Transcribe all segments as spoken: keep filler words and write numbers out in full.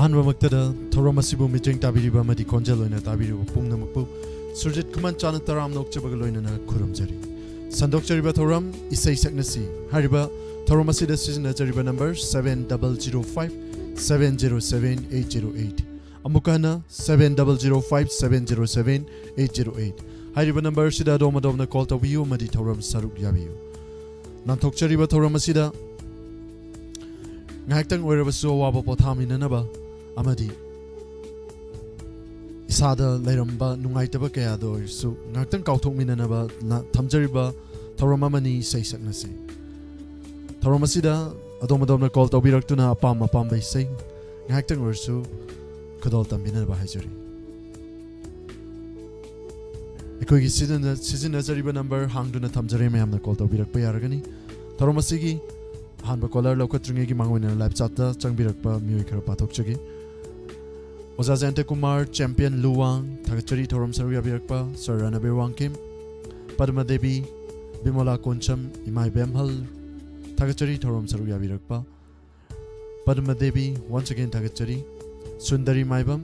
ꯑꯍꯥꯟꯕꯃꯛꯇꯗ ꯊꯧꯔꯝ ꯑꯁꯤꯕꯨ ꯃꯤꯠꯌꯦꯡ ꯇꯥꯕꯤꯔꯤꯕ ꯑꯃꯗꯤ ꯈꯣꯟꯖꯦꯜ ꯑꯣꯏꯅ ꯇꯥꯕꯤꯔꯤꯕ ꯄꯨꯝꯅꯃꯛꯄꯨ ꯁꯨꯔꯖꯤꯠ ꯈꯨꯃꯟ ꯆꯥꯅ ꯇꯔꯥꯝꯅ ꯑꯣꯛꯆꯕꯒ ꯂꯣꯏꯅꯅ ꯈꯨꯔꯨꯝꯖꯔꯤ꯫ ꯁꯟꯗꯣꯛꯆꯔꯤꯕ ꯊꯧꯔꯝ ꯏꯁꯩ ꯁꯛꯅꯁꯤ꯫ ꯍꯥꯏꯔꯤꯕ ꯊꯧꯔꯝ ꯑꯁꯤꯗ ꯁꯤꯖꯤꯟꯅꯖꯔꯤꯕ number seven double zero five seven zero seven eight zero eight꯫ ꯑꯃꯨꯛꯀ ꯍꯟꯅ, seven double zero five seven zero seven eight zero eight꯫ ꯍꯥꯏꯔꯤꯕ ꯅꯝꯕꯔ ꯑꯁꯤꯗ ꯑꯗꯣꯝ ꯑꯗꯣꯝꯅ ꯀꯣꯜ ꯇꯧꯕꯤꯌꯨ ꯑꯃꯗꯤ ꯊꯧꯔꯝ ꯁꯔꯨꯛ ꯌꯥꯕꯤꯌꯨ꯫ ꯅꯥꯟꯊꯣꯛꯆꯔꯤꯕ ꯊꯧꯔꯝ ꯑꯁꯤꯗ ꯉꯥꯏꯍꯥꯛꯇꯪ ꯑꯣꯏꯔꯕꯁꯨ ꯑꯋꯥꯕ ꯄꯣꯊꯥꯃꯤꯟꯅꯅꯕ ꯑꯃꯗꯤ ꯏꯁꯥꯗ ꯂꯩꯔꯝꯕ ꯅꯨꯡꯉꯥꯏꯇꯕ ꯀꯌꯥꯗ ꯑꯣꯏꯔꯁꯨ ꯉꯥꯏꯍꯥꯛꯇꯪ ꯀꯥꯎꯊꯣꯛꯃꯤꯟꯅꯅꯕ ꯅ-, ꯊꯝꯖꯔꯤꯕ ꯊꯧꯔꯝ ꯑꯃꯅꯤ ꯏꯁꯩ ꯁꯛꯅꯁꯤ꯫ ꯊꯧꯔꯝ ꯑꯁꯤꯗ ꯑꯗꯣꯝ ꯑꯗꯣꯝꯅ ꯀꯣꯜ ꯇꯧꯕꯤꯔꯛꯇꯨꯅ ꯑꯄꯥꯝ ꯑꯄꯥꯝꯕ ꯏꯁꯩ ꯉꯥꯏꯍꯥꯛꯇꯪ ꯑꯣꯏꯔꯁꯨ ꯈꯨꯗꯣꯜ ꯇꯝꯕꯤꯅꯕ ꯍꯥꯏꯖꯔꯤ꯫ ꯑꯩꯈꯣꯏꯒꯤ ꯁꯤꯖꯤꯟꯅ-, ꯁꯤꯖꯤꯟꯅꯖꯔꯤꯕ ꯅꯝꯕꯔ ꯍꯥꯡꯗꯨꯅ ꯊꯝꯖꯔꯦ, ꯃꯌꯥꯝꯅ ꯀꯣꯜ ꯇꯧꯕꯤꯔꯛꯄ ꯌꯥꯔꯒꯅꯤ꯫ ꯊꯧꯔꯝ ꯑꯁꯤꯒꯤ ꯑꯍꯥꯟꯕ ꯀꯣꯂꯔ ꯂꯧꯈꯠꯇ꯭ꯔꯤꯉꯩꯒꯤ ꯃꯥꯡꯑꯣꯏꯅꯅ ꯂꯥꯏꯚ ꯆꯥꯠꯇ ꯆꯪꯕꯤꯔꯛꯄ ꯃꯤꯑꯣꯏ ꯈꯔ ꯄꯥꯊꯣꯛꯆꯒꯦ꯫ ꯑꯣꯖꯥ ꯖꯌꯟꯇ ꯀꯨꯃꯥꯔ, ꯆꯦꯝꯄꯤꯌꯟ ꯂꯨꯋꯥꯡ, ꯊꯥꯒꯠꯆꯔꯤ ꯊꯧꯔꯝ ꯁꯔꯨꯛ ꯌꯥꯕꯤꯔꯛꯄ꯫ ꯁꯔ ꯔꯥꯅꯕꯤꯔ ꯋꯥꯡꯈꯦꯝ, ꯄꯗꯃ ꯗꯦꯕꯤ, ꯕꯤꯃꯣꯂꯥ ꯀꯣꯟꯁꯝ, ꯏꯃꯥ ꯏꯕꯦꯝꯍꯜ, ꯊꯥꯒꯠꯆꯔꯤ ꯊꯧꯔꯝ ꯁꯔꯨꯛ ꯌꯥꯕꯤꯔꯛꯄ꯫ ꯄꯗꯃ ꯗꯦꯕꯤ, once again ꯊꯥꯒꯠꯆꯔꯤ꯫ ꯁꯨꯟꯗꯔꯤ ꯃꯥꯏꯕꯝ,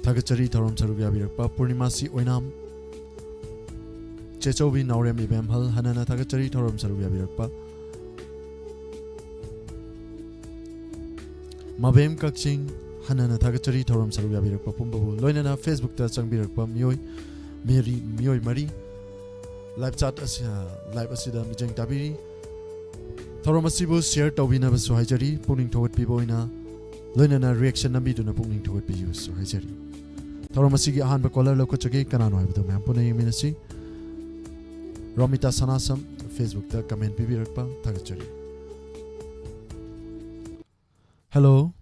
ꯊꯥꯒꯠꯆꯔꯤ ꯊꯧꯔꯝ ꯁꯔꯨꯛ ꯌꯥꯕꯤꯔꯛꯄ꯫ ꯄꯨꯔꯅꯤꯃꯥꯁꯤ ꯑꯣꯏꯅꯥꯝ, ꯆꯦꯆꯧꯕꯤ ꯅꯥꯎꯔꯦꯝ ꯏꯕꯦꯝꯍꯜ, ꯍꯟꯅꯅ ꯊꯥꯒꯠꯆꯔꯤ ꯊꯧꯔꯝ ꯁꯔꯨꯛ ꯌꯥꯕꯤꯔꯛꯄ꯫ ꯃꯕꯦꯝ ꯀꯛꯆꯤꯡ, ꯍꯟꯅꯅ ꯊꯥꯒꯠꯆꯔꯤ ꯊꯧꯔꯝ ꯁꯔꯨꯛ ꯌꯥꯕꯤꯔꯛꯄ ꯄꯨꯝꯕꯕꯨ, ꯂꯣꯏꯅꯅ ꯐꯦꯁꯕꯨꯛꯇ ꯆꯪꯕꯤꯔꯛꯄ ꯃꯤꯑꯣꯏ ꯃꯔꯤ, ꯃꯤꯑꯣꯏ ꯃꯔꯤ ꯂꯥꯏꯚ ꯆꯥꯠ ꯑꯁꯤ, ꯑ, ꯂꯥꯏꯚ ꯑꯁꯤꯗ ꯃꯤꯠꯌꯦꯡ ꯇꯥꯕꯤꯔꯤ꯫ ꯊꯧꯔꯝ ꯑꯁꯤꯕꯨ ꯁꯤꯌꯔ ꯇꯧꯕꯤꯅꯕꯁꯨ ꯍꯥꯏꯖꯔꯤ, ꯄꯨꯛꯅꯤꯡ ꯊꯧꯒꯠꯄꯤꯕ ꯑꯣꯏꯅ, ꯂꯣꯏꯅꯅ ꯔꯤꯌꯦꯛꯁꯟ ꯅꯝꯕꯤꯗꯨꯅ ꯄꯨꯛꯅꯤꯡ ꯊꯧꯒꯠꯄꯤꯌꯨꯁꯨ ꯍꯥꯏꯖꯔꯤ꯫ ꯊꯧꯔꯝ ꯑꯁꯤꯒꯤ ꯑꯍꯥꯟꯕ ꯀꯣꯂꯔ ꯂꯧꯈꯠꯆꯒꯦ, ꯀꯅꯥꯅꯣ ꯍꯥꯏꯕꯗꯨ ꯃꯌꯥꯝ ꯄꯨꯟꯅ ꯌꯦꯡꯃꯤꯟꯅꯁꯤ꯫ ꯔꯣꯃꯤꯇꯥ ꯁꯅꯥꯁꯝ, ꯐꯦꯁꯕꯨꯛꯇ ꯀꯃꯦꯟ ꯄꯤꯕꯤꯔꯛꯄ ꯊꯥꯒꯠꯆꯔꯤ꯫ ꯍꯦꯜꯂꯣ꯫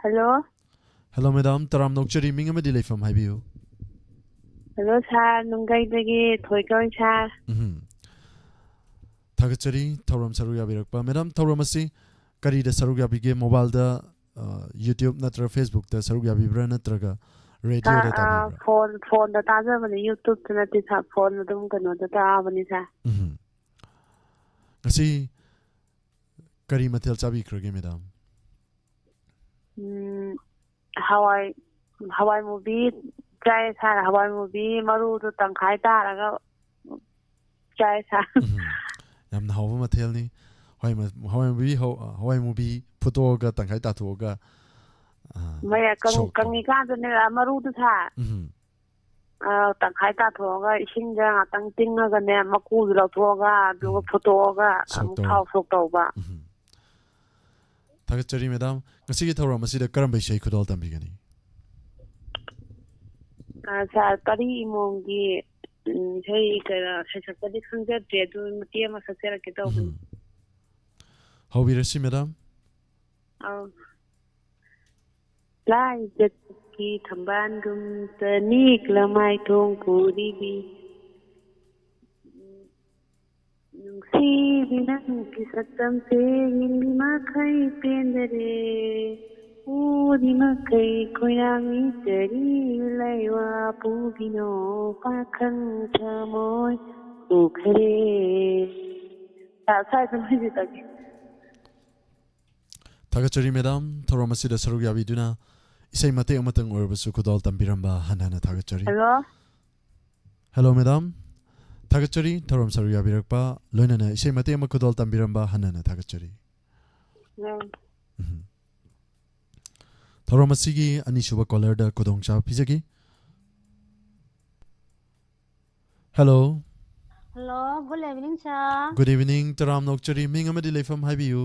ꯍꯜꯂꯣ꯫ ꯍꯦꯜꯂꯣ, ꯃꯦꯗꯥꯝ, ꯇꯔꯥꯝꯅ ꯑꯣꯛꯆꯔꯤ, ꯃꯤꯡ ꯑꯃꯗꯤ ꯂꯩꯐꯝ ꯍꯥꯏꯕꯤꯌꯨ꯫ ꯍꯜꯂꯣ ꯁꯥꯔ, ꯅꯨꯡꯒꯩꯗꯒꯤ ꯊꯣꯏ ꯀꯧꯏ ꯁꯥꯔ꯫ ꯎꯝ꯫ ꯊꯥꯒꯠꯆꯔꯤ ꯊꯧꯔꯝ ꯁꯔꯨꯛ ꯌꯥꯕꯤꯔꯛꯄ꯫ ꯃꯦꯗꯥꯝ, ꯊꯧꯔꯝ ꯑꯁꯤ ꯀꯔꯤꯗ ꯁꯔꯨꯛ ꯌꯥꯕꯤꯒꯦ? ꯃꯣꯕꯥꯏꯜꯗ, ꯑ, ꯌꯨꯇ꯭ꯌꯨꯕ ꯅꯠꯇ꯭ꯔꯒ ꯐꯦꯁꯕꯨꯛꯇ ꯁꯔꯨꯛ ꯌꯥꯕꯤꯕ꯭ꯔꯥ, ꯅꯠꯇ꯭ꯔꯒ ꯔꯦꯗꯤꯑꯣꯗ ꯑꯥ, ꯑꯥ, ꯇꯥꯕꯤꯕ꯭ꯔꯥ? ꯐꯣꯟ, ꯐꯣꯟꯗ ꯇꯥꯖꯕꯅꯦ, ꯌꯨꯇ꯭ꯌꯨꯕꯇ ꯅꯠꯇꯦ ꯁꯥꯔ, ꯐꯣꯟ ꯑꯗꯨꯝ ꯀꯩꯅꯣꯗ ꯇꯥꯕꯅꯤ ꯁꯥꯔ꯫ ꯎꯝ꯫ ꯉꯁꯤ ꯀꯔꯤ ꯃꯊꯦꯜ ꯆꯥꯕꯤꯈ꯭ꯔꯒꯦ, ꯃꯦꯗꯥꯝ? ꯎꯝ, ꯍꯋꯥꯏ, ꯍꯋꯥꯏ ꯃꯨꯕꯤ ꯆꯥꯏ ꯁꯥꯔ, ꯍꯋꯥꯏ ꯃꯨꯕꯤ ꯃꯔꯨꯗꯣ ꯇꯪꯈꯥꯏ ꯇꯥꯔꯒ ꯆꯥꯏ ꯁꯥꯔ꯫ ꯎꯝ, ꯌꯥꯝꯅ ꯍꯥꯎꯕ ꯃꯊꯦꯜꯅꯤ꯫ ꯍꯋꯥꯏ ꯃ-, ꯍꯋꯥꯏ ꯃꯨꯕꯤ ꯍꯧ-, ꯍꯋꯥꯏ ꯃꯨꯕꯤ ꯐꯨꯠꯇꯣꯛꯑꯒ ꯇꯪꯈꯥꯏ ꯇꯥꯊꯣꯛꯑꯒ, ꯑ, ꯃꯌꯥ ꯀꯪ-, ꯁꯣꯛ ꯇꯧ-, ꯀꯪꯉꯤꯀꯥꯟꯗꯅꯦ, ꯃꯔꯨꯗꯨ ꯁꯥꯔ꯫ ꯎꯝ꯫ ꯑ, ꯇꯪꯈꯥꯏ ꯇꯥꯊꯣꯛꯑꯒ ꯏꯁꯤꯡꯗ ꯉꯥꯛꯇꯪ ꯇꯤꯡꯉꯒꯅꯦ, ꯃꯀꯨꯗꯨ ꯂꯧꯊꯣꯛꯑꯒ, ꯑꯗꯨꯒ ꯎꯝ꯫ ꯐꯨꯠꯇꯣꯛꯑꯒ ꯁꯣꯛ ꯑꯃꯨꯛ ꯇꯧꯔꯣ꯫ ꯊꯥꯎ ꯁꯣꯛ ꯇꯧꯕ꯫ ꯎꯝ꯫ ꯊꯥꯒꯠꯆꯔꯤ, ꯃꯦꯗꯥꯝ꯫ ꯉꯁꯤꯒꯤ ꯊꯧꯔꯝ ꯑꯁꯤꯗ ꯀꯔꯝꯕ ꯏꯁꯩ ꯈꯨꯗꯣꯜ ꯇꯝꯕꯤꯒꯅꯤ? ꯑ, ꯁꯥꯔ, ꯄꯔꯤ ꯏꯃꯣꯝꯒꯤ, ꯎꯝ, ꯏꯁꯩ ꯀꯩꯅꯣ, ꯁꯩꯁꯛꯄꯗꯤ ꯈꯪꯖꯗ꯭ꯔꯦ, ꯑꯗꯨ ꯃꯇꯦꯛ ꯑꯃ ꯁꯛꯆꯔꯛꯀꯦ ꯇꯧꯕꯅꯤ꯫ ꯎꯝ꯫ ꯍꯧꯕꯤꯔꯁꯤ, ꯃꯦꯗꯥꯝ꯫ ꯑꯧ꯫ ꯂꯥꯏꯖꯠꯀꯤ ꯊꯝꯕꯥꯜꯒꯨꯝ ꯆꯅꯤꯛ ꯂꯃꯥꯏ ꯊꯣꯡ ꯄꯨꯔꯤꯕꯤ꯫ ꯅꯨꯡꯁꯤꯕꯤ ꯅꯪꯒꯤ ꯁꯛꯇꯝꯁꯦ ꯌꯦꯡꯂꯤ ꯃꯈꯩ ꯄꯦꯟꯗꯔꯦ꯫ ꯎꯔꯤ ꯃꯈꯩ ꯈꯣꯏꯔꯥꯡꯏ ꯀꯔꯤ ꯂꯩꯋꯥ ꯄꯨꯕꯤꯅꯣ ꯄꯥꯈꯪ ꯊꯃꯣꯏ ꯄꯨꯈ꯭ꯔꯦ꯫ ꯁꯥ-, ꯁ꯭ꯋꯥꯏꯗ ꯂꯣꯏꯁꯤꯜꯂꯒꯦ꯫ ꯊꯥꯒꯠꯆꯔꯤ, ꯃꯦꯗꯥꯝ꯫ ꯊꯧꯔꯝ ꯑꯁꯤꯗ ꯁꯔꯨꯛ ꯌꯥꯕꯤꯗꯨꯅ ꯏꯁꯩ ꯃꯇꯦꯛ ꯑꯃꯇꯪ ꯑꯣꯏꯔꯕꯁꯨ ꯈꯨꯗꯣꯜ ꯇꯝꯕꯤꯔꯝꯕ ꯍꯟꯅ ꯍꯟꯅ ꯊꯥꯒꯠꯆꯔꯤ꯫ ꯍꯜꯂꯣ꯫ Hello, madam. ꯊꯥꯒꯠꯆꯔꯤ, ꯊꯧꯔꯝ ꯁꯔꯨꯛ ꯌꯥꯕꯤꯔꯛꯄ, ꯂꯣꯏꯅꯅ ꯏꯁꯩ ꯃꯇꯦꯛ ꯑꯃ ꯈꯨꯗꯣꯜ ꯇꯝꯕꯤꯔꯝꯕ ꯍꯟꯅ ꯍꯟꯅ ꯊꯥꯒꯠꯆꯔꯤ꯫ ꯎꯝ꯫ ꯎꯝ꯫ ꯊꯧꯔꯝ ꯑꯁꯤꯒꯤ ꯑꯅꯤꯁꯨꯕ ꯀꯣꯂꯔꯗ ꯈꯨꯗꯣꯡꯆꯥꯕ ꯄꯤꯖꯒꯦ꯫ Hello. Hello, good evening, sir꯫ Good evening, ꯇꯔꯥꯝꯅ ꯑꯣꯛꯆꯔꯤ꯫ ꯃꯤꯡ ꯑꯃꯗꯤ ꯂꯩꯐꯝ ꯍꯥꯏꯕꯤꯌꯨ꯫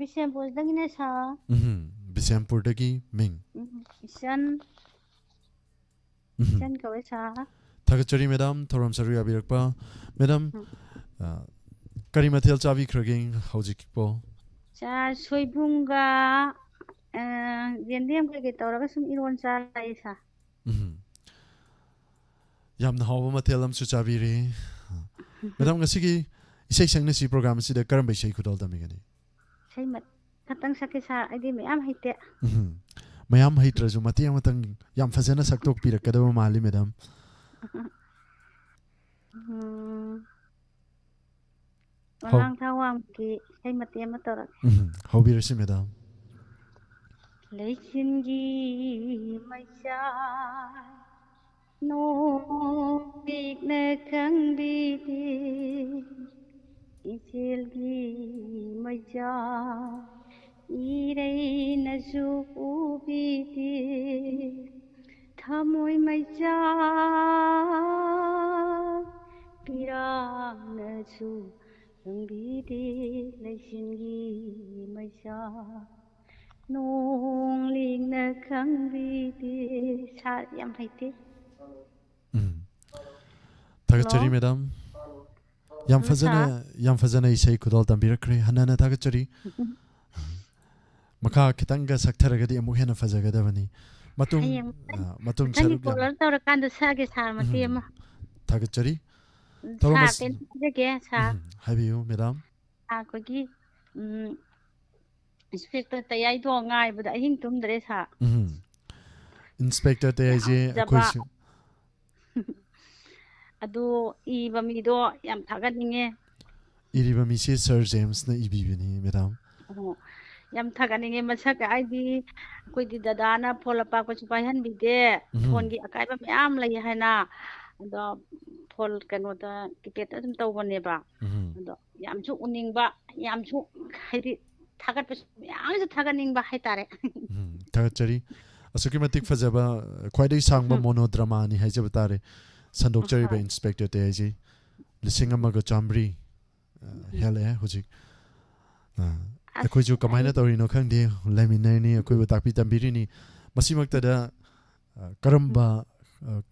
ꯕꯤꯁꯦꯝꯄꯨꯔꯗꯒꯤꯅꯦ, sir꯫ ꯎꯝ, ꯕꯤꯁꯦꯝꯄꯨꯔꯗꯒꯤ ꯃꯤꯡ? ꯎꯝ, ꯏꯆꯟ꯫ ꯎꯝ꯫ ꯏꯆꯟ ꯀꯧꯋꯦ, sir꯫ ꯊꯥꯒꯠꯆꯔꯤ, ꯃꯦꯗꯥꯝ, ꯊꯧꯔꯝ ꯁꯔꯨꯛ ꯌꯥꯕꯤꯔꯛꯄ꯫ ꯃꯦꯗꯥꯝ, ꯎꯝ꯫ ꯑ, ꯀꯔꯤ ꯃꯊꯦꯜ ꯆꯥꯕꯤꯈ꯭ꯔꯒꯦ ꯍꯧꯖꯤꯛꯄꯣ? Sir, ꯁꯣꯏꯕꯨꯝꯒ, ꯑ, ꯌꯦꯟꯗꯦꯝ ꯀꯩꯀꯩ ꯇꯧꯔꯒ ꯁꯨꯝ ꯏꯔꯣꯟ ꯆꯥꯔꯦ, sir꯫ ꯎꯝ꯫ ꯌꯥꯝꯅ ꯍꯥꯎꯕ ꯃꯊꯦꯜ ꯑꯃꯁꯨ ꯆꯥꯕꯤꯔꯦ꯫ ꯃꯦꯗꯥꯝ, ꯉꯁꯤꯒꯤ ꯏꯁꯩ ꯁꯛꯅꯁꯤ program ꯑꯁꯤꯗ ꯀꯔꯝꯕ ꯏꯁꯩ ꯈꯨꯗꯣꯜ ꯇꯝꯕꯤꯒꯅꯤ? ꯏꯁꯩ ꯃ-, ꯈꯇꯪ ꯁꯛꯀꯦ, sir꯫ ꯑꯩꯗꯤ ꯃꯌꯥꯝ ꯍꯩꯇꯦ꯫ ꯎꯝ꯫ ꯃꯌꯥꯝ ꯍꯩꯇ꯭ꯔꯁꯨ ꯃꯇꯦꯛ ꯑꯃꯇꯪ ꯌꯥꯝ ꯐꯖꯅ ꯁꯛꯇꯣꯛꯄꯤꯔꯛꯀꯗꯕ ꯃꯥꯜꯂꯤ, ꯃꯦꯗꯥꯝ꯫ ꯎꯝ꯫ ꯍꯧ-, ꯃꯃꯥꯡ ꯊꯥ ꯋꯥꯡꯃꯒꯤ ꯏꯁꯩ ꯃꯇꯦꯛ ꯑꯃ ꯇꯧꯔꯛꯀꯦ꯫ ꯎꯝ, ꯍꯧꯕꯤꯔꯁꯤ, ꯃꯦꯗꯥꯝ꯫ ꯂꯩꯆꯤꯟꯒꯤ ꯃꯩꯆꯥꯛ ꯅꯣꯡꯂꯤꯛꯅ ꯈꯪꯕꯤꯗꯦ, ꯏꯆꯦꯜꯒꯤ ꯃꯩꯆꯥꯛ ꯏꯔꯩꯅꯁꯨ ꯎꯕꯤꯗꯦ, ꯊꯃꯣꯏ ꯃꯩꯆꯥꯛ ꯄꯤꯔꯥꯡꯅꯁꯨ ꯈꯪꯕꯤꯗꯦ, ꯂꯩꯆꯤꯟꯒꯤ ꯃꯩꯆꯥꯛ ꯅꯣꯡꯂꯤꯛꯅ ꯈꯪꯕꯤꯗꯦ꯫ ꯁꯥꯔ, ꯌꯥꯝ ꯍꯩꯇꯦ꯫ ꯎꯝ꯫ ꯊꯥꯒꯠꯆꯔꯤ Hello? ꯃꯦꯗꯥꯝ꯫ ꯌꯥꯝ ꯎꯝ, ꯐꯖꯅ ꯁꯥꯔ꯫ ꯌꯥꯝ ꯐꯖꯅ ꯏꯁꯩ ꯈꯨꯗꯣꯜ ꯇꯝꯕꯤꯔꯛꯈ꯭ꯔꯦ, ꯍꯟꯅ ꯍꯟꯅ ꯊꯥꯒꯠꯆꯔꯤ꯫ ꯃꯈꯥ ꯈꯤꯇꯪꯒ ꯁꯛꯊꯔꯒꯗꯤ ꯑꯃꯨꯛ ꯍꯦꯟꯅ ꯐꯖꯒꯗꯕꯅꯤ꯫ ꯃꯇꯨꯡ ꯍꯌꯦꯡ ꯑ, ꯃꯇꯨꯡ ꯃꯊꯪꯒꯤ ꯁꯔꯨꯛ ꯌꯥꯝ ꯀꯣꯂꯔ ꯇꯧꯔꯀꯥꯟꯗ ꯁꯛꯑꯒꯦ ꯁꯥꯔ, ꯃꯇꯦꯛ ꯎꯝ, ꯑꯃ꯫ ꯊꯥꯒꯠꯆꯔꯤ꯫ ꯎꯝ, ꯊꯧꯔꯝ ꯁꯥꯔ, ꯑꯁ- ꯀꯩꯅꯣ ꯍꯥꯏꯖꯒꯦ ꯁꯥꯔ꯫ ꯎꯝ, ꯍꯥꯏꯕꯤꯌꯨ ꯃꯦꯗꯥꯝ꯫ ꯁꯥꯔ, ꯑꯩꯈꯣꯏꯒꯤ ꯎꯝ, ꯏꯟꯁꯄꯦꯛꯇꯔ ꯇꯌꯥꯏꯗꯣ ꯉꯥꯏꯕꯗ ꯑꯍꯤꯡ ꯇꯨꯝꯗ꯭ꯔꯦ ꯁꯥꯔ꯫ ꯎꯝ꯫ ꯏꯟꯁꯄꯦꯛꯇꯔ ꯇꯌꯥꯏꯁꯦ ꯌꯥꯝ ꯐꯖꯕ꯫ ꯑꯩꯈꯣꯏꯁꯨ ꯑꯗꯨ ꯏꯕ ꯃꯤꯗꯣ ꯌꯥꯝ ꯊꯥꯒꯠꯅꯤꯡꯉꯦ꯫ ꯏꯔꯤꯕ ꯃꯤꯁꯦ ꯁꯥꯔ ꯖꯦꯝꯁꯅ ꯏꯕꯤꯕꯅꯤ ꯃꯦꯗꯥꯝ꯫ ꯑꯣ, ꯌꯥꯝ ꯊꯥꯒꯠꯅꯤꯡꯉꯦ ꯃꯁꯛ꯫ ꯍꯥꯏꯗꯤ ꯑꯩꯈꯣꯏꯗꯤ ꯗꯗꯥꯅ ꯐꯣꯟ ꯑꯄꯥꯛꯄꯁꯨ ꯄꯥꯏꯍꯟꯕꯤꯗꯦ, ꯎꯝ꯫ ꯐꯣꯟꯒꯤ ꯑꯀꯥꯏꯕ ꯃꯌꯥꯝ ꯂꯩ ꯍꯥꯏꯅ꯫ ꯑꯗꯣ ꯐꯣꯟ ꯀꯩꯅꯣꯗ ꯀꯤꯄꯦꯗ ꯑꯗꯨꯝ ꯇꯧꯕꯅꯦꯕ꯫ ꯎꯝ꯫ ꯑꯗꯣ ꯌꯥꯝꯁꯨ ꯎꯅꯤꯡꯕ, ꯌꯥꯝꯁꯨ ꯍꯥꯏꯗꯤ ꯊꯥꯒꯠꯄꯁꯨ ꯃꯌꯥꯝꯁꯨ ꯊꯥꯒꯠꯅꯤꯡꯕ ꯍꯥꯏꯇꯥꯔꯦ꯫ ꯎꯝ, ꯊꯥꯒꯠꯆꯔꯤ꯫ ꯑꯁꯨꯛꯀꯤ ꯃꯇꯤꯛ ꯐꯖꯕ, ꯈ꯭ꯋꯥꯏꯗꯒꯤ ꯁꯥꯡꯕ ꯎꯝ꯫ ꯃꯣꯅꯣꯗ꯭ꯔꯃꯥꯅꯤ ꯍꯥꯏꯖꯕ ꯇꯥꯔꯦ ꯁꯟꯗꯣꯛꯆꯔꯤꯕ ꯍꯣꯏ꯫ ꯏꯟꯁꯄꯦꯛꯇꯔ ꯇꯌꯥꯏꯁꯦ꯫ ꯂꯤꯁꯤꯡ ꯑꯃꯒ ꯆꯥꯃꯔꯤ, ꯑ, ꯍꯦꯜꯂꯛꯑꯦ ꯍꯧꯖꯤꯛ꯫ ꯑ, ꯑꯁ, ꯑꯩꯈꯣꯏꯁꯨ ꯀꯃꯥꯏꯅ ꯑꯩ ꯇꯧꯔꯤꯅꯣ ꯈꯪꯗꯦ, ꯂꯩꯃꯤꯟꯅꯔꯤꯅꯤ, ꯑꯩꯈꯣꯏꯕꯨ ꯇꯥꯛꯄꯤ ꯇꯝꯕꯤꯔꯤꯅꯤ꯫ ꯃꯁꯤꯃꯛꯇꯗ, ꯑ, ꯀꯔꯝꯕ, ꯑ,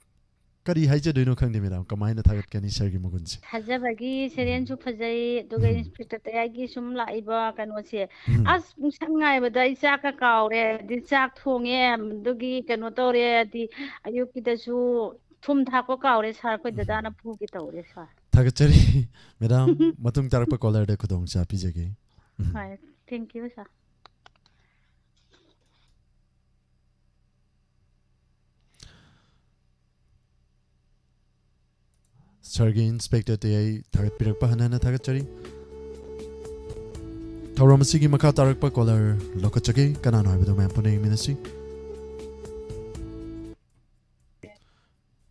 ꯀꯔꯤ ꯍꯥꯏꯖꯗꯣꯏꯅꯣ ꯈꯪꯗꯦ ꯃꯦꯗꯥꯝ, ꯀꯃꯥꯏꯅ ꯊꯥꯒꯠꯀꯅꯤ ꯁꯥꯔꯒꯤ ꯃꯒꯨꯟꯁꯦ? ꯊꯥꯖꯕꯒꯤ ꯎꯝ꯫ ꯁꯦꯔꯦꯟꯁꯨ ꯐꯖꯩ, ꯑꯗꯨꯒ ꯎꯝ꯫ ꯏꯟꯁꯄꯦꯛꯇꯔ ꯇꯌꯥꯏꯒꯤ ꯁꯨꯝ ꯂꯥꯛꯏꯕ ꯀꯩꯅꯣꯁꯦ, ꯎꯝ꯫ ꯑꯁ, ꯄꯨꯡꯁꯪ ꯉꯥꯏꯕꯗ ꯑꯩ ꯆꯥꯛꯀ ꯀꯥꯎꯔꯦ, ꯑꯗꯤ ꯆꯥꯛ ꯊꯣꯡꯉꯦ, ꯑꯗꯨꯒꯤ ꯀꯩꯅꯣ ꯇꯧꯔꯦ, ꯑꯗꯤ ꯑꯌꯨꯛꯀꯤꯗꯁꯨ ꯊꯨꯝ ꯊꯥꯛꯄ ꯀꯥꯎꯔꯦ ꯁꯥꯔ, ꯑꯩꯈꯣꯏ ꯎꯝ꯫ ꯗꯗꯥꯅ ꯐꯨꯒꯦ ꯇꯧꯔꯦ ꯁꯥꯔ꯫ ꯊꯥꯒꯠꯆꯔꯤ ꯃꯦꯗꯥꯝ, ꯃꯇꯨꯡ ꯇꯥꯔꯛꯄ ꯀꯣꯂꯔꯗ ꯈꯨꯗꯣꯡ ꯆꯥ ꯄꯤꯖꯒꯦ꯫ ꯎꯝ꯫ ꯍꯣꯏ, thank you ꯁꯥꯔ꯫ ꯁꯥꯔꯒꯤ ꯏꯟꯁꯄꯦꯛꯇꯔ ꯇꯌꯥꯏ ꯊꯥꯒꯠꯄꯤꯔꯛꯄ ꯍꯟꯅ ꯍꯟꯅ ꯊꯥꯒꯠꯆꯔꯤ꯫ ꯊꯧꯔꯝ ꯑꯁꯤꯒꯤ ꯃꯈꯥ ꯇꯥꯔꯛꯄ ꯀꯣꯂꯔ ꯂꯧꯈꯠꯆꯒꯦ꯫ ꯀꯅꯥꯅꯣ ꯍꯥꯏꯕꯗꯨ ꯃꯌꯥꯝ ꯄꯨꯟꯅ ꯌꯦꯡꯃꯤꯟꯅꯁꯤ꯫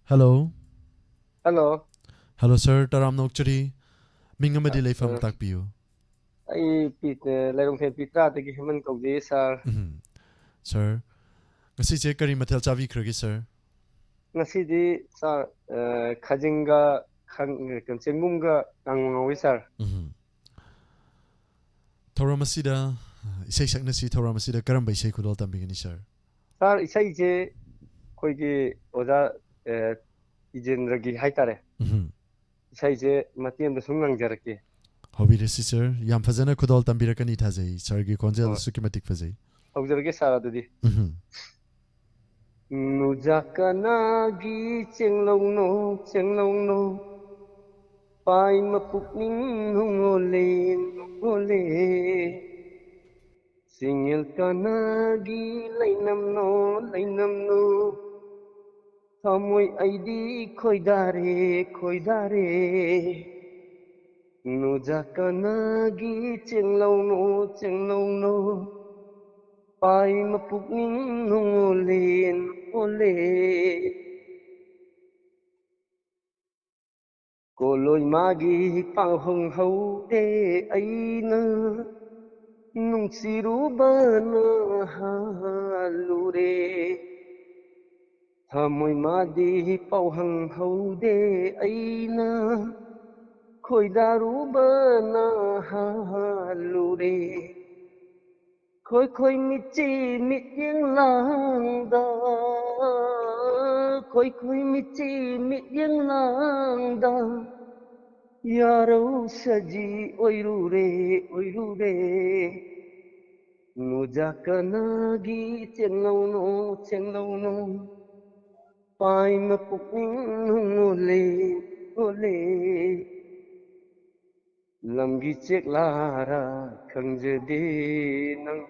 ꯍꯜꯂꯣ꯫ ꯍꯜꯂꯣ꯫ ꯍꯜꯂꯣ ꯁꯥꯔ, ꯇꯔꯥꯝꯅ ꯑꯣꯛꯆꯔꯤ꯫ ꯃꯤꯡ ꯑꯃꯗꯤ ꯑ, ꯂꯩꯐꯝ ꯑ, ꯇꯥꯛꯄꯤꯌꯨ꯫ ꯑꯩ ꯄꯤ-, ꯑ, ꯂꯩꯔꯣꯡꯊꯦꯝ ꯄꯤ ꯇꯔꯥꯗꯒꯤ ꯍꯦꯃꯟ ꯀꯧꯖꯩ ꯁꯥꯔ꯫ ꯎꯝ꯫ ꯁꯥꯔ, ꯉꯁꯤꯁꯦ ꯀꯔꯤ ꯃꯊꯦꯜ ꯆꯥꯕꯤꯈ꯭ꯔꯒꯦ ꯁꯥꯔ? ꯉꯁꯤꯗꯤ ꯁꯥꯔ, ꯑ, ꯈꯥꯖꯤꯡꯒ ꯈꯪ-, ꯀꯩꯅꯣ, ꯆꯦꯡꯒꯨꯝꯒ ꯀꯥꯡꯉꯧ ꯉꯧꯏ ꯁꯥꯔ꯫ ꯎꯝ꯫ ꯊꯧꯔꯝ ꯑꯁꯤꯗ, ꯑ, ꯏꯁꯩ ꯁꯛꯅꯁꯤ꯫ ꯊꯧꯔꯝ ꯑꯁꯤꯗ ꯀꯔꯝꯕ ꯏꯁꯩ ꯈꯨꯗꯣꯜ ꯇꯝꯕꯤꯒꯅꯤ ꯁꯥꯔ? ꯁꯥꯔ, ꯏꯁꯩꯁꯦ ꯑꯩꯈꯣꯏꯒꯤ ꯑꯣꯖꯥ, ꯑ, ꯇꯤꯖꯦꯟꯗ꯭ꯔꯒꯤ ꯍꯥꯏꯇꯥꯔꯦ꯫ ꯎꯝ꯫ ꯏꯁꯩꯁꯦ ꯃꯇꯦꯛ ꯑꯃꯗ ꯁꯨꯝ ꯉꯪꯖꯔꯛꯀꯦ꯫ ꯍꯧꯕꯤꯔꯁꯤ ꯁꯥꯔ, ꯌꯥꯝ ꯐꯖꯅ ꯈꯨꯗꯣꯜ ꯇꯝꯕꯤꯔꯛꯀꯅꯤ ꯊꯥꯖꯩ꯫ ꯁꯥꯔꯒꯤ ꯈꯣꯟꯖꯦꯜ ꯍꯣꯏ꯫ ꯑꯁꯨꯛꯀꯤ ꯃꯇꯤꯛ ꯐꯖꯩ꯫ ꯍꯧꯖꯔꯒꯦ ꯁꯥꯔ ꯑꯗꯨꯗꯤ꯫ ꯎꯝ꯫ ꯅꯨꯖꯥꯀꯅꯥꯒꯤ ꯆꯦꯡꯂꯧꯅꯧ ꯆꯦꯡꯂꯧꯅꯧ ꯄꯥꯏ ꯃꯄꯨꯛꯅꯤꯡ ꯅꯨꯡꯉꯣꯜꯂꯦ ꯅꯨꯡꯉꯣꯜꯂꯦ꯫ ꯆꯤꯡꯌꯦꯜ ꯀꯅꯥꯒꯤ ꯂꯩꯅꯝꯅꯣ ꯂꯩꯅꯝꯅꯣ ꯊꯃꯣꯏ ꯑꯩꯗꯤ ꯈꯣꯏꯗꯥꯔꯦ ꯈꯣꯏꯗꯥꯔꯦ꯫ ꯅꯨꯖꯥꯀꯅꯥꯒꯤ ꯆꯦꯡꯂꯧꯅꯧ ꯆꯦꯡꯂꯧꯅꯧ ꯄꯥꯏ ꯃꯄꯨꯛꯅꯤꯡ ꯅꯨꯡꯉꯣꯜꯂꯦ ꯅꯨꯡꯉꯣꯜꯂꯦ꯫ ꯀꯣꯂꯣꯏ ꯃꯥꯒꯤ ꯄꯥꯎꯍꯪ ꯍꯧꯗꯦ ꯑꯩꯅ ꯅꯨꯡꯁꯤꯔꯨꯕꯅ ꯍꯥꯜꯂꯨꯔꯦ꯫ ꯊꯃꯣꯏ ꯃꯥꯗꯤ ꯄꯥꯎꯍꯪ ꯍꯧꯗꯦ ꯑꯩꯅ ꯈꯣꯏꯗꯥꯔꯨꯕꯅ ꯍꯥꯜꯂꯨꯔꯦ꯫ ꯈꯣꯏ ꯈꯣꯏ ꯃꯤꯠꯆꯤ ꯃꯤꯠꯌꯦꯡ ꯂꯥꯡꯗ ꯈꯣꯏ ꯈꯣꯏ ꯃꯤꯠꯆꯤ ꯃꯤꯠꯌꯦꯡ ꯂꯥꯡꯗ ꯌꯥꯔꯧ ꯁꯖꯤ ꯑꯣꯏꯔꯨꯔꯦ ꯑꯣꯏꯔꯨꯔꯦ꯫ ꯅꯨꯖꯥꯀꯅꯥꯒꯤ ꯆꯦꯡꯂꯧꯅꯧ ꯆꯦꯡꯂꯧꯅꯧ ꯄꯥꯏ ꯃꯄꯨꯛꯅꯤꯡ ꯅꯨꯡꯉꯣꯜꯂꯦ ꯅꯨꯡꯉꯣꯜꯂꯦ꯫ ꯂꯝꯒꯤ ꯆꯦꯛꯂꯥꯔꯥ ꯈꯪꯖꯗꯦ ꯅꯪ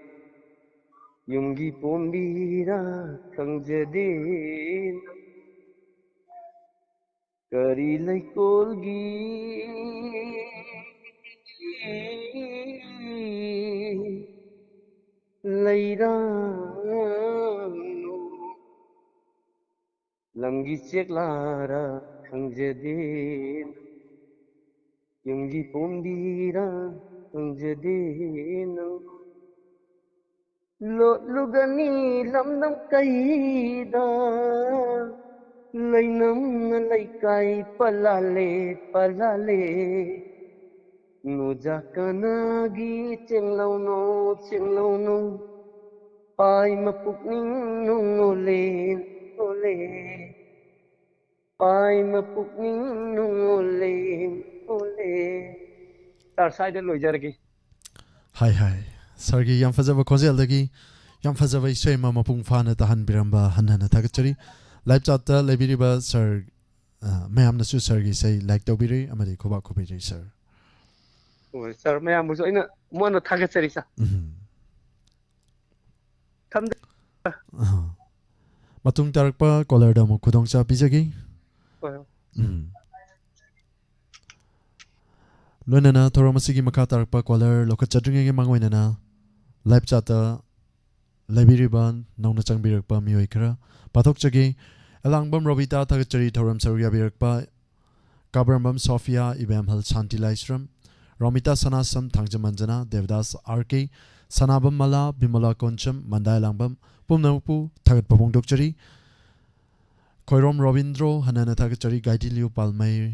ꯌꯨꯝꯒꯤ ꯄꯣꯝꯕꯤꯔꯥ ꯈꯪꯖꯗꯦ ꯅꯪ ꯀꯔꯤ ꯂꯩꯀꯣꯜꯒꯤ ꯂꯩꯔꯥꯡꯅꯣ, ꯂꯝꯒꯤ ꯆꯦꯛꯂꯥꯔ ꯈꯪꯖꯗꯦ, ꯌꯨꯝꯒꯤ ꯄꯣꯝꯕꯤꯔ ꯈꯪꯖꯗꯦ ꯅꯪ꯫ ꯂꯣꯠꯂꯨꯒꯅꯤ ꯂꯝꯗꯝ ꯀꯩꯗ, ꯂꯩꯅꯝꯅ ꯂꯩꯀꯥꯏ ꯄꯜꯂꯥꯂꯦ, ꯄꯜꯂꯥꯂꯦ꯫ ꯅꯣꯖꯥ ꯀꯅꯥꯒꯤ ꯆꯦꯡꯂꯧꯅꯣ, ꯆꯦꯡꯂꯧꯅꯣ? ꯄꯥꯏꯃ ꯄꯨꯛꯅꯤꯡ ꯅꯨꯡꯉꯣꯂꯦ, ꯅꯨꯡꯉꯣꯂꯦ꯫ ꯄꯥꯏꯃ ꯄꯨꯛꯅꯤꯡ ꯅꯨꯡꯉꯣꯂꯦ, ꯅꯨꯡꯉꯣꯂꯦ꯫ ꯁꯥꯔ, ꯁ꯭ꯋꯥꯏꯗ ꯂꯣꯏꯖꯔꯒꯦ꯫ ꯍꯥꯏ ꯍꯥꯏ꯫ ꯁꯥꯔꯒꯤ ꯌꯥꯝ ꯐꯖꯕ ꯈꯣꯟꯖꯦꯜꯗꯒꯤ ꯌꯥꯝ ꯐꯖꯕ ꯏꯁꯩ ꯑꯃ ꯃꯄꯨꯡ ꯐꯥꯅ ꯇꯥꯍꯟꯕꯤꯔꯝꯕ ꯍꯟꯅ ꯍꯟꯅ ꯊꯥꯒꯠꯆꯔꯤ꯫ ꯂꯥꯏꯚ ꯆꯥꯠꯇ ꯂꯩꯕꯤꯔꯤꯕ ꯁꯥꯔ, ꯑ, ꯃꯌꯥꯝꯅꯁꯨ ꯁꯥꯔꯒꯤ ꯏꯁꯩ ꯂꯥꯏꯛ ꯇꯧꯕꯤꯔꯤ ꯑꯃꯗꯤ ꯈꯨꯕꯥꯛ ꯈꯨꯕꯤꯔꯤ, ꯁꯥꯔ꯫ ꯍꯣꯏ, ꯁꯥꯔ, ꯃꯌꯥꯝꯕꯨꯁꯨ ꯑꯩꯅ ꯃꯣꯟꯅ ꯊꯥꯒꯠꯆꯔꯤ, ꯁꯥꯔ꯫ ꯎꯝ꯫ ꯊꯝꯖ- ꯑꯍ꯫ ꯃꯇꯨꯡ ꯇꯥꯔꯛꯄ ꯀꯣꯂꯔꯗ ꯑꯃꯨꯛ ꯈꯨꯗꯣꯡꯆꯥ ꯄꯤꯖꯒꯦ꯫ ꯍꯣꯏ, ꯍꯣꯏ꯫ ꯎꯝ꯫ ꯂꯣꯏꯅꯅ ꯊꯧꯔꯝ ꯑꯁꯤꯒꯤ ꯃꯈꯥ ꯇꯥꯔꯛꯄ ꯀꯣꯂꯔ ꯂꯧꯈꯠꯆꯗ꯭ꯔꯤꯉꯩꯒꯤ ꯃꯥꯡꯑꯣꯏꯅꯅ ꯂꯥꯏꯚ ꯆꯥꯠꯇ ꯂꯩꯕꯤꯔꯤꯕ ꯅꯧꯅ ꯆꯪꯕꯤꯔꯛꯄ ꯃꯤꯑꯣꯏ ꯈꯔ ꯄꯥꯊꯣꯛꯆꯒꯦ꯫ ꯑꯦꯂꯥꯡꯕꯝ ꯔꯣꯕꯤꯇꯥ ꯊꯥꯒꯠꯆꯔꯤ ꯊꯧꯔꯝ ꯁꯔꯨꯛ ꯌꯥꯕꯤꯔꯛꯄ꯫ ꯀꯥꯕ꯭ꯔꯝꯕꯝ ꯁꯣꯐꯤꯌꯥ, ꯏꯕꯦꯝꯍꯜ ꯁꯥꯟꯇꯤ ꯂꯥꯏꯁ꯭ꯔꯝ, ꯔꯣꯃꯤꯇꯥ ꯁꯅꯥꯁꯝ, ꯊꯥꯡꯖꯝ ꯑꯟꯖꯅꯥ, ꯗꯦꯕꯗꯥꯁ ꯑꯥꯔ ꯀꯦ, ꯁꯅꯥꯕꯝ ꯃꯂꯥ, ꯕꯤꯃꯂꯥ ꯀꯣꯟꯁꯝ, ꯃꯟꯗꯥꯏ ꯂꯥꯡꯕꯝ ꯄꯨꯝꯅꯃꯛꯄꯨ ꯊꯥꯒꯠꯄ ꯐꯣꯡꯗꯣꯛꯆꯔꯤ꯫ ꯈꯣꯏꯔꯣꯝ ꯔꯣꯕꯤꯟꯗ꯭ꯔꯣ ꯍꯟꯅ ꯍꯟꯅ ꯊꯥꯒꯠꯆꯔꯤ꯫ ꯒꯥꯏꯗꯤꯂꯤꯌꯨ ꯄꯥꯜꯃꯩ,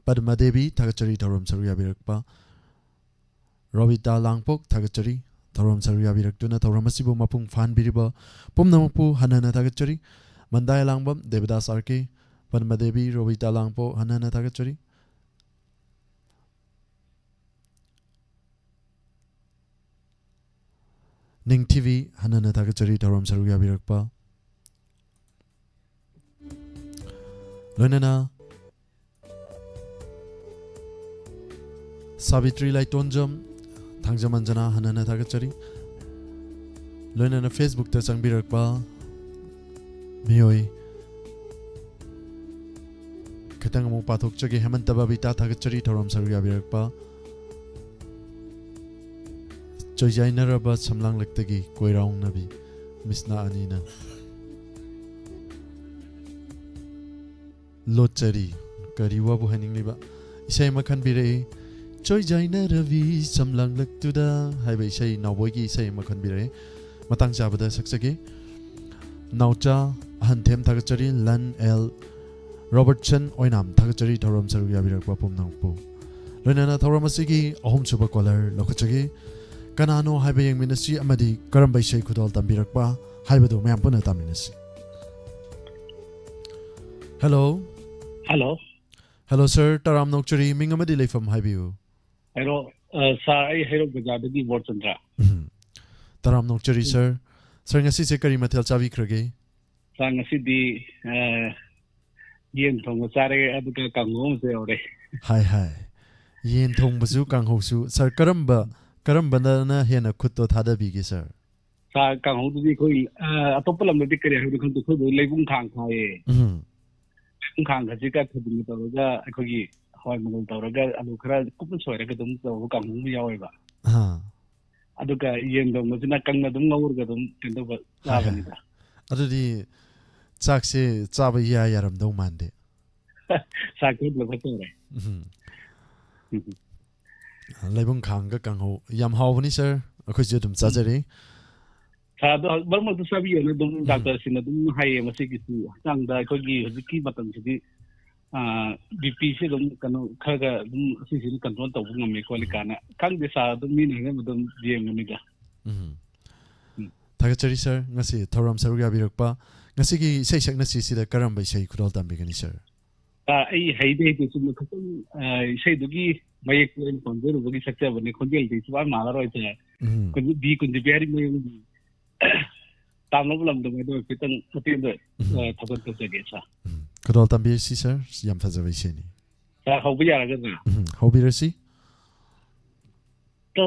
ꯄꯗꯃ ꯗꯦꯕꯤ ꯊꯥꯒꯠꯆꯔꯤ ꯊꯧꯔꯝ ꯁꯔꯨꯛ ꯌꯥꯕꯤꯔꯛꯄ꯫ ꯔꯣꯕꯤꯇꯥ ꯂꯥꯡꯄꯣꯛ ꯊꯥꯒꯠꯆꯔꯤ ꯊꯧꯔꯝ ꯁꯔꯨꯛ ꯌꯥꯕꯤꯔꯛꯇꯨꯅ ꯊꯧꯔꯝ ꯑꯁꯤꯕꯨ ꯃꯄꯨꯡ ꯐꯥꯍꯟꯕꯤꯔꯤꯕ ꯄꯨꯝꯅꯃꯛꯄꯨ ꯍꯟꯅ ꯍꯟꯅ ꯊꯥꯒꯠꯆꯔꯤ꯫ ꯃꯟꯗꯥꯏ ꯂꯥꯡꯕꯝ, ꯗꯦꯕꯗꯥꯁ ꯑꯥꯔ ꯀꯦ, ꯄꯗꯃ ꯗꯦꯕꯤ, ꯔꯣꯕꯤꯇꯥ ꯂꯥꯡꯄꯣꯛ ꯍꯟꯅ ꯍꯟꯅ ꯊꯥꯒꯠꯆꯔꯤ꯫ ꯅꯤꯡꯊꯤꯕꯤ ꯍꯟꯅ ꯍꯟꯅ ꯊꯥꯒꯠꯆꯔꯤ ꯊꯧꯔꯝ ꯁꯔꯨꯛ ꯌꯥꯕꯤꯔꯛꯄ꯫ ꯂꯣꯏꯅꯅ ꯁꯥꯕꯤꯇ꯭ꯔꯤ ꯂꯥꯏꯇꯣꯟꯖꯝ, ꯊꯥꯡꯖꯝ ꯑꯟꯖꯅꯥ ꯍꯟꯅ ꯍꯟꯅ ꯊꯥꯒꯠꯆꯔꯤ꯫ ꯂꯣꯏꯅꯅ Facebook ꯇ ꯆꯪꯕꯤꯔꯛꯄ ꯃꯤꯑꯣꯏ ꯈꯤꯇꯪ ꯑꯃꯨꯛ ꯄꯥꯊꯣꯛꯆꯒꯦ꯫ ꯍꯦꯃꯟꯇ ꯕꯕꯤꯇꯥ ꯊꯥꯒꯠꯆꯔꯤ ꯊꯧꯔꯝ ꯁꯔꯨꯛ ꯌꯥꯕꯤꯔꯛꯄ꯫ ꯇꯣꯏꯖꯥꯏꯅꯔꯕ ꯁꯝꯂꯥꯡꯂꯛꯇꯒꯤ ꯀꯣꯏꯔꯥꯎꯅꯕꯤ ꯃꯤꯁꯅꯥ ꯑꯅꯤꯅ ꯂꯣꯠꯆꯔꯤ꯫ ꯀꯔꯤ ꯋꯥꯕꯨ ꯍꯥꯏꯅꯤꯡꯂꯤꯕ? ꯏꯁꯩ ꯑꯃ ꯈꯟꯕꯤꯔꯛꯏ, ꯆꯣꯏꯖꯥꯏꯅꯔꯕꯤ ꯁꯝꯂꯥꯡꯂꯛꯇꯨꯗ ꯍꯥꯏꯕ ꯏꯁꯩ, ꯅꯥꯎꯕꯣꯏꯒꯤ ꯏꯁꯩ ꯑꯃ ꯈꯟꯕꯤꯔꯛꯏ꯫ ꯃꯇꯥꯡ ꯆꯥꯕꯗ ꯁꯛꯆꯒꯦ꯫ ꯅꯥꯎꯆꯥ ꯑꯍꯟꯊꯦꯝ ꯊꯥꯒꯠꯆꯔꯤ, ꯂꯟ ꯑꯦꯜ ꯔꯣꯕꯔꯠꯁꯟ ꯑꯣꯏꯅꯥꯝ ꯊꯥꯒꯠꯆꯔꯤ, ꯊꯧꯔꯝ ꯁꯔꯨꯛ ꯌꯥꯕꯤꯔꯛꯄ ꯄꯨꯝꯅꯃꯛꯄꯨ꯫ ꯂꯣꯏꯅꯅ ꯊꯧꯔꯝ ꯑꯁꯤꯒꯤ ꯑꯍꯨꯝꯁꯨꯕ ꯀꯣꯂꯔ ꯂꯧꯈꯠꯆꯒꯦ꯫ ꯀꯅꯥꯅꯣ ꯍꯥꯏꯕ ꯌꯦꯡꯃꯤꯟꯅꯁꯤ ꯑꯃꯗꯤ ꯀꯔꯝꯕ ꯏꯁꯩ ꯈꯨꯗꯣꯜ ꯇꯝꯕꯤꯔꯛꯄ ꯍꯥꯏꯕꯗꯨ ꯃꯌꯥꯝ ꯄꯨꯟꯅ ꯇꯥꯃꯤꯟꯅꯁꯤ꯫ ꯍꯦꯜꯂꯣ꯫ ꯍꯜꯂꯣ꯫ ꯍꯦꯜꯂꯣ ꯁꯔ, ꯇꯔꯥꯝꯅ ꯑꯣꯛꯆꯔꯤ, ꯃꯤꯡ ꯑꯃꯗꯤ ꯂꯩꯐꯝ ꯍꯥꯏꯕꯤꯌꯨ꯫ ꯍꯩꯔꯣꯛ, ꯑ, ꯁꯥꯔ, ꯑꯩ ꯍꯩꯔꯣꯛ ꯕꯖꯥꯔꯗꯒꯤ ꯕꯣꯔꯆꯟꯗ꯭ꯔ꯫ ꯎꯝ꯫ ꯇꯔꯥꯝꯅ ꯑꯣꯛꯆꯔꯤ ꯁꯔ꯫ ꯁꯔ, ꯉꯁꯤꯁꯦ ꯀꯔꯤ ꯃꯊꯦꯜ ꯆꯥꯕꯤꯈ꯭ꯔꯒꯦ? ꯁꯥꯔ, ꯉꯁꯤꯗꯤ, ꯑ, ꯌꯦꯟ ꯊꯣꯡꯕ ꯆꯥꯔꯦ, ꯑꯗꯨꯒ ꯀꯥꯡꯍꯧ ꯑꯃꯁꯨ ꯌꯥꯎꯔꯦ꯫ ꯍꯥꯏ ꯍꯥꯏ꯫ ꯌꯦꯟ ꯊꯣꯡꯕꯁꯨ ꯀꯥꯡꯍꯧꯁꯨ꯫ ꯁꯔ, ꯀꯔꯝꯕ, ꯀꯔꯝꯕꯅ ꯍꯦꯟꯅ ꯈꯨꯠꯇꯣ ꯊꯥꯗꯕꯤꯒꯦ ꯁꯔ? ꯁꯥꯔ, ꯀꯥꯡꯍꯧꯗꯨꯗꯤ ꯑꯩꯈꯣꯏ, ꯑ, ꯑꯇꯣꯞꯄ ꯂꯝꯗꯗꯤ ꯀꯔꯤ ꯍꯥꯏꯕꯅꯣ ꯈꯪꯗꯦ, ꯑꯩꯈꯣꯏꯗꯤ ꯂꯩꯕꯨꯡ ꯈꯥꯡ ꯊꯥꯏꯌꯦ꯫ ꯎꯝ꯫ ꯂꯩꯕꯨꯡ ꯈꯥꯡ ꯈꯖꯤꯛꯀ ꯊꯣꯏꯗꯤꯡꯒ ꯇꯧꯔꯒ ꯑꯩꯈꯣꯏꯒꯤ ꯍꯋꯥꯏ ꯃꯪꯒꯜ ꯇꯧꯔꯒ ꯑꯂꯨ ꯈꯔ ꯀꯨꯞꯅ ꯁꯣꯏꯔꯒ ꯑꯗꯨꯝ ꯇꯧꯕ ꯀꯥꯡꯍꯧ ꯑꯃ ꯌꯥꯎꯋꯦꯕ꯫ ꯑꯥ꯫ ꯑꯗꯨꯒ ꯌꯦꯟ ꯊꯣꯡꯕꯁꯤꯅ ꯀꯪꯅ ꯑꯗꯨꯝ ꯉꯧꯔꯒ ꯑꯗꯨꯝ ꯀꯩꯅꯣ ꯇꯧꯕ ꯍꯥꯏ, ꯍꯥꯏ꯫ ꯆꯥꯕꯅꯤꯗ꯫ ꯑꯗꯨꯗꯤ ꯆꯥꯛꯁꯦ ꯆꯥꯕ ꯏꯌꯥ ꯌꯥꯔꯝꯗꯧ ꯃꯥꯟꯗꯦ꯫ ꯆꯥꯛ ꯇꯣꯛꯂꯒ ꯇꯧꯔꯦ꯫ ꯎꯝ꯫ ꯎꯝ꯫ ꯂꯩꯕꯨꯡ ꯈꯥꯡꯒ ꯀꯥꯡꯍꯧ ꯌꯥꯝ ꯍꯥꯎꯕꯅꯤ ꯁꯔ, ꯑꯩꯈꯣꯏꯁꯨ ꯑꯗꯨꯝ ꯎꯝ꯫ ꯆꯥꯖꯔꯤ꯫ ꯁꯥꯔ, ꯑꯗꯣ ꯃꯔꯛ ꯃꯔꯛꯇ ꯆꯥꯕꯤꯌꯣꯅ ꯑꯗꯨꯝ ꯎꯝ꯫ ꯗꯥꯛꯇꯔꯁꯤꯡꯅ ꯑꯗꯨꯝ ꯍꯥꯏꯌꯦ, ꯃꯁꯤꯒꯤꯁꯤ ꯍꯛꯆꯥꯡꯗ ꯑꯩꯈꯣꯏꯒꯤ ꯍꯧꯖꯤꯛꯀꯤ ꯃꯇꯝꯁꯤꯗꯤ, ꯑ, ꯕꯤ ꯄꯤꯁꯦ ꯑꯗꯨꯝ ꯀꯩꯅꯣ ꯈꯔ ꯈꯔ ꯑꯗꯨꯝ ꯑꯁꯤꯁꯤꯅ ꯀꯟꯇ꯭ꯔꯣꯜ ꯇꯧꯕ ꯉꯝꯃꯤ ꯈꯣꯠꯂꯤ ꯎꯝ꯫ ꯀꯥꯏꯅ꯫ ꯈꯪꯗꯦ ꯁꯥꯔ, ꯑꯗꯨꯝ ꯃꯤꯅ ꯍꯥꯏꯅꯕ ꯑꯗꯨꯝ ꯌꯦꯡꯕꯅꯤꯗ꯫ ꯎꯝ꯫ ꯎꯝ꯫ ꯊꯥꯒꯠꯆꯔꯤ ꯁꯔ, ꯉꯁꯤ ꯊꯧꯔꯝ ꯁꯔꯨꯛ ꯌꯥꯕꯤꯔꯛꯄ꯫ ꯉꯁꯤꯒꯤ ꯏꯁꯩ ꯁꯛꯅꯁꯤꯁꯤꯗ ꯀꯔꯝꯕ ꯏꯁꯩ ꯈꯨꯗꯣꯜ ꯇꯝꯕꯤꯒꯅꯤ ꯁꯔ? ꯑ, ꯑꯩ ꯍꯩꯗꯤ ꯍꯩꯇꯦ, ꯆꯨꯝꯅ ꯈꯛꯇꯪ, ꯑ, ꯏꯁꯩꯗꯨꯒꯤ ꯃꯌꯦꯛꯇꯨ ꯑꯩꯅ ꯄꯥꯝꯖꯔꯨꯕꯒꯤ ꯁꯛꯆꯕꯅꯤ, ꯈꯣꯟꯖꯦꯜꯗꯤ ꯁꯨꯡꯃꯥꯟ ꯃꯥꯟꯅꯔꯣꯏ ꯁꯥꯔ꯫ ꯎꯝ꯫ ꯀꯨꯟ-, ꯕꯤ ꯀꯨꯟꯖꯕꯤꯍꯥꯔꯤ ꯃꯌꯨꯝꯒꯤ ꯇꯥꯝꯂꯕ ꯂꯝꯗꯝ ꯍꯥꯏꯗꯣ ꯈꯤꯇꯪ ꯃꯇꯦꯛ ꯑꯃ, ꯎꯝ꯫ ꯑ, ꯊꯧꯒꯜ ꯇꯧꯖꯒꯦ ꯁꯥꯔ꯫ ꯎꯝ꯫ ꯈꯨꯗꯣꯜ ꯇꯝꯕꯤꯔꯁꯤ ꯁꯔ, ꯌꯥꯝ ꯐꯖꯕ ꯏꯁꯩꯅꯤ꯫ ꯁꯥꯔ, ꯍꯧꯕ ꯌꯥꯔꯒꯗ꯭ꯔꯥ? ꯎꯝ, ꯍꯧꯕꯤꯔꯁꯤ꯫ ꯇ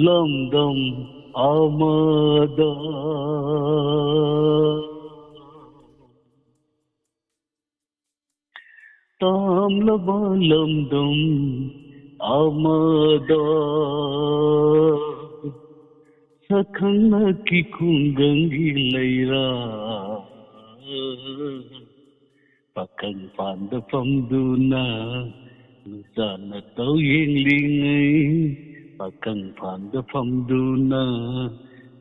ꯂꯝꯗꯝ ꯑꯃꯗ꯫ ꯇꯥꯝꯂꯕ ꯂꯝꯗꯝ ꯑꯃꯗ ꯁꯛꯈꯪꯅꯈꯤ ꯈꯨꯡꯒꯪꯒꯤ ꯂꯩꯔꯥ꯫ ꯄꯥꯈꯪ ꯐꯥꯟꯗ ꯐꯝꯗꯨꯅ ꯅꯨꯡꯖꯥꯅ ꯇꯧ ꯌꯦꯡꯂꯤꯉꯩ, ꯄꯥꯈꯪ ꯐꯥꯟꯗ ꯐꯝꯗꯨꯅ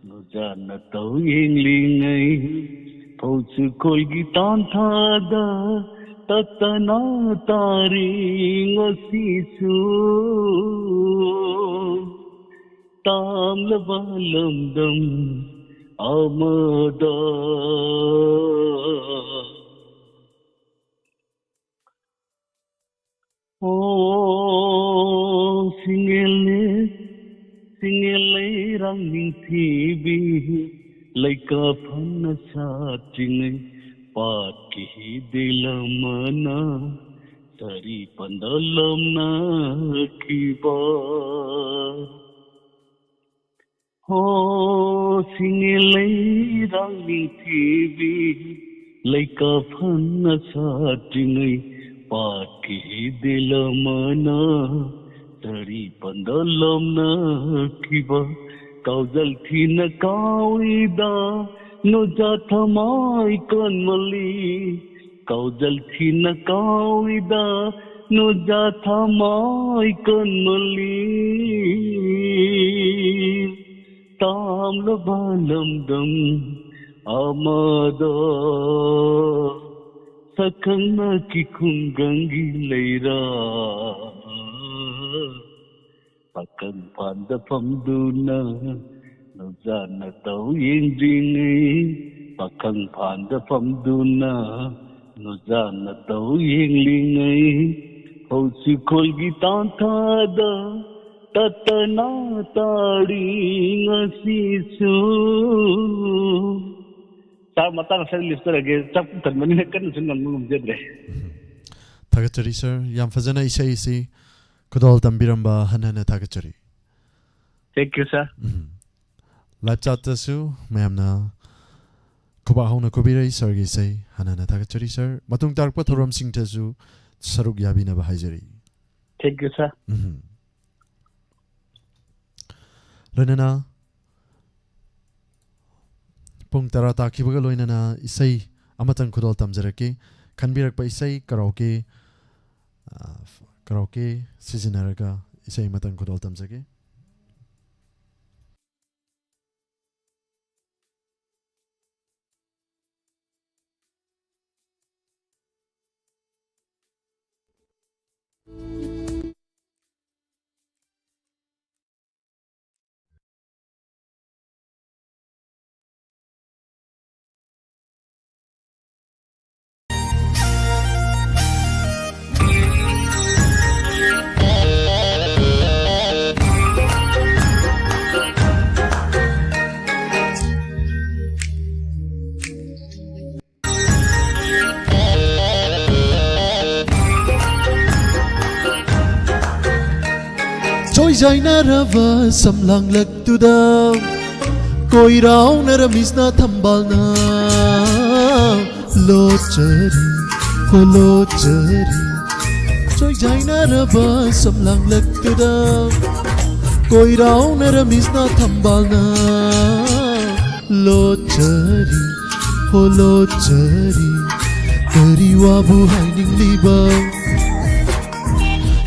ꯅꯨꯡꯖꯥꯅ ꯇꯧ ꯌꯦꯡꯂꯤꯉꯩ, ꯐꯧꯁꯨ ꯈꯣꯏꯒꯤ ꯇꯥꯟꯊꯥꯗ ꯇꯠꯇꯅ ꯇꯥꯔꯤ ꯉꯁꯤꯁꯨ꯫ ꯇꯥꯝꯂꯕ ꯂꯝꯗꯝ ꯑꯃꯗ꯫ ꯑꯣ ꯁꯤꯡꯉꯦꯜꯅꯦ, ꯁꯤꯡꯉꯦꯜ ꯂꯩꯔꯥꯡ ꯅꯤꯡꯊꯤꯕꯤ, ꯂꯩꯀꯥ ꯐꯅ ꯁꯥꯠꯇ꯭ꯔꯤꯉꯩ ꯄꯥꯠꯀꯤ ꯍꯤꯗꯤꯜ ꯑꯃꯅ ꯁꯥꯔꯤ ꯄꯥꯟꯗ ꯂꯝꯅꯈꯤꯕ꯫ ꯍꯣ ꯁꯤꯡꯉꯦꯜ ꯂꯩꯔꯥꯡ ꯅꯤꯡꯊꯤꯕꯤ, ꯂꯩꯀꯥ ꯐꯅ ꯁꯥꯠꯇ꯭ꯔꯤꯉꯩ ꯄꯥꯠꯀꯤ ꯍꯤꯗꯤꯜ ꯑꯃꯅ ꯁꯥꯔꯤ ꯄꯥꯟꯗ ꯂꯝꯅꯈꯤꯕ꯫ ꯀꯥꯎꯖꯜ ꯊꯤꯅ ꯀꯥꯎꯏꯗ ꯅꯣꯖꯥ ꯊꯃꯥꯏ ꯀꯟꯃꯜꯂꯤ, ꯀꯥꯎꯖꯜ ꯊꯤꯅ ꯀꯥꯎꯏꯗ ꯅꯣꯖꯥ ꯊꯃꯥꯏ ꯀꯟꯃꯜꯂꯤ꯫ ꯇꯥꯝꯂꯕ ꯂꯝꯗꯝ ꯑꯃꯗ ꯁꯛꯈꯪꯅꯈꯤ ꯈꯨꯡꯒꯪꯒꯤ ꯂꯩꯔꯥ꯫ ꯄꯥꯈꯪ ꯐꯥꯟꯗ ꯐꯝꯗꯨꯅ ꯅꯨꯡꯖꯥꯅ ꯇꯧ ꯌꯦꯡꯗ꯭ꯔꯤꯉꯩ, ꯄꯥꯈꯪ ꯐꯥꯟꯗ ꯐꯝꯗꯨꯅ ꯅꯨꯡꯖꯥꯅ ꯇꯧ ꯌꯦꯡꯂꯤꯉꯩ, ꯍꯧꯁꯤ ꯈꯣꯜꯒꯤ ꯇꯥꯟꯊꯥꯗ ꯇꯠꯇꯅ ꯇꯥꯔꯤ ꯉꯁꯤꯁꯨ꯫ ꯁꯥꯔ, ꯃꯇꯥꯡ ꯑꯁꯤꯗ ꯂꯦꯞꯆꯔꯒꯦ꯫ ꯆꯥꯛ ꯄꯨꯛ ꯊꯟꯕꯅꯤꯅ ꯀꯟꯅꯁꯨ ꯉꯪꯕ ꯉꯝꯖꯗ꯭ꯔꯦ꯫ ꯊꯥꯒꯠꯆꯔꯤ ꯁꯥꯔ, ꯌꯥꯝ ꯐꯖꯅ ꯏꯁꯩ ꯑꯁꯤ ꯈꯨꯗꯣꯜ ꯇꯝꯕꯤꯔꯝꯕ ꯍꯟꯅ ꯍꯟꯅ ꯊꯥꯒꯠꯆꯔꯤ꯫ Thank you, sir. Um. Live chat ꯇꯁꯨ ꯃꯌꯥꯝꯅ ꯈꯨꯕꯥꯛ ꯍꯧꯅ ꯈꯨꯕꯤꯔꯛꯏ ꯁꯥꯔꯒꯤ ꯏꯁꯩ꯫ ꯍꯟꯅ ꯍꯟꯅ ꯊꯥꯒꯠꯆꯔꯤ ꯁꯥꯔ꯫ ꯃꯇꯨꯡ ꯇꯥꯔꯛꯄ ꯊꯧꯔꯝꯁꯤꯡꯗꯁꯨ ꯁꯔꯨꯛ ꯌꯥꯕꯤꯅꯕ ꯍꯥꯏꯖꯔꯤ꯫ Thank you, sir. ꯎꯝ꯫ ꯂꯣꯏꯅꯅ ꯄꯨꯡ ꯇꯔꯥ ꯇꯥꯈꯤꯕꯒ ꯂꯣꯏꯅꯅ ꯏꯁꯩ ꯑꯃꯇꯪ ꯈꯨꯗꯣꯜ ꯇꯝꯖꯔꯛꯀꯦ꯫ ꯈꯟꯕꯤꯔꯛꯄ ꯏꯁꯩ ꯀꯔꯥꯎꯀꯦ, ꯑ, ꯀꯔꯥꯎꯀꯦ ꯁꯤꯖꯤꯟꯅꯔꯒ ꯏꯁꯩ ꯑꯃꯇꯪ ꯈꯨꯗꯣꯜ ꯇꯝꯖꯒꯦ꯫ ꯆꯣꯏꯖꯥꯏꯅꯔꯕ ꯁꯝꯂꯥꯡꯂꯛꯇꯨꯗ ꯀꯣꯏꯔꯥꯎꯅꯔꯝꯃꯤꯁꯤꯅ ꯊꯝꯕꯥꯜꯅ ꯂꯣꯠꯆꯔꯤ, ꯍꯣ ꯂꯣꯠꯆꯔꯤ꯫ ꯆꯣꯏꯖꯥꯏꯅꯔꯕ ꯁꯝꯂꯥꯡꯂꯛꯇꯨꯗ ꯀꯣꯏꯔꯥꯎꯅꯔꯝꯃꯤꯁꯤꯅ ꯊꯝꯕꯥꯜꯅ ꯂꯣꯠꯆꯔꯤ, ꯍꯣ ꯂꯣꯠꯆꯔꯤ꯫ ꯀꯔꯤ ꯋꯥꯕꯨ ꯍꯥꯏꯅꯤꯡꯂꯤꯕ,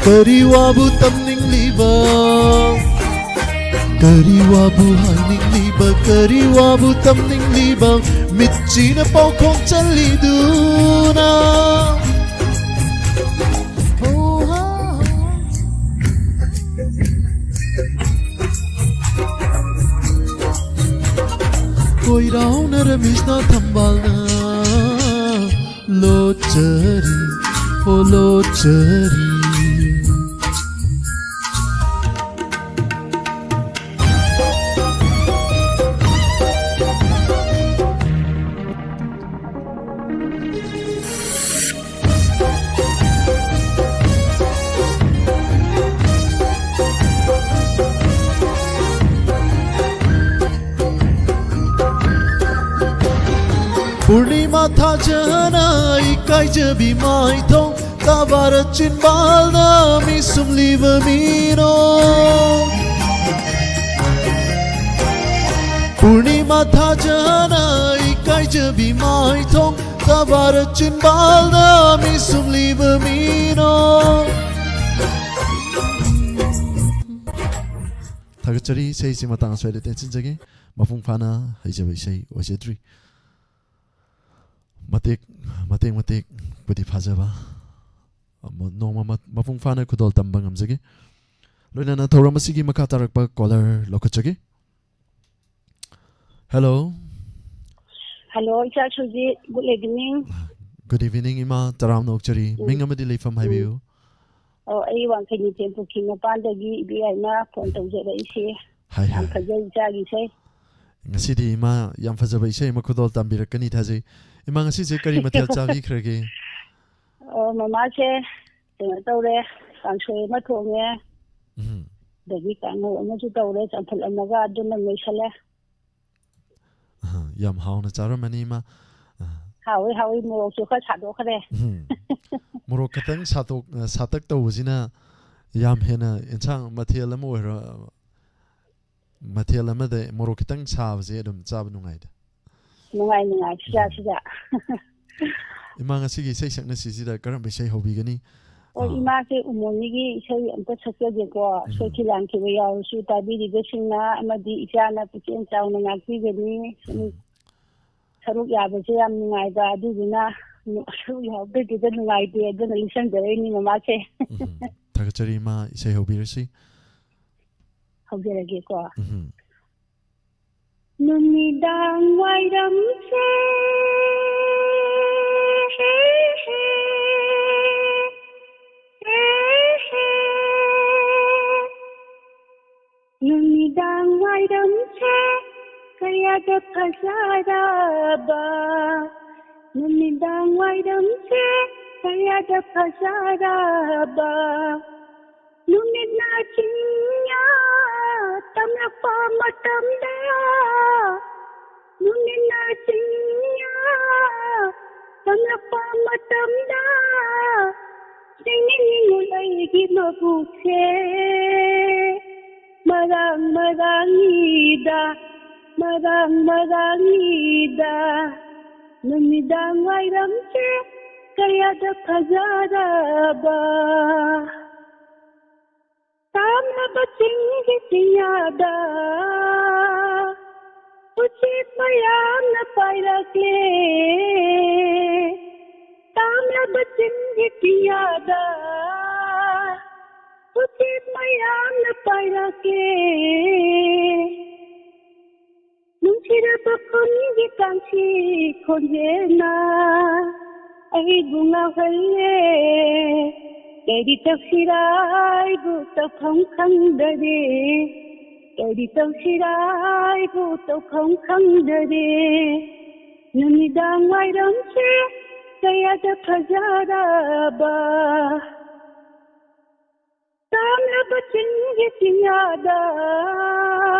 ꯀꯔꯤ ꯋꯥꯕꯨ ꯇꯝꯅꯤꯡꯂꯤꯕ, ꯀꯔꯤ ꯋꯥꯕꯨ ꯍꯥꯏꯅꯤꯡꯂꯤꯕ, ꯀꯔꯤ ꯋꯥꯕꯨ ꯇꯝꯅꯤꯡꯂꯤꯕ, ꯃꯤꯠꯁꯤꯅ ꯄꯥꯎꯈꯣꯡ ꯆꯜꯂꯤꯗꯨꯅ꯫ ꯀꯣꯏꯔꯥꯎꯅꯔꯝꯃꯤꯁꯤꯅ ꯊꯝꯕꯥꯜꯅ ꯂꯣꯠꯆꯔꯤ, ꯍꯣ ꯂꯣꯠꯆꯔꯤ꯫ ꯊꯥꯖꯅ ꯏꯀꯥꯏꯖꯕꯤ ꯃꯥꯏꯊꯣꯡ, ꯀꯕꯥꯔ ꯆꯤꯟꯕꯥꯜꯅ ꯃꯤ ꯁꯨꯝꯂꯤꯕ ꯃꯤꯅꯣ꯫ ꯄꯨꯔꯅꯤꯃꯥ ꯊꯥꯖꯅ ꯏꯀꯥꯏꯖꯕꯤ ꯃꯥꯏꯊꯣꯡ, ꯀꯕꯥꯔ ꯆꯤꯟꯕꯥꯜꯅ ꯃꯤ ꯁꯨꯝꯂꯤꯕ ꯃꯤꯅꯣ꯫ ꯊꯥꯒꯠꯆꯔꯤ꯫ ꯏꯁꯩꯁꯤ ꯃꯇꯥꯡ ꯑꯁ꯭ꯋꯥꯏꯗ ꯇꯦꯟꯁꯤꯟꯖꯒꯦ꯫ ꯃꯄꯨꯡ ꯐꯥꯅ ꯍꯩꯖꯕ ꯏꯁꯩ ꯑꯣꯏꯖꯗ꯭ꯔꯤ꯫ ꯃꯇꯦꯛ ꯃꯇꯦꯛ ꯃꯇꯦꯛꯄꯨꯗꯤ ꯐꯥꯖꯕ, ꯑꯃ, ꯅꯣꯡꯃ ꯃ-, ꯃꯄꯨꯡ ꯐꯥꯅ ꯈꯨꯗꯣꯜ ꯇꯝꯕ ꯉꯝꯖꯒꯦ꯫ ꯂꯣꯏꯅꯅ ꯊꯧꯔꯝ ꯑꯁꯤꯒꯤ ꯃꯈꯥ ꯇꯥꯔꯛꯄ ꯀꯣꯂꯔ ꯂꯧꯈꯠꯆꯒꯦ꯫ ꯍꯦꯜꯂꯣ꯫ ꯍꯦꯜꯂꯣ, ꯏꯆꯥ Sujit, good evening. Good evening, ꯏꯃꯥ, ꯇꯔꯥꯝꯅ ꯑꯣꯛꯆꯔꯤ꯫ ꯎꯝ꯫ ꯃꯤꯡ ꯑꯃꯗꯤ ꯂꯩꯐꯝ ꯎꯝ꯫ ꯍꯥꯏꯕꯤꯌꯨ꯫ ꯑꯣ, ꯑꯩ ꯋꯥꯡꯈꯩ ꯅꯤꯡꯊꯦꯝ ꯄꯨꯈ꯭ꯔꯤ ꯃꯄꯥꯟꯗꯒꯤ ꯏꯕꯦꯌꯥꯏꯃ ꯐꯣꯟ ꯇꯧꯖꯔꯛꯏꯁꯦ꯫ ꯍꯥꯏ, ꯌꯥꯝ ꯍꯥꯏ꯫ ꯐꯖꯩ ꯏꯆꯥꯒꯤ ꯏꯁꯩ꯫ ꯉꯁꯤꯗꯤ ꯏꯃꯥ ꯌꯥꯝ ꯐꯖꯕ ꯏꯁꯩ ꯑꯃ ꯈꯨꯗꯣꯜ ꯇꯝꯕꯤꯔꯛꯀꯅꯤ ꯊꯥꯖꯩ꯫ ꯏꯃꯥ, ꯉꯁꯤꯁꯦ ꯀꯔꯤ ꯃꯊꯦꯜ ꯆꯥꯕꯤꯈ꯭ꯔꯒꯦ? ꯑꯣ, ꯃꯃꯥꯁꯦ ꯀꯩꯅꯣ ꯇꯧꯔꯦ, ꯀꯥꯡꯁꯣꯏ ꯑꯃ ꯊꯣꯡꯉꯦ, ꯎꯝ꯫ ꯑꯗꯒꯤ ꯀꯥꯡꯉꯧ ꯑꯃꯁꯨ ꯇꯧꯔꯦ, ꯆꯝꯐꯨꯠ ꯑꯃꯒ, ꯑꯗꯨꯅ ꯂꯣꯏꯁꯜꯂꯦ꯫ ꯑꯍ, ꯌꯥꯝ ꯍꯥꯎꯅ ꯆꯥꯔꯝꯃꯅꯤ, ꯏꯃꯥ꯫ ꯑ꯫ ꯍꯥꯎꯏ, ꯍꯥꯎꯏ, ꯃꯣꯔꯣꯛꯁꯨ ꯈꯔ ꯁꯥꯗꯣꯛꯈ꯭ꯔꯦ꯫ ꯎꯝ꯫ ꯃꯣꯔꯣꯛ ꯈꯤꯇꯪ ꯁꯥꯇꯣꯛ-, ꯑ, ꯁꯥꯇꯛ ꯇꯧꯕꯁꯤꯅ ꯌꯥꯝ ꯍꯦꯟꯅ ꯑꯦꯟꯁꯥꯡ ꯃꯊꯦꯜ ꯑꯃ ꯑꯣꯏꯔꯣ, ꯃꯊꯦꯜ ꯑꯃꯗ ꯃꯣꯔꯣꯛ ꯈꯤꯇꯪ ꯁꯥꯕꯁꯦ ꯑꯗꯨꯝ ꯆꯥꯕ ꯅꯨꯡꯉꯥꯏꯗ꯫ ꯅꯨꯡꯉꯥꯏ, ꯅꯨꯡꯉꯥꯏ, ꯁꯤꯗ, ꯎꯝ꯫ ꯁꯤꯗ꯫ ꯏꯃꯥ, ꯉꯁꯤꯒꯤ ꯏꯁꯩ ꯁꯛꯅꯁꯤꯁꯤꯗ ꯀꯔꯝꯕ ꯏꯁꯩ ꯍꯧꯕꯤꯒꯅꯤ? ꯑꯣ, ꯑꯥ꯫ ꯏꯃꯥꯁꯦ ꯎꯃꯣꯅꯤꯒꯤ ꯏꯁꯩ ꯑꯝꯇ ꯁꯛꯆꯒꯦꯀꯣ꯫ ꯎꯝ꯫ ꯁꯣꯏꯈꯤ ꯂꯥꯟꯈꯤꯕ ꯌꯥꯎꯔꯁꯨ ꯇꯥꯕꯤꯔꯤꯕꯁꯤꯡꯅ ꯑꯃꯗꯤ ꯏꯆꯥꯅ ꯄꯨꯛꯆꯦꯜ ꯆꯥꯎꯅ ꯉꯥꯛꯄꯤꯒꯅꯤ꯫ ꯁꯨꯝ ꯎꯝ꯫ ꯁꯔꯨꯛ ꯌꯥꯕꯁꯦ ꯌꯥꯝ ꯅꯨꯡꯉꯥꯏꯕ, ꯑꯗꯨꯗꯨꯅ ꯁꯔꯨꯛ ꯌꯥꯍꯧꯗ꯭ꯔꯗꯤ ꯅꯨꯡꯉꯥꯏꯇꯦ, ꯑꯗꯨꯅ ꯂꯤꯠꯁꯟꯖꯔꯛꯏꯅꯤ ꯃꯃꯥꯁꯦ꯫ ꯎꯝ꯫ ꯊꯥꯒꯠꯆꯔꯤ, ꯏꯃꯥ, ꯏꯁꯩ ꯍꯧꯕꯤꯔꯁꯤ꯫ ꯍꯧꯖꯔꯒꯦꯀꯣ꯫ ꯎꯝ꯫ ꯅꯨꯃꯤꯗꯥꯡ ꯋꯥꯏꯔꯝꯁꯦ, ꯍꯦ, ꯍꯦ, ꯍꯦ, ꯍꯦ꯫ ꯅꯨꯃꯤꯗꯥꯡ ꯋꯥꯏꯔꯝꯁꯦ ꯀꯌꯥꯗ ꯐꯖꯔꯕ, ꯅꯨꯃꯤꯗꯥꯡ ꯋꯥꯏꯔꯝꯁꯦ ꯀꯌꯥꯗ ꯐꯖꯔꯕ, ꯅꯨꯃꯤꯠꯅ ꯆꯤꯡꯌꯥ ꯇꯝꯂꯛꯄ ꯃꯇꯝꯗ, ꯅꯨꯃꯤꯠꯅ ꯆꯤꯡꯌꯥ ꯇꯝꯂꯛꯄ ꯃꯇꯝꯗ ꯆꯤꯡꯅꯤꯡꯉꯨ ꯑꯩꯒꯤ ꯃꯕꯨꯛꯁꯦ ꯃꯔꯥꯡ ꯃꯔꯥꯡꯉꯤꯗ, ꯃꯔꯥꯡ ꯃꯔꯥꯡꯉꯤꯗ꯫ ꯅꯨꯃꯤꯗꯥꯡ ꯋꯥꯏꯔꯝꯁꯦ ꯀꯌꯥꯗ ꯐꯖꯔꯕ꯫ ꯇꯥꯝꯂꯕ ꯆꯤꯡꯒꯤ ꯆꯤꯡꯌꯥꯗ ꯎꯆꯦꯛ ꯃꯌꯥꯝꯅ ꯄꯥꯏꯔꯛꯂꯦ꯫ ꯇꯥꯝꯂꯕ ꯆꯤꯡꯒꯤ ꯆꯤꯡꯌꯥꯗ ꯎꯆꯦꯛ ꯃꯌꯥꯝꯅ ꯄꯥꯏꯔꯛꯂꯦ꯫ ꯅꯨꯡꯁꯤꯔꯕ ꯈꯨꯟꯒꯤ ꯀꯥꯡꯁꯤ ꯈꯣꯟꯖꯦꯜꯅ ꯑꯩꯕꯨ ꯉꯥꯎꯍꯜꯂꯦ꯫ ꯀꯔꯤ ꯇꯧꯁꯤꯔꯥ ꯑꯩꯕꯨ ꯇꯧꯐꯝ ꯈꯪꯗꯔꯦ꯫ ꯀꯔꯤ ꯇꯧꯁꯤꯔꯥ ꯑꯩꯕꯨ ꯇꯧꯐꯝ ꯈꯪꯗꯔꯦ꯫ ꯅꯨꯃꯤꯗꯥꯡ ꯋꯥꯏꯔꯝꯁꯦ ꯀꯌꯥꯗ ꯐꯖꯔꯕ꯫ ꯇꯥꯝꯂꯕ ꯆꯤꯡꯒꯤ ꯆꯤꯡꯌꯥꯗ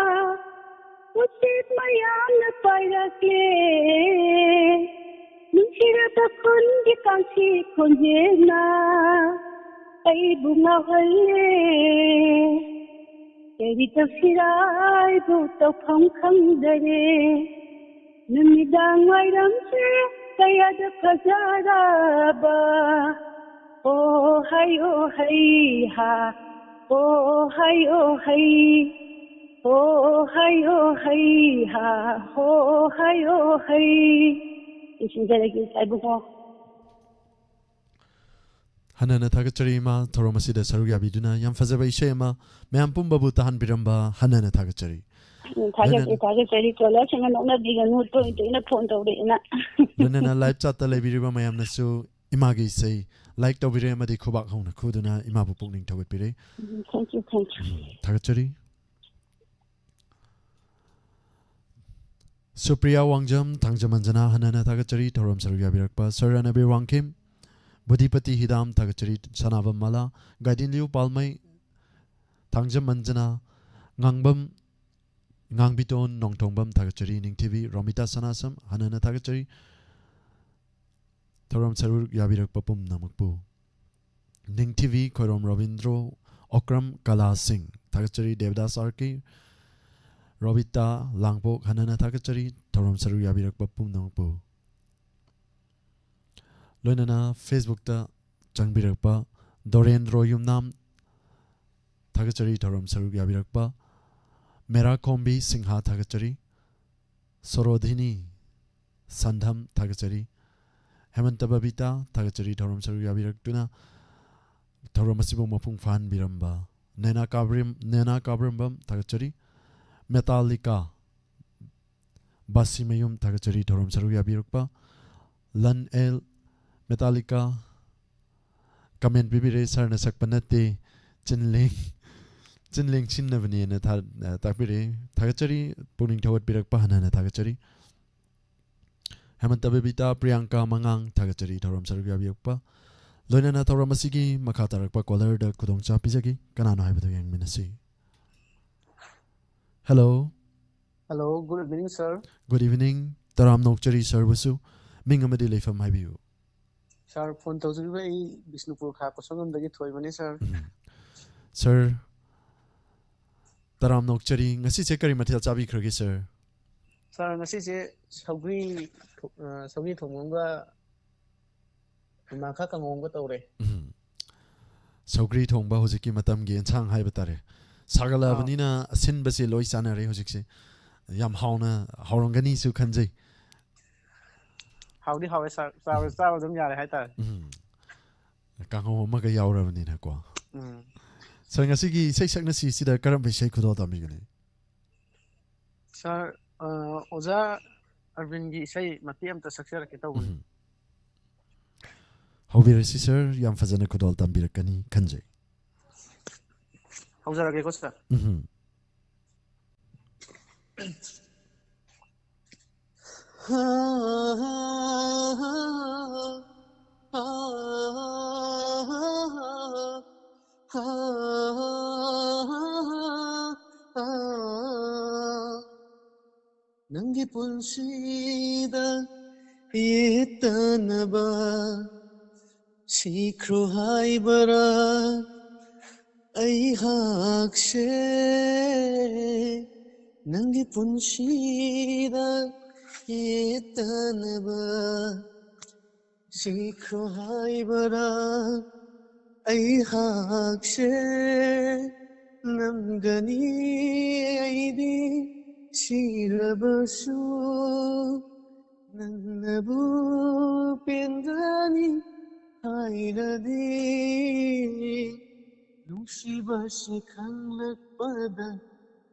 ꯎꯆꯦꯛ ꯃꯌꯥꯝꯅ ꯄꯥꯏꯔꯛꯂꯦ꯫ ꯅꯨꯡꯁꯤꯔꯕ ꯈꯨꯟꯒꯤ ꯀꯥꯡꯁꯤ ꯈꯣꯟꯖꯦꯜꯅ ꯑꯩꯕꯨ ꯉꯥꯎꯍꯜꯂꯦ꯫ ꯀꯔꯤ ꯇꯧꯁꯤꯔꯥ ꯑꯩꯕꯨ ꯇꯧꯐꯝ ꯈꯪꯗꯔꯦ꯫ ꯅꯨꯃꯤꯗꯥꯡ ꯋꯥꯏꯔꯝꯁꯦ ꯀꯌꯥꯗ ꯐꯖꯔꯕ꯫ ꯑꯣ ꯍꯩ, ꯑꯣ ꯍꯩ ꯍꯥ, ꯑꯣ ꯍꯩ, ꯑꯣ ꯍꯩ, ꯑꯣ ꯍꯩ, ꯑꯣ ꯍꯩ ꯍꯥ, ꯑꯣ ꯍꯩ, ꯑꯣ ꯍꯩ꯫ ꯑꯩ ꯁꯤꯟꯖꯔꯒꯦ ꯏꯕꯨꯡꯉꯣ꯫ ꯍꯟꯅ ꯍꯟꯅ ꯊꯥꯒꯠꯆꯔꯤ ꯏꯃꯥ, ꯊꯧꯔꯝ ꯑꯁꯤꯗ ꯁꯔꯨꯛ ꯌꯥꯕꯤꯗꯨꯅ꯫ ꯌꯥꯝ ꯐꯖꯕ ꯏꯁꯩ ꯑꯃ ꯃꯌꯥꯝ ꯄꯨꯝꯕꯕꯨ ꯇꯥꯍꯟꯕꯤꯔꯝꯕ ꯍꯟꯅ ꯍꯟꯅ ꯊꯥꯒꯠꯆꯔꯤ꯫ ꯎꯝ, ꯊꯥꯒꯠꯆꯔꯤ, ꯂꯣꯏꯅꯅ- ꯊꯥꯒꯠꯆꯔꯤ꯫ ꯀꯣꯂꯔꯁꯤꯡꯅ ꯅꯣꯛꯅꯕꯤꯒꯅꯨ, ꯇꯣꯏꯅ ꯇꯣꯏꯅ ꯐꯣꯟ ꯇꯧꯔꯛꯑꯦꯅ꯫ ꯂꯣꯏꯅꯅ ꯂꯥꯏꯚ ꯆꯥꯠꯇ ꯂꯩꯕꯤꯔꯤꯕ ꯃꯌꯥꯝꯅꯁꯨ ꯏꯃꯥꯒꯤ ꯏꯁꯩ ꯂꯥꯏꯛ ꯇꯧꯕꯤꯔꯦ ꯑꯃꯗꯤ ꯈꯨꯕꯥꯛ ꯍꯧꯅ ꯈꯨꯗꯨꯅ ꯏꯃꯥꯕꯨ ꯄꯨꯛꯅꯤꯡ ꯊꯧꯒꯠꯄꯤꯔꯦ꯫ ꯎꯝ, thank you, thank you꯫ ꯊꯥꯒꯠꯆꯔꯤ꯫ ꯁꯨꯄ꯭ꯔꯤꯌꯥ ꯋꯥꯡꯖꯝ, ꯊꯥꯡꯖꯃꯟꯖꯅꯥ ꯍꯟꯅ ꯍꯟꯅ ꯊꯥꯒꯠꯆꯔꯤ ꯊꯧꯔꯝ ꯁꯔꯨꯛ ꯌꯥꯕꯤꯔꯛꯄ꯫ ꯁꯔ ꯔꯅꯕꯤꯔ ꯋꯥꯡꯈꯦꯝ, ꯕꯨꯙꯤꯄꯇꯤ ꯍꯤꯗꯥꯝ ꯊꯥꯒꯠꯆꯔꯤ꯫ ꯁꯅꯥꯕꯝ ꯃꯂꯥ, ꯒꯥꯏꯗꯤꯟꯂꯤꯌꯨ ꯄꯥꯜꯃꯩ, ꯊꯥꯡꯖꯃꯟꯖꯅꯥ, ꯉꯥꯡꯕꯝ, ꯉꯥꯡꯕꯤꯇꯣꯟ ꯅꯣꯡꯊꯣꯡꯕꯝ ꯊꯥꯒꯠꯆꯔꯤ꯫ ꯅꯤꯡꯊꯤꯕꯤ ꯔꯣꯃꯤꯇꯥ ꯁꯅꯥꯁꯝ ꯍꯟꯅ ꯍꯟꯅ ꯊꯥꯒꯠꯆꯔꯤ꯫ ꯊꯧꯔꯝ ꯁꯔꯨꯛ ꯌꯥꯕꯤꯔꯛꯄ ꯄꯨꯝꯅꯃꯛꯄꯨ꯫ ꯅꯤꯡꯊꯤꯕꯤ ꯈꯣꯏꯔꯣꯝ ꯔꯣꯕꯤꯟꯗ꯭ꯔꯣ, ꯑꯣꯀ꯭ꯔꯝ ꯀꯂꯥ ꯁꯤꯡ, ꯊꯥꯒꯠꯆꯔꯤ꯫ ꯗꯦꯕꯗꯥꯁ ꯑꯥꯔ ꯀꯦ, ꯔꯣꯕꯤꯇꯥ ꯂꯥꯡꯄꯣꯛ, ꯍꯟꯅ ꯍꯟꯅ ꯊꯥꯒꯠꯆꯔꯤ ꯊꯧꯔꯝ ꯁꯔꯨꯛ ꯌꯥꯕꯤꯔꯛꯄ ꯄꯨꯝꯅꯃꯛꯄꯨ꯫ ꯂꯣꯏꯅꯅ ꯐꯦꯁꯕꯨꯛꯇ ꯆꯪꯕꯤꯔꯛꯄ ꯗꯣꯔꯦꯟꯗ꯭ꯔꯣ ꯌꯨꯝꯅꯥꯝ, ꯊꯥꯒꯠꯆꯔꯤ ꯊꯧꯔꯝ ꯁꯔꯨꯛ ꯌꯥꯕꯤꯔꯛꯄ꯫ ꯃꯦꯔꯥ ꯈꯣꯝꯕꯤ ꯁꯤꯡꯍꯥ, ꯊꯥꯒꯠꯆꯔꯤ꯫ ꯁꯣꯔꯣꯙꯤꯅꯤ ꯁꯟꯙꯝ, ꯊꯥꯒꯠꯆꯔꯤ꯫ ꯍꯦꯃꯟꯇ ꯕꯕꯤꯇꯥ, ꯊꯥꯒꯠꯆꯔꯤ ꯊꯧꯔꯝ ꯁꯔꯨꯛ ꯌꯥꯕꯤꯔꯛꯇꯨꯅ ꯊꯧꯔꯝ ꯑꯁꯤꯕꯨ ꯃꯄꯨꯡ ꯐꯥꯍꯟꯕꯤꯔꯝꯕ꯫ ꯅꯦꯅꯥ ꯀꯥꯕ꯭ꯔꯤꯝ-, ꯅꯦꯅꯥ ꯀꯥꯕ꯭ꯔꯤꯝꯕꯝ, ꯊꯥꯒꯠꯆꯔꯤ꯫ ꯃꯦꯇꯥꯂꯤꯀꯥ ꯕꯥꯁꯤꯃꯌꯨꯝ, ꯊꯥꯒꯠꯆꯔꯤ ꯊꯧꯔꯝ ꯁꯔꯨꯛ ꯌꯥꯕꯤꯔꯛꯄ꯫ ꯂꯟ ꯑꯦꯜ ꯃꯦꯇꯥꯂꯤꯀꯥ ꯀꯃꯦꯟ ꯄꯤꯕꯤꯔꯦ, "ꯁꯥꯔꯅ ꯁꯛꯄ ꯅꯠꯇꯦ, ꯆꯤꯟꯂꯦꯡ, ꯆꯤꯟꯂꯦꯡ ꯁꯤꯟꯅꯕꯅꯦꯅ" ꯊꯥ-, ꯑ, ꯇꯥꯛꯄꯤꯔꯛꯑꯦ꯫ ꯊꯥꯒꯠꯆꯔꯤ, ꯄꯨꯛꯅꯤꯡ ꯊꯧꯒꯠꯄꯤꯔꯛꯄ ꯍꯟꯅ ꯍꯟꯅ ꯊꯥꯒꯠꯆꯔꯤ꯫ ꯍꯦꯃꯟꯇ ꯕꯕꯤꯇꯥ, ꯄ꯭ꯔꯤꯌꯥꯡꯀꯥ ꯃꯉꯥꯡ, ꯊꯥꯒꯠꯆꯔꯤ ꯊꯧꯔꯝ ꯁꯔꯨꯛ ꯌꯥꯕꯤꯔꯛꯄ꯫ ꯂꯣꯏꯅꯅ ꯊꯧꯔꯝ ꯑꯁꯤꯒꯤ ꯃꯈꯥ ꯇꯥꯔꯛꯄ ꯀꯣꯂꯔꯗ ꯈꯨꯗꯣꯡꯆꯥ ꯄꯤꯖꯒꯦ꯫ ꯀꯅꯥꯅꯣ ꯍꯥꯏꯕꯗꯨ ꯌꯦꯡꯃꯤꯟꯅꯁꯤ꯫ Hello. Hello, good evening, sir. Good evening. ꯇꯔꯥꯝꯅ ꯑꯣꯛꯆꯔꯤ ꯁꯥꯔꯕꯨꯁꯨ꯫ ꯃꯤꯡ ꯑꯃꯗꯤ ꯂꯩꯐꯝ ꯍꯥꯏꯕꯤꯌꯨ꯫ ꯁꯥꯔ, ꯐꯣꯟ ꯇꯧꯖꯔꯤꯕ ꯑꯩ ꯕꯤꯁꯅꯨꯄꯨꯔ ꯈꯥ ꯀꯣꯁꯪꯕꯝꯗꯒꯤ ꯊꯣꯏꯕꯅꯤ, ꯁꯥꯔ꯫ ꯎꯝ꯫ ꯁꯥꯔ, ꯇꯔꯥꯝꯅ ꯑꯣꯛꯆꯔꯤ꯫ ꯉꯁꯤꯁꯦ ꯀꯔꯤ ꯃꯊꯦꯜ ꯆꯥꯕꯤꯈ꯭ꯔꯒꯦ, ꯁꯥꯔ? ꯁꯥꯔ, ꯉꯁꯤꯁꯦ ꯁꯧꯒ꯭ꯔꯤ ꯊꯣ-, ꯑ, ꯁꯧꯒ꯭ꯔꯤ ꯊꯣꯡꯕ ꯑꯃꯒ ꯅꯣꯡꯃꯥꯡꯈꯥ ꯀꯥꯡꯉꯧ ꯑꯃꯒ ꯇꯧꯔꯦ꯫ ꯎꯝ꯫ ꯁꯧꯒ꯭ꯔꯤ ꯊꯣꯡꯕ ꯍꯧꯖꯤꯛꯀꯤ ꯃꯇꯝꯒꯤ ꯑꯦꯟꯁꯥꯡ ꯍꯥꯏꯕ ꯇꯥꯔꯦ꯫ ꯁꯥꯒꯠꯂꯛꯑꯕꯅꯤꯅ ꯑꯥ꯫ ꯑꯁꯤꯟꯕꯁꯦ ꯂꯣꯏ ꯆꯥꯅꯔꯦ ꯍꯧꯖꯤꯛꯁꯦ꯫ ꯌꯥꯝ ꯍꯥꯎꯅ, ꯍꯥꯎꯔꯝꯒꯅꯤꯁꯨ ꯈꯟꯖꯩ꯫ ꯍꯥꯎꯗꯤ ꯍꯥꯎꯋꯦ, ꯁꯥꯔ꯫ ꯆꯥꯕ, ꯎꯝ꯫ ꯆꯥꯕ ꯑꯗꯨꯝ ꯌꯥꯔꯦ ꯍꯥꯏꯇꯥꯔꯦ꯫ ꯎꯝ꯫ ꯀꯥꯡꯍꯧ ꯑꯃꯒ ꯌꯥꯎꯔꯕꯅꯤꯅꯀꯣ꯫ ꯎꯝ꯫ ꯁꯥꯔ, ꯉꯁꯤꯒꯤ ꯏꯁꯩ ꯁꯛꯅꯁꯤꯁꯤꯗ ꯀꯔꯝꯕ ꯏꯁꯩ ꯈꯨꯗꯣꯜ ꯇꯝꯕꯤꯒꯅꯤ? ꯁꯥꯔ, ꯑ, ꯑꯣꯖꯥ ꯑꯔꯕꯤꯟꯒꯤ ꯏꯁꯩ ꯃꯇꯦꯛ ꯑꯃꯇ ꯁꯛꯆꯔꯛꯀꯦ ꯇꯧꯕꯅꯤ꯫ ꯎꯝ꯫ ꯍꯧꯕꯤꯔꯁꯤ ꯁꯥꯔ, ꯌꯥꯝ ꯐꯖꯅ ꯈꯨꯗꯣꯜ ꯇꯝꯕꯤꯔꯛꯀꯅꯤ ꯈꯟꯖꯩ꯫ ꯍꯧꯖꯔꯒꯦꯀꯣ, ꯁꯥꯔ꯫ ꯎꯝ꯫ ꯅꯪꯒꯤ ꯄꯨꯟꯁꯤꯗ ꯌꯦꯠꯇꯅꯕ ꯁꯤꯈ꯭ꯔꯣ ꯍꯥꯏꯕꯔꯥ ꯑꯩꯍꯥꯛꯁꯦ? ꯅꯪꯒꯤ ꯄꯨꯟꯁꯤꯗ ꯌꯦꯠꯇꯅꯕ ꯁꯤꯈ꯭ꯔꯣ ꯍꯥꯏꯕꯔꯥ ꯑꯩꯍꯥꯛꯁꯦ? ꯅꯝꯒꯅꯤ ꯑꯩꯗꯤ ꯁꯤꯔꯕꯁꯨ, ꯅꯪꯅꯕꯨ ꯄꯦꯟꯒꯅꯤ ꯍꯥꯏꯔꯗꯤ꯫ ꯅꯨꯡꯁꯤꯕꯁꯦ ꯈꯪꯂꯛꯄꯗ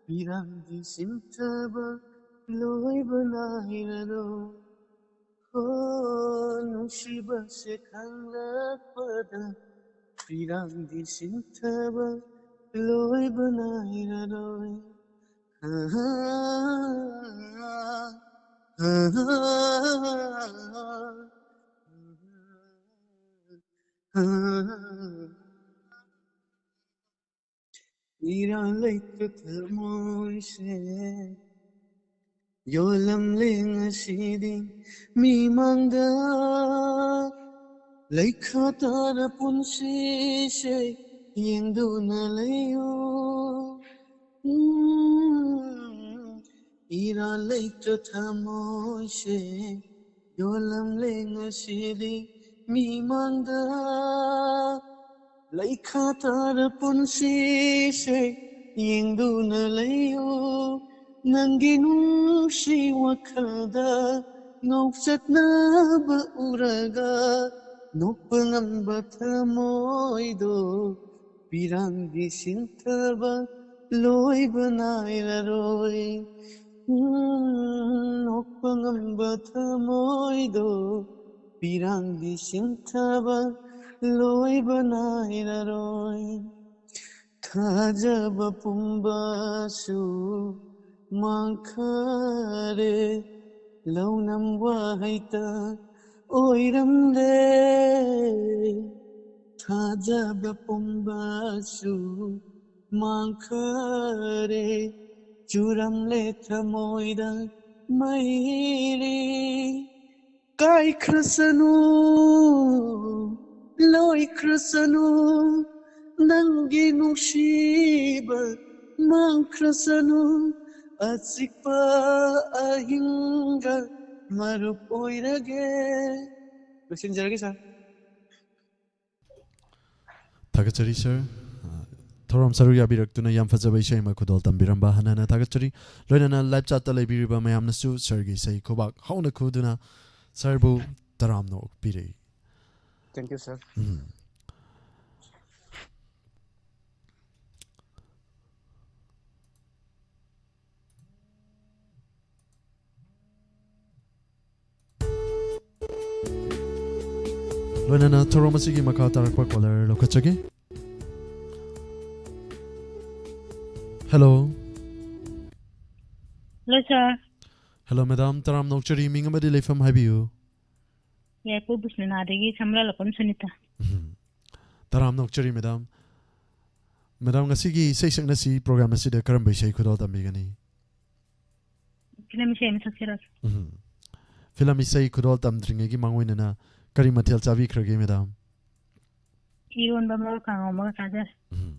ꯄꯤꯔꯥꯡꯗꯤ ꯁꯤꯟꯊꯕ ꯂꯣꯏꯕ ꯅꯥꯏꯔꯔꯣꯏ꯫ ꯍꯣ, ꯅꯨꯡꯁꯤꯕꯁꯦ ꯈꯪꯂꯛꯄꯗ ꯄꯤꯔꯥꯡꯗꯤ ꯁꯤꯟꯊꯕ ꯂꯣꯏꯕ ꯅꯥꯏꯔꯔꯣꯏ꯫ ꯏꯔꯥꯜ ꯂꯩꯇ ꯊꯃꯣꯏꯁꯦ ꯌꯣꯜꯂꯝꯂꯦ ꯉꯁꯤꯗꯤ ꯃꯤꯃꯥꯡꯗ꯫ ꯂꯩꯈꯥ ꯇꯥꯔ ꯄꯨꯟꯁꯤꯁꯦ ꯌꯦꯡꯗꯨꯅ ꯂꯩꯌꯨ꯫ ꯎꯝ, ꯏꯔꯥꯜ ꯂꯩꯇ ꯊꯃꯣꯏꯁꯦ ꯌꯣꯜꯂꯝꯂꯦ ꯉꯁꯤꯗꯤ ꯃꯤꯃꯥꯡꯗ꯫ ꯂꯩꯈꯥ ꯇꯥꯔ ꯄꯨꯟꯁꯤꯁꯦ ꯌꯦꯡꯗꯨꯅ ꯂꯩꯌꯨ꯫ ꯅꯪꯒꯤ ꯅꯨꯡꯁꯤ ꯋꯥꯈꯜꯗ ꯉꯥꯎꯆꯠꯅꯕ ꯎꯔꯒ ꯅꯣꯛꯄ ꯉꯝꯕ ꯊꯃꯣꯏꯗꯣ ꯄꯤꯔꯥꯡꯗꯤ ꯁꯤꯟꯊꯕ ꯂꯣꯏꯕ ꯅꯥꯏꯔꯔꯣꯏ꯫ ꯎꯝ, ꯅꯣꯛꯄ ꯉꯝꯕ ꯊꯃꯣꯏꯗꯣ ꯄꯤꯔꯥꯡꯗꯤ ꯁꯤꯟꯊꯕ ꯂꯣꯏꯕ ꯅꯥꯏꯔꯔꯣꯏ꯫ ꯊꯥꯖꯕ ꯄꯨꯝꯕꯁꯨ ꯃꯥꯡꯈꯔꯦ, ꯂꯧꯅꯝ ꯋꯥꯍꯩꯇ ꯑꯣꯏꯔꯝꯂꯦ꯫ ꯊꯥꯖꯕ ꯄꯨꯝꯕꯁꯨ ꯃꯥꯡꯈꯔꯦ, ꯆꯨꯔꯝꯂꯦ ꯊꯃꯣꯏꯗ ꯃꯩꯔꯤ꯫ ꯀꯥꯏꯈ꯭ꯔꯁꯅꯨ, ꯂꯣꯏꯈ꯭ꯔꯁꯅꯨ, ꯅꯪꯒꯤ ꯅꯨꯡꯁꯤꯕ ꯃꯥꯡꯈ꯭ꯔꯁꯅꯨ, ꯑꯆꯤꯛꯄ ꯑꯍꯤꯡꯒ ꯃꯔꯨꯞ ꯑꯣꯏꯔꯒꯦ꯫ ꯂꯣꯏꯁꯤꯟꯖꯔꯒꯦ, ꯁꯥꯔ꯫ ꯊꯥꯒꯠꯆꯔꯤ, ꯁꯥꯔ꯫ ꯑ, ꯊꯧꯔꯝ ꯁꯔꯨꯛ ꯌꯥꯕꯤꯔꯛꯇꯨꯅ ꯌꯥꯝ ꯐꯖꯕ ꯏꯁꯩ ꯑꯃ ꯈꯨꯗꯣꯜ ꯇꯝꯕꯤꯔꯝꯕ ꯍꯟꯅ ꯍꯟꯅ ꯊꯥꯒꯠꯆꯔꯤ꯫ ꯂꯣꯏꯅꯅ live chat ꯇ ꯂꯩꯕꯤꯔꯤꯕ ꯃꯌꯥꯝꯅꯁꯨ ꯁꯥꯔꯒꯤ ꯏꯁꯩ ꯈꯨꯕꯥꯛ ꯍꯧꯅ ꯈꯨꯗꯨꯅ ꯁꯥꯔꯕꯨ ꯇꯔꯥꯝꯅ ꯑꯣꯛꯄꯤꯔꯛꯏ꯫ Thank you, sir. ꯎꯝ꯫ ꯂꯣꯏꯅꯅ ꯊꯧꯔꯝ ꯑꯁꯤꯒꯤ ꯃꯈꯥ ꯇꯥꯔꯛꯄ caller ꯂꯧꯈꯠꯆꯒꯦ꯫ Hello꯫ Hello, sir꯫ Hello, madam꯫ ꯇꯔꯥꯝꯅ ꯑꯣꯛꯆꯔꯤ, ꯃꯤꯡ ꯑꯃꯗꯤ ꯂꯩꯐꯝ ꯍꯥꯏꯕꯤꯌꯨ꯫ ꯌꯥꯏꯄꯣꯛ ꯕꯤꯁ꯭ꯋꯥꯅꯥꯊꯗꯒꯤ ꯁꯝꯕ꯭ꯔꯥꯂꯥꯛꯄꯝ ꯁꯨꯅꯤꯇꯥ꯫ ꯎꯝ꯫ ꯇꯔꯥꯝꯅ ꯑꯣꯛꯆꯔꯤ, madam꯫ Madam, ꯉꯁꯤꯒꯤ ꯏꯁꯩ ꯁꯛꯅꯁꯤ program ꯑꯁꯤꯗ ꯀꯔꯝꯕ ꯏꯁꯩ ꯈꯨꯗꯣꯜ ꯇꯝꯕꯤꯒꯅꯤ? Film ꯏꯁꯩ ꯑꯃ ꯁꯛꯆꯔꯛꯀꯦ꯫ ꯎꯝ꯫ Film ꯏꯁꯩ ꯈꯨꯗꯣꯜ ꯇꯝꯗ꯭ꯔꯤꯉꯩꯒꯤ ꯃꯥꯡꯑꯣꯏꯅꯅ ꯀꯔꯤ ꯃꯊꯦꯜ ꯆꯥꯕꯤꯈ꯭ꯔꯒꯦ, madam? ꯏꯔꯣꯟꯕ ꯑꯃꯒ ꯀꯥꯡꯉꯧ ꯑꯃꯒ ꯆꯥꯖꯔꯦ꯫ ꯎꯝ꯫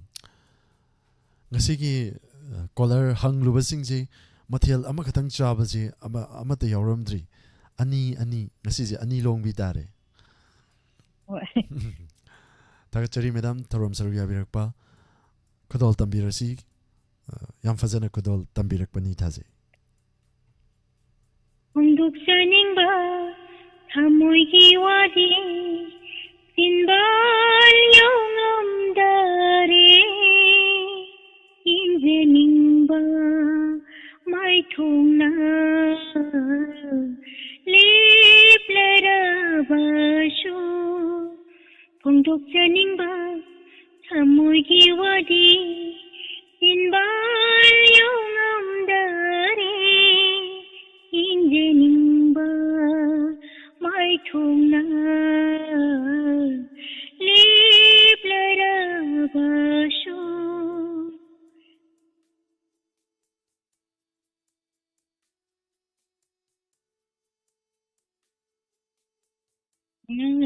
ꯉꯁꯤꯒꯤ, ꯑ, caller ꯍꯪꯂꯨꯕꯁꯤꯡꯁꯤ ꯃꯊꯦꯜ ꯑꯃꯈꯛꯇꯪ ꯆꯥꯕꯁꯤ ꯑꯃ-, ꯑꯃꯠꯇ ꯌꯥꯎꯔꯝꯗ꯭ꯔꯤ꯫ ꯑꯅꯤ, ꯑꯅꯤ, ꯉꯁꯤꯁꯦ ꯑꯅꯤ ꯂꯣꯡꯕꯤ ꯇꯥꯔꯦ꯫ ꯍꯣꯏ꯫ ꯊꯥꯒꯠꯆꯔꯤ, madam, ꯊꯧꯔꯝ ꯁꯔꯨꯛ ꯌꯥꯕꯤꯔꯛꯄ꯫ ꯈꯨꯗꯣꯜ ꯇꯝꯕꯤꯔꯁꯤ꯫ ꯑ, ꯌꯥꯝ ꯐꯖꯅ ꯈꯨꯗꯣꯜ ꯇꯝꯕꯤꯔꯛꯄꯅꯤ ꯊꯥꯖꯩ꯫ ꯐꯣꯡꯗꯣꯛꯆꯅꯤꯡꯕ ꯊꯃꯣꯏꯒꯤ ꯋꯥꯔꯤ ꯆꯤꯟꯕꯥꯜ ꯌꯧꯉꯝꯗꯔꯦ꯫ ꯌꯦꯡꯖꯅꯤꯡꯕ ꯃꯥꯏꯊꯣꯡꯅ ꯂꯦꯞꯂꯔꯕꯁꯨ ꯐꯣꯡꯗꯣꯛꯆꯅꯤꯡꯕ ꯊꯃꯣꯏꯒꯤ ꯋꯥꯔꯤ ꯆꯤꯟꯕꯥꯜ ꯌꯧꯉꯝꯗꯔꯦ꯫ ꯌꯦꯡꯖꯅꯤꯡꯕ ꯃꯥꯏꯊꯣꯡꯅ ꯂꯦꯞꯂꯔꯕꯁꯨ꯫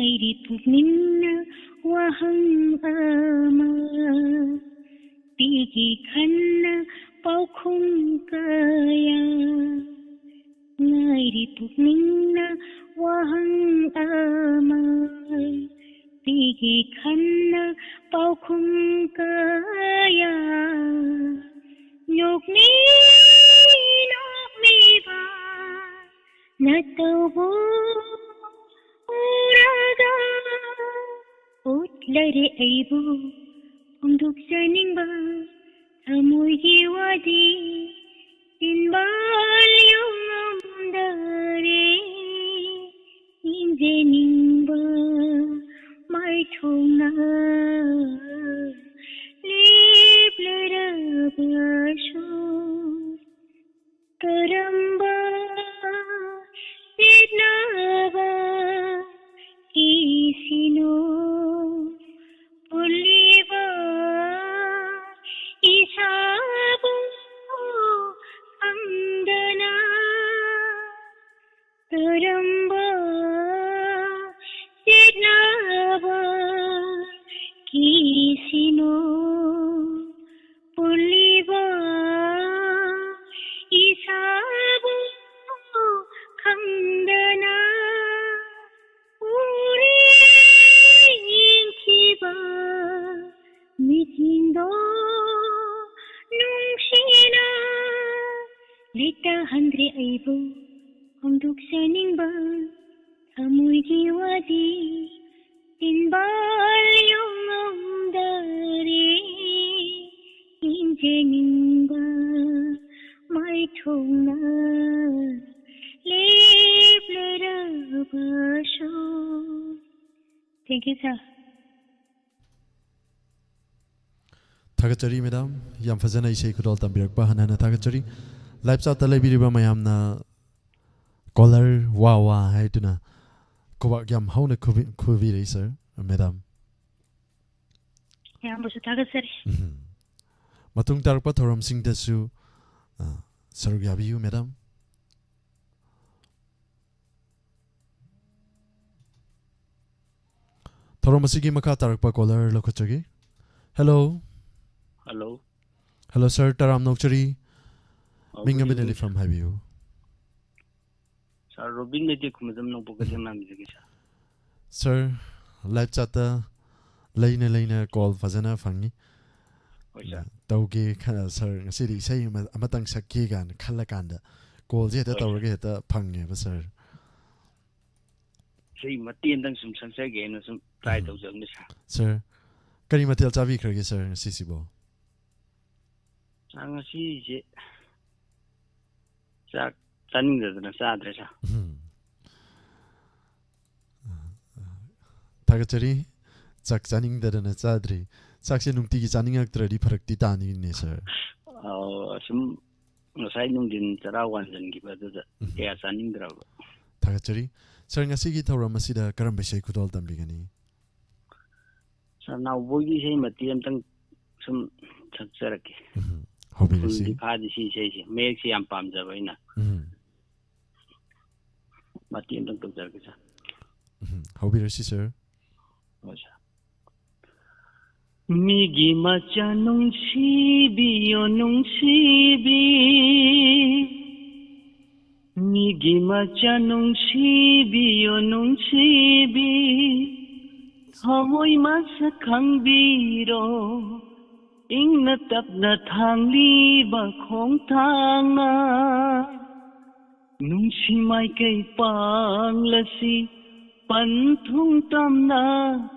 ꯑꯩꯒꯤ ꯄꯨꯛꯅꯤꯡꯅ ꯋꯥꯍꯪ ꯑꯃ ꯄꯤꯒꯦ ꯈꯟꯅ ꯄꯥꯎꯈꯨꯝ ꯀꯌꯥ꯫ ꯉꯥꯏꯔꯤ ꯄꯨꯛꯅꯤꯡꯅ ꯋꯥꯍꯪ ꯑꯃ ꯄꯤꯒꯦ ꯈꯟꯅ ꯄꯥꯎꯈꯨꯝ ꯀꯌꯥ꯫ ꯅꯣꯛꯃꯤ ꯅꯣꯛꯃꯤꯕ ꯅꯇꯧꯕꯨ ꯎꯔꯒ ꯎꯠꯂꯔꯦ ꯑꯩꯕꯨ ꯐꯣꯡꯗꯣꯛꯆꯅꯤꯡꯕ ꯊꯃꯣꯏꯒꯤ ꯋꯥꯗꯤ꯫ ꯆꯤꯟꯕꯥꯜ ꯌꯧꯉꯝꯗꯔꯦ ꯏꯟꯖꯅꯤꯡꯕ ꯃꯥꯏꯊꯣꯡꯅ ꯂꯦꯞꯂꯔꯕꯁꯨ꯫ ꯀꯔꯝꯕ ꯆꯦꯠꯅꯕ ꯀꯤꯁꯤꯅꯣ ꯄꯨꯜꯂꯤꯕ ꯏꯁꯥꯕꯨ ꯈꯪꯗꯅ꯫ ꯀꯔꯝꯕ ꯆꯦꯠꯅꯕ ꯀꯤꯁꯤꯅꯣ ꯄꯨꯜꯂꯤꯕ ꯏꯁꯥꯕꯨ ꯈꯪꯗꯅ꯫ ꯎꯔꯦ ꯌꯦꯡꯈꯤꯕ ꯃꯤꯠꯌꯦꯡꯗꯣ ꯅꯨꯡꯁꯤꯅ꯫ ꯂꯩꯇꯍꯟꯗ꯭ꯔꯦ ꯑꯩꯕꯨ ꯐꯣꯡꯗꯣꯛꯆꯅꯤꯡꯕ ꯊꯃꯣꯏꯒꯤ ꯋꯥꯗꯤ꯫ ꯆꯤꯟꯕꯥꯜ ꯌꯧꯉꯝꯗꯔꯦ ꯏꯟꯖꯅꯤꯡꯕ ꯃꯥꯏꯊꯣꯡꯅ ꯂꯦꯞꯂꯔꯕꯁꯨ꯫ Thank you, sir. ꯊꯥꯒꯠꯆꯔꯤ ꯃꯦꯗꯥꯝ, ꯌꯥꯝ ꯐꯖꯅ ꯏꯁꯩ ꯈꯨꯗꯣꯜ ꯇꯝꯕꯤꯔꯛꯄ ꯍꯟꯅ ꯍꯟꯅ ꯊꯥꯒꯠꯆꯔꯤ꯫ ꯂꯥꯏꯚ ꯆꯥꯠꯇ ꯂꯩꯕꯤꯔꯤꯕ ꯃꯌꯥꯝꯅ ꯀꯣꯂꯔ ꯋꯥ ꯋꯥ ꯍꯥꯏꯗꯨꯅ ꯈꯨꯕꯥꯛ ꯌꯥꯝ ꯍꯧꯅ ꯈꯨꯕꯤ- ꯈꯨꯕꯤꯔꯛꯏ ꯁꯥꯔ, ꯃꯦꯗꯥꯝ꯫ ꯃꯌꯥꯝꯕꯨꯁꯨ ꯊꯥꯒꯠꯆꯔꯤ꯫ ꯎꯝ꯫ ꯃꯇꯨꯡ ꯇꯥꯔꯛꯄ ꯊꯧꯔꯝꯁꯤꯡꯗꯁꯨ, ꯑ, ꯁꯔꯨꯛ ꯌꯥꯕꯤꯌꯨ ꯃꯦꯗꯥꯝ꯫ ꯊꯧꯔꯝ ꯑꯁꯤꯒꯤ ꯃꯈꯥ ꯇꯥꯔꯛꯄ ꯀꯣꯂꯔ ꯂꯧꯈꯠꯆꯒꯦ꯫ ꯍꯦꯜꯂꯣ꯫ ꯍꯜꯂꯣ꯫ ꯍꯦꯜꯂꯣ ꯁꯥꯔ, ꯇꯔꯥꯝꯅ ꯑꯣꯛꯆꯔꯤ꯫ ꯑ, ꯃꯤꯡ good ꯑꯃꯗꯤ evening, ꯂꯩꯐꯝ ꯍꯥꯏꯕꯤꯌꯨ꯫ ꯁꯥꯔ ꯔꯣꯕꯤꯟ ꯂꯩꯇꯦ, ꯈꯨꯃꯖꯝ ꯅꯣꯡꯄꯣꯛ ꯀꯩꯊꯦꯜ ꯃꯥꯟꯕꯤꯖꯒꯦ ꯁꯥꯔ꯫ ꯁꯥꯔ, ꯂꯥꯏꯞ ꯆꯥꯠꯇ ꯂꯩꯅ ꯂꯩꯅ ꯀꯣꯜ ꯐꯖꯅ ꯐꯪꯉꯤ꯫ ꯍꯣꯏ ꯁꯥꯔ꯫ ꯇꯧꯒꯦ ꯈ-, ꯁꯥꯔ, ꯉꯁꯤꯗꯤ ꯏꯁꯩ ꯑꯃ, ꯑꯃꯇꯪ ꯁꯛꯀꯦ ꯀꯥꯏꯅ ꯈꯜꯂꯀꯥꯟꯗ ꯀꯣꯜꯁꯦ ꯍꯦꯛꯇ ꯍꯣꯏ ꯇꯧꯔꯒ ꯁꯥꯔ꯫ ꯍꯦꯛꯇ ꯐꯪꯉꯦꯕ ꯁꯥꯔ꯫ ꯏꯁꯩ ꯃꯇꯦꯛ ꯑꯃꯇꯪ ꯁꯨꯝ ꯁꯛꯆꯒꯦꯅ ꯁꯨꯝ ꯇ꯭ꯔꯥꯏ ꯎꯝ꯫ ꯇꯧꯖꯕꯅꯤ ꯁꯥꯔ꯫ ꯁꯥꯔ, ꯀꯔꯤ ꯃꯊꯦꯜ ꯆꯥꯕꯤꯈ꯭ꯔꯒꯦ ꯁꯥꯔ ꯉꯁꯤꯁꯤꯕꯣ? ꯁꯥꯔ, ꯉꯁꯤꯁꯦ ꯆꯥꯛ ꯆꯥꯅꯤꯡꯗꯗꯅ ꯆꯥꯗ꯭ꯔꯦ ꯁꯥꯔ꯫ ꯎꯝ꯫ ꯊꯥꯒꯠꯆꯔꯤ꯫ ꯆꯥꯛ ꯆꯥꯅꯤꯡꯗꯗꯅ ꯆꯥꯗ꯭ꯔꯤ꯫ ꯆꯥꯛꯁꯦ ꯅꯨꯡꯇꯤꯒꯤ ꯆꯥꯅꯤꯡꯉꯛꯇ꯭ꯔꯗꯤ ꯐꯔꯛꯇꯤ ꯇꯥꯅꯤꯅꯦ ꯁꯥꯔ꯫ ꯑꯧ, ꯁꯨꯝ ꯉꯁꯥꯏ ꯅꯨꯡꯊꯤꯟ ꯆꯔꯥ ꯋꯥꯟꯁꯤꯟꯈꯤꯕ ꯑꯗꯨꯗ ꯎꯝ꯫ ꯀꯌꯥ ꯆꯥꯅꯤꯡꯗ꯭ꯔꯕ꯫ ꯊꯥꯒꯠꯆꯔꯤ꯫ ꯁꯥꯔ, ꯉꯁꯤꯒꯤ ꯊꯧꯔꯝ ꯑꯁꯤꯗ ꯀꯔꯝꯕ ꯏꯁꯩ ꯈꯨꯗꯣꯜ ꯇꯝꯕꯤꯒꯅꯤ? ꯁꯥꯔ, ꯅꯥꯎꯕꯣꯏꯒꯤ ꯏꯁꯩ ꯃꯇꯦꯛ ꯑꯃꯇꯪ ꯁꯨꯝ ꯁꯛꯆꯔꯛꯀꯦ꯫ ꯎꯝ, ꯍꯧꯕꯤꯔꯁꯤ꯫ ꯐꯨꯜꯗꯤ ꯐꯥꯗꯦ ꯁꯤ ꯏꯁꯩꯁꯦ, ꯃꯌꯦꯛꯁꯦ ꯌꯥꯝ ꯄꯥꯝꯖꯕ ꯑꯩꯅ꯫ ꯎꯝ꯫ ꯃꯇꯦꯛ ꯑꯃꯇꯪ ꯇꯧꯖꯔꯛꯀꯦ ꯁꯥꯔ꯫ ꯎꯝ, ꯍꯧꯕꯤꯔꯁꯤ ꯁꯥꯔ꯫ ꯍꯣꯏ ꯁꯥꯔ꯫ ꯃꯤꯒꯤ ꯃꯆꯥ ꯅꯨꯡꯁꯤꯕꯤꯌꯣ ꯅꯨꯡꯁꯤꯕꯤ, ꯃꯤꯒꯤ ꯃꯆꯥ ꯅꯨꯡꯁꯤꯕꯤꯌꯣ ꯅꯨꯡꯁꯤꯕꯤ, ꯊꯃꯣꯏ ꯃꯁꯛ ꯈꯪꯕꯤꯔꯣ, ꯏꯪꯅ ꯇꯞꯅ ꯊꯥꯡꯂꯤꯕ ꯈꯣꯡꯊꯥꯡꯅ꯫ ꯅꯨꯡꯁꯤ ꯃꯥꯏꯀꯩ ꯄꯥꯡꯂꯁꯤ, ꯄꯟꯊꯨꯡ ꯇꯝꯅ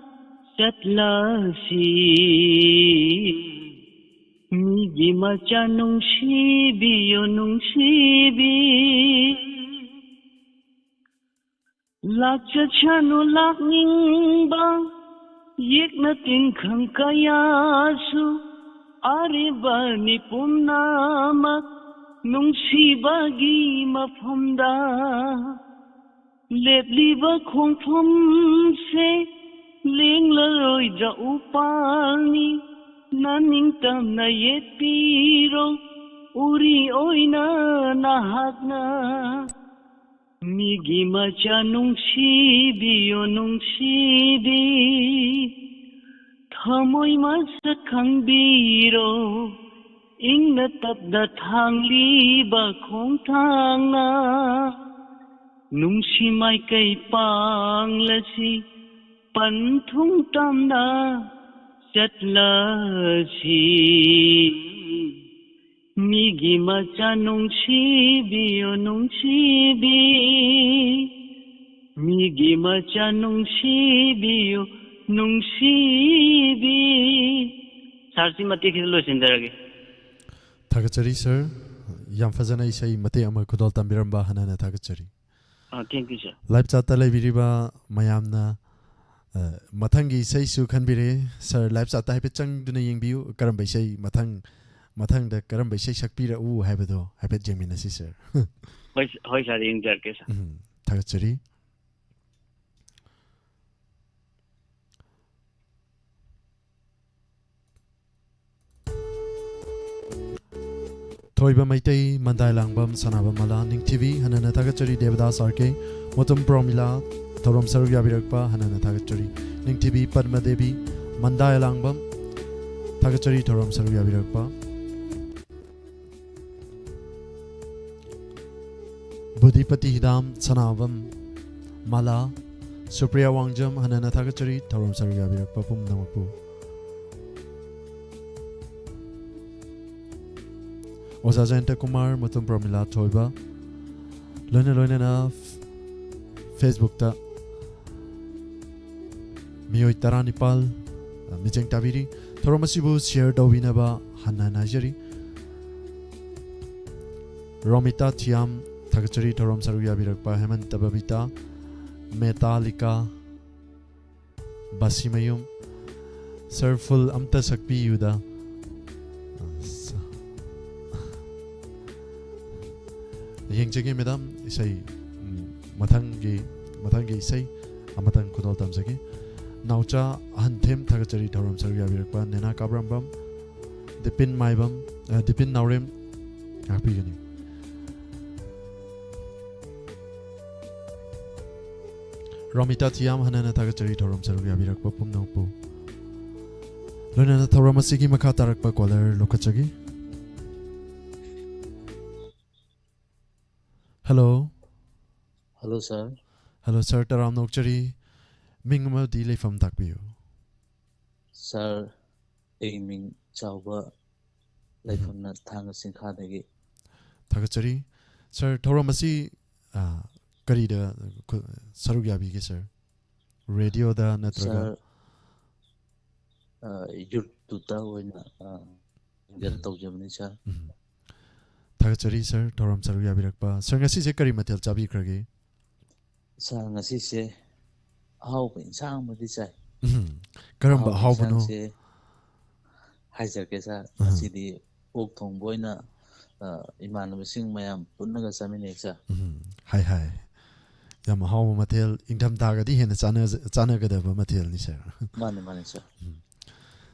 ꯆꯠꯂꯁꯤ꯫ ꯃꯤꯒꯤ ꯃꯆꯥ ꯅꯨꯡꯁꯤꯕꯤꯌꯨ ꯅꯨꯡꯁꯤꯕꯤ꯫ ꯂꯥꯛꯆꯁꯅꯨ ꯂꯥꯛꯅꯤꯡꯕ ꯌꯦꯛꯅ ꯇꯤꯟꯈꯪ ꯀꯌꯥꯁꯨ, ꯑꯔꯤꯕꯅꯤ ꯄꯨꯝꯅꯃꯛ ꯅꯨꯡꯁꯤꯕꯒꯤ ꯃꯐꯝꯗ꯫ ꯂꯦꯞꯂꯤꯕ ꯈꯣꯡꯐꯝꯁꯦ ꯂꯦꯡꯂꯔꯣꯏꯗ꯭ꯔ ꯎꯄꯥꯜꯅꯤ, ꯅꯅꯤꯡꯇꯝꯅ ꯌꯦꯠꯄꯤꯔꯣ ꯎꯔꯤ ꯑꯣꯏꯅ ꯅꯍꯥꯛꯅ꯫ ꯃꯤꯒꯤ ꯃꯆꯥ ꯅꯨꯡꯁꯤꯕꯤꯌꯣ ꯅꯨꯡꯁꯤꯕꯤ, ꯊꯃꯣꯏ ꯃꯁꯛ ꯈꯪꯕꯤꯔꯣ, ꯏꯪꯅ ꯇꯞꯅ ꯊꯥꯡꯂꯤꯕ ꯈꯣꯡꯊꯥꯡꯅ ꯅꯨꯡꯁꯤ ꯃꯥꯏꯀꯩ ꯄꯥꯡꯂꯁꯤ, ꯄꯟꯊꯨꯡ ꯇꯝꯅ ꯆꯠꯂꯁꯤ꯫ ꯃꯤꯒꯤ ꯃꯆꯥ ꯅꯨꯡꯁꯤꯕꯤꯌꯨ ꯅꯨꯡꯁꯤꯕꯤ, ꯃꯤꯒꯤ ꯃꯆꯥ ꯅꯨꯡꯁꯤꯕꯤꯌꯨ ꯅꯨꯡꯁꯤꯕꯤ꯫ ꯁꯥꯔ, ꯁꯤ ꯃꯇꯦꯛ ꯈꯤꯇ ꯂꯣꯏꯁꯤꯟꯖꯔꯒꯦ꯫ ꯊꯥꯒꯠꯆꯔꯤ ꯁꯥꯔ, ꯌꯥꯝ ꯐꯖꯅ ꯏꯁꯩ ꯃꯇꯦꯛ ꯑꯃ ꯈꯨꯗꯣꯜ ꯇꯝꯕꯤꯔꯝꯕ ꯍꯟꯅ ꯍꯟꯅ ꯊꯥꯒꯠꯆꯔꯤ꯫ ꯑ, thank you, sir. Live chat ꯇ ꯂꯩꯕꯤꯔꯤꯕ ꯃꯌꯥꯝꯅ, ꯑ, ꯃꯊꯪꯒꯤ ꯏꯁꯩꯁꯨ ꯈꯟꯕꯤꯔꯦ꯫ ꯁꯥꯔ, live chat ꯇ ꯍꯥꯏꯐꯦꯠ ꯆꯪꯗꯨꯅ ꯌꯦꯡꯕꯤꯌꯨ, ꯀꯔꯝꯕ ꯏꯁꯩ ꯃꯊꯪ, ꯃꯊꯪꯗ ꯀꯔꯝꯕ ꯏꯁꯩ ꯁꯛꯄꯤꯔꯛꯎ ꯍꯥꯏꯕꯗꯣ ꯍꯥꯏꯐꯦꯠ ꯌꯦꯡꯃꯤꯟꯅꯁꯤ, ꯁꯥꯔ꯫ ꯍꯣꯏ, ꯍꯣꯏ, ꯁꯥꯔ, ꯌꯦꯡꯖꯔꯛꯀꯦ, ꯁꯥꯔ꯫ ꯎꯝ, ꯊꯥꯒꯠꯆꯔꯤ꯫ ꯊꯣꯏꯕ ꯃꯩꯇꯩ, ꯃꯟꯗꯥꯏ ꯂꯥꯡꯕꯝ, ꯁꯅꯥꯕꯝ ꯃꯂꯥ, ꯅꯤꯡꯊꯤꯕꯤ, ꯍꯟꯅꯅ ꯊꯥꯒꯠꯆꯔꯤ꯫ ꯗꯦꯕꯗꯥꯁ ꯑꯥꯔ ꯀꯦ, ꯃꯣꯇꯝ ꯄ꯭ꯔꯣꯃꯤꯂꯥ, ꯊꯧꯔꯝ ꯁꯔꯨꯛ ꯌꯥꯕꯤꯔꯛꯄ, ꯍꯟꯅꯅ ꯊꯥꯒꯠꯆꯔꯤ꯫ ꯅꯤꯡꯊꯤꯕꯤ ꯄꯗꯃ ꯗꯦꯕꯤ, ꯃꯟꯗꯥꯏ ꯂꯥꯡꯕꯝ, ꯊꯥꯒꯠꯆꯔꯤ ꯊꯧꯔꯝ ꯁꯔꯨꯛ ꯌꯥꯕꯤꯔꯛꯄ꯫ ꯕꯨꯙꯤꯄꯇꯤ ꯍꯤꯗꯥꯝ, ꯁꯅꯥꯕꯝ ꯃꯂꯥ, ꯁꯨꯄ꯭ꯔꯤꯌꯥ ꯋꯥꯡꯖꯝ, ꯍꯟꯅꯅ ꯊꯥꯒꯠꯆꯔꯤ ꯊꯧꯔꯝ ꯁꯔꯨꯛ ꯌꯥꯕꯤꯔꯛꯄ ꯄꯨꯝꯅꯃꯛꯄꯨ꯫ ꯑꯣꯖꯥ ꯖꯌꯟꯇ ꯀꯨꯃꯥꯔ, ꯃꯣꯇꯝ ꯄ꯭ꯔꯃꯤꯂꯥ ꯊꯣꯏꯕ, ꯂꯣꯏꯅ ꯂꯣꯏꯅꯅ Facebook ꯇ ꯃꯤꯑꯣꯏ ꯇꯔꯥꯅꯤꯄꯥꯜ, ꯑ, ꯃꯤꯠꯌꯦꯡ ꯇꯥꯕꯤꯔꯤ꯫ ꯊꯧꯔꯝ ꯑꯁꯤꯕꯨ share ꯇꯧꯕꯤꯅꯕ ꯍꯟꯅ ꯍꯟꯅ ꯍꯥꯏꯖꯔꯤ꯫ ꯔꯣꯃꯤꯇꯥ ꯊꯤꯌꯥꯝ, ꯊꯥꯒꯠꯆꯔꯤ ꯊꯧꯔꯝ ꯁꯔꯨꯛ ꯌꯥꯕꯤꯔꯛꯄ꯫ ꯍꯦꯃꯟꯇ ꯕꯕꯤꯇꯥ, ꯃꯦꯇꯥꯂꯤꯀꯥ, ꯕꯥꯁꯤꯃꯌꯨꯝ, ꯁꯥꯔ, ꯐꯨꯜ ꯑꯝꯇ ꯁꯛꯄꯤꯌꯨꯗ꯫ ꯑꯁ꯫ ꯌꯦꯡꯖꯒꯦ ꯃꯦꯗꯥꯝ, ꯏꯁꯩ, ꯎꯝ, ꯃꯊꯪꯒꯤ, ꯃꯊꯪꯒꯤ ꯏꯁꯩ ꯑꯃꯇꯪ ꯈꯨꯗꯣꯜ ꯇꯝꯖꯒꯦ꯫ ꯅꯥꯎꯆꯥ ꯑꯍꯟꯊꯦꯝ, ꯊꯥꯒꯠꯆꯔꯤ ꯊꯧꯔꯝ ꯁꯔꯨꯛ ꯌꯥꯕꯤꯔꯛꯄ꯫ ꯅꯦꯅꯥ ꯀꯥꯕ꯭ꯔꯥꯝꯕꯝ, ꯗꯤꯄꯤꯟ ꯃꯥꯏꯕꯝ, ꯑ, ꯗꯤꯄꯤꯟ ꯅꯥꯎꯔꯦꯝ, ꯉꯥꯛꯄꯤꯒꯅꯤ꯫ ꯔꯣꯃꯤꯇꯥ ꯊꯤꯌꯥꯝ, ꯍꯟꯅ ꯍꯟꯅ ꯊꯥꯒꯠꯆꯔꯤ ꯊꯧꯔꯝ ꯁꯔꯨꯛ ꯌꯥꯕꯤꯔꯛꯄ ꯄꯨꯝꯅꯃꯛꯄꯨ꯫ ꯂꯣꯏꯅꯅ ꯊꯧꯔꯝ ꯑꯁꯤꯒꯤ ꯃꯈꯥ ꯇꯥꯔꯛꯄ caller ꯂꯧꯈꯠꯆꯒꯦ꯫ Hello꯫ Hello sir꯫ Hello sir, ꯇꯔꯥꯝꯅ ꯑꯣꯛꯆꯔꯤ꯫ ꯃꯤꯡ ꯑꯃꯗꯤ ꯂꯩꯐꯝ ꯇꯥꯛꯄꯤꯌꯨ꯫ Sir, ꯑꯩ ꯃꯤꯡ ꯆꯥꯎꯕ, ꯂꯩꯐꯝꯅ ꯊꯥꯡꯒ ꯆꯤꯡꯈꯥꯗꯒꯤ꯫ ꯊꯥꯒꯠꯆꯔꯤ꯫ Sir, ꯊꯧꯔꯝ ꯑꯁꯤ, ꯑ, ꯀꯔꯤꯗ ꯈꯨ-, ꯁꯔꯨꯛ ꯌꯥꯕꯤꯒꯦ sir? Radio ꯗ ꯅꯠꯇ꯭ꯔꯒ? Sir, ꯑ, YouTube ꯇ ꯑꯣꯏꯅ, ꯑ, ꯌꯦꯡꯖꯔ ꯇꯧꯖꯕꯅꯤ sir꯫ ꯎꯝ꯫ ꯊꯥꯒꯠꯆꯔꯤ sir, ꯊꯧꯔꯝ ꯁꯔꯨꯛ ꯌꯥꯕꯤꯔꯛꯄ꯫ Sir, ꯉꯁꯤꯁꯦ ꯀꯔꯤ ꯃꯊꯦꯜ ꯆꯥꯕꯤꯈ꯭ꯔꯒꯦ? Sir, ꯉꯁꯤꯁꯦ ꯑꯍꯥꯎꯕ ꯏꯟꯁꯥꯡ ꯑꯃꯗꯤ ꯆꯥꯏ꯫ ꯎꯝ꯫ ꯀꯔꯝꯕ ꯑꯍꯥꯎꯕ ꯑꯍꯥꯎꯕꯅꯣ? ꯏꯟꯁꯥꯡꯁꯦ ꯍꯥꯏꯖꯔꯛꯀꯦ sir꯫ ꯑꯍ꯫ ꯉꯁꯤꯗꯤ ꯑꯣꯛ ꯊꯣꯡꯕ ꯑꯣꯏꯅ, ꯑ, ꯏꯃꯥꯟꯅꯕꯁꯤꯡ ꯃꯌꯥꯝ ꯄꯨꯟꯅꯒ ꯆꯥꯃꯤꯟꯅꯩ sir꯫ ꯎꯝ, ꯍꯥꯏ ꯍꯥꯏ꯫ ꯌꯥꯝ ꯑꯍꯥꯎꯕ ꯃꯊꯦꯜ, ꯏꯪꯊꯝꯊꯥꯒꯗꯤ ꯍꯦꯟꯅ ꯆꯥꯟꯅꯖ-, ꯆꯥꯟꯅꯒꯗꯕ ꯃꯊꯦꯜꯅꯤ sir꯫ ꯃꯥꯅꯦ, ꯃꯥꯅꯦ sir꯫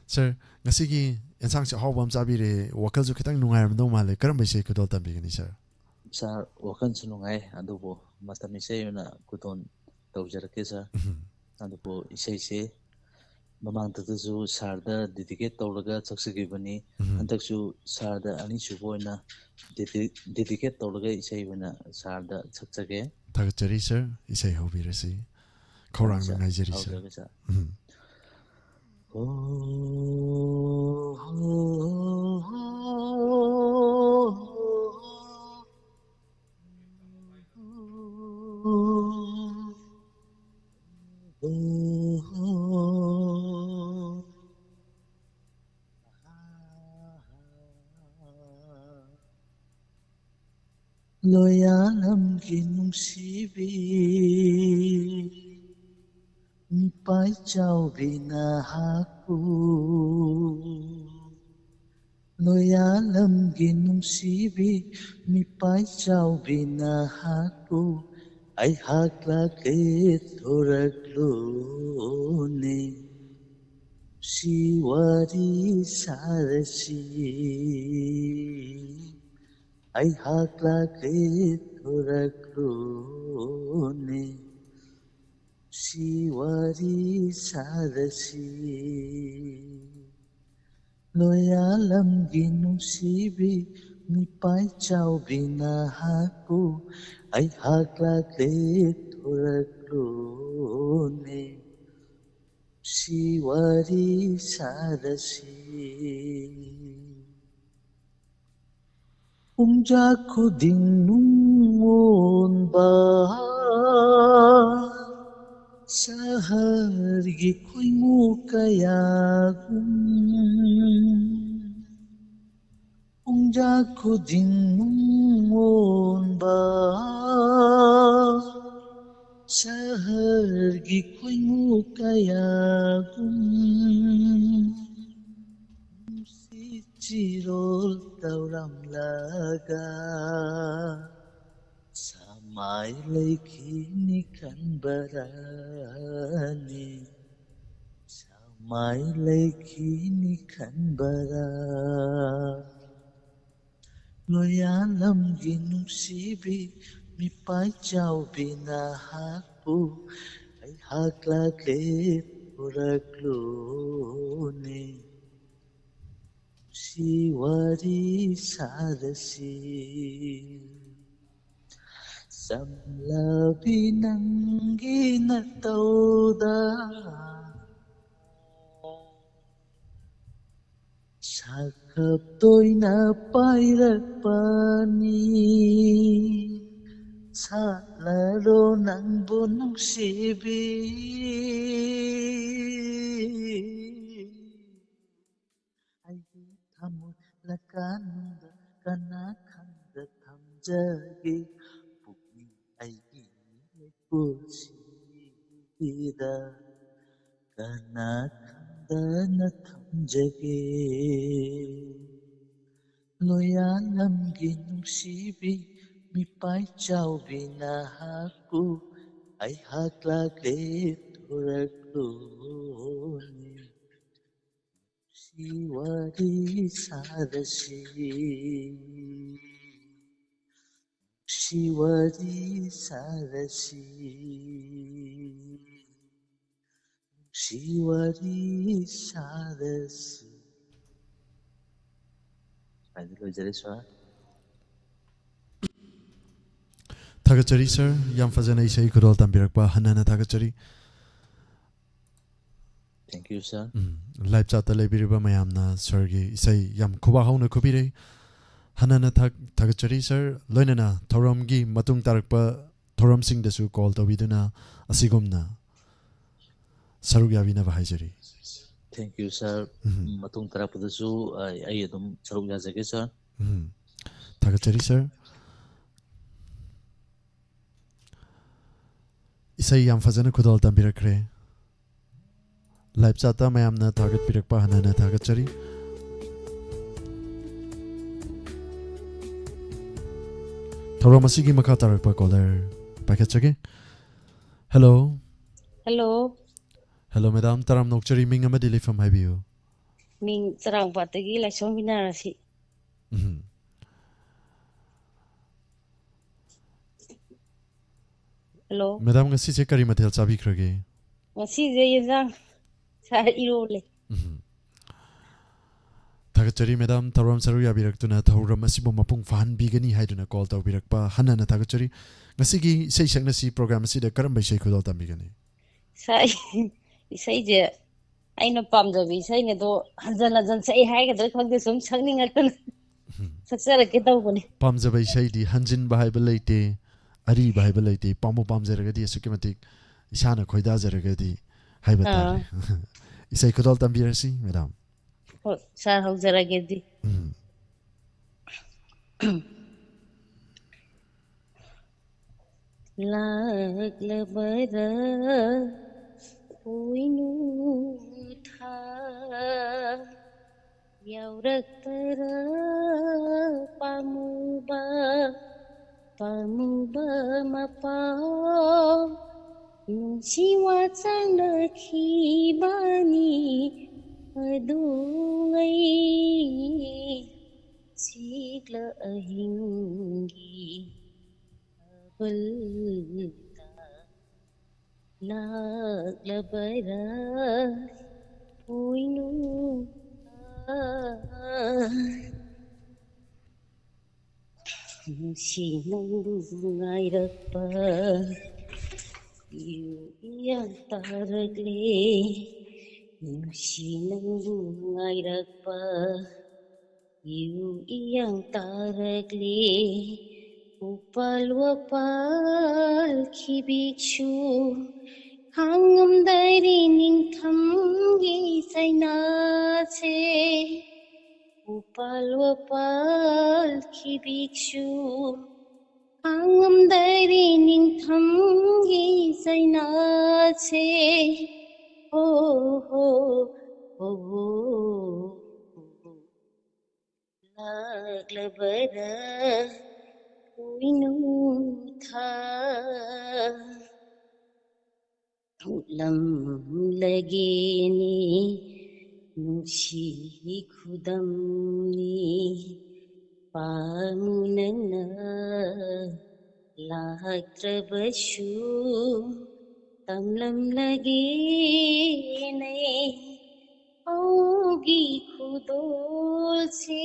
Sir, ꯉꯁꯤꯒꯤ ꯑꯦꯟꯁꯥꯡꯁꯦ ꯑꯍꯥꯎꯕ ꯑꯃ ꯆꯥꯕꯤꯔꯦ, ꯋꯥꯈꯜꯁꯨ ꯈꯤꯇꯪ ꯅꯨꯡꯉꯥꯏꯔꯝꯗꯧ ꯃꯥꯜꯂꯦ꯫ ꯀꯔꯝꯕ ꯏꯁꯩ ꯈꯨꯗꯣꯜ ꯇꯝꯕꯤꯒꯅꯤ sir? Sir, ꯋꯥꯈꯜꯁꯨ ꯅꯨꯡꯉꯥꯏ, ꯑꯗꯨꯕꯨ ꯃꯇꯝ ꯏꯁꯩ ꯑꯣꯏꯅ ꯈꯨꯗꯣꯜ ꯇꯧꯖꯔꯛꯀꯦ sir꯫ ꯎꯝ꯫ ꯑꯗꯨꯕꯨ ꯏꯁꯩꯁꯦ ꯃꯃꯥꯡꯗꯁꯨ sir ꯗ dedicate ꯇꯧꯔꯒ ꯁꯛꯆꯈꯤꯕꯅꯤ꯫ ꯎꯝ꯫ ꯍꯟꯗꯛꯁꯨ sir ꯗ ꯑꯅꯤꯁꯨꯕ ꯑꯣꯏꯅ dedi-, dedicate ꯇꯧꯔꯒ ꯏꯁꯩ ꯑꯣꯏꯅ sir ꯗ ꯁꯛꯆꯒꯦ꯫ ꯊꯥꯒꯠꯆꯔꯤ sir, ꯏꯁꯩ ꯍꯧꯕꯤꯔꯁꯤ꯫ ꯈꯧꯔꯥꯡꯅ Sir, ꯉꯥꯏꯖꯔꯤ sir꯫ ꯍꯧꯖꯔꯒꯦ sir꯫ ꯎꯝ꯫ ꯂꯣꯌꯥꯂꯝꯒꯤ ꯅꯨꯡꯁꯤꯕꯤ, ꯃꯤꯄꯥꯏ ꯆꯥꯎꯕꯤ ꯅꯍꯥꯛꯄꯨ꯫ ꯂꯣꯌꯥꯂꯝꯒꯤ ꯅꯨꯡꯁꯤꯕꯤ, ꯃꯤꯄꯥꯏ ꯆꯥꯎꯕꯤ ꯅꯍꯥꯛꯄꯨ ꯑꯩꯍꯥꯛ ꯂꯥꯛꯂꯦ, ꯊꯣꯔꯛꯂꯣꯅꯦ꯫ ꯁꯤ ꯋꯥꯔꯤ ꯁꯥꯔꯁꯤ, ꯑꯩꯍꯥꯛ ꯂꯥꯛꯂꯦ, ꯊꯣꯔꯛꯂꯣꯅꯦ꯫ ꯁꯤ ꯋꯥꯔꯤ ꯁꯥꯔꯁꯤ꯫ ꯂꯣꯌꯥꯂꯝꯒꯤ ꯅꯨꯡꯁꯤꯕꯤ, ꯃꯤꯄꯥꯏ ꯆꯥꯎꯕꯤ ꯅꯍꯥꯛꯄꯨ ꯑꯩꯍꯥꯛ ꯂꯥꯛꯂꯦ ꯊꯣꯔꯛꯂꯣꯅꯦ꯫ ꯁꯤ ꯋꯥꯔꯤ ꯁꯥꯔꯁꯤ꯫ ꯄꯨꯡꯖꯥ ꯈꯨꯗꯤꯡ ꯅꯨꯡꯉꯣꯟꯕ ꯁꯍꯔꯒꯤ ꯈꯣꯏꯃꯨ ꯀꯌꯥꯒꯨꯝ, ꯄꯨꯡꯖꯥ ꯈꯨꯗꯤꯡ ꯅꯨꯡꯉꯣꯟꯕ ꯁꯍꯔꯒꯤ ꯈꯣꯏꯃꯨ ꯀꯌꯥꯒꯨꯝ ꯅꯨꯡꯁꯤ ꯆꯤꯔꯣꯜ ꯇꯧꯔꯝꯂꯒ ꯁꯃꯥꯏ ꯂꯩꯈꯤꯅꯤ ꯈꯟꯕꯔꯥꯅꯦ, ꯁꯃꯥꯏ ꯂꯩꯈꯤꯅꯤ ꯈꯟꯕꯔꯥ꯫ ꯂꯣꯌꯥꯂꯝꯒꯤ ꯅꯨꯡꯁꯤꯕꯤ, ꯃꯤꯄꯥꯏ ꯆꯥꯎꯕꯤ ꯅꯍꯥꯛꯄꯨ ꯑꯩꯍꯥꯛ ꯂꯥꯛꯂꯦ ꯊꯣꯔꯛꯂꯣꯅꯦ꯫ ꯁꯤ ꯋꯥꯔꯤ ꯁꯥꯔꯁꯤ꯫ ꯆꯝꯂꯕꯤ ꯅꯪꯒꯤ ꯅꯇꯧꯗ ꯁꯥꯈꯞ ꯇꯣꯏꯅ ꯄꯥꯏꯔꯛꯄꯅꯤ꯫ ꯁꯥꯠꯂꯔꯣ ꯅꯪꯕꯨ ꯅꯨꯡꯁꯤꯕꯤ꯫ ꯑꯩꯒꯤ ꯊꯃꯣꯏ ꯂꯀꯥꯅꯨꯡꯗ ꯀꯅꯥ ꯈꯪꯗ ꯊꯝꯖꯒꯦ꯫ ꯄꯨꯛꯅꯤꯡ ꯑꯩꯒꯤ ꯂꯩꯀꯣꯜꯁꯤꯗ ꯀꯅꯥ ꯈꯪꯗꯅ ꯊꯝꯖꯒꯦ꯫ ꯂꯣꯌꯥꯂꯝꯒꯤ ꯅꯨꯡꯁꯤꯕꯤ, ꯃꯤꯄꯥꯏ ꯆꯥꯎꯕꯤ ꯅꯍꯥꯛꯄꯨ ꯑꯩꯍꯥꯛ ꯂꯥꯛꯂꯦ ꯊꯣꯔꯛꯂꯣꯅꯦ꯫ ꯁꯤ ꯋꯥꯔꯤ ꯁꯥꯔꯁꯤ꯫ ꯁꯤ ꯅꯨꯡꯁꯤ ꯋꯥꯔꯤ ꯁꯥꯔꯁꯤ, ꯅꯨꯡꯁꯤ ꯋꯥꯔꯤ ꯁꯥꯔꯁꯤ꯫ ꯁ꯭ꯋꯥꯏꯗ ꯂꯣꯏꯖꯔꯦ, ꯁꯥꯔ꯫ ꯊꯥꯒꯠꯆꯔꯤ, ꯁꯥꯔ꯫ ꯌꯥꯝ ꯐꯖꯅ ꯏꯁꯩ ꯈꯨꯗꯣꯜ ꯇꯝꯕꯤꯔꯛꯄ ꯍꯟꯅ ꯍꯟꯅ ꯊꯥꯒꯠꯆꯔꯤ꯫ Thank you, sir. ꯎꯝ, ꯂꯥꯏꯞ ꯆꯥꯠꯇ ꯂꯩꯕꯤꯔꯤꯕ ꯃꯌꯥꯝꯅ ꯁꯥꯔꯒꯤ ꯏꯁꯩ ꯌꯥꯝ ꯈꯨꯕꯥꯛ ꯍꯧꯅ ꯈꯨꯕꯤꯔꯦ꯫ ꯍꯟꯅ ꯍꯟꯅ ꯊꯥ-, ꯊꯥꯒꯠꯆꯔꯤ, ꯁꯥꯔ꯫ ꯂꯣꯏꯅꯅ ꯊꯧꯔꯝꯒꯤ ꯃꯇꯨꯡ ꯇꯥꯔꯛꯄ ꯊꯧꯔꯝꯁꯤꯡꯗꯁꯨ ꯀꯣꯜ ꯇꯧꯕꯤꯗꯨꯅ ꯑꯁꯤꯒꯨꯝꯅ ꯁꯔꯨꯛ ꯌꯥꯕꯤꯅꯕ ꯍꯥꯏꯖꯔꯤ꯫ Thank you, sir. ꯎꯝ꯫ ꯃꯇꯨꯡ ꯇꯥꯔꯛꯄꯗꯁꯨ, ꯑ, ꯑꯩ ꯑꯗꯨꯝ ꯁꯔꯨꯛ ꯌꯥꯖꯒꯦ, sir꯫ ꯎꯝ꯫ ꯊꯥꯒꯠꯆꯔꯤ, ꯁꯥꯔ꯫ ꯏꯁꯩ ꯌꯥꯝ ꯐꯖꯅ ꯈꯨꯗꯣꯜ ꯇꯝꯕꯤꯔꯛꯈ꯭ꯔꯦ꯫ ꯂꯥꯏꯞ ꯆꯥꯠꯇ ꯃꯌꯥꯝꯅ ꯊꯥꯒꯠꯄꯤꯔꯛꯄ ꯍꯟꯅ ꯍꯟꯅ ꯊꯥꯒꯠꯆꯔꯤ꯫ ꯊꯧꯔꯝ ꯑꯁꯤꯒꯤ ꯃꯈꯥ ꯇꯥꯔꯛꯄ ꯀꯣꯂꯔ ꯄꯥꯏꯈꯠꯆꯒꯦ꯫ ꯍꯦꯜꯂꯣ꯫ ꯍꯦꯜꯂꯣ꯫ ꯍꯦꯜꯂꯣ, ꯃꯦꯗꯥꯝ, ꯇꯔꯥꯝꯅ ꯑꯣꯛꯆꯔꯤ꯫ ꯃꯤꯡ ꯑꯃꯗꯤ ꯂꯩꯐꯝ ꯍꯥꯏꯕꯤꯌꯨ꯫ ꯃꯤꯡ ꯆꯔꯥꯡꯄꯥꯠꯇꯒꯤ ꯂꯥꯏꯁ꯭ꯔꯝ ꯕꯤꯅꯥꯔꯥꯁꯤ꯫ ꯎꯝ꯫ ꯍꯦꯜꯂꯣ꯫ ꯃꯦꯗꯥꯝ, ꯉꯁꯤꯁꯦ ꯀꯔꯤ ꯃꯊꯦꯜ ꯆꯥꯕꯤꯈ꯭ꯔꯒꯦ? ꯉꯁꯤꯁꯦ ꯌꯦꯟꯖꯥꯡ ꯁꯥ-, ꯏꯔꯣꯜꯂꯦ꯫ ꯎꯝ꯫ ꯊꯥꯒꯠꯆꯔꯤ, ꯃꯦꯗꯥꯝ, ꯊꯧꯔꯝ ꯁꯔꯨꯛ ꯌꯥꯕꯤꯔꯛꯇꯨꯅ ꯊꯧꯔꯝ ꯑꯁꯤꯕꯨ ꯃꯄꯨꯡ ꯐꯥꯍꯟꯕꯤꯒꯅꯤ ꯍꯥꯏꯗꯨꯅ ꯀꯣꯜ ꯇꯧꯕꯤꯔꯛꯄ ꯍꯟꯅ ꯍꯟꯅ ꯊꯥꯒꯠꯆꯔꯤ꯫ ꯉꯁꯤꯒꯤ ꯏꯁꯩ ꯁꯛꯅꯁꯤ ꯄ꯭ꯔꯣꯒ꯭ꯔꯥꯝ ꯑꯁꯤꯗ ꯀꯔꯝꯕ ꯏꯁꯩ ꯈꯨꯗꯣꯜ ꯇꯝꯕꯤꯒꯅꯤ? ꯏꯁꯩ, ꯏꯁꯩꯁꯦ ꯑꯩꯅ ꯄꯥꯝꯖꯕ ꯏꯁꯩꯅꯦ, ꯑꯗꯣ ꯍꯟꯖꯟ ꯍꯟꯖꯟ ꯁꯛꯑꯦ ꯍꯥꯏꯒꯗ꯭ꯔꯥ ꯈꯪꯗꯦ, ꯁꯨꯝ ꯁꯛꯅꯤꯡꯉꯛꯇꯅ ꯎꯝ꯫ ꯁꯛꯆꯔꯛꯀꯦ ꯇꯧꯕꯅꯦ꯫ ꯄꯥꯝꯖꯕ ꯏꯁꯩꯗꯤ ꯍꯟꯖꯤꯟꯕ ꯍꯥꯏꯕ ꯂꯩꯇꯦ, ꯑꯔꯤꯕ ꯍꯥꯏꯕ ꯂꯩꯇꯦ꯫ ꯄꯥꯝꯕꯨ ꯄꯥꯝꯖꯔꯒꯗꯤ ꯑꯁꯨꯛꯀꯤ ꯃꯇꯤꯛ ꯏꯁꯥꯅ ꯈꯣꯏꯗꯥꯖꯔꯒꯗꯤ ꯍꯥꯏꯕ ꯑꯥ꯫ ꯇꯥꯔꯦ꯫ ꯏꯁꯩ ꯈꯨꯗꯣꯜ ꯇꯝꯕꯤꯔꯁꯤ, ꯃꯦꯗꯥꯝ꯫ ꯍꯣꯏ, ꯁꯥꯔ, ꯍꯧꯖꯔꯒꯦ ꯑꯗꯨꯗꯤ꯫ ꯎꯝ꯫ ꯂꯥꯛꯂꯕꯔꯥ ꯄꯣꯏꯅꯨ ꯊꯥ, ꯌꯧꯔꯛꯇꯔꯥ ꯄꯥꯝꯃꯨꯕ, ꯄꯥꯝꯃꯨꯕ ꯃꯄꯥꯎ, ꯅꯨꯡꯁꯤ ꯋꯥꯆꯥꯡꯅꯈꯤꯕꯅꯤ ꯑꯗꯨ ꯑꯩ ꯁꯤꯛꯂ ꯑꯍꯤꯡꯒꯤ ꯂꯥꯛꯂꯕꯔꯥ ꯄꯣꯏꯅꯨ? ꯅꯨꯡꯁꯤ ꯅꯪꯕꯨ ꯉꯥꯏꯔꯛꯄ ꯏꯌꯨ ꯏꯌꯥꯡ ꯇꯥꯔꯛꯂꯦ꯫ ꯅꯨꯡꯁꯤ ꯅꯪꯕꯨ ꯉꯥꯏꯔꯛꯄ ꯏꯌꯨ ꯏꯌꯥꯡ ꯇꯥꯔꯛꯂꯦ꯫ ꯎꯄꯥꯜ ꯋꯥꯄꯥꯜ ꯈꯤꯕꯤꯛꯁꯨ ꯈꯥꯡꯉꯝꯗꯔꯤ ꯅꯤꯡꯊꯝꯒꯤ ꯆꯩꯅꯥꯁꯦ꯫ ꯎꯄꯥꯜ ꯋꯥꯄꯥꯜ ꯈꯤꯕꯤꯛꯁꯨ ꯈꯥꯡꯉꯝꯗꯔꯤ ꯅꯤꯡꯊꯝꯒꯤ ꯆꯩꯅꯥꯁꯦ꯫ ꯍꯣ ꯍꯣ ꯍꯣ ꯍꯣ꯫ ꯂꯥꯛꯂꯕꯔꯥ ꯄꯣꯏꯅꯨ ꯊꯥ? ꯎꯠꯂꯝꯂꯒꯦꯅꯦ ꯅꯨꯡꯁꯤ ꯈꯨꯗꯝꯅꯤ꯫ ꯄꯥꯝꯃꯨ ꯅꯪꯅ ꯂꯥꯛꯇ꯭ꯔꯕꯁꯨ ꯇꯝꯂꯝꯂꯒꯦꯅꯦ ꯄꯥꯎꯒꯤ ꯈꯨꯗꯣꯜꯁꯦ꯫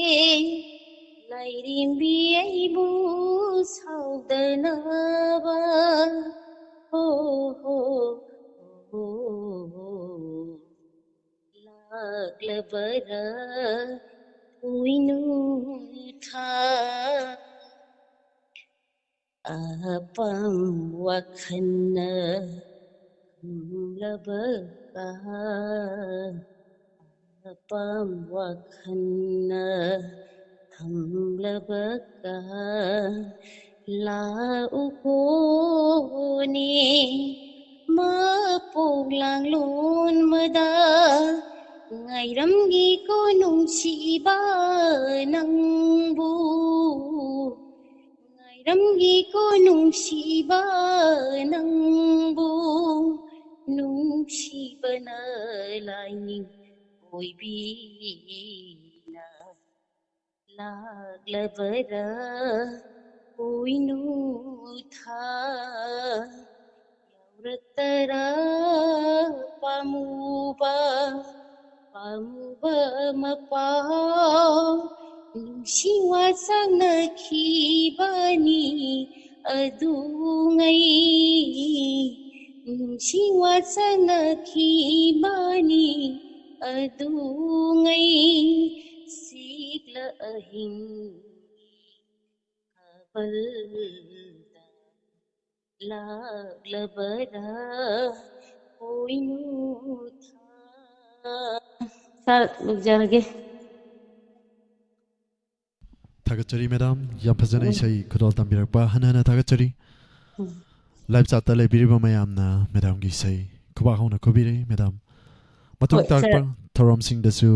ꯂꯥꯏꯔꯦꯝꯕꯤ ꯑꯩꯕꯨ ꯁꯥꯎꯗꯅꯕ꯫ ꯍꯣ ꯍꯣ ꯍꯣ ꯍꯣ꯫ ꯂꯥꯛꯂꯕꯔꯥ ꯄꯣꯏꯅꯨ ꯊꯥ? ꯑꯄꯥꯝ ꯋꯥꯈꯜꯅ ꯈꯨꯝꯂꯕ ꯀꯥ, ꯑꯄꯥꯝ ꯋꯥꯈꯜꯅ ꯊꯝꯂꯕ ꯀꯥ, ꯂꯥꯛꯎꯀꯣꯅꯦ ꯃꯄꯣꯛ ꯂꯥꯡꯂꯣꯟꯃꯗ꯫ ꯉꯥꯏꯔꯝꯒꯦꯀꯣ ꯅꯨꯡꯁꯤꯕ ꯅꯪꯕꯨ, ꯉꯥꯏꯔꯝꯒꯦꯀꯣ ꯅꯨꯡꯁꯤꯕ ꯅꯪꯕꯨ, ꯅꯨꯡꯁꯤꯕꯅ ꯂꯥꯏꯅꯤꯡ ꯑꯣꯏꯕꯤꯅ꯫ ꯂꯥꯛꯂꯕꯔꯥ ꯄꯣꯏꯅꯨ ꯊꯥ ꯌꯧꯔꯛꯇꯔꯥ ꯄꯥꯝꯃꯨꯕ, ꯄꯥꯝꯃꯨꯕ ꯃꯄꯥꯎ ꯅꯨꯡꯁꯤ ꯋꯥ ꯆꯥꯟꯅꯈꯤꯕꯅꯤ ꯑꯗꯨꯉꯩ, ꯅꯨꯡꯁꯤ ꯋꯥ ꯆꯥꯟꯅꯈꯤꯕꯅꯤ ꯑꯗꯨꯉꯩ ꯁꯤꯛꯂ ꯑꯍꯤꯡ ꯈꯕꯜꯗ ꯂꯥꯛꯂꯕꯔꯥ ꯄꯣꯏꯅꯨ ꯊꯥ꯫ ꯁꯥꯔ, ꯂꯣꯏꯖꯔꯒꯦ꯫ ꯊꯥꯒꯠꯆꯔꯤ ꯃꯦꯗꯥꯝ, ꯌꯥꯝ ꯐꯖꯅ ꯎꯝ꯫ ꯏꯁꯩ ꯈꯨꯗꯣꯜ ꯇꯝꯕꯤꯔꯛꯄ ꯍꯟꯅ ꯍꯟꯅ ꯊꯥꯒꯠꯆꯔꯤ꯫ ꯎꯝ꯫ ꯂꯥꯏꯚ ꯆꯥꯠꯇ ꯂꯩꯕꯤꯔꯤꯕ ꯃꯌꯥꯝꯅ ꯃꯦꯗꯥꯝꯒꯤ ꯏꯁꯩ ꯈꯨꯕꯥꯛ ꯍꯧꯅ ꯈꯨꯕꯤꯔꯦ ꯃꯦꯗꯥꯝ꯫ ꯃꯇꯨꯡ ꯍꯣꯏ, ꯇꯥꯔꯛꯄ ꯁꯥꯔ꯫ ꯊꯧꯔꯝꯁꯤꯡꯗꯁꯨ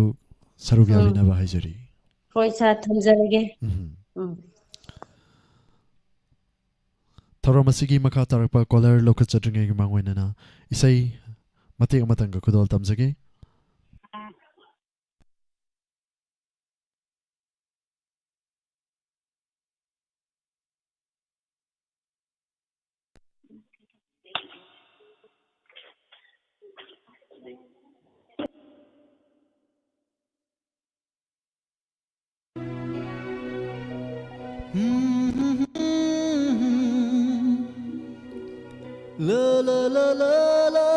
ꯁꯔꯨꯛ ꯎꯝ꯫ ꯌꯥꯕꯤꯅꯕ ꯍꯥꯏꯖꯔꯤ꯫ ꯍꯣꯏ ꯁꯥꯔ, ꯊꯝꯖꯔꯒꯦ꯫ ꯎꯝ꯫ ꯎꯝ꯫ ꯊꯧꯔꯝ ꯑꯁꯤꯒꯤ ꯃꯈꯥ ꯇꯥꯔꯛꯄ ꯀꯣꯂꯔ ꯂꯧꯈꯠꯆꯗ꯭ꯔꯤꯉꯩꯒꯤ ꯃꯥꯡꯑꯣꯏꯅꯅ ꯏꯁꯩ ꯃꯇꯦꯛ ꯑꯃꯇꯪꯒ ꯈꯨꯗꯣꯜ ꯇꯝꯖꯒꯦ꯫ La, la, la, la, la.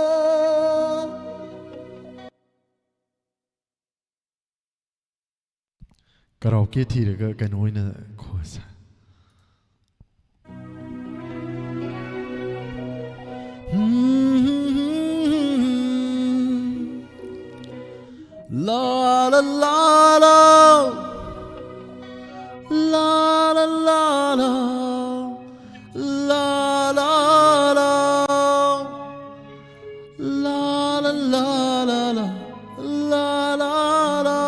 ꯀꯔꯥꯎꯀꯦ ꯊꯤꯔꯒ ꯀꯩꯅꯣ ꯑꯣꯏꯅ ꯈꯣ-, ꯁꯥ-, La, la, la, la. La, la, la, la. La, la, la. La, la, la, la, la. La, la, la.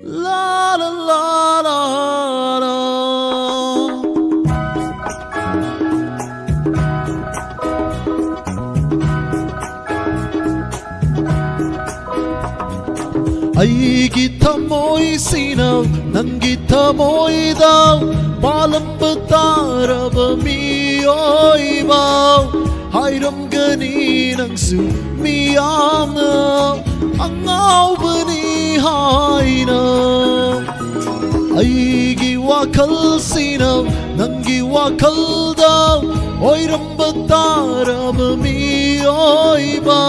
La, la, la, la, la. ꯑꯩꯒꯤ ꯊꯃꯣꯏꯁꯤꯅ ꯅꯪꯒꯤ ꯊꯃꯣꯏꯗ ꯄꯥꯜꯂꯝꯕ ꯇꯥꯔꯕ ꯃꯤꯑꯣꯏꯕ ꯍꯥꯏꯔꯝꯒꯅꯤ ꯅꯪꯁꯨ ꯃꯤꯌꯥꯝꯅ ꯑꯉꯥꯎꯕꯅꯤ ꯍꯥꯏꯅ꯫ ꯑꯩꯒꯤ ꯋꯥꯈꯜꯁꯤꯅ ꯅꯪꯒꯤ ꯋꯥꯈꯜꯗ ꯑꯣꯏꯔꯝꯕ ꯇꯥꯔꯕ ꯃꯤꯑꯣꯏꯕ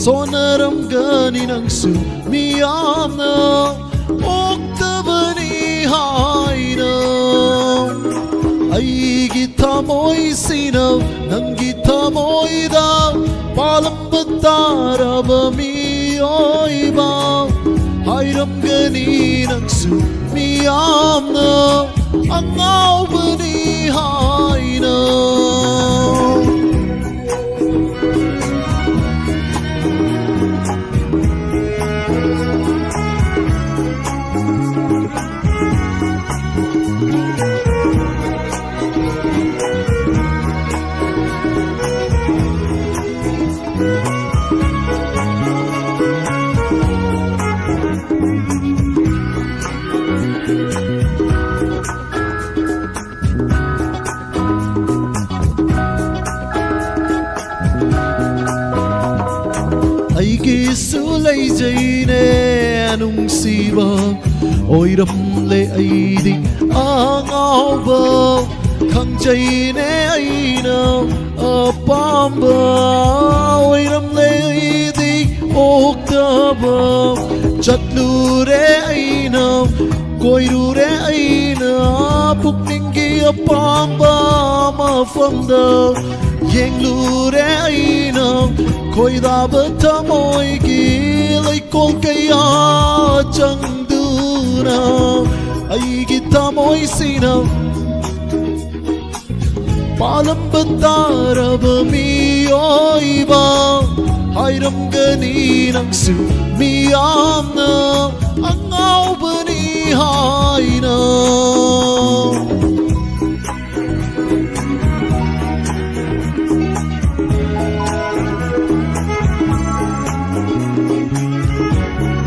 ꯁꯣꯟꯅꯔꯝꯒꯅꯤ ꯅꯪꯁꯨ ꯃꯤꯌꯥꯝꯅ ꯑꯣꯛꯇꯕꯅꯤ ꯍꯥꯏꯅ꯫ ꯑꯩꯒꯤ ꯊꯃꯣꯏꯁꯤꯅ ꯅꯪꯒꯤ ꯊꯃꯣꯏꯗ ꯄꯥꯜꯂꯝꯕ ꯇꯥꯔꯕ ꯃꯤꯑꯣꯏꯕ ꯍꯥꯏꯔꯝꯒꯅꯤ ꯅꯪꯁꯨ ꯃꯤꯌꯥꯝꯅ ꯑꯉꯥꯎꯕꯅꯤ ꯍꯥꯏꯅ꯫ ꯑꯩꯒꯤꯁꯨ ꯂꯩꯖꯩꯅꯦ ꯅꯨꯡꯁꯤꯕ, ꯑꯣꯏꯔꯝꯂꯦ ꯑꯩꯗꯤ ꯑꯉꯥꯎꯕ꯫ ꯈꯪꯖꯩꯅꯦ ꯑꯩꯅ ꯑꯄꯥꯝꯕ, ꯑꯣꯏꯔꯝꯂꯦ ꯑꯩꯗꯤ ꯑꯣꯛꯇꯕ꯫ ꯆꯠꯂꯨꯔꯦ ꯑꯩꯅ, ꯀꯣꯏꯔꯨꯔꯦ ꯑꯩꯅ ꯄꯨꯛꯅꯤꯡꯒꯤ ꯑꯄꯥꯝꯕ ꯃꯐꯝꯗ꯫ ꯌꯦꯡꯂꯨꯔꯦ ꯑꯩꯅ ꯈꯣꯏꯗꯥꯕ ꯊꯃꯣꯏꯒꯤ ꯂꯩꯀꯣꯜ ꯀꯌꯥ ꯆꯪꯗꯨꯅ꯫ ꯑꯩꯒꯤ ꯊꯃꯣꯏꯁꯤꯅ ꯄꯥꯜꯂꯝꯕ ꯇꯥꯔꯕ ꯃꯤꯑꯣꯏꯕ ꯍꯥꯏꯔꯝꯒꯅꯤ ꯅꯪꯁꯨ ꯃꯤꯌꯥꯝꯅ ꯑꯉꯥꯎꯕꯅꯤ ꯍꯥꯏꯅ꯫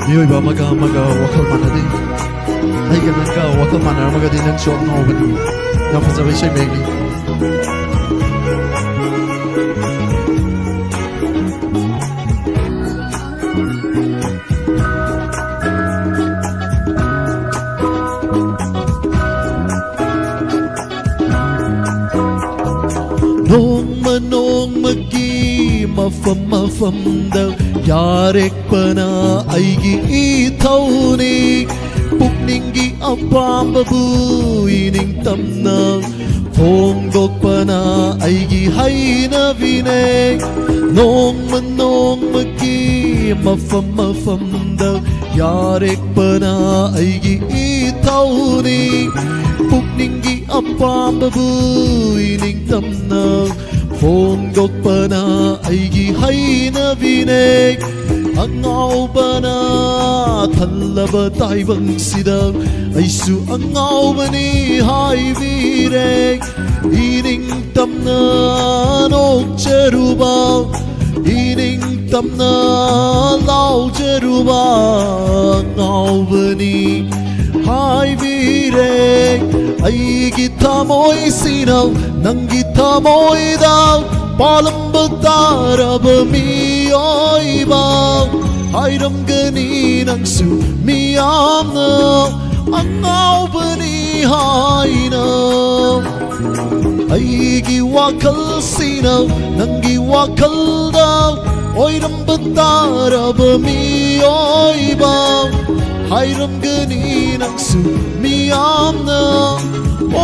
ꯃꯤꯑꯣꯏꯕ ꯑꯃꯒ ꯑꯃꯒ ꯋꯥꯈꯜ ꯃꯥꯟꯅꯗꯦ꯫ ꯑꯩꯒ ꯅꯪꯒ ꯋꯥꯈꯜ ꯃꯥꯟꯅꯔꯝꯃꯒꯗꯤ ꯅꯪꯁꯨ ꯑꯉꯥꯎꯕꯅꯤ꯫ ꯌꯥꯝ ꯐꯖꯕ ꯏꯁꯩ ꯃꯌꯦꯛꯅꯤ꯫ ꯅꯣꯡꯃ ꯅꯣꯡꯃꯒꯤ ꯃꯐꯝ ꯃꯐꯝꯗ ꯌꯥꯔꯦꯛꯄꯅ ꯑꯩꯒꯤ ꯏꯊꯧꯅꯤ꯫ ꯄꯨꯛꯅꯤꯡꯒꯤ ꯑꯄꯥꯝꯕꯕꯨ ꯏꯅꯤꯡꯇꯝꯅ ꯐꯣꯡꯗꯣꯛꯄꯅ ꯑꯩꯒꯤ ꯍꯩꯅꯕꯤꯅꯦ꯫ ꯅꯣꯡꯃ ꯅꯣꯡꯃꯒꯤ ꯃꯐꯝ ꯃꯐꯝꯗ ꯌꯥꯔꯦꯛꯄꯅ ꯑꯩꯒꯤ ꯏꯊꯧꯅꯤ꯫ ꯄꯨꯛꯅꯤꯡꯒꯤ ꯑꯄꯥꯝꯕꯕꯨ ꯏꯅꯤꯡꯇꯝꯅ ꯐꯣꯡꯗꯣꯛꯄꯅ ꯑꯩꯒꯤ ꯍꯩꯅꯕꯤꯅꯦ꯫ ꯑꯉꯥꯎꯕꯅ ꯊꯜꯂꯕ ꯇꯥꯏꯕꯪꯁꯤꯗ ꯑꯩꯁꯨ ꯑꯉꯥꯎꯕꯅꯤ ꯍꯥꯏꯕꯤꯔꯦ꯫ ꯏꯅꯤꯡꯇꯝꯅ ꯅꯣꯛꯆꯔꯨꯕ, ꯏꯅꯤꯡꯇꯝꯅ ꯂꯥꯎꯖꯔꯨꯕ ꯑꯉꯥꯎꯕꯅꯤ ꯍꯥꯏꯕꯤꯔꯦ꯫ ꯑꯩꯒꯤ ꯊꯃꯣꯏꯁꯤꯅ ꯅꯪꯒꯤ ꯊꯃꯣꯏꯗ ꯄꯥꯜꯂꯝꯕ ꯇꯥꯔꯕ ꯃꯤꯑꯣꯏꯕ ꯍꯥꯏꯔꯝꯒꯅꯤ ꯅꯪꯁꯨ ꯃꯤꯌꯥꯝꯅ ꯑꯉꯥꯎꯕꯅꯤ ꯍꯥꯏꯅ꯫ ꯑꯩꯒꯤ ꯋꯥꯈꯜꯁꯤꯅ ꯅꯪꯒꯤ ꯋꯥꯈꯜꯗ ꯑꯣꯏꯔꯝꯕ ꯇꯥꯔꯕ ꯃꯤꯑꯣꯏꯕ ꯍꯥꯏꯔꯝꯒꯅꯤ ꯅꯪꯁꯨ ꯃꯤꯌꯥꯝꯅ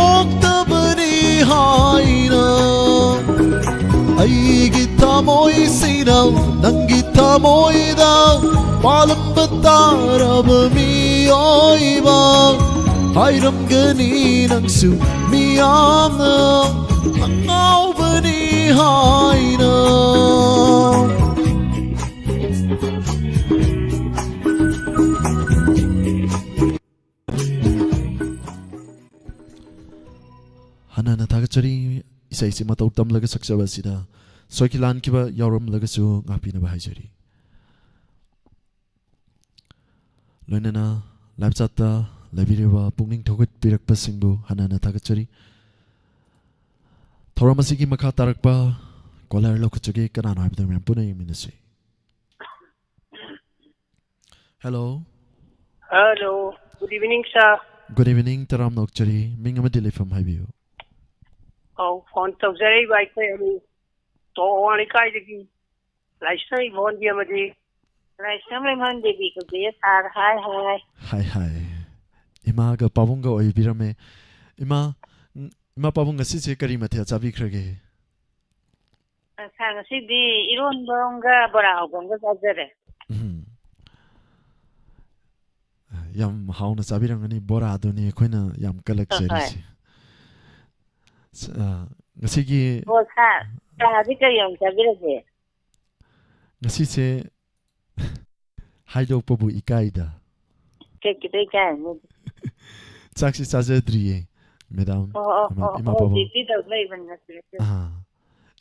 ꯑꯣꯛꯇꯕꯅꯤ ꯍꯥꯏꯅ꯫ ꯑꯩꯒꯤ ꯊꯃꯣꯏꯁꯤꯅ ꯅꯪꯒꯤ ꯊꯃꯣꯏꯗ ꯄꯥꯜꯂꯝꯕ ꯇꯥꯔꯕ ꯃꯤꯑꯣꯏꯕ ꯍꯥꯏꯔꯝꯒꯅꯤ ꯅꯪꯁꯨ ꯃꯤꯌꯥꯝꯅ ꯑꯉꯥꯎꯕꯅꯤ ꯍꯥꯏꯅ꯫ ꯍꯟꯅ ꯍꯟꯅ ꯊꯥꯒꯠꯆꯔꯤ꯫ ꯏꯁꯩꯁꯤ ꯃꯇꯧ ꯇꯝꯂꯒ ꯁꯛꯆꯕ ꯑꯁꯤꯗ ꯁꯣꯏꯈꯤ ꯂꯥꯟꯈꯤꯕ ꯌꯥꯎꯔꯝꯂꯒꯁꯨ ꯉꯥꯛꯄꯤꯅꯕ ꯍꯥꯏꯖꯔꯤ꯫ ꯂꯣꯏꯅꯅ live chat ꯇ ꯂꯩꯕꯤꯔꯤꯕ ꯄꯨꯛꯅꯤꯡ ꯊꯧꯒꯠꯄꯤꯔꯛꯄꯁꯤꯡꯕꯨ ꯍꯟꯅ ꯍꯟꯅ ꯊꯥꯒꯠꯆꯔꯤ꯫ ꯊꯧꯔꯝ ꯑꯁꯤꯒꯤ ꯃꯈꯥ ꯇꯥꯔꯛꯄ caller ꯂꯧꯈꯠꯆꯒꯦ꯫ ꯀꯅꯥꯅꯣ ꯍꯥꯏꯕꯗꯨ ꯃꯌꯥꯝ ꯄꯨꯟꯅ ꯌꯦꯡꯃꯤꯟꯅꯁꯤ꯫ Hello꯫ Hello꯫ Good evening, sir꯫ Good evening, ꯇꯔꯥꯝꯅ ꯑꯣꯛꯆꯔꯤ꯫ ꯃꯤꯡ ꯑꯃꯗꯤ ꯂꯩꯐꯝ ꯍꯥꯏꯕꯤꯌꯨ꯫ ꯑꯧ, phone ꯇꯧꯖꯔꯛꯏꯕ ꯑꯩꯈꯣꯏ ꯑꯅꯤ ꯇꯣꯋꯥꯡ ꯂꯩꯀꯥꯏꯗꯒꯤ ꯂꯥꯏꯁ꯭ꯔꯝ ꯏꯕꯣꯟꯕꯤ ꯑꯃꯗꯤ ꯂꯥꯏꯁ꯭ꯔꯝ ꯂꯩꯃꯍꯟ ꯗꯦꯕꯤ ꯀꯧꯖꯩꯌꯦ, sir꯫ ꯍꯥꯏ, ꯍꯥꯏ꯫ ꯍꯥꯏ, ꯍꯥꯏ꯫ ꯏꯃꯥꯒ ꯄꯥꯕꯨꯡꯒ ꯑꯣꯏꯕꯤꯔꯝꯃꯦ꯫ ꯏꯃꯥ, ꯎꯝ, ꯏꯃꯥ ꯄꯥꯕꯨꯡ ꯉꯁꯤꯁꯦ ꯀꯔꯤ ꯃꯊꯦꯜ ꯆꯥꯕꯤꯈ꯭ꯔꯒꯦ? ꯑ, sir, ꯉꯁꯤꯗꯤ ꯏꯔꯣꯟꯕ ꯑꯃꯒ ꯕꯣꯔꯥ ꯍꯧꯕ ꯑꯃꯒ ꯆꯥꯖꯔꯦ꯫ ꯎꯝ꯫ ꯌꯥꯝ ꯍꯥꯎꯅ ꯆꯥꯕꯤꯔꯝꯒꯅꯤ꯫ ꯕꯣꯔꯥꯗꯨꯅꯤ ꯑꯩꯈꯣꯏꯅ ꯌꯥꯝ ꯀꯜꯂꯛꯆꯔꯤꯁꯦ꯫ ꯍꯣꯏ꯫ ꯁ-, ꯑ, ꯉꯁꯤꯒꯤ ꯑꯣ, sir, ꯆꯥꯗꯤ ꯀꯔꯤ ꯑꯃꯨꯛ ꯆꯥꯕꯤꯔꯒꯦ? ꯉꯁꯤꯁꯦ ꯍꯥꯏꯗꯣꯛꯄꯕꯨ ꯏꯀꯥꯏꯗ꯫ ꯀꯩ-, ꯀꯩꯗꯧ ꯏꯀꯥꯏꯔꯨꯅꯤ? ꯆꯥꯛꯁꯤ ꯆꯥꯖꯗ꯭ꯔꯤꯌꯦ, madam꯫ ꯑꯣ, ꯑꯣ, ꯏꯃꯥ, ꯑꯣ, ꯏꯃꯥ ꯑꯣ, ꯄꯥꯕꯨꯡ꯫ Duty ꯇꯧ ꯂꯩꯕꯅꯤ ꯉꯁꯤ꯫ ꯑꯥ,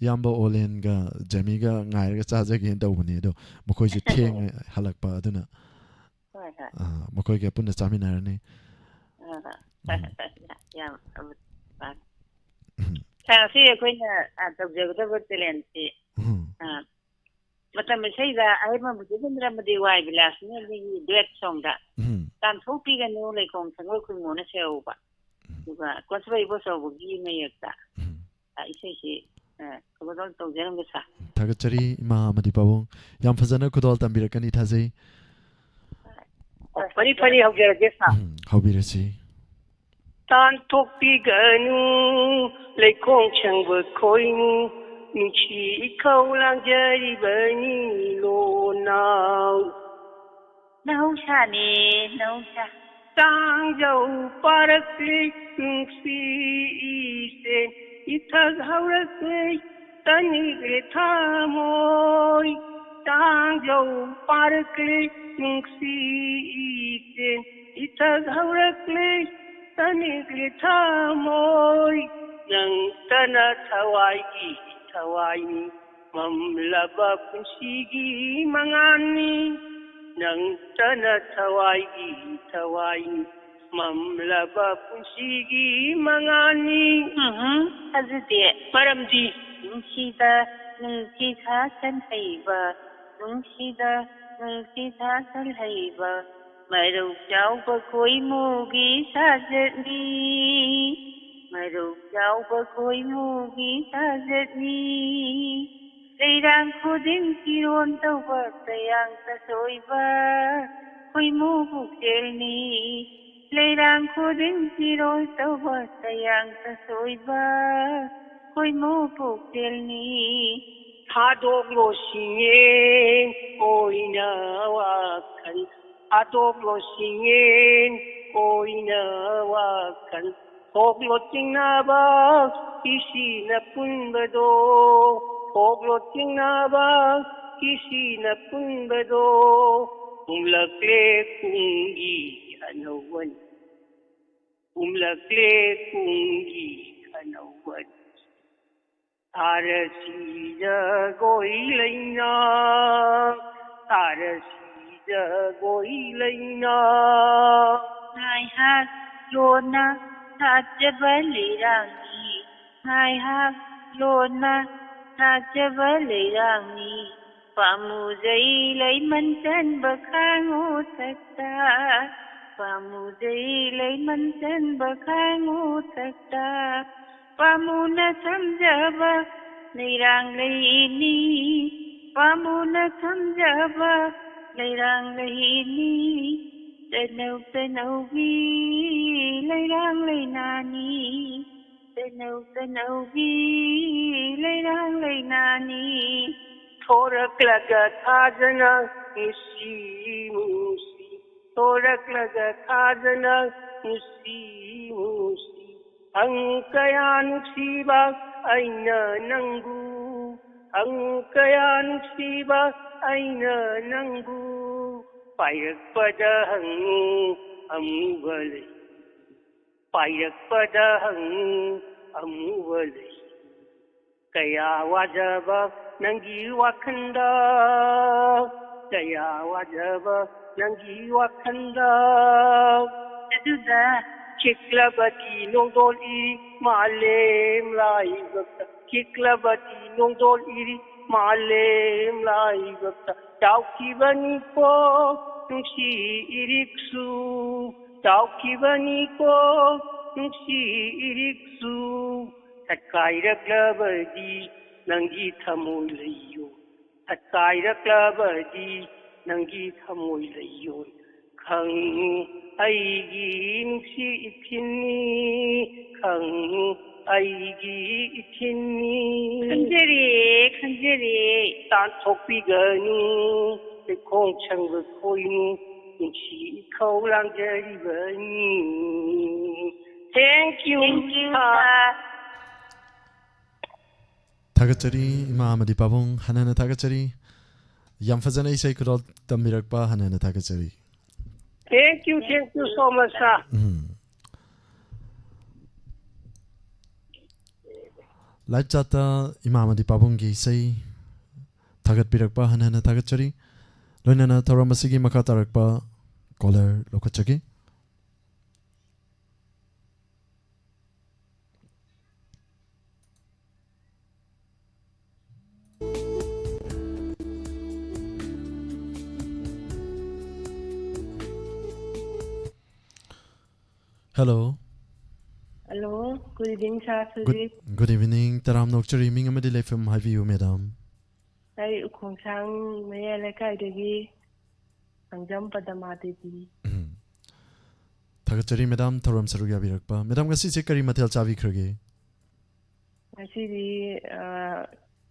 ꯏꯌꯥꯝꯕ ꯑꯣꯂꯦꯟꯒ ꯖꯦꯃꯤꯒ ꯉꯥꯏꯔꯒ ꯆꯥꯖꯒꯦꯅ ꯇꯧꯕꯅꯦ, ꯑꯗꯣ ꯃꯈꯣꯏꯁꯨ ꯊꯦꯡꯅ ꯍꯜꯂꯛꯄ, ꯑꯗꯨꯅ, ꯍꯣꯏ, ꯍꯣꯏ꯫ ꯑꯥ, ꯃꯈꯣꯏꯒ ꯄꯨꯟꯅ ꯆꯥꯃꯤꯟꯅꯔꯅꯤ꯫ ꯑꯥ, ꯎꯝ꯫ ꯌꯥꯝ, ꯎꯝ꯫ Sir, ꯉꯁꯤ ꯑꯩꯈꯣꯏꯅ, ꯑ, ꯇꯧꯖꯒꯗꯕ talent ꯁꯤ, ꯎꯝ꯫ ꯑ, ꯃꯇꯝ ꯏꯁꯩꯗ ꯑꯍꯦꯟꯕ ꯃꯨꯖꯦ ꯆꯟꯗ꯭ꯔ ꯃꯗꯤ ꯋꯥꯏ ꯕꯤꯂꯥꯁꯤꯅꯤ ꯑꯗꯒꯤ duet song ꯗ ꯎꯝ꯫ ꯇꯥꯟꯊꯣꯛꯄꯤꯒꯅꯨ ꯂꯩꯈꯣꯡ ꯁꯪꯕ ꯈꯨꯔꯃꯣꯅ ꯁꯦꯍꯧꯕ꯫ ꯎꯝ꯫ ꯑꯗꯨꯒ ꯀꯣꯟꯁꯕ ꯏꯕꯣꯆꯧꯕꯒꯤ ꯃꯌꯦꯛꯇ, ꯎꯝ꯫ ꯑ, ꯏꯁꯩꯁꯤ, ꯑ, ꯊꯧꯒꯜꯂꯣꯟ ꯇꯧꯖꯔꯝꯒꯦ, sir꯫ ꯊꯥꯒꯠꯆꯔꯤ ꯏꯃꯥ ꯑꯃꯗꯤ ꯄꯥꯕꯨꯡ꯫ ꯌꯥꯝ ꯐꯖꯅ ꯈꯨꯗꯣꯜ ꯇꯝꯕꯤꯔꯛꯀꯅꯤ ꯊꯥꯖꯩ꯫ ꯑꯣ, ꯐꯅꯤ, ꯐꯅꯤ, ꯍꯧꯖꯔꯒꯦ, sir꯫ ꯎꯝ, ꯍꯧꯕꯤꯔꯁꯤ꯫ ꯇꯥꯟꯊꯣꯛꯄꯤꯒꯅꯨ ꯂꯩꯈꯣꯡ ꯁꯪꯕ ꯈꯣꯏꯃꯨ, ꯅꯨꯡꯁꯤ ꯏꯈꯧ ꯂꯥꯡꯖꯔꯤꯕꯅꯤ ꯂꯣꯟꯅꯥꯎ꯫ ꯅꯍꯧꯁꯥꯅꯤ, ꯅꯍꯧꯁꯥ꯫ ꯇꯥꯡꯖꯧ ꯄꯥꯔꯛꯂꯤ ꯅꯨꯡꯁꯤ ꯏꯆꯦ, ꯏꯊꯛ ꯍꯧꯔꯛꯂꯤ ꯇꯅꯤꯒ꯭ꯔꯦ ꯊꯃꯣꯏ꯫ ꯇꯥꯡꯖꯧ ꯄꯥꯔꯛꯂꯤ ꯅꯨꯡꯁꯤ ꯏꯆꯦ, ꯏꯊꯛ ꯍꯧꯔꯛꯂꯤ ꯇꯅꯤꯒ꯭ꯔꯦ ꯊꯃꯣꯏ꯫ ꯅꯪꯇꯅ ꯊꯋꯥꯏꯒꯤ ꯊꯋꯥꯏꯅꯤ, ꯃꯝꯂꯕ ꯄꯨꯟꯁꯤꯒꯤ ꯃꯉꯥꯜꯅꯤ꯫ ꯅꯪꯇꯅ ꯊꯋꯥꯏꯒꯤ ꯊꯋꯥꯏꯅꯤ, ꯃꯝꯂꯕ ꯄꯨꯟꯁꯤꯒꯤ ꯃꯉꯥꯜꯅꯤ꯫ ꯎꯝꯍꯨꯝ, ꯐꯖꯗꯦ꯫ ꯃꯔꯝꯗꯤ? ꯅꯨꯡꯁꯤꯗ ꯅꯨꯡꯁꯤ ꯁꯥꯁꯟ ꯍꯩꯕ, ꯅꯨꯡꯁꯤꯗ ꯅꯨꯡꯁꯤ ꯁꯥꯁꯟ ꯍꯩꯕ, ꯃꯔꯧ ꯆꯥꯎꯕ ꯈꯣꯏꯃꯨꯒꯤ ꯁꯥꯖꯠꯅꯤ, ꯃꯔꯧ ꯆꯥꯎꯕ ꯈꯣꯏꯃꯨꯒꯤ ꯁꯥꯖꯠꯅꯤ꯫ ꯂꯩꯔꯥꯡ ꯈꯨꯗꯤꯡ ꯐꯤꯔꯣꯟ ꯇꯧꯕ ꯇꯌꯥꯡ ꯇꯁꯣꯏꯕ ꯈꯣꯏꯃꯨ ꯄꯨꯛꯆꯦꯜꯅꯤ꯫ ꯂꯩꯔꯥꯡ ꯈꯨꯗꯤꯡ ꯐꯤꯔꯣꯟ ꯇꯧꯕ ꯇꯌꯥꯡ ꯇꯁꯣꯏꯕ ꯈꯣꯏꯃꯨ ꯄꯨꯛꯆꯦꯜꯅꯤ꯫ ꯊꯥꯗꯣꯛꯂꯣ ꯁꯤꯡꯌꯦꯟ ꯑꯣꯏꯅ ꯋꯥꯈꯜ, ꯊꯥꯗꯣꯛꯂꯣ ꯁꯤꯡꯌꯦꯟ ꯑꯣꯏꯅ ꯋꯥꯈꯜ꯫ ꯊꯣꯛꯂꯣ ꯆꯤꯡꯅꯕ ꯀꯤꯁꯤꯅ ꯄꯨꯟꯕꯗꯣ, ꯊꯣꯛꯂꯣ ꯆꯤꯡꯅꯕ ꯀꯤꯁꯤꯅ ꯄꯨꯟꯕꯗꯣ꯫ ꯍꯨꯝꯂꯛꯂꯦ ꯄꯨꯡꯒꯤ ꯑꯅꯧꯕ, ꯍꯨꯝꯂꯛꯂꯦ ꯄꯨꯡꯒꯤ ꯑꯅꯧꯕ꯫ ꯁꯥꯔꯁꯤ ꯖꯒꯣꯏ ꯂꯩꯅ, ꯁꯥꯔꯁꯤ ꯖꯒꯣꯏ ꯂꯩꯅ꯫ ꯉꯥꯏꯍꯥꯛ ꯂꯣꯟꯅ ꯁꯥꯖꯕ ꯂꯩꯔꯥꯡꯅꯤ, ꯉꯥꯏꯍꯥꯛ ꯂꯣꯟꯅ ꯁꯥꯖꯕ ꯂꯩꯔꯥꯡꯅꯤ꯫ ꯄꯥꯝꯃꯨꯖꯩ ꯂꯩꯃꯟ ꯆꯟꯕ ꯈꯥꯡꯉꯨ ꯊꯛꯇ, ꯄꯥꯝꯃꯨꯖꯩ ꯂꯩꯃꯟ ꯆꯟꯕ ꯈꯥꯡꯉꯨ ꯊꯛꯇ꯫ ꯄꯥꯝꯃꯨꯅ ꯊꯝꯖꯕ ꯂꯩꯔꯥꯡ ꯂꯩꯅꯤ, ꯄꯥꯝꯃꯨꯅ ꯊꯝꯖꯕ ꯂꯩꯔꯥꯡ ꯂꯩꯅꯤ꯫ ꯇꯅꯧ ꯇꯅꯧꯕꯤ ꯂꯩꯔꯥꯡ ꯂꯩꯅꯥꯅꯤ, ꯇꯅꯧ ꯇꯅꯧꯕꯤ ꯂꯩꯔꯥꯡ ꯂꯩꯅꯥꯅꯤ꯫ ꯊꯣꯔꯛꯂꯒ ꯊꯥꯖꯅ ꯅꯨꯡꯁꯤ ꯅꯨꯡꯁꯤ, ꯊꯣꯔꯛꯂꯒ ꯊꯥꯖꯅ ꯅꯨꯡꯁꯤ ꯅꯨꯡꯁꯤ꯫ ꯑꯪ ꯀꯌꯥ ꯅꯨꯡꯁꯤꯕ ꯑꯩꯅ ꯅꯪꯕꯨ, ꯑꯪ ꯀꯌꯥ ꯅꯨꯡꯁꯤꯕ ꯑꯩꯅ ꯅꯪꯕꯨ꯫ ꯄꯥꯏꯔꯛꯄꯗ ꯍꯪꯉꯨ ꯑꯃꯨꯕ ꯂꯩ, ꯄꯥꯏꯔꯛꯄꯗ ꯍꯪꯉꯨ ꯑꯃꯨꯕ ꯂꯩ꯫ ꯀꯌꯥ ꯋꯥꯖꯕ ꯅꯪꯒꯤ ꯋꯥꯈꯜꯗ, ꯀꯌꯥ ꯋꯥꯖꯕ ꯅꯪꯒꯤ ꯋꯥꯈꯜꯗ꯫ ꯑꯗꯨꯗ ꯆꯤꯛꯂꯕꯗꯤ ꯅꯣꯡꯗꯣꯜ ꯏꯔꯤ ꯃꯥꯂꯦꯝ ꯂꯥꯏꯕꯛꯇ꯫ ꯆꯤꯛꯂꯕꯗꯤ ꯅꯣꯡꯗꯣꯜ ꯏꯔꯤ ꯃꯥꯂꯦꯝ ꯂꯥꯏꯕꯛꯇ꯫ ꯆꯥꯎꯈꯤꯕꯅꯤꯀꯣ ꯅꯨꯡꯁꯤ ꯏꯔꯤꯛꯁꯨ꯫ ꯆꯥꯎꯈꯤꯕꯅꯤꯀꯣ ꯅꯨꯡꯁꯤ ꯏꯔꯤꯛꯁꯨ꯫ ꯁꯠꯀꯥꯏꯔꯛꯂꯕꯗꯤ ꯅꯪꯒꯤ ꯊꯃꯣꯏ ꯂꯩꯌꯣ꯫ ꯁꯠꯀꯥꯏꯔꯛꯂꯕꯗꯤ ꯅꯪꯒꯤ ꯊꯃꯣꯏ ꯂꯩꯌꯣ꯫ ꯈꯪꯉꯨ ꯑꯩꯒꯤ ꯅꯨꯡꯁꯤ ꯏꯊꯤꯟꯅꯤ꯫ ꯈꯪꯉꯨ ꯑꯩꯒꯤ ꯏꯊꯤꯟꯅꯤ꯫ ꯈꯪꯖꯔꯦ, ꯈꯪꯖꯔꯦ꯫ ꯇꯥꯟꯊꯣꯛꯄꯤꯒꯅꯨ ꯂꯩꯈꯣꯡ ꯁꯪꯕ ꯈꯣꯏꯅꯨ꯫ ꯅꯨꯡꯁꯤ ꯏꯈꯧ ꯂꯥꯡꯖꯔꯤꯕꯅꯤ꯫ Thank you, Thank you, sir. Sir. ꯊꯥꯒꯠꯆꯔꯤ ꯏꯃꯥ ꯑꯃꯗꯤ ꯄꯥꯕꯨꯡ, ꯍꯟꯅ ꯍꯟꯅ ꯊꯥꯒꯠꯆꯔꯤ꯫ ꯌꯥꯝ ꯐꯖꯅ ꯏꯁꯩ ꯈꯨꯗꯣꯜ ꯇꯝꯕꯤꯔꯛꯄ ꯍꯟꯅ ꯍꯟꯅ ꯊꯥꯒꯠꯆꯔꯤ꯫ Thank you, thank you so much, sir. Um. Live chat ꯇ ꯏꯃꯥ ꯑꯃꯗꯤ ꯄꯥꯕꯨꯡꯒꯤ ꯏꯁꯩ ꯊꯥꯒꯠꯄꯤꯔꯛꯄ ꯍꯟꯅ ꯍꯟꯅ ꯊꯥꯒꯠꯆꯔꯤ꯫ ꯂꯣꯏꯅꯅ ꯊꯧꯔꯝ ꯑꯁꯤꯒꯤ ꯃꯈꯥ ꯇꯥꯔꯛꯄ caller ꯂꯧꯈꯠꯆꯒꯦ꯫ Hello. Hello, good evening, sir. Good, Suji. Good evening. ꯇꯔꯥꯝꯅ ꯑꯣꯛꯆꯔꯤ꯫ ꯃꯤꯡ ꯑꯃꯗꯤ ꯂꯩꯐꯝ ꯍꯥꯏꯕꯤꯌꯨ, madam. ꯑꯩ ꯎꯈꯣꯡꯁꯥꯡ ꯃꯌꯥꯏ ꯂꯩꯀꯥꯏꯗꯒꯤ ꯊꯥꯡꯖꯝ ꯄꯗꯃꯥ ꯗꯦꯕꯤ꯫ ꯎꯝ꯫ ꯊꯥꯒꯠꯆꯔꯤ, madam, ꯊꯧꯔꯝ ꯁꯔꯨꯛ ꯌꯥꯕꯤꯔꯛꯄ꯫ Madam, ꯉꯁꯤꯁꯦ ꯀꯔꯤ ꯃꯊꯦꯜ ꯆꯥꯕꯤꯈ꯭ꯔꯒꯦ? ꯉꯁꯤꯗꯤ, ꯑ,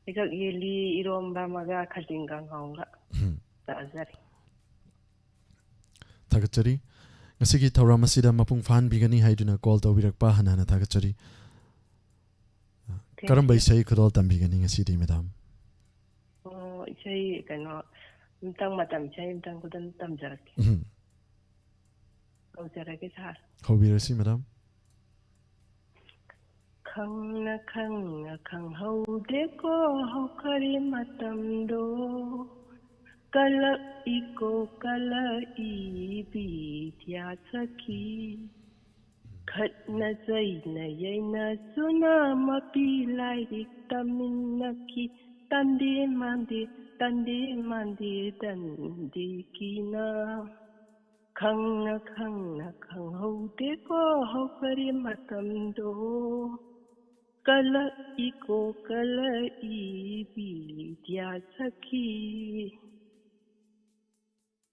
ꯍꯩꯀꯛ ꯌꯦꯜꯂꯤ, ꯏꯔꯣꯝꯕ ꯑꯃꯒ ꯈꯥꯖꯤꯡ ꯀꯥꯡꯍꯧꯒ ꯎꯝ꯫ ꯆꯥꯖꯔꯦ꯫ ꯊꯥꯒꯠꯆꯔꯤ꯫ ꯉꯁꯤꯒꯤ ꯊꯧꯔꯝ ꯑꯁꯤꯗ ꯃꯄꯨꯡ ꯐꯥꯍꯟꯕꯤꯒꯅꯤ ꯍꯥꯏꯗꯨꯅ call ꯇꯧꯕꯤꯔꯛꯄ ꯍꯟꯅ ꯍꯟꯅ ꯊꯥꯒꯠꯆꯔꯤ꯫ Thank you. ꯀꯔꯝꯕ ꯏꯁꯩ ꯈꯨꯗꯣꯜ ꯇꯝꯕꯤꯒꯅꯤ ꯉꯁꯤꯗꯤ, madam? ꯑꯣ, ꯏꯁꯩ ꯀꯩꯅꯣ, ꯑꯝꯇꯪ ꯃꯇꯝ ꯏꯁꯩ ꯑꯝꯇꯪ ꯈꯨꯗꯣꯜ ꯇꯝꯖꯔꯛꯀꯦ꯫ ꯎꯝ꯫ ꯍꯧꯖꯔꯒꯦ, sir꯫ ꯍꯧꯕꯤꯔꯁꯤ, madam꯫ ꯈꯪꯅ ꯈꯪꯅ ꯈꯪꯍꯧꯗꯦꯀꯣ ꯍꯧꯈꯔꯤ ꯃꯇꯝꯗꯣ꯫ ꯀꯂꯛꯏꯀꯣ ꯀꯂꯛꯏ ꯕꯤꯗ꯭ꯌꯥ ꯁꯈꯤ꯫ ꯈꯠꯅ ꯆꯩꯅ ꯌꯩꯅ ꯆꯨꯅ ꯃꯄꯤ ꯂꯥꯏꯔꯤꯛ ꯇꯝꯃꯤꯟꯅꯈꯤ꯫ ꯇꯟꯗꯦ ꯃꯥꯟꯗꯦ ꯇꯟꯗꯦ ꯃꯥꯟꯗꯦ ꯗꯟꯗꯤ ꯀꯤꯅ꯫ ꯈꯪꯅ ꯈꯪꯅ ꯈꯪꯍꯧꯗꯦꯀꯣ ꯍꯧꯈꯔꯦ ꯃꯇꯝꯗꯣ꯫ ꯀꯂꯛꯏꯀꯣ ꯀꯂꯛꯏ ꯕꯤꯗ꯭ꯌꯥ ꯁꯈꯤ꯫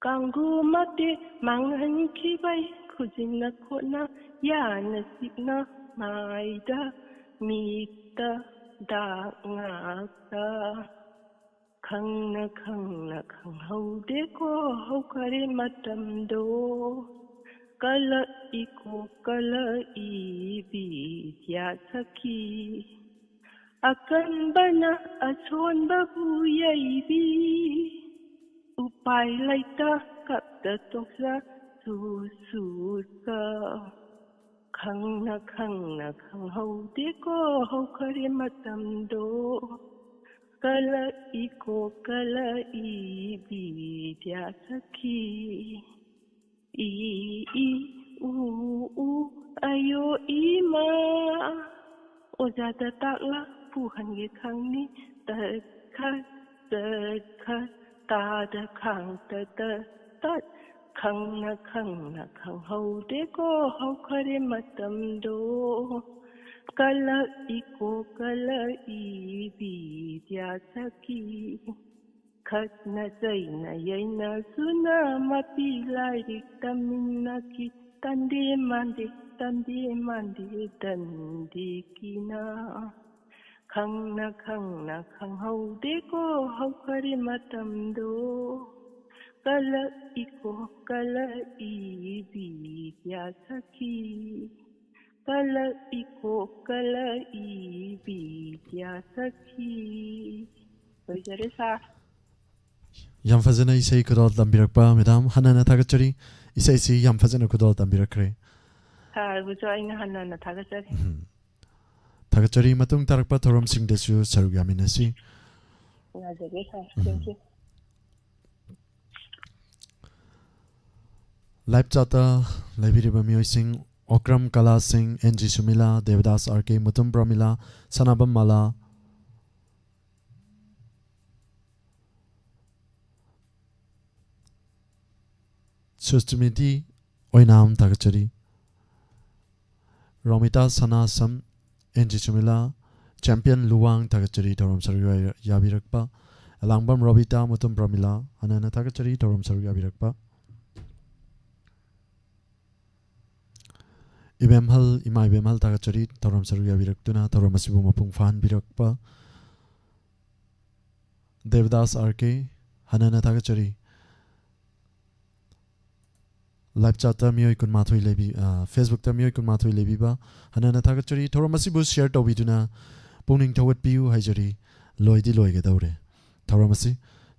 ꯀꯥꯡꯒꯨ ꯃꯇꯦ ꯃꯥꯡꯍꯟꯈꯤꯕꯩ ꯈꯨꯖꯤꯟꯅ ꯈꯣꯠꯅ ꯌꯥꯅ ꯆꯤꯛꯅ ꯃꯥꯏꯗ ꯃꯤꯠꯇ ꯗꯥꯛ ꯉꯥꯛꯇ꯫ ꯈꯪꯅ ꯈꯪꯅ ꯈꯪꯍꯧꯗꯦꯀꯣ ꯍꯧꯈꯔꯦ ꯃꯇꯝꯗꯣ꯫ ꯀꯂꯛꯏꯀꯣ ꯀꯂꯛꯏ ꯕꯤꯗ꯭ꯌꯥ ꯁꯈꯤ꯫ ꯑꯀꯟꯕꯅ ꯑꯁꯣꯟꯕꯕꯨ ꯌꯩꯕꯤ꯫ ꯎꯄꯥꯏ ꯂꯩꯇ ꯀꯞꯇ ꯇꯣꯛꯆ ꯁꯨ ꯁꯨ ꯀ꯫ ꯈꯪꯅ ꯈꯪꯅ ꯈꯪꯍꯧꯗꯦꯀꯣ ꯍꯧꯈꯔꯦ ꯃꯇꯝꯗꯣ꯫ ꯀꯂꯛꯏꯀꯣ ꯀꯂꯛꯏ ꯕꯤꯗ꯭ꯌꯥ ꯁꯈꯤ꯫ ꯏ ꯏ ꯎ ꯎ ꯑꯌꯣ ꯏꯃꯥ꯫ ꯑꯣꯖꯥꯗ ꯇꯥꯛꯂ ꯐꯨꯍꯟꯒꯦ ꯈꯪꯅꯤ꯫ ꯇꯠ ꯈꯠ ꯇꯠ ꯈꯠ ꯇꯥꯗ ꯈꯥꯡ ꯇ ꯇ ꯇꯠ꯫ ꯈꯪꯅ ꯈꯪꯅ ꯈꯪꯍꯧꯗꯦꯀꯣ ꯍꯧꯈꯔꯦ ꯃꯇꯝꯗꯣ꯫ ꯀꯂꯛꯏꯀꯣ ꯀꯂꯛꯏ ꯕꯤꯗ꯭ꯌꯥ ꯁꯈꯤ꯫ ꯈꯠꯅ ꯆꯩꯅ ꯌꯩꯅ ꯆꯨꯅ ꯃꯄꯤ ꯂꯥꯏꯔꯤꯛ ꯇꯝꯃꯤꯟꯅꯈꯤ꯫ ꯇꯟꯗꯦ ꯃꯥꯟꯗꯦ ꯇꯟꯗꯦ ꯃꯥꯟꯗꯦ ꯗꯟꯗꯤ ꯀꯤꯅ꯫ ꯈꯪꯅ ꯈꯪꯅ ꯈꯪꯍꯧꯗꯦꯀꯣ ꯍꯧꯈꯔꯦ ꯃꯇꯝꯗꯣ꯫ ꯀꯂꯛꯏꯀꯣ ꯀꯂꯛꯏ ꯕꯤꯗ꯭ꯌꯥ ꯁꯈꯤ꯫ ꯀꯂꯛꯏꯀꯣ ꯀꯂꯛꯏ ꯕꯤꯗ꯭ꯌꯥ ꯁꯈꯤ꯫ ꯂꯣꯏꯖꯔꯦ ꯁꯥꯔ꯫ ꯌꯥꯝ ꯐꯖꯅ ꯏꯁꯩ ꯈꯨꯗꯣꯜ ꯇꯝꯕꯤꯔꯛꯄ ꯃꯦꯗꯥꯝ, ꯍꯟꯅ ꯍꯟꯅ ꯊꯥꯒꯠꯆꯔꯤ꯫ ꯏꯁꯩꯁꯤ ꯌꯥꯝ ꯐꯖꯅ ꯈꯨꯗꯣꯜ ꯇꯝꯕꯤꯔꯛꯈ꯭ꯔꯦ꯫ ꯁꯥꯔꯕꯨꯁꯨ ꯑꯩꯅ ꯍꯟꯅ ꯍꯟꯅ ꯊꯥꯒꯠꯆꯔꯤ꯫ ꯎꯝ꯫ ꯊꯥꯒꯠꯆꯔꯤ꯫ ꯃꯇꯨꯡ ꯇꯥꯔꯛꯄ ꯊꯧꯔꯝꯁꯤꯡꯗꯁꯨ ꯁꯔꯨꯛ ꯌꯥꯃꯤꯟꯅꯁꯤ꯫ ꯌꯥꯖꯒꯦ ꯁꯥꯔ꯫ ꯎꯝ꯫ Thank you꯫ Live chat-ꯇ ꯂꯩꯕꯤꯔꯤꯕ ꯃꯤꯑꯣꯏꯁꯤꯡ: Okram Kala Singh, N G Sumila, Debdas R K, Mutum Pramila, Sanabam Mala, Susmiti Oinam ꯊꯥꯒꯠꯆꯔꯤ꯫ Romita Sanasam, N G Sumila, champion Luwang ꯊꯥꯒꯠꯆꯔꯤ ꯊꯧꯔꯝ ꯁꯔꯨꯛ ꯌꯥ-, ꯌꯥꯕꯤꯔꯛꯄ꯫ ꯑꯂꯥꯡꯕꯝ ꯔꯣꯕꯤꯇꯥ, ꯃꯨꯇꯨꯝ ꯄ꯭ꯔꯃꯤꯂꯥ, ꯍꯟꯅ ꯍꯟꯅ ꯊꯥꯒꯠꯆꯔꯤ ꯊꯧꯔꯝ ꯁꯔꯨꯛ ꯌꯥꯕꯤꯔꯛꯄ꯫ ꯏꯕꯦꯝꯍꯜ, ꯏꯃꯥ ꯏꯕꯦꯝꯍꯜ ꯊꯥꯒꯠꯆꯔꯤ ꯊꯧꯔꯝ ꯁꯔꯨꯛ ꯌꯥꯕꯤꯔꯛꯇꯨꯅ ꯊꯧꯔꯝ ꯑꯁꯤꯕꯨ ꯃꯄꯨꯡ ꯐꯥꯍꯟꯕꯤꯔꯛꯄ꯫ ꯗꯦꯕꯗꯥꯁ ꯑꯥꯔ ꯀꯦ, ꯍꯟꯅ ꯍꯟꯅ ꯊꯥꯒꯠꯆꯔꯤ꯫ ꯂꯥꯏꯚ ꯆꯥꯠꯇ ꯃꯤꯑꯣꯏ ꯀꯨꯟꯃꯥꯊꯣꯏ ꯂꯩꯕꯤ-, ꯑ, ꯐꯦꯁꯕꯨꯛꯇ ꯃꯤꯑꯣꯏ ꯀꯨꯟꯃꯥꯊꯣꯏ ꯂꯩꯕꯤꯕ, ꯍꯟꯅ ꯍꯟꯅ ꯊꯥꯒꯠꯆꯔꯤ꯫ ꯊꯧꯔꯝ ꯑꯁꯤꯕꯨ ꯁꯤꯌꯔ ꯇꯧꯕꯤꯗꯨꯅ ꯄꯨꯛꯅꯤꯡ ꯊꯧꯒꯠꯄꯤꯌꯨ ꯍꯥꯏꯖꯔꯤ꯫ ꯂꯣꯏꯗꯤ ꯂꯣꯏꯒꯗꯧꯔꯦ ꯊꯧꯔꯝ ꯑꯁꯤ꯫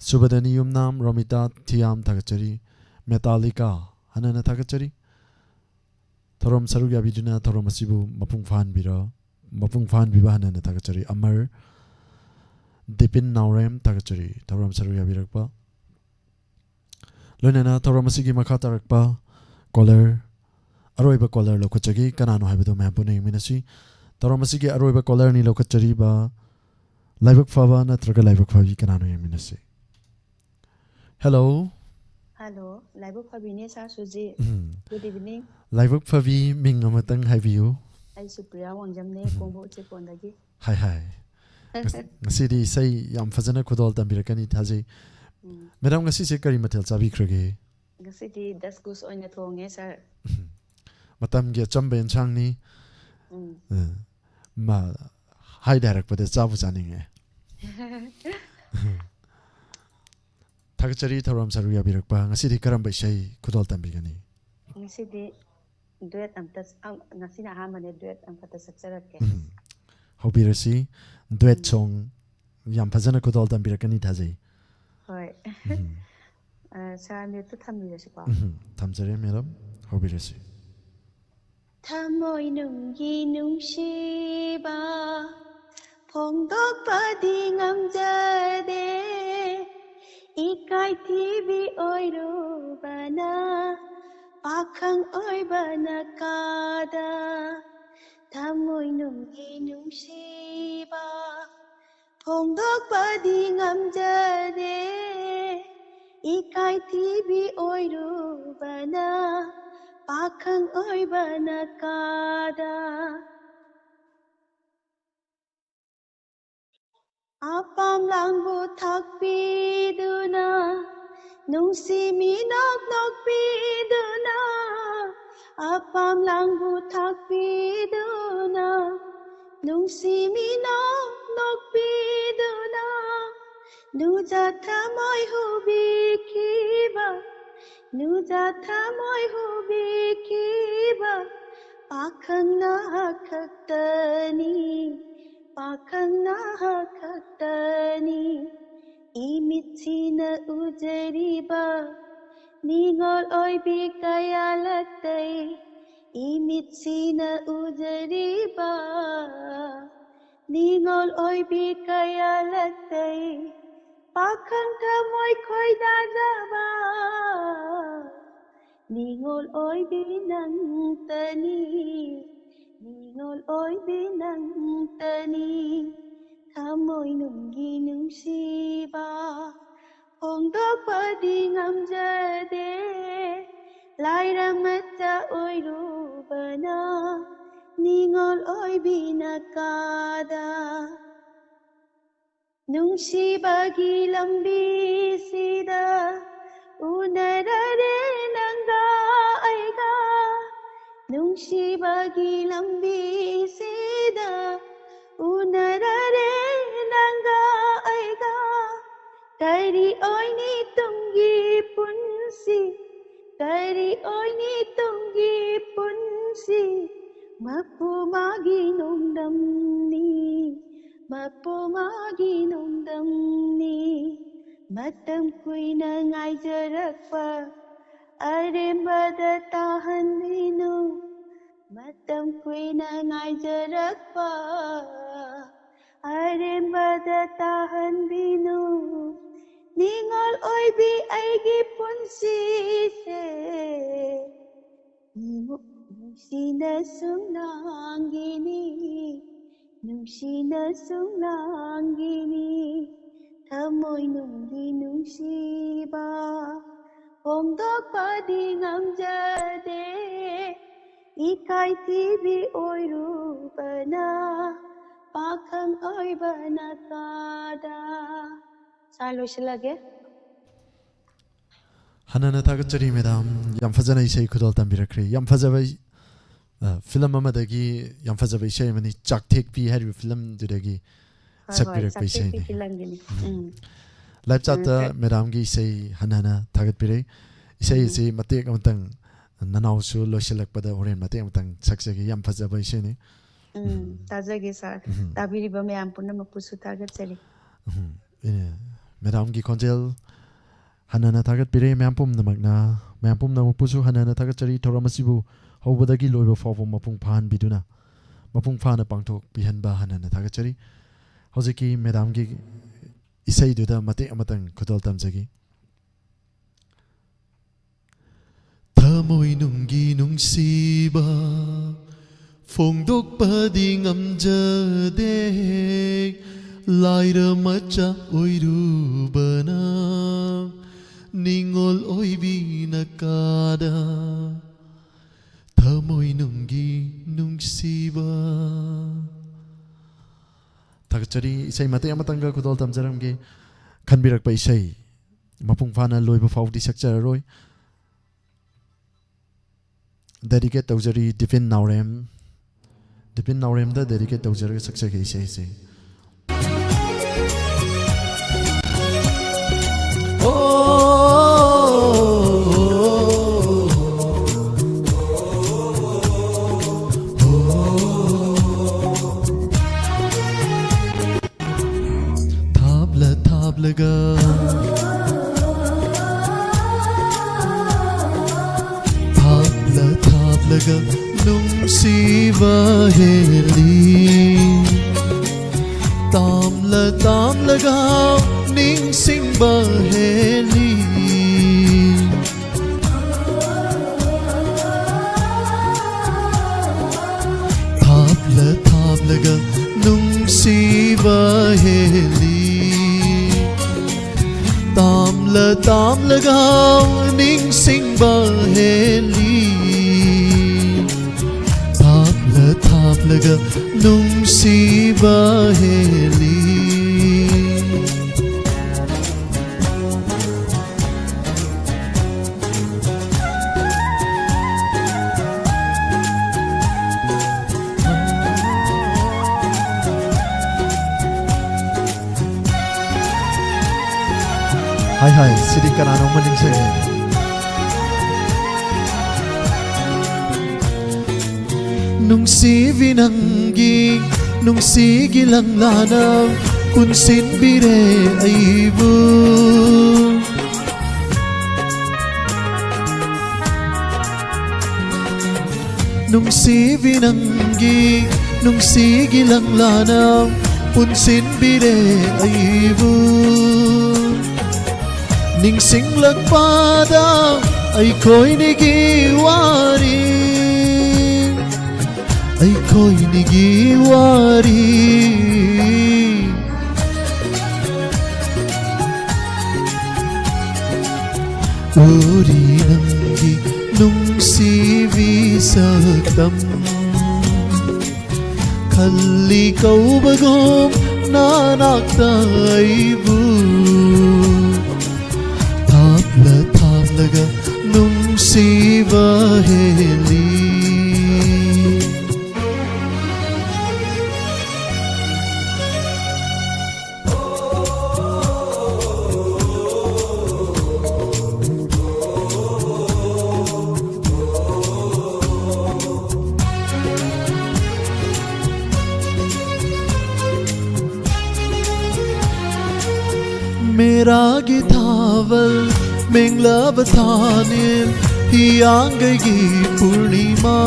ꯁꯨꯕꯗꯅꯤ ꯌꯨꯝꯅꯥꯝ, ꯔꯣꯃꯤꯇꯥ ꯊꯤꯌꯥꯝ ꯊꯥꯒꯠꯆꯔꯤ꯫ ꯃꯦꯇꯥꯂꯤꯀꯥ, ꯍꯟꯅ ꯍꯟꯅ ꯊꯥꯒꯠꯆꯔꯤ꯫ ꯊꯧꯔꯝ ꯁꯔꯨꯛ ꯌꯥꯕꯤꯗꯨꯅ ꯊꯧꯔꯝ ꯑꯁꯤꯕꯨ ꯃꯄꯨꯡ ꯐꯥꯍꯟꯕꯤꯔ-, ꯃꯄꯨꯡ ꯐꯥꯍꯟꯕꯤꯕ ꯍꯟꯅ ꯍꯟꯅ ꯊꯥꯒꯠꯆꯔꯤ꯫ ꯑꯃꯔ, ꯗꯤꯄꯤꯟ ꯅꯥꯎꯔꯦꯝ ꯊꯥꯒꯠꯆꯔꯤ ꯊꯧꯔꯝ ꯁꯔꯨꯛ ꯌꯥꯕꯤꯔꯛꯄ꯫ ꯂꯣꯏꯅꯅ ꯊꯧꯔꯝ ꯑꯁꯤꯒꯤ ꯃꯈꯥ ꯇꯥꯔꯛꯄ ꯀꯣꯂꯔ, ꯑꯔꯣꯏꯕ ꯀꯣꯂꯔ ꯂꯧꯈꯠꯆꯒꯦ꯫ ꯀꯅꯥꯅꯣ ꯍꯥꯏꯕꯗꯨ ꯃꯌꯥꯝ ꯄꯨꯟꯅ ꯌꯦꯡꯃꯤꯟꯅꯁꯤ꯫ ꯊꯧꯔꯝ ꯑꯁꯤꯒꯤ ꯑꯔꯣꯏꯕ ꯀꯣꯂꯔꯅꯤ ꯂꯧꯈꯠꯆꯔꯤꯕ꯫ ꯂꯥꯏꯕꯛ ꯐꯕ ꯅꯠꯇ꯭ꯔꯒ ꯂꯥꯏꯕꯛ ꯐꯕꯤ ꯀꯅꯥꯅꯣ ꯌꯦꯡꯃꯤꯟꯅꯁꯤ꯫ ꯍꯦꯜꯂꯣ꯫ ꯍꯜꯂꯣ, ꯂꯥꯏꯕꯛ ꯐꯕꯤꯅꯦ ꯁꯥꯔ ꯁꯨꯖꯤ꯫ ꯎꯝ꯫ Good evening꯫ ꯂꯥꯏꯕꯛ ꯐꯕꯤ, ꯃꯤꯡ ꯑꯃꯇꯪ ꯍꯥꯏꯕꯤꯌꯨ꯫ ꯑꯩ ꯁꯨꯄ꯭ꯔꯤꯌꯥ ꯋꯥꯡꯖꯝꯅꯦ, ꯎꯝ꯫ ꯀꯣꯡꯕ ꯎꯆꯦꯛꯀꯣꯟꯗꯒꯤ꯫ ꯍꯥꯏ ꯍꯥꯏ꯫ ꯉꯁ-, ꯉꯁꯤꯗꯤ ꯏꯁꯩ ꯌꯥꯝ ꯐꯖꯅ ꯈꯨꯗꯣꯜ ꯇꯝꯕꯤꯔꯛꯀꯅꯤ ꯊꯥꯖꯩ꯫ ꯎꯝ꯫ ꯃꯦꯗꯥꯝ, ꯉꯁꯤꯁꯦ ꯀꯔꯤ ꯃꯊꯦꯜ ꯆꯥꯕꯤꯈ꯭ꯔꯒꯦ? ꯉꯁꯤꯗꯤ ꯗꯁꯀꯨꯁ ꯑꯣꯏꯅ ꯊꯣꯡꯉꯦ, ꯁꯥꯔ꯫ ꯎꯝ꯫ ꯃꯇꯝꯒꯤ ꯑꯆꯝꯕ ꯑꯦꯟꯁꯥꯡꯅꯤ꯫ ꯎꯝ꯫ ꯑ, ꯃ-, ꯍꯥꯏꯗ ꯍꯥꯏꯔꯛꯄꯗ ꯆꯥꯕꯨ ꯆꯥꯅꯤꯡꯉꯦ꯫ ꯊꯥꯒꯠꯆꯔꯤ ꯊꯧꯔꯝ ꯁꯔꯨꯛ ꯌꯥꯕꯤꯔꯛꯄ꯫ ꯉꯁꯤꯗꯤ ꯀꯔꯝꯕ ꯏꯁꯩ ꯈꯨꯗꯣꯜ ꯇꯝꯕꯤꯒꯅꯤ? ꯉꯁꯤꯗꯤ ꯗꯨꯋꯦꯠ ꯑꯝꯇ ꯁ-, ꯑꯝ-, ꯉꯁꯤꯅ ꯑꯍꯥꯟꯕꯅꯦ, ꯗꯨꯋꯦꯠ ꯑꯃꯈꯛꯇ ꯁꯛꯆꯔꯛꯀꯦ꯫ ꯎꯝ꯫ ꯍꯧꯕꯤꯔꯁꯤ꯫ ꯗꯨꯋꯦꯠ ꯎꯝ꯫ ꯁꯣꯡ ꯌꯥꯝ ꯐꯖꯅ ꯈꯨꯗꯣꯜ ꯇꯝꯕꯤꯔꯛꯀꯅꯤ ꯊꯥꯖꯩ꯫ ꯍꯣꯏ꯫ ꯎꯝ꯫ ꯑ, ꯁꯥꯔ ꯃ꯭ꯌꯨꯠꯇ ꯊꯝꯕꯤꯔꯁꯤꯀꯣ꯫ ꯎꯝ, ꯊꯝꯖꯔꯦ ꯃꯦꯗꯥꯝ꯫ ꯍꯧꯕꯤꯔꯁꯤ꯫ ꯊꯃꯣꯏꯅꯨꯡꯒꯤ ꯅꯨꯡꯁꯤꯕ ꯐꯣꯡꯗꯣꯛꯄꯗꯤ ꯉꯝꯖꯗꯦ, ꯏꯀꯥꯏ ꯊꯤꯕꯤ ꯑꯣꯏꯔꯨꯕꯅ ꯄꯥꯈꯪ ꯑꯣꯏꯕꯅ ꯀꯥꯗ ꯊꯃꯣꯏꯅꯨꯡꯒꯤ ꯅꯨꯡꯁꯤꯕ ꯐꯣꯡꯗꯣꯛꯄꯗꯤ ꯉꯝꯖꯗꯦ꯫ ꯏꯀꯥꯏ ꯊꯤꯕꯤ ꯑꯣꯏꯔꯨꯕꯅ ꯄꯥꯈꯪ ꯑꯣꯏꯕꯅ ꯀꯥꯗ ꯑꯄꯥꯝ ꯂꯥꯡꯕꯨ ꯊꯥꯛꯄꯤꯗꯨꯅ, ꯅꯨꯡꯁꯤ ꯃꯤꯅꯣꯛ ꯅꯣꯛꯄꯤꯗꯨꯅ, ꯑꯄꯥꯝ ꯂꯥꯡꯕꯨ ꯊꯥꯛꯄꯤꯗꯨꯅ, ꯅꯨꯡꯁꯤ ꯃꯤꯅꯣꯛ ꯅꯣꯛꯄꯤꯗꯨꯅ, ꯅꯨꯡꯖꯥ ꯊꯃꯣꯏ ꯍꯨꯕꯤꯈꯤꯕ, ꯅꯨꯡꯖꯥ ꯊꯃꯣꯏ ꯍꯨꯕꯤꯈꯤꯕ ꯄꯥꯈꯪꯅ ꯈꯛꯇꯅꯤ, ꯄꯥꯈꯪꯅ ꯈꯛꯇꯅꯤ꯫ ꯏꯃꯤꯠꯁꯤꯅ ꯎꯖꯔꯤꯕ ꯅꯤꯉꯣꯜ ꯑꯣꯏꯕꯤ ꯀꯌꯥ ꯂꯛꯇꯩ, ꯏꯃꯤꯠꯁꯤꯅ ꯎꯖꯔꯤꯕ ꯅꯤꯉꯣꯜ ꯑꯣꯏꯕꯤ ꯀꯌꯥ ꯂꯛꯇꯩ꯫ ꯄꯥꯈꯪ ꯊꯃꯣꯏ ꯈꯣꯏꯗꯥꯖꯕ ꯅꯤꯉꯣꯜ ꯑꯣꯏꯕꯤ ꯅꯪꯇꯅꯤ, ꯅꯤꯉꯣꯜ ꯑꯣꯏꯕꯤ ꯅꯪꯇꯅꯤ꯫ ꯊꯃꯣꯏꯅꯨꯡꯒꯤ ꯅꯨꯡꯁꯤꯕ ꯐꯣꯡꯗꯣꯛꯄꯗꯤ ꯉꯝꯖꯗꯦ꯫ ꯂꯥꯏꯔ ꯃꯆꯥ ꯑꯣꯏꯔꯨꯕꯅ ꯅꯤꯉꯣꯜ ꯑꯣꯏꯕꯤꯅ ꯀꯥꯗ꯫ ꯅꯨꯡꯁꯤꯕꯒꯤ ꯂꯝꯕꯤꯁꯤꯗ ꯎꯅꯔꯔꯦ ꯅꯪꯒ ꯑꯩꯒ꯫ ꯅꯨꯡꯁꯤꯕꯒꯤ ꯂꯝꯕꯤꯁꯤꯗ ꯎꯅꯔꯔꯦ ꯅꯪꯒ ꯑꯩꯒ꯫ ꯀꯔꯤ ꯑꯣꯏꯅꯤ ꯇꯨꯡꯒꯤ ꯄꯨꯟꯁꯤ, ꯀꯔꯤ ꯑꯣꯏꯅꯤ ꯇꯨꯡꯒꯤ ꯄꯨꯟꯁꯤ? ꯃꯄꯨ ꯃꯥꯒꯤ ꯅꯣꯡꯗꯝꯅꯤ, ꯃꯄꯨ ꯃꯥꯒꯤ ꯅꯣꯡꯗꯝꯅꯤ꯫ ꯃꯇꯝ ꯀꯨꯏꯅ ꯉꯥꯏꯖꯔꯛꯄ ꯑꯔꯦꯝꯕꯗ ꯇꯥꯍꯟꯕꯤꯅꯨ꯫ ꯃꯇꯝ ꯀꯨꯏꯅ ꯉꯥꯏꯖꯔꯛꯄ ꯑꯔꯦꯝꯕꯗ ꯇꯥꯍꯟꯕꯤꯅꯨ꯫ ꯅꯤꯉꯣꯜ ꯑꯣꯏꯕꯤ ꯑꯩꯒꯤ ꯄꯨꯟꯁꯤꯁꯦ ꯅꯨꯡꯁꯤꯅ ꯁꯨꯝ ꯂꯥꯡꯒꯤꯅꯤ, ꯅꯨꯡꯁꯤꯅ ꯁꯨꯝ ꯂꯥꯡꯒꯤꯅꯤ, ꯊꯃꯣꯏ ꯅꯨꯡꯒꯤ ꯅꯨꯡꯁꯤꯕ ꯐꯣꯡꯗꯣꯛꯄꯗꯤ ꯉꯝꯖꯗꯦ꯫ ꯏꯀꯥꯏ ꯊꯤꯕꯤ ꯑꯣꯏꯔꯨꯕꯅ ꯄꯥꯈꯪ ꯑꯣꯏꯕꯅ ꯀꯥꯗ꯫ ꯁꯥꯔ, ꯂꯣꯏꯁꯤꯜꯂꯒꯦ꯫ ꯍꯟꯅꯅ ꯊꯥꯒꯠꯆꯔꯤ ꯃꯦꯗꯥꯝ, ꯌꯥꯝ ꯐꯖꯅ ꯏꯁꯩ ꯈꯨꯗꯣꯜ ꯇꯝꯕꯤꯔꯛꯈ꯭ꯔꯦ꯫ ꯌꯥꯝ ꯐꯖꯕ ꯏ-, ꯑ, ꯐꯤꯂꯝ ꯑꯃꯗꯒꯤ ꯌꯥꯝ ꯐꯖꯕ ꯏꯁꯩ ꯑꯃꯅꯤ, ꯆꯥꯛꯊꯦꯛꯄꯤ ꯍꯥꯏꯔꯤꯕ ꯐꯤꯂꯝꯗꯨꯗꯒꯤ ꯍꯣꯏ, ꯍꯣꯏ, ꯁꯛꯄꯤꯔꯛꯄ ꯆꯥꯛꯊꯦꯛꯄꯤ ꯏꯁꯩꯅꯤ꯫ ꯐꯤꯂꯝꯒꯤꯅꯤ꯫ ꯎꯝ꯫ ꯂꯥꯏꯞ ꯆꯥꯠꯇ ꯎꯝ, ꯀ- ꯃꯦꯗꯥꯝꯒꯤ ꯏꯁꯩ ꯍꯟꯅ ꯍꯟꯅ ꯊꯥꯒꯠꯄꯤꯔꯦ꯫ ꯏꯁꯩ ꯎꯝ꯫ ꯑꯁꯤ ꯃꯇꯦꯛ ꯑꯃꯇꯪ, ꯅꯅꯥꯎꯁꯨ ꯂꯣꯏꯁꯤꯜꯂꯛꯄꯗ ꯍꯣꯔꯦꯟ ꯃꯇꯦꯛ ꯑꯃꯇꯪ ꯁꯛꯆꯒꯦ꯫ ꯌꯥꯝ ꯐꯖꯕ ꯏꯁꯩꯅꯤ꯫ ꯎꯝ, ꯇꯥꯖꯒꯦ ꯁꯥꯔ꯫ ꯎꯝ꯫ ꯇꯥꯕꯤꯔꯤꯕ ꯃꯌꯥꯝ ꯄꯨꯝꯅꯃꯛꯄꯨꯁꯨ ꯊꯥꯒꯠꯆꯔꯤ꯫ ꯎꯝ꯫ ꯑꯦ, ꯃꯦꯗꯥꯝꯒꯤ ꯈꯣꯟꯖꯦꯜ ꯍꯟꯅ ꯍꯟꯅ ꯊꯥꯒꯠꯄꯤꯔꯦ꯫ ꯃꯌꯥꯝ ꯄꯨꯝꯅꯃꯛꯅ, ꯃꯌꯥꯝ ꯄꯨꯝꯅꯃꯛꯄꯨꯁꯨ ꯍꯟꯅ ꯍꯟꯅ ꯊꯥꯒꯠꯆꯔꯤ꯫ ꯊꯧꯔꯝ ꯑꯁꯤꯕꯨ ꯍꯧꯕꯗꯒꯤ ꯂꯣꯏꯕ ꯐꯥꯎꯕ ꯃꯄꯨꯡ ꯐꯥꯍꯟꯕꯤꯗꯨꯅ, ꯃꯄꯨꯡ ꯐꯥꯅ ꯄꯥꯡꯊꯣꯛꯄꯤꯍꯟꯕ ꯍꯟꯅ ꯍꯟꯅ ꯊꯥꯒꯠꯆꯔꯤ꯫ ꯍꯧꯖꯤꯛꯀꯤ ꯃꯦꯗꯥꯝꯒꯤ ꯏꯁꯩꯗꯨꯗ ꯃꯇꯦꯛ ꯑꯃꯇꯪ ꯈꯨꯗꯣꯜ ꯇꯝꯖꯒꯦ꯫ ꯊꯃꯣꯏ ꯅꯨꯡꯒꯤ ꯅꯨꯡꯁꯤꯕ ꯐꯣꯡꯗꯣꯛꯄꯗꯤ ꯉꯝꯖꯗꯦ, ꯂꯥꯏꯔ ꯃꯆꯥ ꯑꯣꯏꯔꯨꯕꯅ ꯅꯤꯡꯉꯣꯜ ꯑꯣꯏꯕꯤꯅ ꯀꯥꯗ ꯊꯃꯣꯏ ꯅꯨꯡꯒꯤ ꯅꯨꯡꯁꯤꯕ꯫ ꯊꯥꯒꯠꯆꯔꯤ꯫ ꯏꯁꯩ ꯃꯇꯦꯛ ꯑꯃꯇꯪꯒ ꯈꯨꯗꯣꯜ ꯇꯝꯖꯔꯝꯒꯦ꯫ ꯈꯟꯕꯤꯔꯛꯄ ꯏꯁꯩ ꯃꯄꯨꯡ ꯐꯥꯅ ꯂꯣꯏꯕ ꯐꯥꯎꯗꯤ ꯁꯛꯆꯔꯔꯣꯏ꯫ ꯗꯦꯗꯤꯀꯦꯠ ꯇꯧꯖꯔꯤ ꯗꯤꯄꯤꯟ ꯅꯥꯎꯔꯦꯝ꯫ ꯗꯤꯄꯤꯟ ꯅꯥꯎꯔꯦꯝꯗ ꯗꯦꯗꯤꯀꯦꯠ ꯇꯧꯖꯔꯒ ꯁꯛꯆꯒꯦ ꯏꯁꯩꯁꯦ꯫ ꯊꯥꯞꯂ ꯊꯥꯞꯂꯒ, ꯊꯥꯞꯂ ꯊꯥꯞꯂꯒ ꯅꯨꯡꯁꯤꯕ ꯍꯦꯜꯂꯤ꯫ ꯇꯥꯝꯂ ꯇꯥꯝꯂꯒ ꯅꯤꯡꯁꯤꯡꯕ ꯍꯦꯜꯂꯤ꯫ ꯇꯥꯝꯂꯒ ꯅꯤꯡꯁꯤꯡꯕ ꯍꯦꯜꯂꯤ, ꯊꯥꯞꯂ ꯊꯥꯞꯂꯒ ꯅꯨꯡꯁꯤꯕ ꯍꯦꯜꯂꯤ꯫ ꯍꯥꯏ ꯍꯥꯏ, ꯁꯤꯗꯤ ꯀꯅꯥꯅꯣꯝꯃ ꯅꯤꯡꯁꯤꯡꯉꯦ꯫ ꯅꯨꯡꯁꯤꯕꯤ, ꯅꯪꯒꯤ ꯅꯨꯡꯁꯤꯒꯤ ꯂꯪꯂꯥꯅ ꯄꯨꯟꯁꯤꯟꯕꯤꯔꯦ ꯑꯩꯕꯨ꯫ ꯅꯨꯡꯁꯤꯕꯤ, ꯅꯪꯒꯤ ꯅꯨꯡꯁꯤꯒꯤ ꯂꯪꯂꯥꯅ ꯄꯨꯟꯁꯤꯟꯕꯤꯔꯦ ꯑꯩꯕꯨ꯫ ꯅꯤꯡꯁꯤꯡꯂꯛꯄꯗ ꯑꯩꯈꯣꯏꯅꯤꯒꯤ ꯋꯥꯔꯤ, ꯑꯩꯈꯣꯏꯅꯤꯒꯤ ꯋꯥꯔꯤ꯫ ꯎꯔꯤ ꯅꯪꯒꯤ ꯅꯨꯡꯁꯤꯕꯤ ꯁꯛꯇꯝ, ꯈꯜꯂꯤ ꯀꯧꯕꯒꯨꯝ ꯅꯅꯥꯛꯇ ꯑꯩꯕꯨ꯫ ꯊꯥꯞꯂ ꯊꯥꯞꯂꯒ ꯅꯨꯡꯁꯤꯕ ꯍꯦꯜꯂꯤ꯫ ꯃꯦꯔꯥꯒꯤ ꯊꯥꯕꯜ ꯃꯦꯡꯂꯕ ꯊꯥꯅꯤꯜ ꯍꯤꯌꯥꯡꯒꯩꯒꯤ ꯄꯨꯔꯅꯤꯃꯥ꯫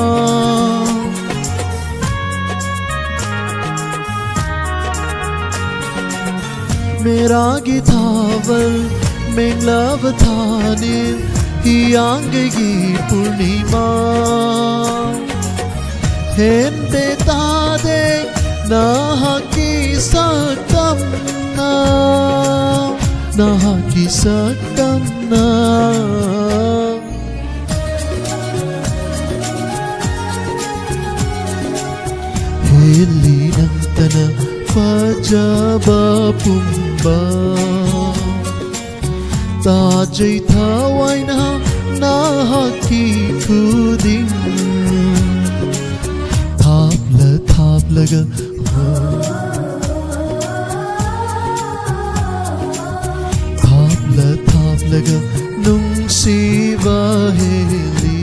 ꯃꯦꯔꯥꯒꯤ ꯊꯥꯕꯜ ꯃꯦꯡꯂꯕ ꯊꯥꯅꯤꯜ ꯍꯤꯌꯥꯡꯒꯩꯒꯤ ꯄꯨꯔꯅꯤꯃꯥ꯫ ꯍꯦꯟꯗꯦ ꯇꯥꯗꯦ ꯅꯍꯥꯛꯀꯤ ꯁꯛꯇꯝꯅ꯫ ꯅꯍꯥꯛꯀꯤ ꯁꯛꯇꯝꯅ ꯍꯦꯜꯂꯤ ꯅꯪꯇꯅ ꯐꯖꯕ ꯄꯨꯝꯕ꯫ ꯇꯥꯖꯩ ꯊꯋꯥꯏꯅ ꯅꯍꯥꯛꯀꯤ ꯈꯨꯗꯤꯡ ꯊꯥꯞꯂ ꯊꯥꯞꯂꯒ ꯊꯥꯞꯂ ꯊꯥꯞꯂꯒ ꯅꯨꯡꯁꯤꯕ ꯍꯦꯜꯂꯤ꯫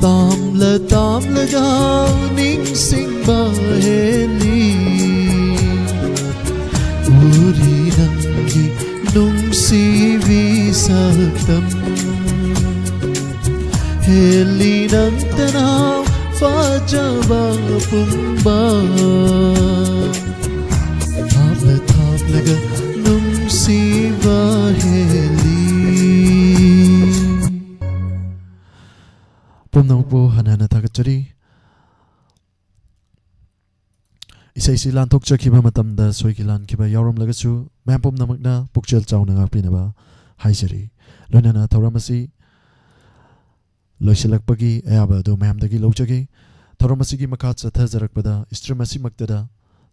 ꯇꯥꯝꯂ ꯇꯥꯝꯂꯒ ꯅꯤꯡꯁꯤꯡꯕ ꯍꯦꯜꯂꯤ꯫ ꯎꯔꯤ ꯅꯪꯒꯤ ꯅꯨꯡꯁꯤꯕꯤ ꯁꯛꯇꯝ ꯍꯦꯜꯂꯤ ꯅꯪꯇꯅ ꯐꯖꯕ ꯄꯨꯝꯕ꯫ ꯊꯥꯞꯂ ꯊꯥꯞꯂꯒ ꯅꯨꯡꯁꯤꯕ ꯍꯦꯜꯂꯤ꯫ ꯄꯨꯝꯅꯃꯛꯄꯨ ꯍꯟꯅ ꯍꯟꯅ ꯊꯥꯒꯠꯆꯔꯤ꯫ ꯏꯁꯩꯁꯤ ꯂꯥꯟꯊꯣꯛꯆꯈꯤꯕ ꯃꯇꯝꯗ ꯁꯣꯏꯈꯤ ꯂꯥꯟꯈꯤꯕ ꯌꯥꯎꯔꯝꯂꯒꯁꯨ ꯃꯌꯥꯝ ꯄꯨꯝꯅꯃꯛꯅ ꯄꯨꯛꯆꯦꯜ ꯆꯥꯎꯅ ꯉꯥꯛꯄꯤꯅꯕ ꯍꯥꯏꯖꯔꯤ꯫ ꯂꯣꯏꯅꯅ ꯊꯧꯔꯝ ꯑꯁꯤ ꯂꯣꯏꯁꯤꯜꯂꯛꯄꯒꯤ ꯑꯌꯥꯕ ꯑꯗꯨ ꯃꯌꯥꯝꯗꯒꯤ ꯂꯧꯖꯒꯦ꯫ ꯊꯧꯔꯝ ꯑꯁꯤꯒꯤ ꯃꯈꯥ ꯆꯠꯊꯖꯔꯛꯄꯗ stream ꯑꯁꯤꯃꯛꯇꯗ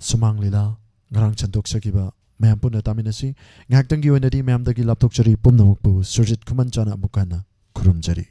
ꯁꯨꯃꯥꯡ ꯂꯤꯂꯥ, ꯉꯔꯥꯡ ꯁꯟꯗꯣꯛꯆꯈꯤꯕ ꯃꯌꯥꯝ ꯄꯨꯟꯅ ꯇꯥꯃꯤꯟꯅꯁꯤ꯫ ꯉꯥꯏꯍꯥꯛꯇꯪꯒꯤ ꯑꯣꯏꯅꯗꯤ ꯃꯌꯥꯝꯗꯒꯤ ꯂꯥꯞꯊꯣꯛꯆꯔꯤ꯫ ꯄꯨꯝꯅꯃꯛꯄꯨ ꯁꯨꯔꯖꯤꯠ ꯈꯨꯃꯟ ꯆꯥꯅ ꯑꯃꯨꯛ ꯍꯟꯅ ꯈꯨꯔꯨꯝꯖꯔꯤ꯫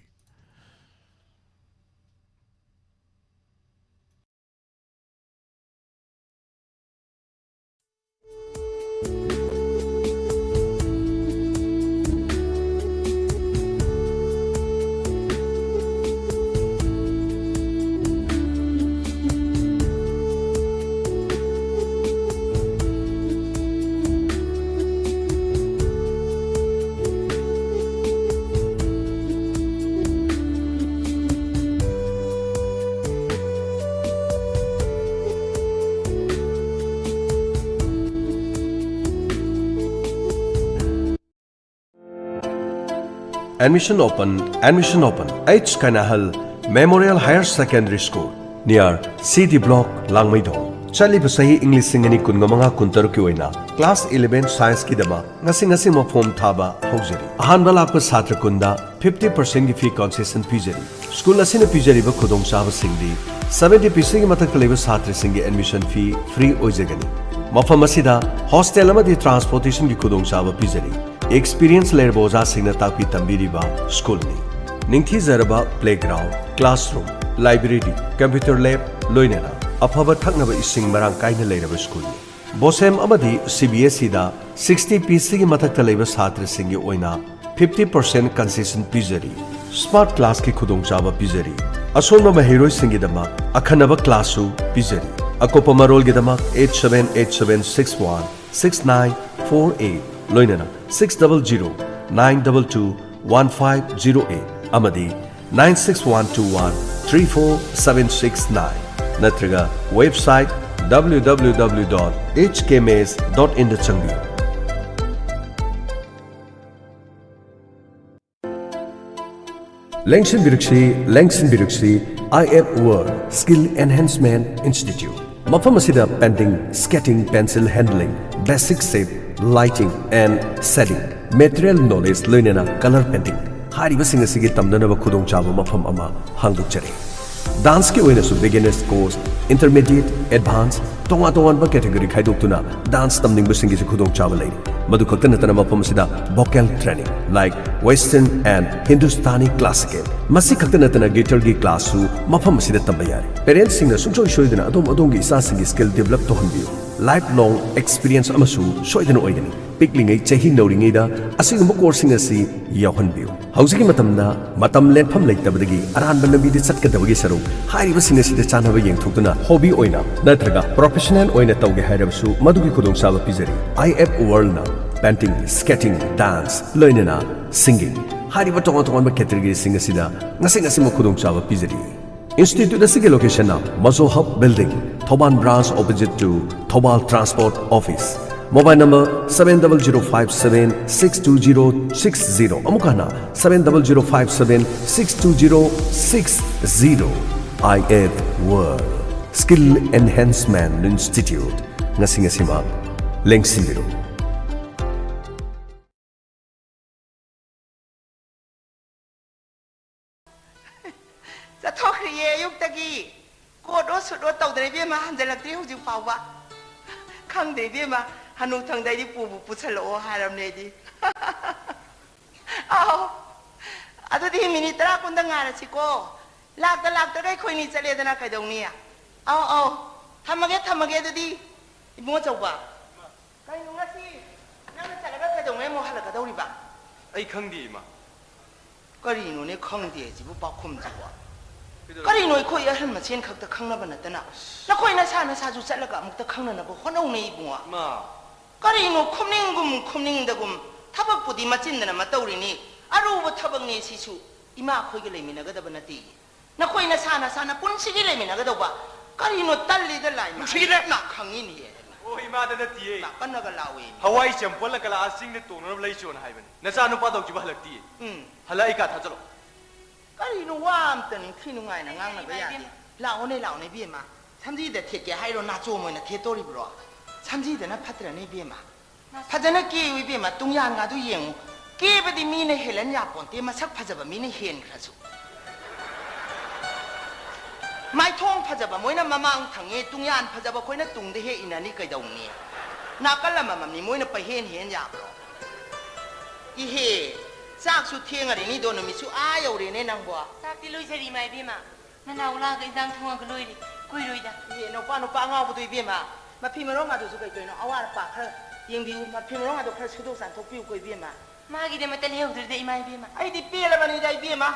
Admission open, admission open. H Kainahal Memorial Higher Secondary School, near C D Block, Langmeidong. ꯆꯠꯂꯤꯕ ꯆꯍꯤ ꯏꯪ ꯂꯤꯁꯤꯡ ꯑꯅꯤ ꯀꯨꯟꯃꯉꯥ ꯀꯨꯟꯇꯔꯨꯛꯀꯤ ꯑꯣꯏꯅ class eleven scienceꯀꯤꯗꯃꯛ ꯉꯁꯤ ꯉꯁꯤꯃꯛ form ꯊꯥꯕ ꯍꯧꯖꯔꯤ꯫ ꯑꯍꯥꯟꯕ ꯂꯥꯛꯄ ꯁꯥꯇ꯭ꯔ ꯀꯨꯟꯗ fifty percentꯀꯤ fee concession ꯄꯤꯖꯔꯤ꯫ ꯁ꯭ꯀꯨꯜ ꯑꯁꯤꯅ ꯄꯤꯖꯔꯤꯕ ꯈꯨꯗꯣꯡꯆꯥꯕꯁꯤꯡꯗꯤ seventy percentꯀꯤ ꯃꯊꯛꯇ ꯂꯩꯕ ꯁꯥꯇ꯭ꯔꯁꯤꯡꯒꯤ admission fee free ꯑꯣꯏꯖꯒꯅꯤ꯫ ꯃꯐꯝ ꯑꯁꯤꯗ hostel ꯑꯃꯗꯤ transportationꯒꯤ ꯈꯨꯗꯣꯡꯆꯥꯕ ꯄꯤꯖꯔꯤ꯫ Experience ꯂꯩꯔꯕ ꯑꯣꯖꯥꯁꯤꯡꯅ ꯇꯥꯛꯄꯤ ꯇꯝꯕꯤꯔꯤꯕ ꯁ꯭ꯀꯨꯜꯅꯤ꯫ ꯅꯤꯡꯊꯤꯖꯔꯕ playground, classroom, library, computer lab, ꯂꯣꯏꯅꯅ ꯑꯐꯕ ꯊꯛꯅꯕ ꯏꯁꯤꯡ ꯃꯔꯥꯡ ꯀꯥꯏꯅ ꯂꯩꯔꯕ ꯁ꯭ꯀꯨꯜꯅꯤ꯫ ꯕꯣꯁꯦꯝ ꯑꯃꯗꯤ CBSEꯗ sixty percentꯀꯤ ꯃꯊꯛꯇ ꯂꯩꯕ ꯁꯥꯇ꯭ꯔꯁꯤꯡꯒꯤ ꯑꯣꯏꯅ fifty percent concession ꯄꯤꯖꯔꯤ꯫ Smart classꯀꯤ ꯈꯨꯗꯣꯡꯆꯥꯕ ꯄꯤꯖꯔꯤ꯫ ꯑꯁꯣꯟꯕ ꯃꯍꯩꯔꯣꯏꯁꯤꯡꯒꯤꯗꯃꯛ ꯑꯈꯟꯅꯕ classꯁꯨ ꯄꯤꯖꯔꯤ꯫ ꯑꯀꯨꯞꯄ ꯃꯔꯣꯜꯒꯤꯗꯃꯛ eight seven eight seven six one six nine four eight, ꯂꯣꯏꯅꯅ six double zero nine double two one five zero eight ꯑꯃꯗꯤ nine six one two one three four seven six nine, ꯅꯠꯇ꯭ꯔꯒ website www.hkms.inꯗ ꯆꯪꯕꯤꯌꯨ꯫ ꯂꯦꯡꯁꯤꯟꯕꯤꯔꯛꯁꯤ, ꯂꯦꯡꯁꯤꯟꯕꯤꯔꯛꯁꯤ, IF World Skill Enhancement Institute꯫ ꯃꯐꯝ ꯑꯁꯤꯗ painting, sketching, pencil handling, basic shape, lighting and shading, material knowledge, ꯂꯣꯏꯅꯅ colour painting ꯍꯥꯏꯔꯤꯕꯁꯤꯡ ꯑꯁꯤꯒꯤ ꯇꯝꯅꯅꯕ ꯈꯨꯗꯣꯡꯆꯥꯕ ꯃꯐꯝ ꯑꯃ ꯍꯥꯡꯗꯣꯛꯆꯔꯤ꯫ Danceꯀꯤ ꯑꯣꯏꯅꯁꯨ beginners course, intermediate, advance, ꯇꯣꯉꯥꯟ ꯇꯣꯉꯥꯟꯕ category ꯈꯥꯏꯗꯣꯛꯇꯨꯅ dance ꯇꯝꯅꯤꯡꯕꯁꯤꯡꯒꯤꯁꯨ ꯈꯨꯗꯣꯡꯆꯥꯕ ꯂꯩꯔꯤ꯫ ꯃꯗꯨ ꯈꯛꯇ ꯅꯠꯇꯅ ꯃꯐꯝ ꯑꯁꯤꯗ vocal training, like Western and Hindustani classical, ꯃꯁꯤ ꯈꯛꯇ ꯅꯠꯇꯅ guitarꯒꯤ classꯁꯨ ꯃꯐꯝ ꯑꯁꯤꯗ ꯇꯝꯕ ꯌꯥꯔꯤ꯫ Parentsꯁꯤꯡꯅ ꯁꯨꯡꯁꯣꯏ ꯁꯣꯏꯗꯅ ꯑꯗꯣꯝ ꯑꯗꯣꯝꯒꯤ ꯏꯆꯥꯁꯤꯡꯒꯤ skill develop ꯇꯧꯍꯟꯕꯤꯌꯨ꯫ Lifelong experience ꯑꯃꯁꯨ ꯁꯣꯏꯗꯅ ꯑꯣꯏꯒꯅꯤ꯫ ꯄꯤꯛꯂꯤꯉꯩ ꯆꯍꯤ ꯅꯧꯔꯤꯉꯩꯗ ꯑꯁꯤꯒꯨꯝꯕ courseꯁꯤꯡ ꯑꯁꯤ ꯌꯥꯎꯍꯟꯕꯤꯌꯨ꯫ ꯍꯧꯖꯤꯛꯀꯤ ꯃꯇꯝꯗ ꯃꯇꯝ ꯂꯦꯟꯐꯝ ꯂꯩꯇꯕꯗꯒꯤ ꯑꯔꯥꯟꯕ ꯂꯝꯕꯤꯗ ꯆꯠꯀꯗꯕꯒꯤ ꯁꯔꯨꯛ, ꯍꯥꯏꯔꯤꯕꯁꯤꯡ ꯑꯁꯤꯗ ꯆꯥꯟꯅꯕ ꯌꯦꯡꯊꯣꯛꯇꯨꯅ hobby ꯑꯣꯏꯅ ꯅꯠꯇ꯭ꯔꯒ professional ꯑꯣꯏꯅ ꯇꯧꯒꯦ ꯍꯥꯏꯔꯕꯁꯨ ꯃꯗꯨꯒꯤ ꯈꯨꯗꯣꯡꯆꯥꯕ ꯄꯤꯖꯔꯤ꯫ IF Worldꯅ painting, sketching, dance, ꯂꯣꯏꯅꯅ singing ꯍꯥꯏꯔꯤꯕ ꯇꯣꯉꯥꯟ ꯇꯣꯉꯥꯟꯕ categoryꯁꯤꯡ ꯑꯁꯤꯗ ꯉꯁꯤ ꯉꯁꯤꯃꯛ ꯈꯨꯗꯣꯡꯆꯥꯕ ꯄꯤꯖꯔꯤ꯫ Institute ꯑꯁꯤꯒꯤ locationꯅ Mazo Hub Building, Thoubal branch opposite to Thoubal Transport Office꯫ Mobile number seven double zero five seven six two zero six zero꯫ ꯑꯃꯨꯛ ꯍꯟꯅ, seven double zero five seven six two zero six zero꯫ IF World꯫ Skill Enhancement Institute, ꯉꯁꯤ ꯉꯁꯤꯃꯛ ꯂꯦꯡꯁꯤꯟꯕꯤꯔꯨ꯫ ꯆꯠꯊꯣꯛꯈ꯭ꯔꯤꯌꯦ ꯑꯌꯨꯛꯇꯒꯤ꯫ Code ꯑꯣ ꯁꯨꯠ ꯑꯣ ꯇꯧꯗ꯭ꯔꯦ ꯏꯕꯦꯝꯃ, ꯍꯟꯖꯜꯂꯛꯇ꯭ꯔꯤ ꯍꯧꯖꯤꯛ ꯐꯥꯎꯕ꯫ ꯈꯪꯗꯦ ꯏꯕꯦꯝꯃ, ꯍꯅꯨꯊꯪꯗ ꯑꯩꯗꯤ ꯄꯨꯕꯨ ꯄꯨꯁꯜꯂꯛꯑꯣ ꯍꯥꯏꯔꯕꯅꯦ ꯑꯩꯗꯤ꯫ ꯑꯧ꯫ ꯑꯗꯨꯗꯤ ꯃꯤꯅꯤꯠ ꯇꯔꯥ ꯀꯨꯟꯗ ꯉꯥꯏꯔꯁꯤꯀꯣ꯫ ꯂꯥꯛꯇ ꯂꯥꯛꯇ꯭ꯔꯒ ꯑꯩꯈꯣꯏꯅꯤ ꯆꯠꯂꯦꯗꯅ ꯀꯩꯗꯧꯅꯤ? ꯑꯧ, ꯑꯧ꯫ ꯊꯝꯃꯒꯦ, ꯊꯝꯃꯒꯦ ꯑꯗꯨꯗꯤ, ꯏꯕꯨꯡꯉꯣ ꯆꯧꯕ꯫ ꯀꯩꯅꯣ ꯉꯁꯤ ꯅꯪꯅ ꯆꯠꯂꯒ ꯀꯩꯗꯧꯉꯩ ꯑꯃꯨꯛ ꯍꯜꯂꯛꯀꯗꯧꯔꯤꯕ? ꯑꯩ ꯈꯪꯗꯦ, ꯏꯃꯥ꯫ ꯀꯔꯤꯅꯣꯅꯦ ꯈꯪꯗꯦ ꯍꯥꯏꯁꯤꯕꯨ, ꯄꯥꯎꯈꯨꯝꯁꯤꯕꯨ? ꯀꯩꯗꯧꯔꯒꯦ? ꯀꯔꯤꯅꯣ ꯑꯩꯈꯣꯏ ꯑꯍꯜ ꯃꯁꯦꯟ ꯈꯛꯇ ꯈꯪꯅꯕ ꯅꯠꯇꯅ? ꯅꯈꯣꯏ ꯅꯁꯥ ꯅꯁꯥꯁꯨ ꯆꯠꯂꯒ ꯑꯃꯨꯛꯇ ꯈꯪꯅꯅꯕ ꯍꯣꯠꯅꯧꯅꯦ ꯏꯕꯨꯡꯉꯣ꯫ ꯏꯃꯥ꯫ ꯀꯔꯤꯅꯣ ꯈꯨꯝꯅꯤꯡꯒꯨꯝ ꯈꯨꯝꯅꯤꯡꯗꯒꯨꯝ? ꯊꯕꯛꯄꯨꯗꯤ ꯃꯆꯤꯟꯗꯅ ꯑꯃ ꯇꯧꯔꯤꯅꯤ, ꯑꯔꯨꯕ ꯊꯕꯛꯅꯦ ꯁꯤꯁꯨ꯫ ꯏꯃꯥ ꯑꯩꯈꯣꯏꯒ ꯂꯩꯃꯤꯟꯅꯒꯗꯕ ꯅꯠꯇꯦ꯫ ꯅꯈꯣꯏ ꯅꯁꯥ ꯅꯁꯥꯅ ꯄꯨꯟꯁꯤꯒꯤ ꯂꯩꯃꯤꯟꯅꯒꯗꯧꯕ꯫ ꯀꯔꯤꯅꯣ ꯇꯜꯂꯤꯗ ꯂꯥꯏꯃ? ꯅꯨꯡꯁꯤꯗꯦ꯫ ꯏꯃꯥ ꯈꯪꯉꯤꯅꯦ꯫ ꯑꯣ, ꯏꯃꯥꯗ ꯅꯠꯇꯤꯌꯦ꯫ ꯏꯃꯥ ꯀꯟꯅꯒ ꯂꯥꯎꯋꯦ꯫ ꯍꯋꯥꯏ ꯆꯦꯝꯄꯣꯠ ꯂꯪꯀꯂꯥ ꯆꯤꯡꯗ ꯇꯣꯡꯅꯅꯕ ꯂꯩꯆꯣꯅ ꯍꯥꯏꯕꯅꯤ꯫ ꯅꯆꯥ ꯅꯨꯄꯥꯗꯣ ꯍꯧꯖꯤꯛ ꯍꯜꯂꯛꯇꯤꯌꯦ꯫ ꯎꯝ꯫ ꯍꯜꯂꯛꯑ ꯑꯩ ꯀꯥ ꯊꯥꯖꯜꯂꯣ꯫ ꯀꯔꯤꯅꯣ ꯋꯥ ꯑꯝꯇ ꯅꯤꯡꯊꯤ ꯅꯨꯡꯉꯥꯏꯅ ꯉꯥꯡꯅꯕ ꯏꯃꯥ ꯌꯥꯗꯦ? ꯏꯕꯦꯝꯃ꯫ ꯂꯥꯛꯑꯣꯅꯦ, ꯂꯥꯛꯑꯣꯅꯦ ꯏꯕꯦꯝꯃ꯫ ꯁꯝꯖꯤꯗ ꯊꯦꯠꯀꯦ ꯍꯥꯏꯔꯣ? ꯅꯥꯆꯣꯝ ꯑꯣꯏꯅ ꯊꯦꯠꯇꯣꯔꯤꯕ꯭ꯔꯣ? ꯁꯝꯖꯤꯗꯅ ꯐꯠꯇ꯭ꯔꯅꯦ ꯏꯕꯦꯝꯃ? ꯐꯖꯅ ꯀꯦꯌꯨ ꯏꯕꯦꯝꯃ, ꯇꯨꯡꯌꯥꯟꯒꯗꯨ ꯌꯦꯡꯉꯨ꯫ ꯀꯦꯕꯗꯤ ꯃꯤꯅ ꯍꯦꯜꯍꯟ ꯌꯥꯄꯣꯟꯇꯦ, ꯃꯁꯛ ꯐꯖꯕ ꯃꯤꯅ ꯍꯦꯟꯈ꯭ꯔꯁꯨ꯫ ꯃꯥꯏꯊꯣꯡ ꯐꯖꯕ ꯃꯣꯏꯅ ꯃꯃꯥꯡ ꯊꯪꯉꯦ, ꯇꯨꯡꯌꯥꯟ ꯐꯖꯕ ꯑꯩꯈꯣꯏꯅ ꯇꯨꯡꯗ ꯍꯦꯛ ꯏꯟꯅꯅꯤ ꯀꯩꯗꯧꯅꯤ? ꯅꯥꯀꯜ ꯑꯃꯃꯝꯅꯤ ꯃꯣꯏꯅ ꯄꯩꯍꯦꯟ ꯍꯦꯟ ꯌꯥꯕ꯭ꯔꯣ? ꯏꯍꯦ, ꯆꯥꯛꯁꯨ ꯊꯦꯡꯉꯔꯤꯅꯤꯗꯣ, ꯅꯨꯃꯤꯠꯁꯨ ꯑꯥ ꯌꯧꯔꯦꯅꯦ ꯅꯪꯕꯣ꯫ ꯆꯥꯛꯇꯤ ꯂꯣꯏꯖꯔꯤ, ꯏꯃꯥ ꯏꯕꯦꯝꯃ꯫ ꯅꯅꯥꯎ ꯂꯥꯛꯑꯒ ꯏꯟꯖꯥꯡ ꯊꯣꯡꯉꯒ ꯂꯣꯏꯔꯦ, ꯀꯨꯏꯔꯣꯏꯗ꯫ ꯏꯍꯦ, ꯅꯨꯄꯥ, ꯅꯨꯄꯥ ꯑꯉꯥꯎꯕꯗꯣ ꯏꯕꯦꯝꯃ, ꯃꯐꯤ ꯃꯔꯣꯟ ꯉꯥꯗꯨꯁꯨ ꯀꯩ ꯀꯩꯅꯣ ꯑꯋꯥꯠ ꯑꯄꯥ ꯈꯔ ꯌꯦꯡꯕꯤꯌꯨ, ꯃꯐꯤ ꯃꯔꯣꯟ ꯉꯥꯗꯣ ꯈꯔ ꯁꯨꯗꯣꯛ ꯆꯥꯝꯊꯣꯛꯄꯤꯌꯨꯀꯣ ꯏꯕꯦꯝꯃ꯫ ꯃꯥꯒꯤꯗꯤ ꯑꯃꯠꯇ ꯂꯩꯍꯧꯗ꯭ꯔꯦꯗ, ꯏꯃꯥ ꯏꯕꯦꯝꯃ꯫ ꯑꯩꯗꯤ ꯄꯦꯜꯂꯕꯅꯤꯗ ꯏꯕꯦꯝꯃ,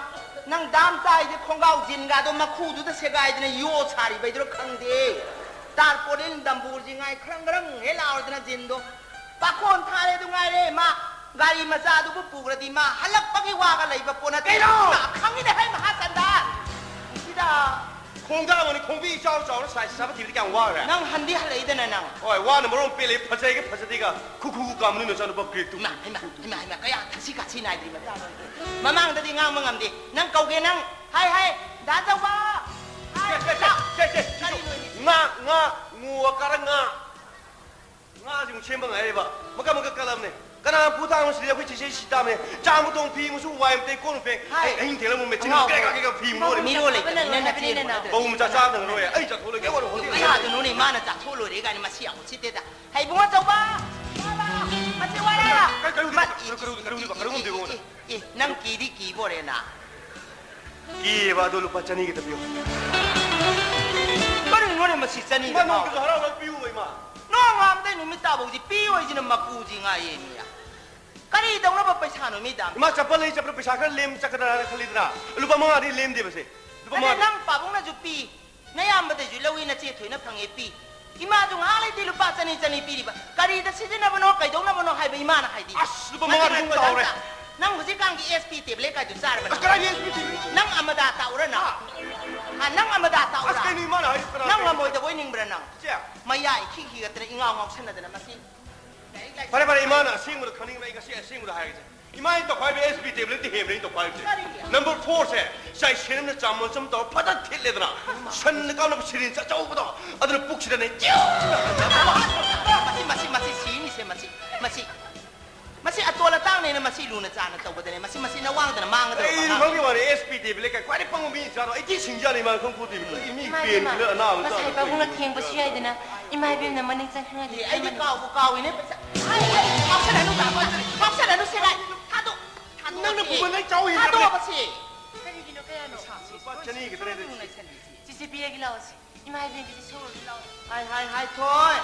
ꯅꯪ ꯗꯥꯝ ꯆꯥꯏꯁꯦ ꯈꯣꯡꯒ꯭ꯔꯥꯎ ꯖꯤꯟꯒꯥꯗꯣ ꯃꯈꯨꯗꯨꯗ ꯁꯦꯒꯥꯏꯗꯅ ꯌꯣ ꯁꯥꯔꯤꯕꯩꯗꯨꯔ ꯈꯪꯗꯦ꯫ ꯇꯥꯔꯄꯣꯂꯤꯟ ꯗꯝꯕꯨꯔꯁꯤ ꯉꯥꯏ ꯈ꯭ꯔꯪ ꯈ꯭ꯔꯪ ꯍꯦꯛ ꯂꯥꯎꯔꯗꯅ ꯖꯤꯟꯗꯣ꯫ ꯄꯥꯈꯣꯟ ꯊꯥꯔꯦ ꯑꯗꯨ ꯉꯥꯏꯔꯦ ꯃꯥ꯫ ꯒꯥꯔꯤ ꯃꯆꯥꯗꯨꯕꯨ ꯄꯨꯈ꯭ꯔꯗꯤ ꯃꯥ ꯍꯜꯂꯛꯄꯒꯤ ꯋꯥꯒ ꯂꯩꯕ ꯄꯣꯠ ꯅꯠꯇꯦ꯫ ꯀꯩꯅꯣ? ꯃꯥ ꯈꯪꯉꯤꯅꯦ ꯍꯦ ꯃꯍꯥꯆꯟꯗ꯫ ꯁꯤꯗ꯫ ꯈꯣꯡꯗꯥꯕꯅꯤ ꯈꯣꯡꯕꯤ ꯏꯆꯥꯎ ꯆꯥꯎꯅ ꯁꯥꯏꯁ ꯆꯥꯕ ꯊꯤꯕꯗꯤ ꯀꯌꯥꯝ ꯋꯥꯈ꯭ꯔꯦ? ꯅꯪ ꯍꯟꯗꯤ ꯍꯜꯂꯛꯏꯗꯅ ꯅꯪ꯫ ꯍꯣꯏ, ꯋꯥꯅ ꯃꯔꯣꯟ ꯄꯦꯜꯂꯦ, ꯐꯖꯩꯒ ꯐꯖꯗꯦꯒ ꯈꯨ ꯈꯨ ꯈꯨ ꯀꯥꯝꯕꯅꯤ ꯅꯆꯥꯅꯨꯄꯥ ꯀ꯭ꯔꯦꯛꯇꯨ꯫ ꯏꯃꯥ, ꯏꯃꯥ, ꯏꯃꯥ, ꯏꯃꯥ, ꯀꯌꯥ ꯊꯛꯁꯤ ꯈꯥꯁꯤ ꯅꯥꯏꯗ꯭ꯔꯤ ꯃꯇꯥꯡ꯫ ꯃꯃꯥꯡꯗꯗꯤ ꯉꯥꯡꯕ ꯉꯝꯗꯦ꯫ ꯅꯪ ꯀꯧꯒꯦ ꯅꯪ꯫ ꯍꯥꯏ, ꯍꯥꯏ, ꯗꯥ ꯆꯧꯕ꯫ ꯍꯥꯏ, ꯁꯦ, ꯁꯦ, ꯂꯥꯎ꯫ ꯁꯦ, ꯁꯦ, ꯁꯤꯁꯨ꯫ ꯀꯔꯤꯅꯣ? ꯉꯥ, ꯉꯥ, ꯉꯨ ꯑꯀꯥꯔ ꯉꯥ꯫ ꯉꯥꯁꯤ ꯑꯃꯨꯛ ꯁꯦꯝꯕ ꯉꯥꯏꯔꯦꯕ꯫ ꯃꯀꯛ ꯃꯀꯛ ꯀꯛꯂꯕꯅꯦ꯫ ꯀꯅꯥ ꯄꯨ ꯊꯥꯡꯅꯣ ꯁꯤꯗꯤ? ꯑꯩꯈꯣꯏ ꯆꯦꯆꯦ ꯁꯤ ꯇꯥꯕꯅꯦ꯫ ꯆꯥꯝꯕ ꯇꯣꯡ ꯐꯤ ꯃꯆꯨ ꯋꯥꯏ ꯑꯃꯇꯩ ꯀꯣꯟ ꯐꯦꯡ꯫ ꯑꯩ ꯑꯍꯤꯡ ꯊꯦꯡꯂ ꯑꯃꯨꯛ ꯃꯦꯆꯤꯟ ꯑꯃꯨꯛ ꯀ꯭ꯔꯦꯛ ꯀ꯭ꯔꯦꯛ ꯀ꯭ꯔꯦꯛ ꯐꯤ ꯃꯨꯛ ꯑꯣꯜꯂꯦ꯫ ꯃꯤꯔꯣꯜꯂꯤꯕꯅꯤꯅ ꯅꯆꯦ ꯊꯣꯏꯅ ꯕꯍꯨ ꯃꯆꯥ ꯆꯥꯗꯅ ꯂꯣꯏꯔꯦ꯫ ꯑꯩ ꯆꯥꯊꯣꯛꯂꯒꯦ ꯋꯥꯔꯣ ꯍꯣꯇꯦꯜ꯫ ꯏꯁꯥꯗꯨꯅꯅꯦ ꯃꯥꯅ ꯆꯥꯊꯣꯛꯂꯣꯏꯔꯦ ꯀꯥꯏꯅ ꯃꯁꯤ ꯌꯥꯝ ꯎꯁꯤꯠꯇꯦꯗ꯫ ꯍꯩꯕꯨꯡ ꯑꯆꯧꯕ! ꯕꯥꯕꯥ! ꯃꯁꯤ ꯋꯥꯔꯦ! ꯀꯔꯤ, ꯀꯔꯤ, ꯀꯔꯤ, ꯃ-, ꯀꯔꯤ, ꯀꯔꯤ, ꯀꯔꯤ, ꯀꯔꯤ, ꯀꯔꯤ, ꯀꯔꯤ, ꯀꯔꯤ, ꯀꯔꯤ, ꯀꯔꯤ, ꯀꯔꯤ, ꯑꯦ, ꯅꯪ ꯀꯤꯗꯤ ꯀꯤꯕ ꯑꯣꯏꯔꯦ ꯅ? ꯀꯤꯌꯦꯕ, ꯑꯗꯣ ꯂꯨꯄꯥ ꯆꯅꯤꯒꯤꯇ ꯄꯤꯌꯨ꯫ ꯀꯔꯤꯅꯣꯅꯦ ꯃꯁꯤ ꯆꯅꯤꯗ ꯏꯃꯥ, ꯉꯥꯎꯔꯦ? ꯅꯣꯡꯃꯇꯁꯨ ꯍꯔꯥꯎꯅ ꯄꯤꯌꯨꯕ, ꯏꯃꯥ꯫ ꯅꯣꯡꯉꯥꯟꯕꯗꯩ ꯅꯨꯃꯤꯠ ꯇꯥꯕꯧꯗꯤ ꯄꯤꯌꯨ ꯍꯥꯏꯁꯤꯅ ꯃꯀꯨꯁꯤ ꯉꯥꯏꯌꯦ ꯃꯤ꯫ ꯀꯔꯤ ꯇꯧꯅꯕ ꯄꯩꯁꯥꯅꯣ ꯃꯤ ꯗꯥꯝ? ꯏꯃꯥ, ꯆꯄꯜ ꯂꯩ ꯆꯠꯄꯗ ꯄꯩꯁꯥ ꯈꯔ ꯂꯦꯝ ꯆꯠꯀꯗ꯭ꯔꯥꯅ ꯈꯜꯂꯤꯗꯅ? ꯂꯨꯄꯥ ꯃꯉꯥꯗꯤ ꯂꯦꯝꯗꯦꯕꯁꯦ꯫ ꯂꯨꯄꯥ ꯅꯠꯇꯦ, ꯃꯉꯥ꯫ ꯅꯪ ꯄꯥꯕꯨꯡꯅꯁꯨ ꯄꯤ꯫ ꯅꯌꯥꯝꯕꯗꯩꯁꯨ ꯂꯧꯏ, ꯅꯆꯦ ꯊꯣꯏꯅ ꯐꯪꯉꯦ ꯄꯤ꯫ ꯏꯃꯥꯁꯨ ꯉꯥꯏꯍꯥꯛ ꯂꯩꯇꯦ ꯂꯨꯄꯥ ꯆꯅꯤ ꯆꯅꯤ ꯄꯤꯔꯤꯕ꯫ ꯀꯔꯤꯗ ꯁꯤꯖꯤꯟꯅꯕꯅꯣ, ꯀꯩꯗꯧꯅꯕꯅꯣ ꯍꯥꯏꯕ ꯏꯃꯥꯅ ꯍꯥꯏꯗꯤ꯫ ꯑꯁ, ꯂꯨꯄꯥ ꯃꯗꯨ ꯃꯉꯥ ꯉꯥꯏꯈꯣ, ꯇꯥꯍꯧꯔꯦ꯫ ꯗꯥꯝꯆꯥ, ꯅꯪ ꯍꯧꯖꯤꯛꯀꯥꯟꯒꯤ S P tablet ꯀꯥꯏꯗꯨ ꯆꯥꯔꯕ ꯑꯁ, ꯅꯪ? ꯀꯗꯥꯏꯗ S P tablet? ꯅꯪ ꯑꯃꯗꯥ ꯇꯥꯎꯔ ꯅꯪ? ꯍꯥ? ꯍꯥ, ꯅꯪ ꯑꯃꯗꯥ ꯇꯥꯎꯔ? ꯑꯁ, ꯀꯩꯅꯣ ꯏꯃꯥꯅ ꯍꯥꯏꯁꯤ? ꯀꯅꯥ ꯅꯪ ꯍꯥꯏꯅꯣ? ꯂꯝꯃꯣꯏꯗꯕ ꯑꯣꯏꯅꯤꯡꯕ꯭ꯔꯥ ꯅꯪ? ꯆꯦ꯫ ꯃꯌꯥ ꯏꯈꯤ ꯈꯤꯒꯠꯇꯅ ꯏꯉꯥꯎ ꯉꯥꯎꯁꯟꯅꯗꯅ ꯃꯁꯤ꯫ ꯂꯥꯏꯔꯤꯛ ꯂꯥꯏꯁꯨ ꯐꯔꯦ, ꯐꯔꯦ, ꯏꯃꯥꯅ ꯑꯁꯦꯡꯕꯗꯣ ꯈꯪꯅꯤꯡꯕ ꯑꯩ ꯉꯁꯤ ꯑꯁꯦꯡꯕꯗꯣ ꯍꯥꯏꯔꯒꯦ꯫ ꯏꯃꯥ, ꯑꯩꯅ ꯇꯧꯈꯥꯏꯕ S P tablet ꯇꯤ ꯍꯦꯟꯕ꯭ꯔꯥ ꯑꯩꯅ ꯇꯧꯈꯥꯏꯕꯁꯦ? ꯀꯔꯤꯒꯤ? Number four ꯁꯦ, ꯆꯥꯏꯁꯦꯟ ꯑꯃꯅ ꯆꯥꯃꯁ ꯑꯃ ꯇꯧꯔ ꯐꯖꯅ ꯊꯤꯠꯂꯦꯗꯅ, ꯁꯟꯅ ꯀꯥꯞꯅꯕ syringe ꯑꯆꯧꯕꯗꯣ, ꯑꯗꯨꯅ ꯄꯨꯛꯁꯤꯗꯅꯦ, ꯃꯁꯤ, ꯃꯁꯤ, ꯃꯁꯤ ꯁꯤꯅꯤꯁꯦ, ꯃꯁꯤ, ꯃꯁꯤ, ꯃꯁꯤ ꯑꯇꯣꯜ ꯑꯇꯥꯡꯅꯦꯅ ꯃꯁꯤ ꯂꯨꯅ ꯆꯥꯟꯅ ꯇꯧꯕꯗꯅꯦ, ꯃꯁꯤ, ꯃꯁꯤ ꯅꯋꯥꯡꯗꯅ ꯃꯥꯡꯒꯗꯕ ꯑꯩ ꯑꯉꯥꯡ꯫ ꯈꯪꯗꯦ ꯋꯥꯅꯤ, S P tablet ꯀꯥꯏ ꯈ꯭ꯋꯥꯏꯗꯩ ꯄꯪꯕ ꯃꯤ ꯏꯆꯥꯅꯣ, ꯑꯩ ꯊꯤ ꯁꯤꯡꯖꯥꯅꯤ, ꯃꯥꯅ ꯈꯪ ꯄꯣꯠꯇꯦ꯫ ꯑꯩ ꯃꯤ ꯏꯃꯥ, ꯄꯦꯟ ꯏꯃꯥ, ꯈꯤꯜꯂ ꯑꯅꯥꯕ ꯉꯁꯥꯏ ꯆꯥꯗꯅ ꯄꯥꯕꯨꯡꯅ ꯂꯩꯕ ꯊꯦꯡꯕꯁꯨ ꯏꯆꯥꯅꯣ꯫ ꯌꯥꯏꯗꯅ, ꯏꯃꯥ ꯏꯕꯦꯝꯅ ꯃꯅꯤꯡ ꯆꯪꯈ꯭ꯔꯗꯤ ꯑꯦ, ꯑꯩꯗꯤ ꯐꯃꯅꯤ꯫ ꯀꯥꯎꯕꯨ ꯀꯥꯎꯏꯅꯦ, ꯄꯩꯁꯥ꯫ ꯑꯩ, ꯑꯩ, ꯀꯥꯎꯁꯜꯂꯅꯨ, ꯀꯥꯎꯁꯜꯂꯅꯨ, ꯀꯥꯎꯁꯜꯂꯅꯨ, ꯁꯦ ꯂꯥꯏ꯫ ꯊꯥꯗꯣꯛ, ꯊꯥꯗꯣꯛꯑꯣ, ꯅꯪꯅ ꯁꯦ꯫ ꯄꯨꯕ ꯅꯪ ꯆꯥꯎ ꯍꯦꯟꯖꯜꯂꯦ꯫ ꯊꯥꯗꯣꯛꯑꯣꯕ, ꯁꯦ꯫ ꯀꯔꯤꯒꯤꯅꯣ, ꯀꯌꯥꯅꯣ? ꯂꯨꯄꯥ ꯆꯅꯤ ꯈꯛꯇꯅꯦ, ꯑꯗꯨ꯫ ꯆꯤꯆꯦ ꯄꯤꯔꯒꯦ ꯂꯥꯛꯑꯣ, ꯁꯦ꯫ ꯏꯃꯥ ꯏꯕꯦꯟꯒꯤꯁꯦ ꯁꯣꯔꯣꯛꯇ ꯂꯥꯛꯑꯣ꯫ ꯍꯥꯏ, ꯍꯥꯏ, ꯍꯥꯏ, ꯊꯣꯏ꯫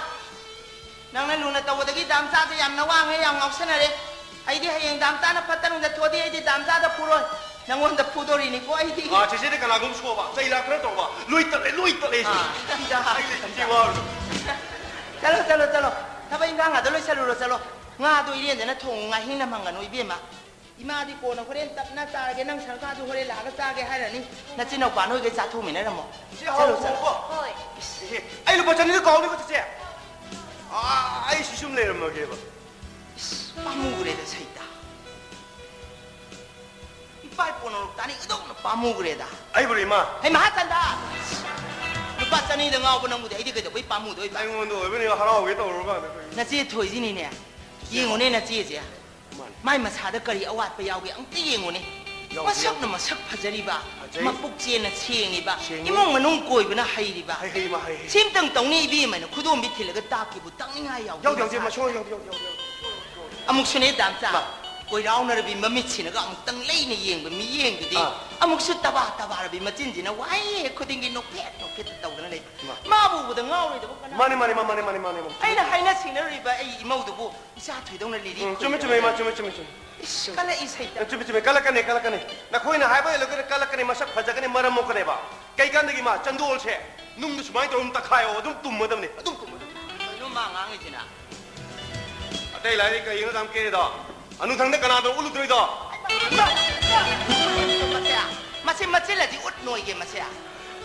ꯅꯪꯅ ꯂꯨꯅ ꯇꯧꯕꯗꯒꯤ ꯗꯥꯝꯆꯥꯁꯦ ꯌꯥꯝꯅ ꯋꯥꯡꯉꯦ, ꯌꯥꯝ ꯉꯥꯎꯁꯟꯅꯔꯦ꯫ ꯑꯩꯗꯤ ꯍꯌꯦꯡ ꯗꯥꯝꯆꯥꯅ ꯐꯠꯇ ꯅꯨꯡꯗ ꯊꯣꯛꯑꯗꯤ ꯑꯩꯗꯤ ꯗꯥꯝꯆꯥꯗ ꯐꯨꯔꯣꯏ꯫ ꯅꯪꯉꯣꯟꯗ ꯐꯨꯗꯣꯔꯤꯅꯤꯀꯣ ꯑꯩꯗꯤ꯫ ꯑꯥ, ꯆꯦꯆꯦꯗꯤ ꯀꯅꯥꯒꯨꯝꯕ ꯁꯣꯛꯑꯕ? ꯆꯩ ꯂꯥꯛ ꯈꯔ ꯇꯧꯕ? ꯂꯣꯏ ꯇꯠꯂꯦ, ꯂꯣꯏ ꯇꯠꯂꯦ ꯑꯩꯁꯦ꯫ ꯑꯥ, ꯁꯤꯗ꯫ ꯑꯩ ꯂꯩꯇꯦ, ꯋꯥꯔꯨꯅꯨ꯫ ꯆꯠꯂꯣ, ꯆꯠꯂꯣ, ꯆꯠꯂꯣ꯫ ꯊꯕꯛ ꯏꯟꯈꯥꯡ ꯑꯗ ꯂꯣꯏꯁꯜꯂꯨꯔꯣ, ꯆꯠꯂꯣ꯫ ꯉꯥꯗꯣ ꯏꯔꯦꯟꯖꯅ ꯊꯣꯡꯉꯨ, ꯉꯥꯍꯤꯡ ꯅꯝꯍꯟꯒꯅꯨ, ꯏꯕꯦꯝꯃ꯫ ꯏꯃꯥꯗꯤ ꯀꯣꯟꯅ ꯍꯣꯔꯦꯟ ꯇꯞꯅ ꯆꯥꯔꯒꯦ, ꯅꯪ ꯁꯪꯀꯥꯟꯗ ꯍꯣꯔꯦꯟ ꯂꯥꯛꯑꯒ ꯆꯥꯒꯦ ꯍꯥꯏꯔꯅꯤ꯫ ꯅꯆꯤꯟ ꯅꯄꯥ ꯅꯣꯏꯒꯩ ꯆꯥꯊꯣꯛꯃꯤꯟꯅꯔꯝꯃꯣ꯫ ꯆꯦ, ꯆꯠꯂꯣ, ꯆꯠꯂꯣ꯫ ꯍꯥꯎꯕꯀꯣ? ꯍꯣꯏ꯫ ꯏꯍꯦ, ꯑꯩ ꯂꯨꯄꯥ ꯆꯅꯤꯗꯣ ꯀꯥꯎꯅꯤꯀꯣ, ꯆꯦꯆꯦ꯫ ꯑꯥ, ꯑꯩ ꯁꯤ ꯁꯨꯝ ꯂꯩꯔꯝꯃꯒꯦꯕ꯫ ꯏꯁ, ꯄꯥꯝꯃꯨꯈ꯭ꯔꯦꯗ ꯁꯩꯇ꯫ ꯏꯄꯥ ꯏꯄꯨꯅ ꯇꯥꯅꯤꯡꯒꯗꯧꯅ ꯄꯥꯝꯃꯨꯈ꯭ꯔꯦꯗ꯫ ꯑꯩꯕꯨꯔꯣ, ꯏꯃꯥ? ꯍꯩ, ꯃꯍꯥꯆꯟꯗ! ꯂꯨꯄꯥ ꯆꯅꯤꯗ ꯉꯥꯎꯕ ꯅꯪꯕꯨꯗꯤ ꯑꯩꯗꯤ ꯀꯩꯗꯧꯕꯩ ꯄꯥꯝꯃꯨꯗꯣꯏꯕ? ꯑꯩꯉꯣꯟꯗ ꯑꯣꯏꯕꯅꯤ ꯍꯔꯥꯎꯒꯦ ꯇꯧꯔꯨꯔꯀꯥꯟꯗ ꯀꯩꯅꯣ? ꯅꯆꯦ ꯊꯣꯏꯁꯤꯅꯤꯅꯦ꯫ ꯌꯦꯡꯉꯨꯅꯦ ꯅꯆꯦꯁꯦ꯫ ꯃꯥꯅꯤ꯫ ꯃꯥꯏ ꯃꯁꯥꯗ ꯀꯔꯤ ꯑꯋꯥꯠꯄ ꯌꯥꯎꯒꯦ ꯑꯝꯇ ꯌꯦꯡꯉꯨꯅꯦ꯫ ꯌꯥꯎꯗꯦ, ꯃꯁꯛꯅ ꯌꯥꯎꯗꯦ꯫ ꯃꯁꯛ ꯐꯖꯔꯤꯕ, ꯐꯖꯩ꯫ ꯃꯄꯨꯛ ꯆꯦꯟꯅ ꯁꯦꯡꯉꯤꯕ, ꯁꯦꯡꯉꯤ꯫ ꯏꯃꯨꯡ ꯃꯅꯨꯡ ꯀꯣꯏꯕꯅ ꯍꯩꯔꯤꯕ꯫ ꯍꯩ, ꯍꯩ, ꯃꯥ, ꯍꯩ, ꯍꯩ꯫ ꯁꯤꯝꯇꯪ ꯇꯧꯅꯤ ꯏꯕꯦꯝꯃꯅ ꯈꯨꯗꯣꯝꯕꯤ ꯊꯤꯜꯂꯒ ꯇꯥꯛꯀꯦꯕꯨ ꯇꯥꯛꯅꯤꯡꯉꯥꯏ ꯌꯥꯎꯗꯦ ꯌꯥꯎꯗꯦ, ꯌꯥꯎꯗꯦ, ꯃꯁꯥ꯫ ꯃꯁꯣꯏ ꯌꯥꯎꯗꯦ, ꯌꯥꯎꯗꯦ, ꯌꯥꯎꯗꯦ꯫ ꯑꯃꯨꯛꯁꯨꯅꯦ ꯗꯥꯝꯆꯥ, ꯃꯥ꯫ ꯀꯣꯏꯔꯥꯎꯅꯔꯕꯤ ꯃꯃꯤꯠꯁꯤꯅꯒ ꯑꯃꯨꯛꯇꯪ ꯂꯩꯅ ꯌꯦꯡꯕ ꯃꯤꯌꯦꯡꯗꯨꯗꯤ, ꯑꯥ꯫ ꯑꯃꯨꯛꯁꯨ ꯇꯕꯥ ꯇꯕꯥꯔꯕꯤ ꯃꯆꯤꯟꯁꯤꯅ ꯋꯥꯍꯩ ꯍꯦꯛ ꯈꯨꯗꯤꯡꯒꯤ ꯅꯣꯛꯐꯦꯠ ꯅꯣꯛꯐꯦꯠ ꯇꯧꯗꯅ ꯂꯩꯕ꯫ ꯃꯥ꯫ ꯃꯥꯕꯨ ꯎꯕꯗ ꯉꯥꯎꯔꯣꯏꯗꯕ ꯀꯅꯥ? ꯃꯥꯅꯤ, ꯃꯥꯅꯤ, ꯃꯥꯅꯤ, ꯃꯥꯅꯤ, ꯃꯥꯅꯤ, ꯃꯥꯅꯤ꯫ ꯑꯩꯅ ꯍꯥꯏꯅ ꯁꯤꯡꯅꯔꯨꯔꯤꯕ ꯑꯩ ꯏꯃꯧꯗꯨꯕꯨ ꯏꯆꯥ ꯊꯣꯏꯗꯧꯅ ꯂꯤꯔꯤ ꯎꯝ, ꯆꯨꯝꯃꯤ, ꯆꯨꯝꯃꯤ, ꯏꯃꯥ, ꯈꯣꯏꯔꯤꯕ꯫ ꯆꯨꯝꯃꯤ, ꯆꯨꯝꯃꯤ, ꯆꯨꯝꯃꯤ꯫ ꯏꯁ, ꯀꯜꯂꯛꯏ ꯁꯩꯇ꯫ ꯆꯨꯝꯃꯤ, ꯆꯨꯝꯃꯤ, ꯀꯜꯂꯛꯀꯅꯤ, ꯀꯜꯂꯛꯀꯅꯤ꯫ ꯅꯈꯣꯏꯅ ꯍꯥꯏꯕ ꯏꯜꯂꯒꯅ ꯀꯜꯂꯛꯀꯅꯤ, ꯃꯁꯛ ꯐꯖꯒꯅꯤ, ꯃꯔꯝ ꯃꯣꯛꯀꯅꯦꯕ꯫ ꯀꯩꯀꯥꯟꯗꯒꯤ ꯃꯥ ꯆꯟꯗꯣꯜꯁꯦ ꯅꯨꯡꯗ ꯁꯨꯃꯥꯏꯅ ꯇꯧꯔ ꯑꯗꯨꯝ ꯇꯛꯈꯥꯏꯌꯣ, ꯑꯗꯨꯝ ꯇꯨꯝꯃꯗꯕꯅꯤ, ꯑꯗꯨꯝ ꯇꯨꯝꯃꯗꯕꯅꯤ꯫ ꯀꯩꯅꯣ ꯃꯥ ꯉꯥꯡꯉꯤꯁꯤꯅ? ꯑꯇꯩ ꯂꯥꯏꯔꯤ ꯀꯩꯒꯤꯅꯣ ꯌꯥꯝ ꯀꯦꯔꯤꯗꯣ? ꯑꯅꯨꯊꯪꯗ ꯀꯅꯥꯗꯣ ꯎꯠꯂꯨꯗꯣꯏꯗꯣ? ꯃꯁꯦ, ꯃꯁꯤ ꯃꯆꯤꯜꯂꯗꯤ ꯎꯠ ꯅꯣꯏꯒꯦ ꯃꯁꯦ꯫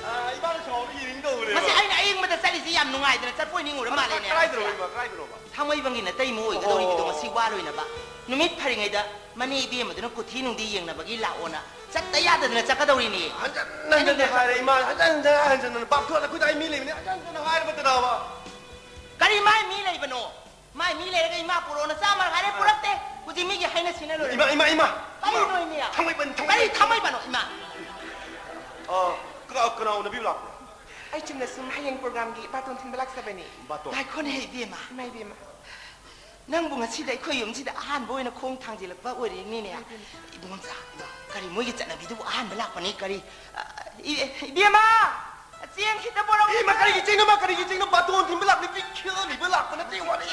ꯑ, ꯏꯃꯥꯅ ꯁꯥꯎꯕꯗ ꯌꯦꯡꯅꯤꯡꯗꯧꯕꯅꯦꯕ꯫ ꯃꯁꯤ ꯑꯩꯅ ꯑꯌꯤꯡꯕꯗ ꯆꯠꯂꯤꯁꯤ ꯌꯥꯝ ꯅꯨꯡꯉꯥꯏꯗꯅ ꯆꯠꯄꯣꯏ ꯅꯤꯡꯉꯨꯔ ꯃꯥꯜꯂꯦꯅꯦ꯫ ꯀꯗꯥꯏꯗꯅꯣ ꯏꯃꯥ, ꯀꯗꯥꯏꯗꯅꯣꯕ? ꯊꯥꯡꯃꯩꯕꯪꯒꯤ ꯅꯇꯩꯃ ꯑꯣꯏꯒꯗꯧꯔꯤꯕꯗꯣ ꯑꯣ꯫ ꯉꯁꯤ ꯋꯥ ꯂꯣꯏꯅꯕ꯫ ꯅꯨꯃꯤꯠ ꯐꯔꯤꯉꯩꯗ ꯃꯅꯦ ꯏꯕꯦꯝꯃꯗꯨꯅ ꯀꯨꯊꯤ ꯅꯨꯡꯗꯤ ꯌꯦꯡꯅꯕꯒꯤ ꯂꯥꯛꯑꯣꯅ ꯆꯠꯇ ꯌꯥꯗꯗꯅ ꯆꯠꯀꯗꯧꯔꯤꯅꯦ꯫ ꯍꯟꯖꯟ ꯍꯟꯖꯟꯅ ꯍꯥꯏꯔꯦ ꯏꯃꯥ, ꯍꯟꯖꯟ ꯍꯟꯖꯟ ꯍꯟꯖꯟꯅ ꯕꯥꯞ ꯊꯣꯛꯑ ꯑꯩꯈꯣꯏꯗ ꯑꯩ ꯃꯤ ꯂꯩꯕꯅꯦ, ꯍꯟꯖꯟ ꯍꯟꯖꯟꯅ ꯍꯥꯏꯔꯕꯗꯅꯕ꯫ ꯀꯔꯤ ꯃꯥꯏ ꯃꯤ ꯂꯩꯕꯅꯣ? ꯃꯥꯏ ꯃꯤ ꯂꯩꯔꯒ ꯏꯃꯥ ꯄꯨꯔꯛꯑꯣꯅ ꯆꯥꯝꯃ ꯍꯥꯏꯔꯦ, ꯄꯨꯔꯛꯇꯦ꯫ ꯍꯧꯖꯤꯛ ꯃꯤꯒꯤ ꯍꯥꯏꯅ ꯁꯤꯟꯅ ꯂꯣꯏꯔꯦ꯫ ꯏꯃꯥ, ꯏꯃꯥ, ꯏꯃꯥ! ꯀꯔꯤꯅꯣ ꯏꯃꯥ? ꯏꯃꯥ? ꯊꯥꯡꯃꯩꯕꯟ, ꯊꯥꯡꯃꯩꯕꯟ꯫ ꯀꯔꯤ ꯊꯥꯡꯃꯩꯕꯟꯅꯣ ꯏꯃꯥ? ꯑ, ꯀꯅꯥ, ꯀꯅꯥ ꯎꯅꯕꯤꯕ ꯂꯥꯛꯄ꯭ꯔꯣ? ꯑꯩ ꯆꯨꯝꯅ ꯁꯨꯝ ꯍꯌꯦꯡ programꯒꯤ ꯕꯥꯇꯣꯟ ꯊꯤꯟꯕ ꯂꯥꯛꯆꯕꯅꯤ꯫ ꯕꯥꯇꯣꯟ? ꯉꯥꯏꯈꯣꯅꯦ ꯏꯕꯦꯝꯃ꯫ ꯏꯃꯥ ꯏꯕꯦꯝꯃ꯫ ꯅꯪꯕꯨ ꯉꯁꯤꯗ ꯑꯩꯈꯣꯏ ꯌꯨꯝꯁꯤꯗ ꯑꯍꯥꯟꯕ ꯑꯣꯏꯅ ꯈꯣꯡ ꯊꯥꯡꯖꯤꯜꯂꯛꯄ ꯑꯣꯏꯔꯤꯅꯤꯅꯦ꯫ ꯏꯃꯥ ꯏꯕꯦꯝꯃ꯫ ꯏꯕꯨꯡꯉꯣꯝꯆꯥ, ꯀꯔꯤ ꯃꯣꯏꯒꯤ ꯆꯠꯅꯕꯤꯗꯨꯕꯨ ꯑꯍꯥꯟꯕ ꯂꯥꯛꯄꯅꯤ? ꯀꯔꯤ, ꯑ, ꯏ-, ꯏꯕꯦꯝꯃ! ꯆꯦꯡ ꯈꯤꯇ ꯄꯣꯔꯛꯎ꯫ ꯏꯃꯥ, ꯀꯔꯤꯒꯤ ꯆꯦꯡꯅꯣ? ꯃꯥ ꯀꯔꯤꯒꯤ ꯆꯦꯡꯅꯣ? ꯕꯥꯇꯣꯟ ꯊꯤꯟꯕ ꯂꯥꯛꯄ ꯅꯨꯄꯤ ꯈꯦꯠꯅꯕꯤꯕ ꯂꯥꯛꯄ ꯅꯠꯇꯦ, ꯋꯥꯔꯤ꯫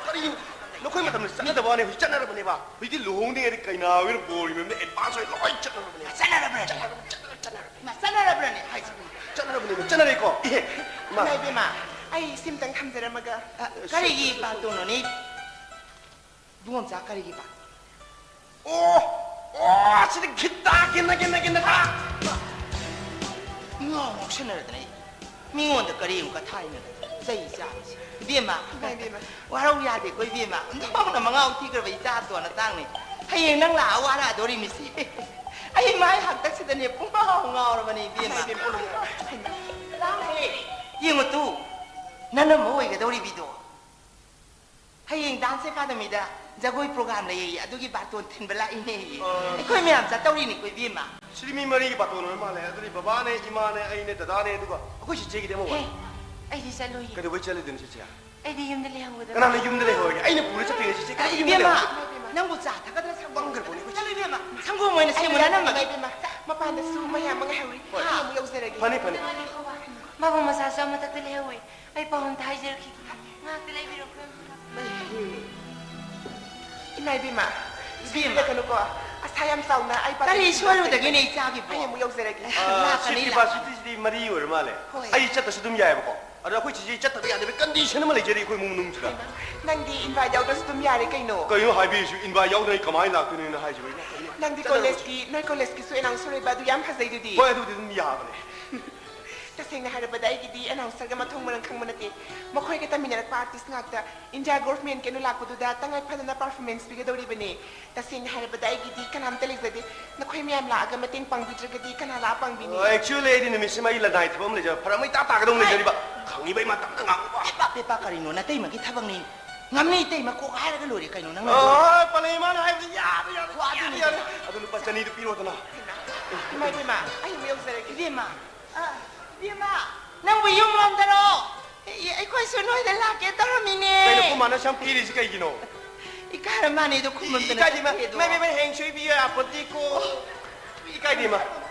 ꯀꯔꯤꯒꯤꯅꯣ? ꯅꯈꯣꯏ ꯃꯇꯝꯗ ꯆꯠꯅꯗꯕ ꯋꯥꯅꯦ, ꯍꯧꯖꯤꯛ ꯆꯠꯅꯔꯕꯅꯦꯕ꯫ ꯍꯧꯖꯤꯛꯇꯤ ꯂꯨꯍꯣꯡꯗ꯭ꯔꯤꯉꯩꯗ ꯀꯩꯅꯥ ꯑꯣꯏꯅ ꯕꯣꯔꯒꯤ ꯃꯌꯨꯝꯗ advance ꯑꯣꯏꯅ ꯂꯣꯏ ꯆꯠꯅꯔꯕꯅꯦ꯫ ꯆꯠꯅꯔꯕ꯭ꯔꯅꯦ? ꯆꯠꯅꯔꯕꯅꯦ, ꯆꯠꯅꯔꯕꯅꯦ꯫ ꯏꯃꯥ, ꯆꯠꯅꯔꯕ꯭ꯔꯅꯦ ꯍꯥꯏꯁꯤꯕꯨ? ꯆꯠꯅꯔꯕꯅꯦꯕ, ꯆꯠꯅꯔꯦꯀꯣ? ꯑꯦ, ꯏꯃꯥ꯫ ꯏꯃꯥ ꯏꯕꯦꯝꯃ, ꯑꯩ ꯁꯤꯝꯇꯪ ꯊꯝꯖꯔꯝꯃꯒ꯫ ꯑ, ꯀꯔꯤꯒꯤ ꯕꯥꯇꯣꯟꯅꯣꯅꯦ? ꯏꯕꯨꯡꯉꯣꯝꯆꯥ, ꯀꯔꯤꯒꯤꯕ? ꯑꯣ! ꯑꯣ! ꯁꯤꯗꯤ ꯈꯤꯠꯇ ꯀꯤꯟꯅ, ꯀꯤꯟꯅ, ꯀꯤꯟꯅ ꯇꯥ! ꯉꯥꯎ ꯉꯥꯎꯁꯟꯅꯔꯗꯅ ꯑꯩ ꯃꯤꯉꯣꯟꯗ ꯀꯔꯤ ꯑꯃꯨꯛꯀ ꯊꯥꯏꯅꯗꯅ ꯆꯩ ꯆꯥꯕꯁꯤ꯫ ꯏꯕꯦꯝꯃ, ꯏꯃꯥ, ꯏꯕꯦꯝꯃ꯫ ꯋꯥꯔꯧ ꯌꯥꯗꯦꯀꯣ ꯏꯕꯦꯝꯃ꯫ ꯑꯣꯟꯊꯣꯛꯅ ꯃꯉꯥꯎ ꯊꯤꯈ꯭ꯔꯕ ꯏꯆꯥ ꯑꯇꯣꯟ ꯑꯇꯥꯡꯅꯤ꯫ ꯍꯌꯦꯡ ꯅꯪ ꯂꯥꯛꯑ ꯋꯥꯔꯛꯑꯗꯣꯔꯤꯃꯤꯁꯤ꯫ ꯑꯩ ꯃꯥꯏ ꯍꯥꯛꯇꯛꯁꯤꯗꯅꯦ ꯄꯨꯡꯉꯥꯎ ꯉꯥꯎꯔꯕꯅꯦ, ꯏꯕꯦꯝꯃ꯫ ꯏꯃꯥ, ꯏꯕꯦꯝꯃ, ꯄꯨꯡꯉꯥꯎ ꯉꯥꯎꯔꯕꯅꯦ꯫ ꯂꯥꯡꯉꯦ꯫ ꯌꯦꯡꯉꯨ ꯇꯨ, ꯅꯅꯝꯃ ꯑꯣꯏꯒꯗꯧꯔꯤꯕꯤꯗꯣ꯫ ꯍꯌꯦꯡ dance academyꯗ ꯖꯒꯣꯏ program ꯂꯩꯌꯦ, ꯑꯗꯨꯒꯤ ꯕꯥꯇꯣꯟ ꯊꯤꯟꯕ ꯂꯥꯛꯏꯅꯦ꯫ ꯑ꯫ ꯑꯩꯈꯣꯏ ꯃꯌꯥꯝ ꯆꯠꯇꯧꯔꯤꯅꯤꯀꯣ, ꯏꯕꯦꯝꯃ꯫ ꯁꯤꯗꯤ ꯃꯤ ꯃꯔꯤꯒꯤ ꯕꯥꯇꯣꯟ ꯑꯣꯏꯔ ꯃꯥꯜꯂꯦ꯫ ꯑꯗꯨꯗꯤ ꯕꯕꯥꯅꯦ, ꯏꯃꯥꯅꯦ, ꯑꯩꯅꯦ, ꯗꯗꯥꯅꯦ, ꯑꯗꯨꯒ ꯑꯩꯈꯣꯏ ꯆꯤꯆꯦꯒꯤꯗꯤ ꯑꯃ ꯍꯦ, ꯋꯥꯠꯂꯤ꯫ ꯑꯩꯗꯤ ꯆꯠꯂꯣꯏꯌꯦ꯫ ꯀꯩꯗꯧꯕꯩ ꯆꯠꯂꯣꯏꯗꯣꯏꯅꯣ, ꯆꯤꯆꯦ? ꯑꯩꯗꯤ ꯌꯨꯝꯗ ꯂꯩꯍꯧꯒꯗꯕ꯫ ꯀꯅꯥꯅ ꯌꯨꯝꯗ ꯂꯩꯍꯧꯔꯒꯦ? ꯑꯩꯅ ꯄꯨꯔ ꯆꯠꯇꯣꯏꯅꯦ, ꯆꯤꯆꯦ꯫ ꯀꯅꯥꯅ ꯌꯨꯝꯗ ꯏꯕꯦꯝꯃ, ꯂꯩꯍꯧꯔꯒꯦ? ꯅꯪꯕꯨ ꯆꯥ ꯊꯛꯀꯗ꯭ꯔꯥ, ꯁꯪꯒꯣꯝ ꯄꯪꯈ꯭ꯔꯕꯣꯅꯦ, ꯊꯛꯀꯗ꯭ꯔꯥ? ꯆꯠꯂꯨ, ꯏꯕꯦꯝꯃ, ꯁꯪꯒꯣꯝ ꯑꯣꯏꯅ ꯁꯦꯝꯃꯨ, ꯅꯅꯝꯃꯒꯤ꯫ ꯏꯕꯦꯝꯃ, ꯃꯄꯥꯟꯗꯁꯨ ꯃꯌꯥꯝ ꯑꯃ ꯉꯥꯏꯍꯧꯔꯤ꯫ ꯍꯣꯏ꯫ ꯑꯩ ꯑꯃꯨꯛ ꯌꯧꯖꯔꯒꯦ꯫ ꯐꯅꯤ, ꯐꯅꯤ꯫ ꯃꯥꯕꯨ ꯃꯁꯥꯁꯨ ꯑꯃꯊꯛꯇ ꯂꯩꯍꯧꯏ꯫ ꯑꯩ ꯄꯥꯎ ꯑꯝꯇ ꯍꯥꯏꯖꯔꯛꯈꯤꯒꯦ꯫ ꯉꯥꯏꯍꯥꯛꯇ ꯂꯩꯕꯤꯔꯣ, ꯑꯩꯈꯣꯏ ꯑꯃꯨꯛ ꯂꯥꯛꯀꯦ꯫ ꯏꯃꯥ ꯏꯕꯦꯝꯃ, ꯏꯕꯦꯝꯃ꯫ ꯁꯣꯏꯕꯤꯔꯛꯀꯅꯨꯀꯣ꯫ ꯑꯁꯥ ꯌꯥꯝ ꯆꯥꯎꯅ ꯑꯩ ꯄꯥꯈꯪ ꯀꯔꯤ ꯁꯣꯏꯔꯨꯗꯒꯦꯅꯦ ꯏꯆꯥꯒꯤꯕꯣ? ꯑꯩ ꯑꯃꯨꯛ ꯌꯧꯖꯔꯒꯦ꯫ ꯑ, ꯂꯥꯛꯀꯅꯤ, seat ꯂꯥꯛꯀꯅꯤ꯫ Capacityꯁꯤꯗꯤ ꯃꯔꯤ ꯑꯣꯏꯔ ꯃꯥꯜꯂꯦ꯫ ꯍꯣꯏ꯫ ꯑꯩ ꯆꯠꯇꯁꯨ ꯑꯗꯨꯝ ꯌꯥꯏꯑꯕꯀꯣ꯫ ꯑꯗꯣ ꯑꯩꯈꯣꯏ ꯆꯤꯆꯦ ꯆꯠꯇꯕ ꯌꯥꯗꯕꯒꯤ condition ꯑꯃ ꯂꯩꯖꯔꯤ ꯑꯩꯈꯣꯏ ꯏꯃꯨꯡ ꯃꯅꯨꯡꯁꯤꯗ꯫ ꯅꯪꯗꯤ invite ꯌꯥꯎꯗ꯭ꯔꯁꯨ ꯑꯗꯨꯝ ꯌꯥꯔꯦ ꯀꯩꯅꯣ꯫ ꯀꯩꯅꯣ ꯍꯥꯏꯕꯤꯔꯤꯁꯤ? Invite ꯌꯥꯎꯗꯅ ꯑꯩ ꯀꯃꯥꯏꯅ ꯂꯥꯛꯇꯣꯏꯅꯣꯅ ꯍꯥꯏꯁꯤꯕꯣ? ꯅꯪꯗꯤ ꯆꯠꯂꯔꯣꯏ꯫ Collegeꯀꯤ, ꯅꯣꯏ collegeꯀꯤꯁꯨ announcer ꯑꯣꯏꯕ ꯑꯗꯨ ꯌꯥꯝ ꯐꯖꯩꯗꯨꯗꯤ꯫ ꯍꯣꯏ, ꯑꯗꯨꯕꯨꯗꯤ ꯑꯗꯨꯝ ꯌꯥꯕꯅꯦ꯫ ꯇꯁꯦꯡꯅ ꯍꯥꯏꯔꯕꯗ ꯑꯩꯒꯤꯗꯤ announcerꯒ ꯃꯊꯣꯡ ꯃꯔꯝ ꯈꯪꯕ ꯅꯠꯇꯦ꯫ ꯃꯈꯣꯏꯒ ꯇꯝꯃꯤꯟꯅꯔꯛꯄ artist ꯉꯥꯛꯇ꯫ India Government ꯀꯩꯅꯣ ꯂꯥꯛꯄꯗꯨꯗ ꯇꯉꯥꯏ ꯐꯗꯅ performance ꯄꯤꯒꯗꯧꯔꯤꯕꯅꯦ꯫ ꯇꯁꯦꯡꯅ ꯍꯥꯏꯔꯕꯗ ꯑꯩꯒꯤꯗꯤ ꯀꯅꯥꯝꯇ ꯂꯩꯖꯗꯦ꯫ ꯅꯈꯣꯏ ꯃꯌꯥꯝ ꯂꯥꯛꯑꯒ ꯃꯇꯦꯡ ꯄꯥꯡꯕꯤꯗ꯭ꯔꯒꯗꯤ ꯀꯅꯥ ꯂꯥꯛꯑ ꯄꯥꯡꯕꯤꯅꯤ? ꯑ, actually ꯑꯩꯗꯤ ꯅꯨꯃꯤꯠꯁꯤꯃ ꯑꯩ ꯂꯅꯥꯏ ꯊꯕꯛ ꯑꯃ ꯂꯩꯖꯕ ꯐꯔꯛ ꯑꯃ ꯏꯇꯥ ꯇꯥꯒꯗꯧꯅ ꯍꯣꯏ꯫ ꯂꯩꯖꯔꯤꯕ꯫ ꯈꯪꯉꯤꯕ ꯏꯃꯥ ꯇꯞꯅ ꯉꯥꯡꯉꯨꯕ꯫ ꯄꯦꯄꯥ, ꯄꯦꯄꯥ, ꯀꯔꯤꯅꯣ? ꯅꯇꯩꯃꯒꯤ ꯊꯕꯛꯅꯤ꯫ ꯉꯝꯅꯤ ꯏꯇꯩꯃ, ꯀꯣꯛ ꯍꯥꯏꯔꯒ ꯂꯣꯏꯔꯦ ꯀꯩꯅꯣ ꯅꯪꯅ꯫ ꯑ, ꯄꯂꯦ ꯏꯃꯥꯅ ꯍꯥꯏꯕꯗꯤ ꯌꯥꯔꯦ, ꯌꯥꯔꯦ, ꯍꯣ, ꯌꯥꯔꯦ, ꯑꯗꯨꯅꯤ꯫ ꯌꯥꯔꯦ꯫ ꯑꯗꯨ ꯂꯨꯄꯥ ꯆꯅꯤꯗꯨ ꯄꯤꯔꯣꯗꯅ꯫ ꯏꯃꯥ, ꯏꯕꯦꯝꯃ, ꯑꯩ ꯑꯃꯨꯛ ꯌꯧꯖꯔꯒꯦ꯫ ꯏꯕꯦꯝꯃ, ꯑ, ꯏꯕꯦꯝꯃ, ꯅꯪꯕꯨ ꯌꯨꯝ ꯂꯣꯝꯗꯔꯣ? ꯑꯦ, ꯑꯩꯈꯣꯏꯁꯨ ꯅꯣꯏꯗ ꯂꯥꯛꯀꯦ ꯇꯧꯔꯝꯃꯤꯅꯦ꯫ ꯀꯩꯅꯣ, ꯈꯣꯏ ꯃꯥꯅ ꯁꯝ ꯄꯤꯔꯤꯁꯤ ꯀꯩꯒꯤꯅꯣ? ꯏꯀꯥꯏꯔ ꯃꯥꯅꯦ ꯑꯗꯣ ꯈꯨꯝꯃꯝꯗꯅ ꯏꯀꯥꯏꯗꯦ, ꯏꯃꯥ꯫ ꯆꯠꯈ꯭ꯔꯦꯗꯣ꯫ ꯏꯃꯥ, ꯏꯃꯥ, ꯏꯃꯥ, ꯍꯦꯡ ꯁꯣꯏꯕꯤ ꯌꯥꯄꯣꯠꯇꯦꯀꯣ꯫ ꯏꯀꯥꯏꯗꯦ, ꯏꯃꯥ꯫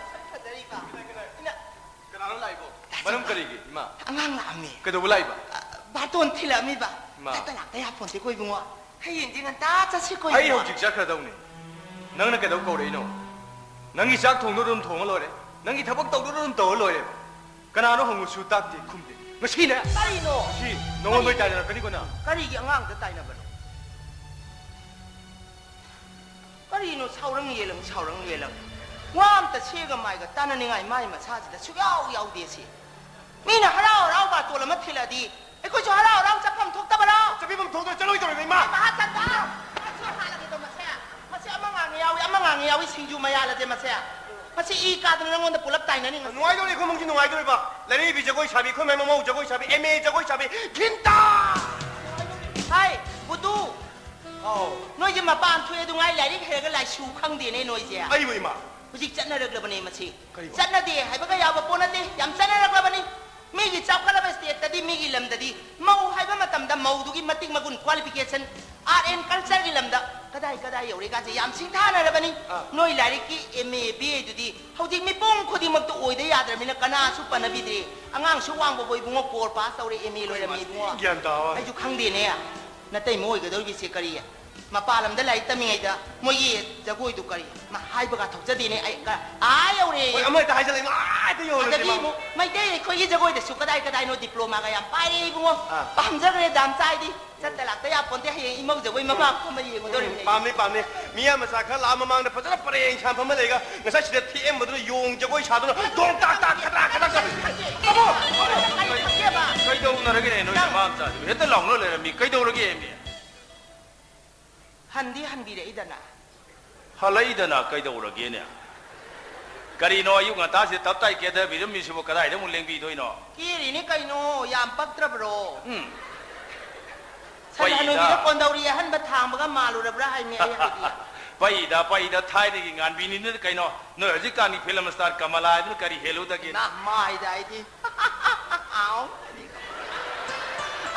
ꯐꯖꯔꯤꯕ꯫ ꯏꯃꯥ꯫ ꯀꯅꯥꯅꯣ ꯂꯥꯛꯏꯕꯣ? ꯇꯥꯆꯧ꯫ ꯃꯔꯝ ꯀꯔꯤꯒꯤ, ꯏꯃꯥ? ꯑꯉꯥꯡ ꯂꯥꯛꯑꯝꯃꯦ꯫ ꯀꯩꯗꯧꯕ ꯂꯥꯛꯏꯕ? ꯑ, ꯕꯥꯔꯇꯣꯟ ꯊꯤꯜꯂꯛꯑꯝꯃꯤꯕ꯫ ꯏꯃꯥ꯫ ꯆꯠꯇ ꯂꯥꯛꯇ ꯌꯥꯄꯣꯟꯇꯦꯀꯣ ꯏꯕꯨꯡꯉꯣ꯫ ꯍꯌꯦꯡꯗꯤ ꯉꯟꯇꯥ ꯆꯠꯁꯤꯀꯣ ꯑꯩ ꯏꯕꯨꯡꯉꯣ꯫ ꯍꯧꯖꯤꯛ ꯆꯠꯈ꯭ꯔꯗꯧꯅꯤ꯫ ꯅꯪꯅ ꯀꯩꯗꯧ ꯀꯧꯔꯛꯏꯅꯣ? ꯅꯪꯒꯤ ꯆꯥꯛ ꯊꯣꯡꯗꯣ ꯑꯗꯨꯝ ꯊꯣꯡꯉ ꯂꯣꯏꯔꯦ꯫ ꯅꯪꯒꯤ ꯊꯕꯛ ꯇꯧꯗꯣ ꯑꯗꯨꯝ ꯇꯧꯔ ꯂꯣꯏꯔꯦ꯫ ꯀꯅꯥꯅꯣ ꯍꯪꯉꯨꯁꯨ ꯇꯥꯛꯇꯦ, ꯈꯨꯝꯗꯦ꯫ ꯉꯁꯤꯅꯦ꯫ ꯀꯔꯤꯅꯣ? ꯉꯁꯤ ꯅꯉꯣꯟꯗ ꯀꯔꯤꯅꯣ? ꯇꯥꯏꯅꯔꯛꯀꯅꯤꯀꯣ ꯅꯪ꯫ ꯀꯔꯤꯒꯤ ꯑꯉꯥꯡꯗ ꯇꯥꯏꯅꯕꯅꯣ? ꯀꯔꯤꯅꯣ ꯁꯥꯎꯔꯪ ꯌꯦꯂꯪ, ꯁꯥꯎꯔꯪ ꯌꯦꯂꯪ? ꯋꯥ ꯑꯝꯇ ꯁꯦꯒ ꯃꯥꯏꯒ ꯇꯥꯅꯅꯤꯡꯉꯥꯏ ꯃꯥꯏ ꯃꯁꯥꯁꯤꯗ ꯁꯨꯛꯌꯥꯎ ꯌꯥꯎꯗꯦ ꯁꯤ꯫ ꯃꯤꯅ ꯍꯔꯥꯎ ꯍꯔꯥꯎ ꯕꯥꯇꯣꯟ ꯑꯃ ꯊꯤꯜꯂꯛꯑꯗꯤ ꯑꯩꯈꯣꯏꯁꯨ ꯍꯔꯥꯎ ꯍꯔꯥꯎ ꯆꯠꯐꯝ ꯊꯣꯛꯇꯕꯔꯣ? ꯆꯠꯄꯤꯐꯝ ꯊꯣꯛꯇ꯭ꯔ ꯆꯠꯂꯣꯏꯗꯧꯔꯤꯕ ꯏꯃꯥ꯫ ꯃꯍꯥ ꯆꯠꯄ! ꯃꯁꯤ ꯍꯥꯠꯂꯒꯦꯗꯣ ꯃꯁꯦ꯫ ꯃꯁꯤ ꯑꯃ ꯉꯥꯡꯉꯦ꯫ ꯌꯥꯎꯏ, ꯑꯃ ꯉꯥꯡꯉꯤ ꯌꯥꯎꯏ, ꯁꯤꯡꯖꯨ ꯃꯌꯥꯜ ꯑꯁꯦ ꯃꯁꯦ꯫ ꯃꯁꯤ ꯏ ꯀꯥꯗꯅ ꯅꯪꯉꯣꯟꯗ ꯄꯨꯂꯞ ꯇꯥꯏꯅꯅꯤꯡꯉꯤ꯫ ꯅꯨꯡꯉꯥꯏꯗꯧꯔꯤ, ꯑꯩꯈꯣꯏ ꯏꯃꯨꯡꯁꯤ ꯅꯨꯡꯉꯥꯏꯗꯧꯔꯤꯕ꯫ ꯂꯩꯔꯛ ꯏꯕꯤ ꯖꯒꯣꯏ ꯁꯥꯕꯤ, ꯑꯩꯈꯣꯏ ꯃꯥꯏ ꯃꯃꯧ ꯖꯒꯣꯏ ꯁꯥꯕꯤ, ꯑꯦꯝ ꯑꯦ ꯖꯒꯣꯏ ꯁꯥꯕꯤ, ꯘꯤꯟꯇꯥ! ꯍꯥꯏ, ꯕꯨꯗꯨ! ꯑꯧ꯫ ꯅꯣꯏꯁꯦ ꯃꯄꯥꯟ ꯊꯣꯛꯑꯦ ꯑꯗꯨ ꯉꯥꯏ ꯂꯥꯏꯔꯤꯛ ꯍꯩꯔꯒ ꯂꯥꯏꯁꯨ ꯈꯪꯗꯦꯅꯦ ꯅꯣꯏꯁꯦ꯫ ꯑꯩꯕꯨ ꯏꯃꯥ? ꯍꯧꯖꯤꯛ ꯆꯠꯅꯔꯛꯂꯕꯅꯦ ꯃꯁꯤ꯫ ꯀꯔꯤꯕꯨ? ꯆꯠꯅꯗꯦ ꯍꯥꯏꯕꯒ ꯌꯥꯕ ꯄꯣꯠ ꯅꯠꯇꯦ, ꯌꯥꯝ ꯆꯠꯅꯔꯛꯂꯕꯅꯤ꯫ ꯃꯤꯒꯤ ꯆꯥꯎꯈꯠꯂꯕ stateꯇꯗꯤ, ꯃꯤꯒꯤ ꯂꯝꯗꯗꯤ ꯃꯧ ꯍꯥꯏꯕ ꯃꯇꯝꯗ ꯃꯧꯗꯨꯒꯤ ꯃꯇꯤꯛ ꯃꯒꯨꯟ, qualification, art and cultureꯒꯤ ꯂꯝꯗ ꯀꯗꯥꯏ ꯀꯗꯥꯏ ꯌꯧꯔꯦꯒꯥꯁꯦ ꯌꯥꯝ ꯁꯤꯡꯊꯥꯅꯔꯕꯅꯤ꯫ ꯑꯥ꯫ ꯅꯣꯏ ꯂꯥꯏꯔꯤꯛꯀꯤ ꯑꯦꯝ ꯑꯦ, ꯕꯤ ꯑꯦꯗꯨꯗꯤ ꯍꯧꯖꯤꯛ ꯃꯤꯄꯨꯝ ꯈꯨꯗꯤꯡꯃꯛꯇ ꯑꯣꯏꯗ ꯌꯥꯗ꯭ꯔꯕꯅꯤꯅ ꯀꯅꯥꯁꯨ ꯄꯟꯅꯕꯤꯗ꯭ꯔꯦ꯫ ꯑꯉꯥꯡꯁꯨ ꯋꯥꯡꯕꯕꯨ ꯏꯕꯨꯡꯉꯣ ꯐꯣꯔ ꯄꯥꯁ ꯇꯧꯔꯦ, ꯑꯦꯝ ꯑꯦ ꯂꯣꯏꯔꯝꯃꯤ ꯏꯕꯨꯡꯉꯣ꯫ ꯒ꯭ꯌꯥꯟ ꯇꯥꯕ꯫ ꯑꯩꯁꯨ ꯈꯪꯗꯦꯅꯦ꯫ ꯅꯇꯩꯃ ꯑꯣꯏꯒꯗꯧꯔꯤꯕꯁꯦ ꯀꯔꯤ? ꯃꯄꯥꯟ ꯂꯝꯗ ꯂꯥꯏꯔꯤꯛ ꯇꯝꯃꯤꯉꯩꯗ ꯃꯣꯏꯒꯤ ꯖꯒꯣꯏꯗꯨ ꯀꯔꯤ? ꯃꯥ ꯍꯥꯏꯕꯒ ꯊꯣꯛꯆꯗꯦꯅꯦ꯫ ꯑꯩ ꯀ-, ꯑꯥ ꯌꯧꯔꯦ꯫ ꯍꯣꯏ, ꯑꯃ ꯍꯦꯛꯇ ꯍꯥꯏꯖꯜꯂꯦ, ꯏꯃꯥ, ꯑꯥ ꯍꯦꯛꯇ ꯌꯧꯍꯜꯂꯁꯤ, ꯑꯗꯒꯤ ꯏꯃꯥ꯫ ꯑꯃꯨꯛ ꯃꯩꯇꯩ ꯑꯩꯈꯣꯏꯒꯤ ꯖꯒꯣꯏꯗꯁꯨ ꯀꯗꯥꯏ ꯀꯗꯥꯏꯅꯣ ꯗꯤꯄ꯭ꯂꯣꯃꯥꯒ ꯌꯥꯝ ꯄꯥꯏꯔꯦ ꯏꯕꯨꯡꯉꯣ꯫ ꯑꯥ꯫ ꯄꯥꯝꯖꯈ꯭ꯔꯦ ꯗꯥꯝꯆꯥ ꯑꯩꯗꯤ꯫ ꯆꯠꯇ ꯂꯥꯛꯇ ꯌꯥꯄꯣꯟꯇꯦ, ꯍꯌꯦꯡ ꯏꯃꯧ ꯖꯒꯣꯏ ꯃꯃꯥ ꯐꯝꯃ ꯌꯦꯡꯉꯨꯗꯧꯔꯤꯕꯅꯦ꯫ ꯄꯥꯝꯃꯤ, ꯄꯥꯝꯃꯤ꯫ ꯃꯤꯌꯥꯝ ꯃꯆꯥ ꯈꯔ ꯂꯥꯛꯑ ꯃꯃꯥꯡꯗ ꯐꯖꯅ ꯄꯔꯦꯡ ꯁꯥꯟ ꯐꯝꯃ ꯂꯩꯒ ꯉꯁꯥꯏ ꯁꯤꯗ ꯊꯦꯛꯑꯝꯕꯗꯨꯅ ꯌꯣꯡ ꯖꯒꯣꯏ ꯁꯥꯗꯨꯅ ꯗꯣꯡ ꯇꯥꯛ ꯇꯥꯛ ꯈꯗ꯭ꯔꯥꯛ ꯈꯗ꯭ꯔꯥꯛ ꯇꯧꯔꯤ꯫ ꯀꯩꯗꯧꯅꯔꯒꯦꯅꯦ ꯅꯣꯏ ꯅꯃꯥ ꯃꯆꯥꯁꯤꯕꯨ? ꯍꯦꯛꯇ ꯂꯥꯎꯅ ꯂꯩꯔꯝꯃꯤ꯫ ꯀꯩꯗꯧꯔꯒꯦ ꯃꯤ? ꯍꯟꯗꯤ ꯍꯟꯕꯤꯔꯛꯏꯗꯅ꯫ ꯍꯜꯂꯛꯏꯗꯅ ꯀꯩꯗꯧꯔꯒꯦꯅꯦ? ꯀꯔꯤꯅꯣ ꯑꯌꯨꯛ ꯉꯟꯇꯥꯁꯤꯗ ꯇꯞ ꯇꯥꯏ ꯀꯦꯗꯕꯤꯔꯝꯃꯤꯁꯤꯕꯨ ꯀꯗꯥꯏꯗ ꯑꯃꯨꯛ ꯂꯦꯡꯕꯤꯗꯣꯏꯅꯣ? ꯀꯦꯔꯤꯅꯤ ꯀꯩꯅꯣ, ꯌꯥꯝ ꯄꯛꯇ꯭ꯔꯕ꯭ꯔꯣ? ꯎꯝ꯫ ꯁꯟ ꯄꯩꯗ꯫ ꯍꯅꯨꯕꯤꯗ ꯀꯣꯟꯗꯧꯔꯤ ꯑꯍꯟꯕ ꯊꯥꯡꯕꯒ ꯃꯥꯜꯂꯨꯔꯕ꯭ꯔꯥ ꯍꯥꯏꯃꯤ ꯑꯩ ꯍꯥꯏꯗꯤ꯫ ꯄꯩꯗ, ꯄꯩꯗ ꯊꯥꯏꯅꯒꯤ ꯉꯥꯟꯕꯤꯅꯤꯅ ꯀꯩꯅꯣ? ꯅꯣꯏ ꯍꯧꯖꯤꯛꯀꯥꯟꯒꯤ ꯐꯤꯂꯝ ꯁ꯭ꯇꯥꯔ ꯀꯃꯂꯥ ꯍꯥꯏꯗꯨꯅ ꯀꯔꯤ ꯍꯦꯜꯂꯨꯗꯒꯦ? ꯅꯃꯥꯏꯗ ꯑꯩꯗꯤ꯫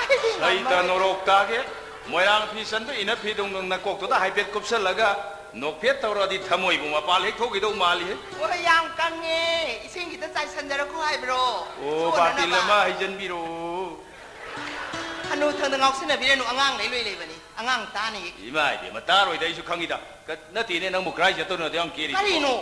ꯑꯩꯗꯤ ꯁꯩꯇ ꯉꯝꯃꯔꯣꯏ꯫ ꯅꯣꯔꯣꯛ ꯇꯥꯒꯦ꯫ ꯃꯣꯏꯔꯥꯡ ꯐꯤ ꯁꯟꯗꯣ ꯏꯅ ꯐꯤꯗꯨꯡ ꯅꯀꯣꯛꯇꯨꯗ ꯍꯥꯏꯐꯦꯠ ꯀꯨꯞꯁꯜꯂꯒ ꯅꯣꯛꯐꯦꯠ ꯇꯧꯔꯗꯤ ꯊꯃꯣꯏꯕꯨ ꯃꯄꯥꯜ ꯍꯦꯛ ꯊꯣꯛꯈꯤꯗꯧ ꯃꯥꯜꯂꯤꯍꯦ꯫ ꯍꯣꯏ, ꯌꯥꯝ ꯀꯪꯉꯦ꯫ ꯏꯁꯤꯡ ꯈꯤꯇ ꯆꯥꯏꯁꯟꯖꯔꯛꯈꯣ ꯍꯥꯏꯕ꯭ꯔꯣ? ꯑꯣ, ꯁꯣꯟꯅꯅꯕ꯫ ꯕꯥꯇꯤꯜ ꯑꯃ ꯍꯩꯖꯟꯕꯤꯔꯣ꯫ ꯍꯅꯨ ꯊꯪꯗ ꯉꯥꯎꯁꯤꯟꯅꯕꯤꯔꯅꯨ, ꯑꯉꯥꯡ ꯂꯩ ꯂꯣꯏ ꯂꯩꯕꯅꯤ꯫ ꯑꯉꯥꯡ ꯇꯥꯅꯤ꯫ ꯏꯃꯥ ꯏꯕꯦꯝꯃ, ꯇꯥꯔꯣꯏꯗ ꯑꯩꯁꯨ ꯈꯪꯉꯤꯗ꯫ ꯀ-, ꯅꯠꯇꯦꯅꯦ, ꯅꯪꯕꯨ ꯀꯔꯥꯏ ꯆꯠꯇꯧꯅꯣ ꯑꯗꯨ ꯌꯥꯝ ꯀꯦꯔꯤꯁꯤꯕꯣ? ꯀꯔꯤꯅꯣ?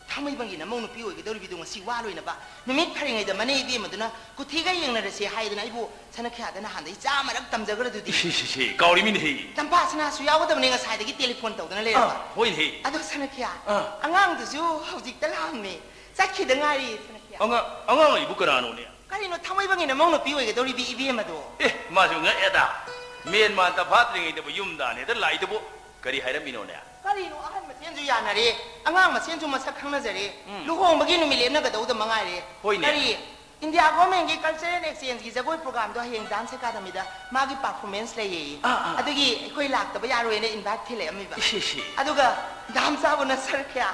ꯊꯥꯡꯃꯩꯕꯟꯒꯤ ꯅꯃꯧ ꯅꯨꯄꯤ ꯑꯣꯏꯒꯗꯧꯔꯤꯕꯤꯗꯨ ꯉꯁꯤ ꯋꯥ ꯂꯣꯏꯅꯕ ꯅꯨꯃꯤꯠ ꯐꯔꯤꯉꯩꯗ ꯃꯅꯦ ꯏꯕꯦꯝꯃꯗꯨꯅ ꯀꯨꯊꯤꯒ ꯌꯦꯡꯅꯔꯁꯦ ꯍꯥꯏꯗꯅ ꯑꯩꯕꯨ ꯁꯅꯈ꯭ꯌꯥꯗ ꯅꯍꯥꯟꯗꯩ ꯆꯥꯝꯃꯔꯛ ꯇꯝꯖꯈ꯭ꯔꯗꯨꯗꯤ꯫ ꯁꯤ, ꯁꯤ, ꯁꯤ, ꯀꯥꯎꯔꯤꯃꯤꯅꯦꯍꯦ꯫ ꯇꯝꯐꯥꯁꯅꯥꯁꯨ ꯌꯥꯎꯒꯗꯕꯅꯦ ꯉꯁꯥꯏꯗꯒꯤ ꯇꯦꯂꯤꯐꯣꯟ ꯇꯧꯗꯅ ꯂꯩꯔꯕ꯫ ꯑꯥ, ꯍꯣꯏꯅꯦꯍꯦ꯫ ꯑꯗꯣ ꯁꯅꯈ꯭ꯌꯥ, ꯑꯥ꯫ ꯑꯉꯥꯡꯗꯨꯁꯨ ꯍꯧꯖꯤꯛꯇ ꯂꯥꯛꯑꯝꯃꯦ꯫ ꯆꯠꯈꯤꯗ ꯉꯥꯏꯔꯤ ꯁꯅꯈ꯭ꯌꯥ꯫ ꯑꯉꯥꯡ, ꯑꯉꯥꯡ ꯑꯩꯕꯨ ꯀꯅꯥꯅꯣꯅꯦ? ꯀꯔꯤꯅꯣ ꯊꯥꯡꯃꯩꯕꯟꯒꯤ ꯅꯃꯧ ꯅꯨꯄꯤ ꯑꯣꯏꯒꯗꯧꯔꯤꯕꯤ ꯏꯕꯦꯝꯃꯗꯣ? ꯑꯦ, ꯃꯥꯁꯨ ꯉꯛꯑꯦꯗ꯫ ꯃꯦꯟ ꯃꯥꯟ ꯇꯐꯥꯠꯇ꯭ꯔꯤꯉꯩꯗꯕꯨ ꯌꯨꯝꯗ ꯍꯥꯟꯅ ꯍꯦꯛꯇ ꯂꯥꯛꯏꯗꯨꯕꯨ꯫ ꯀꯔꯤ ꯍꯥꯏꯔꯝꯃꯤꯅꯣꯅꯦ? ꯀꯔꯤꯅꯣ, ꯑꯍꯟ ꯃꯁꯦꯟꯁꯨ ꯌꯥꯅꯔꯦ, ꯑꯉꯥꯡ ꯃꯁꯦꯟꯁꯨ ꯃꯁꯛ ꯈꯪꯅꯖꯔꯦ, ꯎꯝ꯫ ꯂꯨꯍꯣꯡꯕꯒꯤ ꯅꯨꯃꯤꯠ ꯂꯦꯞꯅꯒꯗꯧꯗ ꯃꯉꯥꯏꯔꯦ꯫ ꯍꯣꯏꯅꯦ꯫ ꯀꯔꯤ, ꯏꯟꯗꯤꯌꯥ ꯒꯣꯔꯃꯦꯟꯒꯤ ꯀꯜꯆꯔꯦꯜ ꯑꯦꯛꯁꯆꯦꯟꯖꯒꯤ ꯖꯒꯣꯏ ꯄ꯭ꯔꯣꯒꯥꯝꯗꯣ ꯍꯌꯦꯡ ꯗꯥꯟꯁ ꯑꯦꯀꯥꯗꯃꯤꯗ ꯃꯥꯒꯤ ꯄꯔꯐꯣꯔꯃꯦꯟꯁ ꯂꯩꯌꯦ꯫ ꯑꯥ, ꯑꯥ꯫ ꯑꯗꯨꯒꯤ ꯑꯩꯈꯣꯏ ꯂꯥꯛꯇꯕ ꯌꯥꯔꯣꯏꯅ ꯏꯟꯚꯥꯏꯠ ꯊꯤꯜꯂꯛꯑꯝꯃꯤꯕ꯫ ꯏꯁ, ꯏꯁ, ꯏꯁ꯫ ꯑꯗꯨꯒ ꯗꯥꯝꯆꯥꯕꯨ ꯅꯁꯔꯈ꯭ꯌꯥ,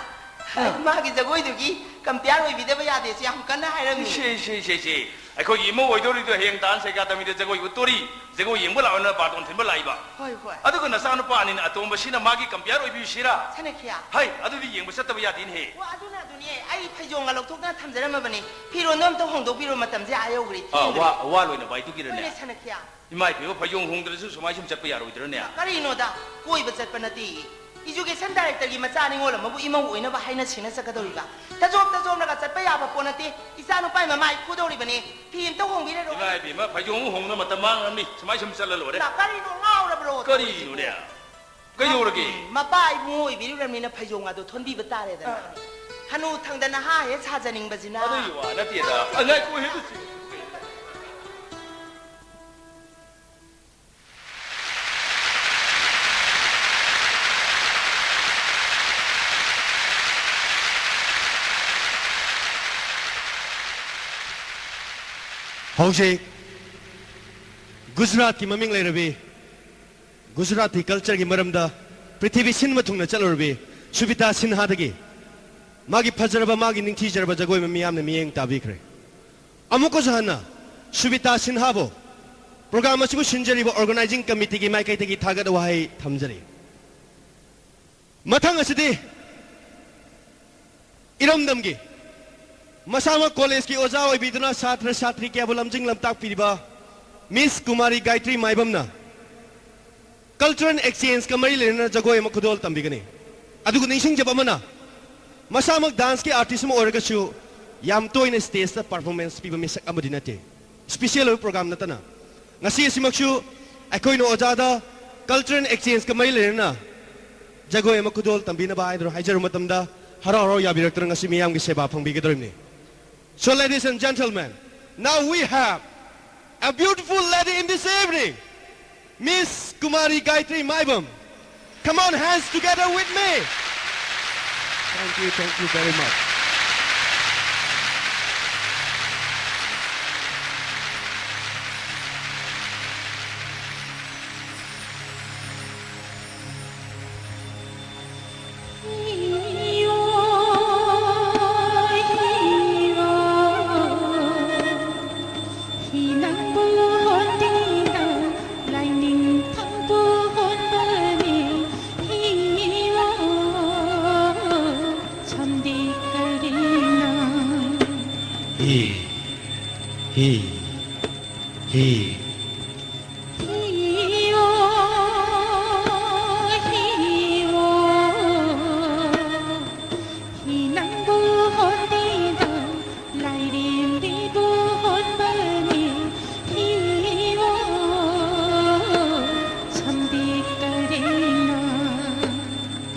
ꯑꯥ꯫ ꯃꯥꯒꯤ ꯖꯒꯣꯏꯗꯨꯒꯤ ꯀꯝꯄꯤꯌꯥꯔ ꯑꯣꯏꯕꯤꯗꯕ ꯌꯥꯗꯦꯁꯦ ꯌꯥꯝ ꯀꯟꯅ ꯍꯥꯏꯔꯝꯃꯤ꯫ ꯏꯁꯦ, ꯏꯁꯦ, ꯏꯁꯦ, ꯏꯁꯦ꯫ ꯑꯩꯈꯣꯏꯒꯤ ꯏꯃꯧ ꯑꯣꯏꯗꯧꯔꯤꯗꯣ ꯍꯌꯦꯡ ꯗꯥꯟꯁ ꯑꯦꯀꯥꯗꯃꯤꯗ ꯖꯒꯣꯏ ꯎꯠꯇꯣꯔꯤ, ꯖꯒꯣꯏ ꯌꯦꯡꯕ ꯂꯥꯛꯑꯣꯅ ꯕꯥꯇꯣꯟ ꯊꯤꯟꯕ ꯂꯥꯛꯏꯕ꯫ ꯍꯣꯏ, ꯍꯣꯏ꯫ ꯑꯗꯨꯒ ꯅꯆꯥꯅꯨꯄꯥ ꯑꯅꯤꯅ ꯑꯇꯣꯝꯕꯁꯤꯅ ꯃꯥꯒꯤ ꯀꯝꯄꯤꯌꯥꯔ ꯑꯣꯏꯕꯤꯁꯤꯔꯥ? ꯁꯅꯈ꯭ꯌꯥ꯫ ꯍꯩ, ꯑꯗꯨꯗꯤ ꯌꯦꯡꯕ ꯆꯠꯇꯕ ꯌꯥꯗꯦꯅꯦꯍꯦ꯫ ꯋꯥ, ꯑꯗꯨꯅ ꯑꯗꯨꯅꯦ, ꯑꯩ ꯐꯩꯖꯣꯝꯒ ꯂꯧꯊꯣꯛꯇꯅ ꯊꯝꯖꯔꯝꯃꯕꯅꯤ꯫ ꯐꯤꯔꯣꯟꯗꯣ ꯑꯝꯇ ꯍꯣꯡꯗꯣꯛꯄꯤꯔꯣ, ꯃꯇꯝꯁꯦ ꯑꯥ ꯌꯧꯈ꯭ꯔꯦ, ꯑꯥ, ꯊꯦꯡꯈ꯭ꯔꯦ꯫ ꯋꯥ, ꯋꯥ ꯂꯣꯏꯅ ꯕꯥꯏꯗꯨꯒꯤꯔꯅꯦ? ꯍꯣꯏꯅꯦ, ꯁꯅꯈ꯭ꯌꯥ꯫ ꯏꯃꯥ ꯏꯕꯦꯝꯃ, ꯐꯩꯖꯣꯝ ꯍꯣꯡꯗ꯭ꯔꯁꯨ ꯁꯨꯃꯥꯏ ꯁꯨꯝ ꯆꯠꯄ ꯌꯥꯔꯣꯏꯗ꯭ꯔꯅꯦ? ꯀꯔꯤꯅꯣꯗ, ꯀꯣꯏꯕ ꯆꯠꯄ ꯅꯠꯇꯦ꯫ ꯏꯖꯨꯀꯦꯁꯟ ꯗꯥꯏꯔꯦꯛꯇꯔꯒꯤ ꯃꯆꯥ ꯅꯤꯉꯣꯜ ꯑꯃꯕꯨ ꯏꯃꯧ ꯑꯣꯏꯅꯕ ꯍꯥꯏꯅ ꯁꯤꯡꯅ ꯆꯠꯀꯗꯧꯔꯤꯕ꯫ ꯇꯖꯣꯞ ꯇꯖꯣꯞꯅꯒ ꯆꯠꯄ ꯌꯥꯕ ꯄꯣꯠ ꯅꯠꯇꯦ꯫ ꯏꯆꯥ ꯅꯨꯄꯥ ꯃꯃꯥꯏ ꯐꯨꯗꯧꯔꯤꯕꯅꯦ꯫ ꯐꯤ ꯑꯝꯇ ꯍꯣꯡꯕꯤꯔꯔꯣ꯫ ꯏꯃꯥ ꯏꯕꯦꯝꯃ, ꯐꯩꯖꯣꯝ ꯑꯃꯨꯛ ꯍꯣꯡꯅ ꯃꯇꯝ ꯃꯥꯡꯉꯝꯅꯤ꯫ ꯁꯨꯃꯥꯏ ꯁꯨꯝ ꯆꯠꯂ ꯂꯣꯏꯔꯦ꯫ ꯂꯥ, ꯀꯔꯤꯅꯣ ꯉꯥꯎꯔꯕ꯭ꯔꯣ ꯀꯔꯤꯅꯣꯅꯦ? ꯇꯧꯔꯤꯁꯤꯕꯣ? ꯀꯩꯗꯧꯔꯒꯦ? ꯃꯄꯥ ꯏꯕꯨꯡꯉꯣ ꯑꯣꯏꯕꯤꯔꯨꯔꯕꯅꯤꯅ ꯐꯩꯖꯣꯝꯒꯗꯣ ꯊꯣꯟꯕꯤꯕ ꯇꯥꯔꯦꯗꯅ꯫ ꯑꯥ꯫ ꯍꯅꯨ ꯊꯪꯗ ꯅꯍꯥ ꯍꯦꯛ ꯁꯥꯖꯅꯤꯡꯕꯁꯤꯅ꯫ ꯑꯗꯨꯒꯤ ꯋꯥ ꯅꯠꯇꯦꯗ꯫ ꯑ, ꯉꯥꯏꯈꯣ, ꯍꯦ, ꯑꯗꯨ ꯁꯤ-, ꯍꯧꯖꯤꯛ ꯒꯨꯖꯔꯥꯠꯀꯤ ꯃꯃꯤꯡ ꯂꯩꯔꯕꯤ, ꯒꯨꯖꯔꯥꯇꯤ ꯀꯜꯆꯔꯒꯤ ꯃꯔꯝꯗ ꯄ꯭ꯔꯤꯊꯤꯕꯤ ꯁꯤꯟꯕ ꯊꯨꯡꯅ ꯆꯠꯂꯨꯔꯕꯤ ꯁꯨꯕꯤꯇꯥ ꯁꯤꯟꯍꯥꯗꯒꯤ ꯃꯥꯒꯤ ꯐꯖꯔꯕ, ꯃꯥꯒꯤ ꯅꯤꯡꯊꯤꯖꯔꯕ ꯖꯒꯣꯏ ꯑꯃ ꯃꯤꯌꯥꯝꯅ ꯃꯤꯠꯌꯦꯡ ꯇꯥꯕꯤꯈ꯭ꯔꯦ꯫ ꯑꯃꯨꯛꯀꯁꯨ ꯍꯟꯅ ꯁꯨꯕꯤꯇꯥ ꯁꯤꯟꯍꯥꯕꯨ ꯄ꯭ꯔꯣꯒ꯭ꯔꯥꯝ ꯑꯁꯤꯕꯨ ꯁꯤꯟꯖꯔꯤꯕ ꯑꯣꯔꯒꯅꯥꯏꯖꯤꯡ ꯀꯃꯤꯇꯤꯒꯤ ꯃꯥꯏꯀꯩꯗꯒꯤ ꯊꯥꯒꯠ ꯋꯥꯍꯩ ꯊꯝꯖꯔꯤ꯫ ꯃꯊꯪ ꯑꯁꯤꯗꯤ ꯏꯔꯝꯗꯝꯒꯤ ꯃꯁꯥꯃꯛ ꯀꯣꯂꯦꯖꯀꯤ ꯑꯣꯖꯥ ꯑꯣꯏꯕꯤꯗꯨꯅ ꯁꯥꯇ꯭ꯔ ꯁꯥꯇ꯭ꯔꯤ ꯀꯌꯥꯕꯨ ꯂꯝꯖꯤꯡ ꯂꯝꯇꯥꯛꯄꯤꯔꯤꯕ ꯃꯤꯁ ꯀꯨꯃꯥꯔꯤ ꯒꯥꯌꯇ꯭ꯔꯤ ꯃꯥꯏꯕꯝꯅ ꯀꯜꯆꯔꯦꯜ ꯑꯦꯛꯁꯆꯦꯟꯖꯀ ꯃꯔꯤ ꯂꯩꯅꯅ ꯖꯒꯣꯏ ꯑꯃ ꯈꯨꯗꯣꯜ ꯇꯝꯕꯤꯒꯅꯤ꯫ ꯑꯗꯨꯒ ꯅꯤꯡꯁꯤꯡꯖꯕ ꯑꯃꯅ, ꯃꯁꯥꯃꯛ ꯗꯥꯟꯁꯀꯤ ꯑꯥꯔꯇꯤꯁ ꯑꯃ ꯑꯣꯏꯔꯒꯁꯨ ꯌꯥꯝ ꯇꯣꯏꯅ ꯁ꯭ꯇꯦꯖꯇ ꯄꯔꯐꯣꯔꯃꯦꯟꯁ ꯄꯤꯕ ꯃꯤꯁꯛ ꯑꯃꯗꯤ ꯅꯠꯇꯦ꯫ ꯁ꯭ꯄꯤꯁꯦꯜ ꯑꯣꯏꯕ ꯄ꯭ꯔꯣꯒ꯭ꯔꯥꯝ ꯅꯠꯇꯅ, ꯉꯁꯤ ꯑꯁꯤꯃꯛꯁꯨ ꯑꯩꯈꯣꯏꯅ ꯑꯣꯖꯥꯗ ꯀꯜꯆꯔꯦꯜ ꯑꯦꯛꯁꯆꯦꯟꯖꯀ ꯃꯔꯤ ꯂꯩꯅꯅ ꯖꯒꯣꯏ ꯑꯃ ꯈꯨꯗꯣꯜ ꯇꯝꯕꯤꯅꯕ ꯍꯥꯏꯗꯨꯅ ꯍꯥꯏꯖꯔꯨꯕ ꯃꯇꯝꯗ, ꯍꯔꯥꯎ ꯍꯔꯥꯎ ꯌꯥꯕꯤꯔꯛꯇꯨꯅ ꯉꯁꯤ ꯃꯤꯌꯥꯝꯒꯤ ꯁꯦꯕꯥ ꯐꯪꯕꯤꯒꯗꯧꯔꯤꯕꯅꯤ꯫ So, ladies and gentlemen, now we have a beautiful lady in this evening, Miss Kumari Gayatri Maibam. Come on, hands together with me. Thank you, thank you very much. Hi, hi, hi. Hi, hi, hi.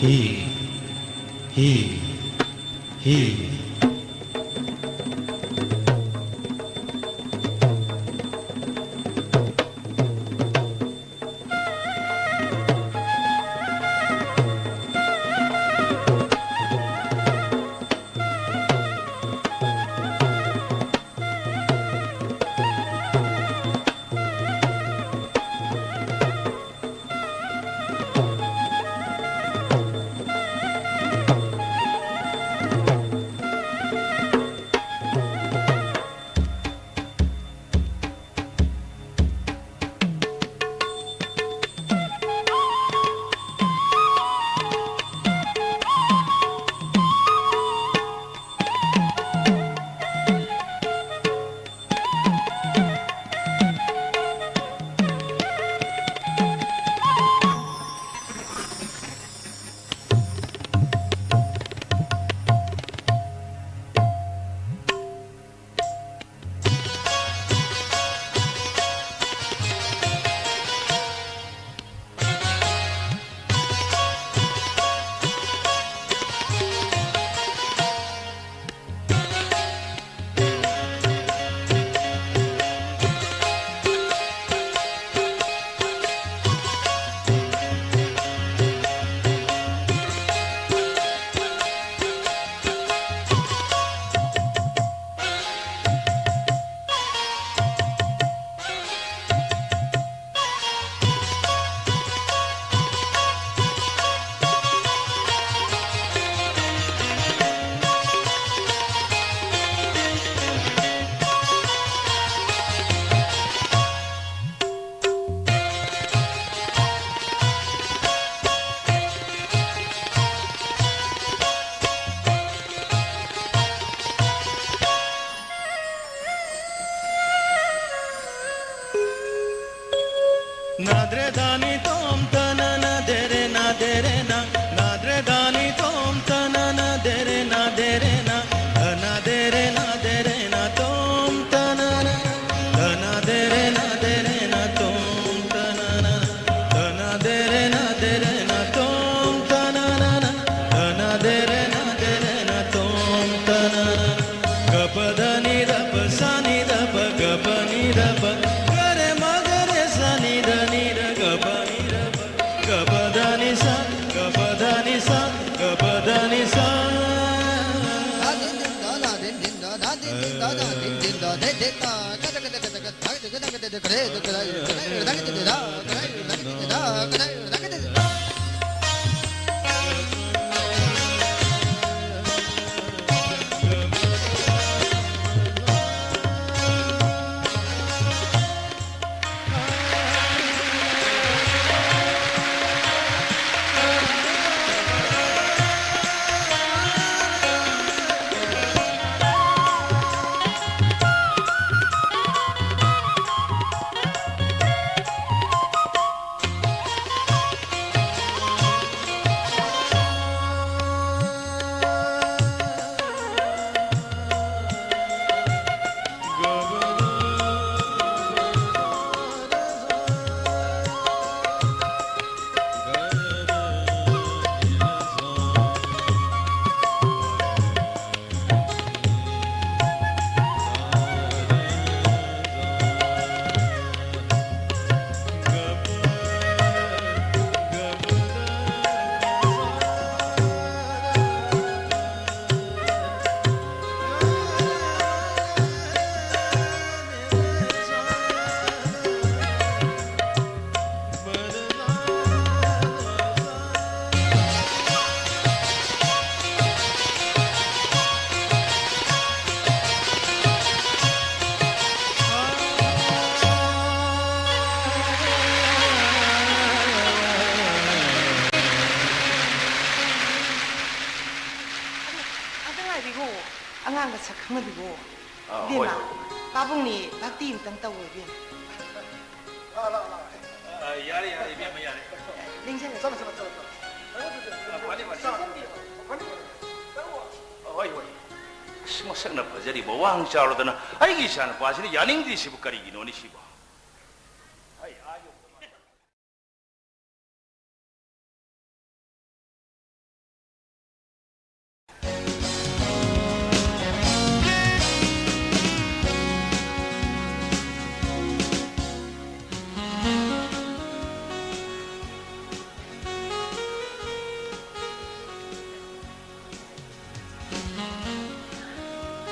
Hi, hi, hi. Nadre dani tom tanana dere na dere na. Nadre dani tom tanana dere na dere na. Tanadere na dere na tom tanana. Tanadere na dere na tom tanana. Tanadere na dere na tom tanana. Tanadere na dere na tom tanana. Gapada ni dapa sani dapa gapa ni dapa gare magare sani dani da gapa ni dapa gapada ni sa gapada ni sa gapada ni sa. ꯑꯗ ꯉꯥꯏꯕꯤꯈꯣ, ꯑꯉꯥꯡꯒ ꯁꯛ ꯈꯪꯍꯟꯕꯤꯈꯣ꯫ ꯑꯥ, ꯍꯣꯏ, ꯏꯕꯦꯝꯃ, ꯍꯣꯏ꯫ ꯄꯥꯕꯨꯡꯅꯤ ꯚꯛꯇꯤ ꯑꯃꯇꯪ ꯇꯧꯋꯣ, ꯏꯕꯦꯝꯃ꯫ ꯂꯥꯛꯑꯣ, ꯂꯥꯛꯑꯣ, ꯂꯥꯛꯑꯣ꯫ ꯑ, ꯌꯥꯔꯦ, ꯌꯥꯔꯦ, ꯏꯕꯦꯝꯃ, ꯌꯥꯔꯦ꯫ ꯅꯤꯡꯁꯤꯡꯉꯦ, ꯆꯠꯂꯣ, ꯆꯠꯂꯣ, ꯆꯠꯂꯣ, ꯆꯠꯂꯣ꯫ ꯑ, ꯐꯅꯤ, ꯐꯅꯤ꯫ ꯆꯠꯂꯣ, ꯐꯅꯤ, ꯐꯅꯤ꯫ ꯍꯣꯏ, ꯍꯣꯏ꯫ ꯑꯁ, ꯃꯁꯛꯅ ꯐꯖꯔꯤꯕ, ꯋꯥꯡ ꯆꯥꯎꯔꯗꯅ ꯑꯩꯒꯤ ꯏꯆꯥꯅꯨꯄꯥꯁꯤꯅ ꯌꯥꯅꯤꯡꯗ꯭ꯔꯤꯁꯤꯕꯨ ꯀꯔꯤꯒꯤꯅꯣꯅꯦ ꯁꯤꯕꯣ? ꯑꯩ ꯑꯥ ꯌꯧꯕ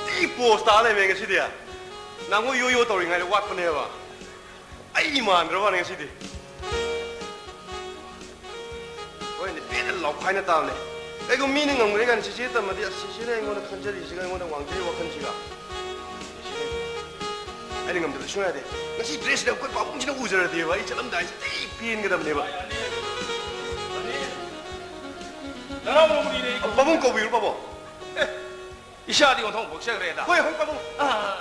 ꯊꯤ ꯄꯣꯁ ꯇꯥ ꯂꯩꯔꯝꯃꯦ ꯉꯁꯤꯗꯤ꯫ ꯅꯍꯥꯟꯈꯣꯏ ꯌꯣ ꯌꯣ ꯇꯧꯔꯤꯉꯩꯗ ꯋꯥꯠꯄꯅꯦꯕ꯫ ꯑꯩ ꯃꯥꯟꯗ꯭ꯔꯕꯅꯦ ꯉꯁꯤꯗꯤ꯫ ꯍꯣꯏꯅꯦ, ꯄꯦꯟꯅ ꯂꯥꯎꯈꯥꯏꯅ ꯇꯥꯕꯅꯦ꯫ ꯀꯩꯒꯨꯝꯕ ꯃꯤꯅ ꯉꯝꯈ꯭ꯔꯦ ꯀꯥꯏꯅ ꯆꯦꯆꯦ ꯇꯝꯃꯗꯤ, ꯑꯁ, ꯆꯦꯆꯦꯅ ꯑꯩꯉꯣꯟꯗ ꯈꯟꯖꯔꯤꯁꯤꯒ, ꯑꯩꯉꯣꯟꯗ ꯋꯥꯡꯖꯔꯤ ꯋꯥꯈꯜꯁꯤꯒ꯫ ꯆꯦꯆꯦꯅ ꯑꯩꯅ ꯉꯝꯗꯕꯗꯤ ꯁꯨꯡꯌꯥ ꯌꯥꯗꯦ꯫ ꯉꯁꯤ ꯗ꯭ꯔꯦꯁꯁꯤꯗ ꯑꯩꯈꯣꯏ ꯄꯥꯕꯨꯡꯁꯤꯅ ꯎꯖꯔꯗꯤꯕ, ꯑꯩ ꯆꯠꯂꯝꯗꯥꯏꯁꯤꯗ ꯑꯩ ꯄꯦꯟꯒꯗꯕꯅꯦꯕ꯫ ꯅꯅꯥꯎ ꯅꯣꯡꯃꯅꯤꯅꯦ ꯑꯩ ꯄꯥꯕꯨꯡ ꯀꯧꯕꯤꯔꯣ, ꯄꯥꯕꯨꯡ꯫ ꯑꯦ, ꯏꯁꯥꯗꯤ ꯑꯣꯟꯊꯣꯛ ꯄꯣꯛꯆꯈ꯭ꯔꯦꯗ꯫ ꯍꯣꯏ, ꯍꯣꯏ, ꯄꯥꯕꯨꯡ꯫ ꯑꯥ,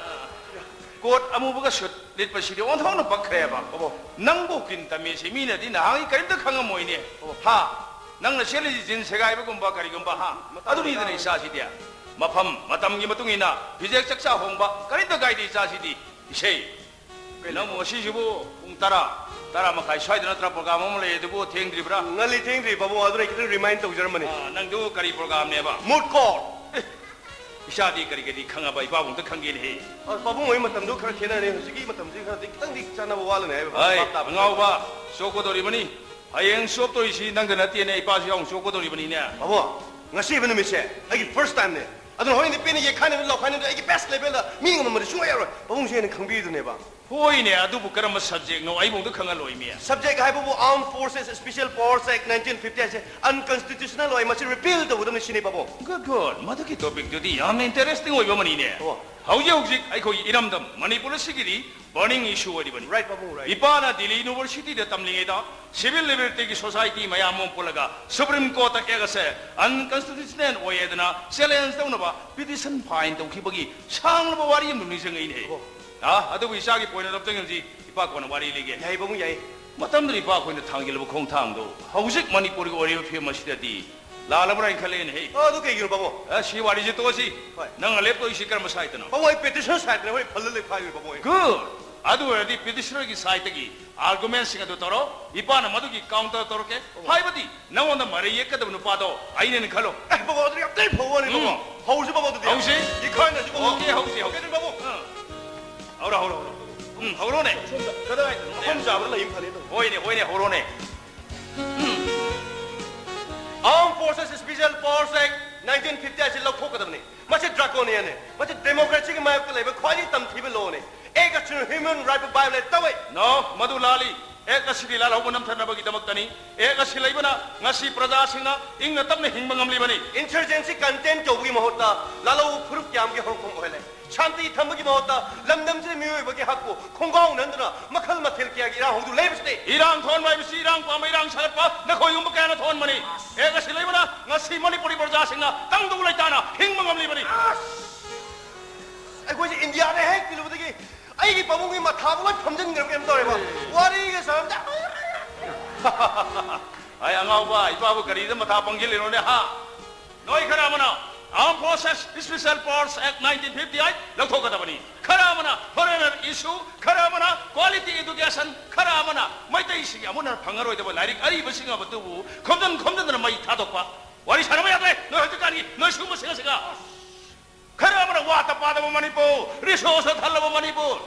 ꯀꯣꯠ ꯑꯃꯨꯕꯒ ꯁꯨꯠ ꯂꯤꯠꯄꯁꯤꯗꯤ ꯑꯣꯟꯊꯣꯛꯅ ꯄꯛꯈ꯭ꯔꯦꯕ꯫ ꯄꯥꯕꯨꯡ꯫ ꯅꯪꯕꯨ ꯀꯤꯟ ꯇꯝꯃꯤꯁꯤ ꯃꯤꯅꯗꯤ ꯅꯍꯥꯟꯒꯤ ꯀꯔꯤꯝꯇ ꯈꯪꯉꯝꯃꯣꯏꯅꯦ꯫ ꯄꯥꯕꯨꯡ꯫ ꯍꯥ? ꯅꯪꯅ ꯁꯦꯠꯂꯤꯁꯤ ꯖꯤꯟꯁ ꯁꯦꯒꯥꯏꯕꯒꯨꯝꯕ ꯀꯔꯤꯒꯨꯝꯕ, ꯍꯥ? ꯃꯇꯝ ꯑꯗꯨꯅꯤꯗꯅ ꯃꯇꯥꯡ ꯏꯆꯥꯁꯤꯗꯤ꯫ ꯃꯐꯝ, ꯃꯇꯝꯒꯤ ꯃꯇꯨꯡ ꯏꯟꯅ ꯐꯤꯖꯦꯛ ꯆꯛꯆꯥ ꯍꯣꯡꯕ ꯀꯔꯤꯝꯇ ꯀꯥꯏꯗꯦ ꯏꯆꯥꯁꯤꯗꯤ꯫ ꯏꯁꯩ꯫ ꯀꯩꯅꯣ? ꯅꯪꯕꯨ ꯉꯁꯤꯁꯤꯕꯨ ꯄꯨꯡ ꯇꯔꯥ, ꯇꯔꯥ ꯃꯈꯥꯏ ꯁ꯭ꯋꯥꯏꯗ ꯅꯠꯇ꯭ꯔ program ꯑꯃ ꯂꯩ, ꯑꯗꯨꯕꯨ ꯊꯦꯡꯗ꯭ꯔꯤꯕ꯭ꯔꯥ? ꯉꯜꯂꯤ, ꯊꯦꯡꯗ꯭ꯔꯤ, ꯄꯥꯕꯨꯡ, ꯑꯗꯨꯅ ꯑꯩ ꯈꯤꯇꯪ remind ꯇꯧꯖꯔꯝꯕꯅꯤ꯫ ꯑꯥ, ꯅꯪꯗꯨ ꯀꯔꯤ programꯅꯦꯕ? Moot court꯫ ꯑꯦ, ꯏꯆꯥꯗꯤ ꯀꯔꯤ ꯀꯔꯤ ꯈꯪꯉꯕ? ꯏꯄꯥꯕꯨ ꯑꯝꯇ ꯈꯪꯒꯦꯅꯦꯍꯦ꯫ ꯑ, ꯄꯥꯕꯨꯡ ꯍꯣꯏ ꯃꯇꯝꯗꯨ ꯈꯔ ꯈꯦꯠꯅꯔꯦ, ꯍꯧꯖꯤꯛꯀꯤ ꯃꯇꯝꯁꯤ ꯈꯔꯗꯤ ꯈꯤꯇꯪꯗꯤ ꯆꯥꯟꯅꯕ ꯋꯥꯠꯂꯅꯤ ꯍꯥꯏꯕ ꯍꯥꯏ, ꯚꯥꯞ ꯇꯥꯕ ꯑꯉꯥꯎꯕ, ꯆꯣꯞꯀꯗꯧꯔꯤꯕꯅꯤ꯫ ꯍꯌꯦꯡ ꯆꯣꯞꯇꯣꯏꯁꯤ ꯅꯪꯗ ꯅꯠꯇꯦꯅꯦ, ꯏꯄꯥꯁꯨ ꯌꯥꯎꯅ ꯆꯣꯞꯀꯗꯧꯔꯤꯕꯅꯤꯅꯦ꯫ ꯄꯥꯕꯨꯡ, ꯉꯁꯤ ꯍꯥꯏꯕ ꯅꯨꯃꯤꯠꯁꯦ ꯑꯩꯒꯤ first timeꯅꯦ꯫ ꯑꯗꯨꯅ ꯍꯣꯔꯦꯟꯗꯤ ꯄꯦꯟꯅ ꯌꯦꯛꯈꯥꯏꯅꯕ, ꯂꯥꯎꯈꯥꯏꯅꯕꯗ ꯑꯩꯒꯤ best levelꯗ ꯃꯤ ꯉꯝꯃꯝꯕꯗꯤ ꯁꯨꯡꯌꯥ ꯌꯥꯔꯣꯏ꯫ ꯄꯥꯕꯨꯡꯁꯨ ꯍꯦꯟꯅ ꯈꯪꯕꯤꯗꯨꯅꯦꯕ꯫ ꯍꯣꯏꯅꯦ, ꯑꯗꯨꯕꯨ ꯀꯔꯝꯕ subjectꯅꯣ? ꯑꯩꯕꯨ ꯑꯝꯇ ꯈꯪꯍꯜꯂꯣꯏꯃꯤ꯫ Subject ꯍꯥꯏꯕꯕꯨ Armed Forces Special Powers Act nineteen fifty ꯍꯥꯏꯁꯦ unconstitutional ꯑꯣꯏ, ꯃꯁꯤ repeal ꯇꯧꯒꯗꯕꯅꯤ ꯁꯤꯅꯤ, ꯄꯥꯕꯨꯡ꯫ Good, good. ꯃꯗꯨꯒꯤ topicꯇꯨꯗꯤ ꯌꯥꯝꯅ interesting ꯑꯣꯏꯕ ꯑꯃꯅꯤꯅꯦ꯫ ꯑꯣ꯫ ꯍꯧꯖꯤꯛ ꯍꯧꯖꯤꯛ ꯑꯩꯈꯣꯏꯒꯤ ꯏꯔꯝꯗꯝ ꯃꯅꯤꯄꯨꯔ ꯑꯁꯤꯒꯤꯗꯤ burning issue ꯑꯣꯏꯔꯤꯕꯅꯤ꯫ Right, ꯄꯥꯕꯨꯡ, right. ꯏꯄꯥꯅ ꯗꯤꯜꯂꯤ Universityꯗ ꯇꯝꯂꯤꯉꯩꯗ civil libertyꯒꯤ society ꯃꯌꯥꯝ ꯑꯃ ꯄꯨꯜꯂꯒ Supreme Courtꯇ act ꯑꯁꯦ unconstitutional ꯑꯣꯏ ꯍꯥꯏꯗꯅ challenge ꯇꯧꯅꯕ petition file ꯇꯧꯈꯤꯕꯒꯤ ꯁꯥꯡꯂꯕ ꯋꯥꯔꯤ ꯑꯃ ꯅꯤꯡꯁꯤꯡꯉꯛꯏꯅꯦ꯫ ꯑꯣ꯫ ꯑꯥ, ꯑꯗꯨꯕꯨ ꯏꯆꯥꯒꯤ point of view ꯌꯦꯡꯁꯤ, ꯏꯄꯥ ꯀꯣꯟꯅ ꯋꯥꯔꯤ ꯂꯤꯒꯦ꯫ ꯌꯥꯏ, ꯄꯥꯕꯨꯡ, ꯌꯥꯏ꯫ ꯃꯇꯝꯗꯨꯗ ꯏꯄꯥ ꯑꯩꯈꯣꯏꯅ ꯊꯥꯡꯖꯤꯜꯂꯕ ꯈꯣꯡꯊꯥꯡꯗꯣ ꯍꯧꯖꯤꯛ ꯃꯅꯤꯄꯨꯔꯒꯤ ꯑꯣꯏꯔꯤꯕ ꯐꯤꯕꯝ ꯑꯁꯤꯗꯗꯤ ꯂꯥꯜꯂꯕ꯭ꯔꯥ ꯍꯥꯏꯅ ꯈꯜꯂꯦꯅꯦ ꯍꯦ꯫ ꯑ, ꯑꯗꯨ ꯀꯩꯒꯤꯅꯣ ꯄꯥꯕꯨꯡ? ꯑ, ꯁꯤ ꯋꯥꯔꯤꯁꯦ ꯇꯣꯛꯑꯁꯤ꯫ ꯍꯣꯏ꯫ ꯅꯪꯅ ꯂꯦꯞꯇꯣꯏꯁꯤ ꯀꯔꯝꯕ ꯁꯥꯏꯠꯇꯅꯣ? ꯄꯥꯕꯨꯡ, ꯑꯩ ꯄꯦꯇꯤꯁꯅꯔ ꯁꯥꯏꯠꯇꯅꯦ, ꯍꯣꯏ, ꯐꯜꯂ ꯂꯩ ꯐꯥꯏꯔꯤꯕ ꯄꯥꯕꯨꯡ ꯑꯩ꯫ ꯒꯨꯗ꯫ ꯑꯗꯨ ꯑꯣꯏꯔꯗꯤ ꯄꯦꯇꯤꯁꯅꯔꯒꯤ ꯁꯥꯏꯠꯇꯒꯤ ꯑꯥꯔꯒꯨꯃꯦꯟꯁꯤꯡ ꯑꯗꯨ ꯇꯧꯔꯣ, ꯏꯄꯥꯅ ꯃꯗꯨꯒꯤ ꯀꯥꯎꯟꯇꯔ ꯇꯧꯔꯛꯀꯦ꯫ ꯍꯥꯏꯕꯗꯤ ꯅꯉꯣꯟꯗ ꯃꯔꯩ ꯌꯦꯠꯀꯗꯕ ꯅꯨꯄꯥꯗꯣ ꯑꯩꯅꯦꯅ ꯈꯜꯂꯣ꯫ ꯑꯦ, ꯄꯥꯕꯨꯡ, ꯑꯗꯨꯗꯤ ꯌꯥꯝ ꯊꯤꯅ ꯐꯕ ꯋꯥꯅꯤ, ꯄꯥꯕꯨꯡ꯫ ꯎꯝ꯫ ꯍꯧꯔꯁꯤ, ꯄꯥꯕꯨꯡ, ꯑꯗꯨꯗꯤ꯫ ꯍꯧꯁꯤ꯫ ꯏꯈꯥꯏꯅꯁꯤ, ꯄꯥꯕꯨꯡ꯫ ꯑꯣꯀꯦ, ꯍꯧꯁꯤ, ꯍꯧꯁꯤ꯫ ꯑꯣꯀꯦ, ꯑꯗꯨꯗꯤ, ꯄꯥꯕꯨꯡ꯫ ꯑ, ꯍꯧꯔꯣ, ꯍꯧꯔꯣ, ꯍꯧꯔꯣ꯫ ꯎꯝ, ꯍꯧꯔꯣꯅꯦ꯫ ꯁꯣꯝꯗ ꯀꯗꯥꯏꯗꯅꯣ? ꯃꯐꯝ ꯆꯥꯕꯗ ꯂꯩꯕ ꯐꯅꯤ, ꯄꯥꯕꯨꯡ꯫ ꯍꯣꯏꯅꯦ, ꯍꯣꯏꯅꯦ, ꯍꯧꯔꯣꯅꯦ꯫ Armed Forces Special Powers Act nineteen fifty ꯑꯁꯤ ꯂꯧꯊꯣꯛꯀꯗꯕꯅꯤ꯫ ꯃꯁꯤ draconianꯅꯤ꯫ ꯃꯁꯤ democracyꯒꯤ ꯃꯥꯌꯣꯛꯇ ꯂꯩꯕ ꯈ꯭ꯋꯥꯏꯗꯒꯤ ꯇꯝꯊꯤꯕ lawꯅꯤ꯫ Act ꯑꯁꯤꯅ human right violate ꯇꯧꯏ꯫ No, ꯃꯗꯨ ꯂꯥꯜꯂꯤ꯫ Act ꯑꯁꯤꯗꯤ ꯂꯥꯜꯍꯧꯕ ꯅꯝꯊꯅꯕꯒꯤꯗꯃꯛꯇꯅꯤ꯫ Act ꯑꯁꯤ ꯂꯩꯕꯅ ꯉꯁꯤ ꯄ꯭ꯔꯖꯥꯁꯤꯡꯅ ꯏꯪꯅ ꯇꯞꯅ ꯍꯤꯡꯕ ꯉꯝꯂꯤꯕꯅꯤ꯫ Insurgency contain ꯇꯧꯕꯒꯤ ꯃꯍꯨꯠꯇ ꯂꯥꯜꯍꯧꯕ ꯐꯨꯔꯨꯞ ꯀꯌꯥꯝꯒꯤ ꯍꯧꯔꯛꯐꯝ ꯑꯣꯏꯍꯜꯂꯦ꯫ ꯁꯥꯟꯇꯤ ꯊꯝꯕꯒꯤ ꯃꯍꯨꯠꯇ ꯂꯝꯗꯝꯁꯤꯗ ꯃꯤꯑꯣꯏꯕꯒꯤ ꯍꯛꯄꯨ ꯈꯣꯡꯒꯥꯎ ꯅꯟꯗꯨꯅ ꯃꯈꯜ ꯃꯊꯦꯜ ꯀꯌꯥꯒꯤ ꯏꯔꯥꯡ ꯍꯧꯗꯨꯅ ꯂꯩꯕꯁꯤꯗꯤ꯫ ꯏꯔꯥꯡ ꯊꯣꯛꯍꯟꯕ ꯍꯥꯏꯕꯁꯤ ꯏꯔꯥꯡ ꯄꯥꯝꯕ, ꯏꯔꯥꯡ ꯁꯥꯒꯠꯄ ꯅꯈꯣꯏꯒꯨꯝꯕ ꯀꯌꯥꯅ ꯊꯣꯛꯍꯟꯕꯅꯤ꯫ Act ꯑꯁꯤ ꯂꯩꯕꯅ ꯉꯁꯤ ꯃꯅꯤꯄꯨꯔꯤ ꯄ꯭ꯔꯖꯥꯁꯤꯡꯅ ꯇꯪꯗꯨ ꯂꯩꯇꯥꯅ ꯍꯤꯡꯕ ꯉꯝꯂꯤꯕꯅꯤ꯫ ꯑꯩꯈꯣꯏꯁꯦ ꯏꯟꯗꯤꯌꯥꯗ ꯍꯦꯛ ꯇꯤꯜꯂꯨꯕꯗꯒꯤ ꯑꯩꯒꯤ ꯄꯥꯕꯨꯡꯒꯤ ꯃꯊꯥꯕꯨ ꯂꯣꯏ ꯐꯝꯖꯤꯟꯈ꯭ꯔꯕ ꯀꯩꯅꯣꯝ ꯇꯧꯔꯦꯕ꯫ ꯋꯥꯔꯤꯒ ꯁꯥꯔꯝꯗ꯫ ꯑꯩ ꯑꯉꯥꯎꯕ, ꯏꯄꯥꯕꯨ ꯀꯔꯤꯗ ꯃꯊꯥ ꯄꯪꯁꯤꯜꯂꯤꯅꯣꯅꯦ, ꯍꯥ? ꯅꯣꯏ ꯈꯔ ꯑꯃꯅ Armed Forces Special Powers Act nineteen fifty eight ꯂꯧꯊꯣꯛꯀꯗꯕꯅꯤ, ꯈꯔ ꯑꯃꯅ foreigner issue, ꯈꯔ ꯑꯃꯅ quality education, ꯈꯔ ꯑꯃꯅ ꯃꯩꯇꯩꯁꯤꯡꯒꯤ ꯑꯃꯨꯟꯅ ꯐꯪꯉꯔꯣꯏꯗꯕ ꯂꯥꯏꯔꯤꯛ ꯑꯔꯤꯕꯁꯤꯡ ꯑꯗꯨꯕꯨ ꯈꯣꯝꯖꯤꯟ ꯈꯣꯝꯖꯤꯟꯗꯅ ꯃꯩ ꯊꯥꯗꯣꯛꯄ꯫ ꯋꯥꯔꯤ ꯁꯥꯟꯅꯕ ꯌꯥꯗ꯭ꯔꯦ ꯅꯣꯏ ꯍꯧꯖꯤꯛꯀꯥꯟꯒꯤ, ꯅꯣꯏ ꯁꯤꯒꯨꯝꯕ ꯁꯤꯡ ꯑꯁꯤꯒ꯫ ꯈꯔ ꯑꯃꯅ ꯋꯥꯠꯇ ꯄꯥꯗꯕ ꯃꯅꯤꯄꯨꯔ, resource ꯊꯜꯂꯕ ꯃꯅꯤꯄꯨꯔ꯫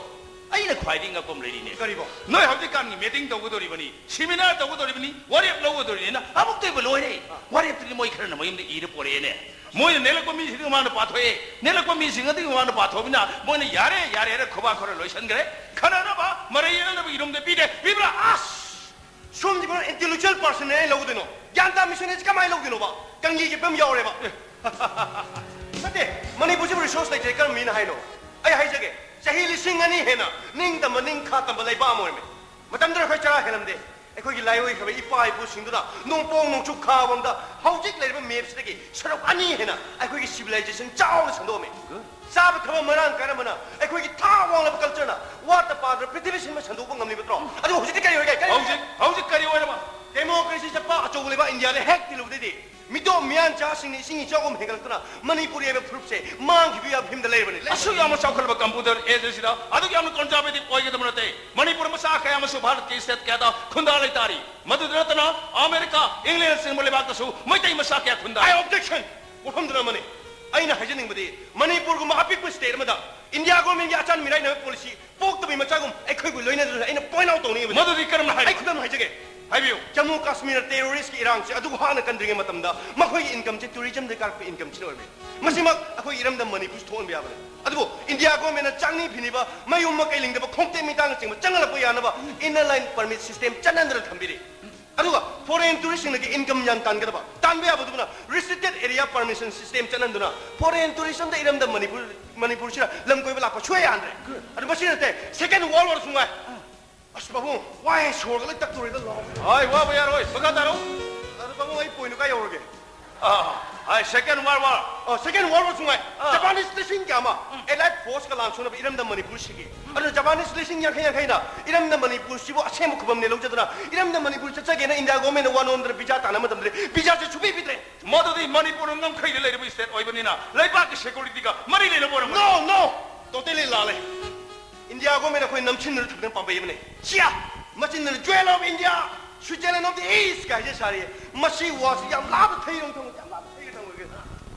ꯑꯩꯅ ꯈ꯭ꯋꯥꯏꯗꯒꯤ ꯉꯛꯄ ꯑꯃ ꯂꯩꯔꯤꯅꯦ꯫ ꯀꯔꯤꯕꯣ? ꯅꯣꯏ ꯍꯧꯖꯤꯛꯀꯥꯟꯒꯤ meeting ꯇꯧꯒꯗꯧꯔꯤꯕꯅꯤ, seminar ꯇꯧꯒꯗꯧꯔꯤꯕꯅꯤ, ꯋꯥꯔꯦꯞ ꯂꯧꯒꯗꯧꯔꯤꯕꯅꯤꯅ ꯑꯃꯨꯛꯇꯣꯏꯕ ꯂꯣꯏꯔꯦ꯫ ꯋꯥꯔꯦꯞꯇꯨꯗꯤ ꯃꯣꯏ ꯈꯔꯅ ꯃꯌꯨꯝꯗ ꯏꯔ ꯄꯣꯔꯛꯑꯦꯅꯦ꯫ ꯃꯣꯏꯅ ꯅꯦꯛꯂꯛꯄ ꯃꯤꯁꯤꯡꯗꯨꯒꯤ ꯃꯃꯥꯡꯗ ꯄꯥꯊꯣꯛꯑꯦ, ꯅꯦꯛꯂꯛꯄ ꯃꯤꯁꯤꯡ ꯑꯗꯨꯒꯤ ꯃꯃꯥꯡꯗ ꯄꯥꯊꯣꯛꯑꯃꯤꯅ ꯃꯣꯏꯅ ꯌꯥꯔꯦ, ꯌꯥꯔꯦ ꯍꯥꯏꯔ ꯈꯨꯕꯥꯛ ꯈꯔ ꯂꯣꯏꯁꯟꯈ꯭ꯔꯦ꯫ ꯈꯟꯅꯅꯕ, ꯃꯔꯩ ꯌꯦꯠꯅꯅꯕꯒꯤ ꯔꯨꯝꯗ ꯄꯤꯗꯦ, ꯄꯤꯕ꯭ꯔꯥ? ꯑꯁ! ꯁꯣꯝꯁꯤꯕꯨ intellectual personꯅꯦ ꯑꯩ ꯂꯧꯗꯣꯏꯅꯣ? ꯒ꯭ꯌꯥꯟ ꯇꯥ missionaryꯁꯤ ꯀꯃꯥꯏꯅ ꯂꯧꯗꯣꯏꯅꯣꯕ? ꯀꯪꯒꯤꯒꯤ ꯐꯤꯕꯝ ꯌꯥꯎꯔꯦꯕ꯫ ꯅꯠꯇꯦ, ꯃꯅꯤꯄꯨꯔꯁꯤꯕꯨ resource ꯂꯩꯇ꯭ꯔꯦ ꯀꯔꯝꯕ ꯃꯤꯅ ꯍꯥꯏꯅꯣ? ꯑꯩ ꯍꯥꯏꯖꯒꯦ, ꯆꯍꯤ ꯂꯤꯁꯤꯡ ꯑꯅꯤ ꯍꯦꯟꯅ ꯅꯤꯡ ꯇꯝꯕ, ꯅꯤꯡ ꯈꯥ ꯇꯝꯕ ꯂꯩꯕꯥꯛ ꯑꯃ ꯑꯣꯏꯔꯝꯃꯦ꯫ ꯃꯇꯝꯗꯨꯗ ꯑꯩꯈꯣꯏ ꯆꯔꯥ ꯍꯦꯜꯂꯝꯗꯦ꯫ ꯑꯩꯈꯣꯏꯒꯤ ꯂꯥꯏꯑꯣꯏꯈ꯭ꯔꯕ ꯏꯄꯥ ꯏꯄꯨꯁꯤꯡꯗꯨꯅ ꯅꯣꯡꯄꯣꯛ ꯅꯣꯡꯆꯨꯞ ꯈꯥ ꯋꯥꯡꯗ ꯍꯧꯖꯤꯛ ꯂꯩꯔꯤꯕ ꯃꯦꯞꯁꯤꯗꯒꯤ ꯁꯔꯨꯛ ꯑꯅꯤ ꯍꯦꯟꯅ ꯑꯩꯈꯣꯏꯒꯤ ꯁꯤꯚꯤꯂꯥꯏꯖꯦꯁꯟ ꯆꯥꯎꯅ ꯁꯟꯗꯣꯛꯑꯝꯃꯤ꯫ ꯆꯥꯕ ꯊꯛꯄ ꯃꯔꯥꯡ ꯀꯥꯏꯔꯝꯕꯅ ꯑꯩꯈꯣꯏꯒꯤ ꯊꯥꯛ ꯋꯥꯡꯂꯕ ꯀꯜꯆꯔꯅ ꯋꯥꯠꯇ ꯄꯥꯗꯅ ꯄ꯭ꯔꯤꯊꯤꯕꯤ ꯁꯤꯟꯕ ꯁꯟꯗꯣꯛꯄ ꯉꯝꯂꯤꯕ ꯅꯠꯇ꯭ꯔꯣ? ꯑꯗꯨꯕꯨ ꯍꯧꯖꯤꯛꯇꯤ ꯀꯔꯤ ꯑꯣꯏꯔꯒꯦ? ꯀꯔꯤ ꯑꯣꯏꯔꯒꯦ? ꯍꯧꯖꯤꯛ ꯍꯧꯖꯤꯛ ꯀꯔꯤ ꯑꯣꯏꯔꯕ? ꯗꯦꯃꯣꯀ꯭ꯔꯦꯁꯤ ꯆꯠꯄ ꯑꯆꯧꯕ ꯂꯩꯕꯥꯛ ꯏꯟꯗꯤꯌꯥꯗ ꯍꯦꯛ ꯇꯤꯜꯂꯨꯕꯗꯩꯗꯤ ꯃꯤꯇꯣꯞ ꯃꯤꯌꯥꯟꯆꯥꯁꯤꯡꯅ ꯏꯁꯤꯡ ꯏꯆꯥꯎꯒꯨꯝ ꯍꯦꯟꯒꯠꯂꯛꯇꯨꯅ ꯃꯅꯤꯄꯨꯔ ꯍꯥꯏꯕ ꯐꯨꯔꯨꯞꯁꯦ ꯃꯥꯡꯈꯤꯕ ꯌꯥꯕ ꯐꯤꯕꯝꯗ ꯂꯩꯔꯕꯅꯤ꯫ ꯑꯁꯨꯛ ꯌꯥꯝꯅ ꯆꯥꯎꯈꯠꯂꯕ ꯀꯝꯄ꯭ꯌꯨꯇꯔ ꯑꯦꯖ ꯑꯁꯤꯗ ꯑꯗꯨꯛ ꯌꯥꯝꯅ ꯀꯣꯟꯖꯥꯕꯦꯇꯤꯛ ꯑꯣꯏꯒꯗꯕ ꯅꯠꯇꯦ꯫ ꯃꯅꯤꯄꯨꯔ ꯃꯆꯥ ꯀꯌꯥ ꯑꯃꯁꯨ ꯚꯥꯔꯠꯀꯤ ꯁ꯭ꯇꯦꯠ ꯀꯌꯥꯗ ꯈꯨꯟꯗꯥ ꯂꯩꯇꯥꯔꯤ꯫ ꯃꯗꯨꯗ ꯅꯠꯇꯅ ꯑꯃꯦꯔꯤꯀꯥ, ꯏꯪꯂꯦꯟꯗ ꯆꯤꯡꯕ ꯂꯩꯕꯥꯛꯇꯁꯨ ꯃꯩꯇꯩ ꯃꯆꯥ ꯀꯌꯥ ꯈꯨꯟꯗꯥ꯫ ꯑꯥꯏ ꯑꯣꯕꯖꯦꯛꯁꯟ! ꯋꯥꯐꯝꯗꯨꯅ ꯑꯃꯅꯤ꯫ ꯑꯩꯅ ꯍꯥꯏꯖꯅꯤꯡꯕꯗꯤ ꯃꯅꯤꯄꯨꯔꯒꯨꯝꯕ ꯑꯄꯤꯛꯄ ꯁ꯭ꯇꯦꯠ ꯑꯃꯗ ꯏꯟꯗꯤꯌꯥ ꯒꯣꯔꯃꯦꯟꯒꯤ ꯑꯆꯥꯟ ꯃꯤꯔꯥꯏꯅꯕ ꯄꯣꯂꯤꯁꯤ ꯄꯣꯛꯇꯕꯤ ꯃꯆꯥꯒꯨꯝ ꯑꯩꯈꯣꯏꯕꯨ ꯂꯣꯏꯅꯗꯨꯅ ꯑꯩꯅ ꯄꯣꯏꯟ ꯑꯥꯎꯠ ꯇꯧꯅꯤꯡꯉꯤꯕꯅꯤ꯫ ꯃꯗꯨꯗꯤ ꯀꯔꯝꯅ ꯍꯥꯏꯕ? ꯑꯩ ꯈꯨꯗꯝ ꯍꯥꯏꯖꯒꯦ꯫ ꯍꯥꯏꯕꯤꯌꯨ꯫ ꯖꯝꯃꯨ ꯀꯥꯁꯃꯤꯔ ꯇꯦꯔꯣꯔꯤꯁꯀꯤ ꯏꯔꯥꯡꯁꯦ ꯑꯗꯨꯛ ꯍꯥꯟꯅ ꯀꯟꯗ꯭ꯔꯤꯉꯩ ꯃꯇꯝꯗ ꯃꯈꯣꯏꯒꯤ ꯏꯟꯀꯝꯁꯦ ꯇꯨꯔꯤꯖꯝꯗꯒꯤ ꯀꯥꯔꯛꯄ ꯏꯟꯀꯝꯁꯤꯅ ꯑꯣꯏꯔꯝꯃꯤ꯫ ꯃꯁꯤꯃꯛ ꯑꯩꯈꯣꯏ ꯏꯔꯝꯗꯝ ꯃꯅꯤꯄꯨꯔꯁꯤ ꯊꯣꯛꯍꯟꯕ ꯌꯥꯕꯅꯤ꯫ ꯑꯗꯨꯕꯨ ꯏꯟꯗꯤꯌꯥ ꯒꯣꯔꯃꯦꯟꯅ ꯆꯥꯛꯅꯤ ꯐꯤꯅꯤꯕ ꯃꯌꯨꯝ ꯃꯀꯩ ꯂꯤꯡꯗꯕ ꯈꯣꯡꯇꯦꯛ ꯃꯤꯇꯥꯡꯅꯆꯤꯡꯕ ꯆꯪꯍꯜꯂꯛꯄ ꯌꯥꯅꯕ ꯏꯟꯅꯔ ꯂꯥꯏꯟ ꯄꯔꯃꯤꯠ ꯁꯤꯁꯇꯦꯝ ꯆꯠꯅꯍꯟꯗꯅ ꯊꯝꯕꯤꯔꯤ꯫ ꯑꯗꯨꯒ ꯐꯣꯔꯦꯟ ꯇꯨꯔꯤꯁꯁꯤꯡꯗꯒꯤ ꯏꯟꯀꯝ ꯌꯥꯝ ꯇꯥꯟꯒꯗꯕ, ꯇꯥꯟꯕ ꯌꯥꯕꯗꯨꯅ ꯔꯤꯁꯇ꯭ꯔꯤꯛꯇꯦꯠ ꯑꯦꯔꯤꯌꯥ ꯄꯔꯃꯤꯁꯟ ꯁꯤꯁꯇꯦꯝ ꯆꯠꯅꯍꯟꯗꯨꯅ ꯐꯣꯔꯦꯟ ꯇꯨꯔꯤꯁ ꯑꯝꯇ ꯏꯔꯝꯗꯝ ꯃꯅꯤꯄꯨꯔ ꯃꯅꯤꯄꯨꯔꯁꯤꯗ ꯂꯝ ꯀꯣꯏꯕ ꯂꯥꯛꯄ ꯁꯨꯡꯌꯥ ꯌꯥꯍꯟꯗ꯭ꯔꯦ꯫ ꯑꯗꯨ ꯃꯁꯤ ꯅꯠꯇꯦ, ꯁꯦꯀꯦꯟ ꯋꯥꯔꯜ ꯋꯥꯔ ꯁꯨꯡꯉꯥꯏ꯫ ꯑꯁ ꯄꯥꯕꯨꯡ, ꯋꯥꯏ ꯁꯣꯔꯒ ꯂꯣꯏ ꯇꯠꯇꯣꯔꯦꯗ ꯂꯥꯎ꯫ ꯍꯣꯏ, ꯋꯥꯕ ꯌꯥꯔꯣꯏ, ꯃꯈꯥ ꯇꯥꯔꯣ꯫ ꯑꯗꯨ ꯄꯥꯕꯨꯡ, ꯑꯩ ꯄꯣꯏꯟꯗꯨ ꯀꯥꯏ ꯌꯧꯔꯒꯦ? ꯑꯥ, ꯍꯥꯏ, ꯁꯦꯀꯦꯟ ꯋꯥꯔꯜ ꯋꯥꯔ꯫ ꯑ, ꯁꯦꯀꯦꯟ ꯋꯥꯔꯜ ꯋꯥꯔ ꯁꯨꯡꯉꯥꯏ꯫ ꯑꯥ꯫ ꯖꯄꯥꯅꯤꯁ ꯂꯤꯁꯤꯡ ꯀꯌꯥ ꯑꯃ ꯑꯦꯂꯥꯏꯠ ꯐꯣꯔꯁꯀ ꯂꯥꯟ ꯁꯣꯛꯅꯕ ꯏꯔꯝꯗꯝ ꯃꯅꯤꯄꯨꯔ ꯁꯤꯒꯤ꯫ ꯑꯗꯨꯅ ꯖꯄꯥꯅꯤꯁ ꯂꯤꯁꯤꯡ ꯌꯥꯡꯈꯩ ꯌꯥꯡꯈꯩꯅ ꯏꯔꯝꯗꯝ ꯃꯅꯤꯄꯨꯔꯁꯤꯕꯨ ꯑꯁꯦꯡꯕ ꯈꯨꯕꯝꯅꯦ ꯂꯧꯖꯗꯨꯅ ꯏꯔꯝꯗꯝ ꯃꯅꯤꯄꯨꯔ ꯆꯠꯆꯒꯦꯅ ꯏꯟꯗꯤꯌꯥ ꯒꯣꯔꯃꯦꯟꯅ ꯋꯥ ꯅꯣꯝꯗꯅ ꯚꯤꯖꯥ ꯇꯥꯟꯅꯕ ꯃꯇꯝꯗꯗꯤ ꯚꯤꯖꯥꯁꯦ ꯁꯨꯡꯄꯤ ꯄꯤꯗ꯭ꯔꯦ꯫ ꯃꯗꯨꯗꯤ ꯃꯅꯤꯄꯨꯔ ꯉꯝꯈꯩꯗ ꯂꯩꯔꯤꯕ ꯁ꯭ꯇꯦꯠ ꯑꯣꯏꯕꯅꯤꯅ ꯂꯩꯕꯥꯛꯀꯤ ꯁꯦꯀ꯭ꯌꯨꯔꯤꯇꯤꯒ ꯃꯔꯤ ꯂꯩꯅꯕ ꯑꯣꯏꯔꯝꯒꯅꯤ꯫ No, no! Totally ꯂꯥꯜꯂꯦ꯫ ꯏꯟꯗꯤꯌꯥ ꯒꯣꯔꯃꯦꯟ ꯑꯩꯈꯣꯏ ꯅꯝꯁꯤꯟꯗꯨꯅ ꯊꯝꯗꯅ ꯄꯥꯝꯕꯩ ꯑꯃꯅꯤ꯫ ꯁꯤꯌꯥ! ꯃꯆꯤꯟꯗꯨꯅ Jewel of India, Switzerland of the East ꯀꯥꯏꯁꯦ ꯁꯥꯔꯤ꯫ ꯃꯁꯤ ꯋꯥꯁꯤ ꯌꯥꯝ ꯂꯥꯞꯅ ꯊꯩꯔꯣꯡ ꯊꯣꯡ ꯌꯥꯝ ꯂꯥꯞꯅ ꯊꯩꯔꯣꯡ ꯊꯣꯡ ꯑꯣꯏꯒꯦ꯫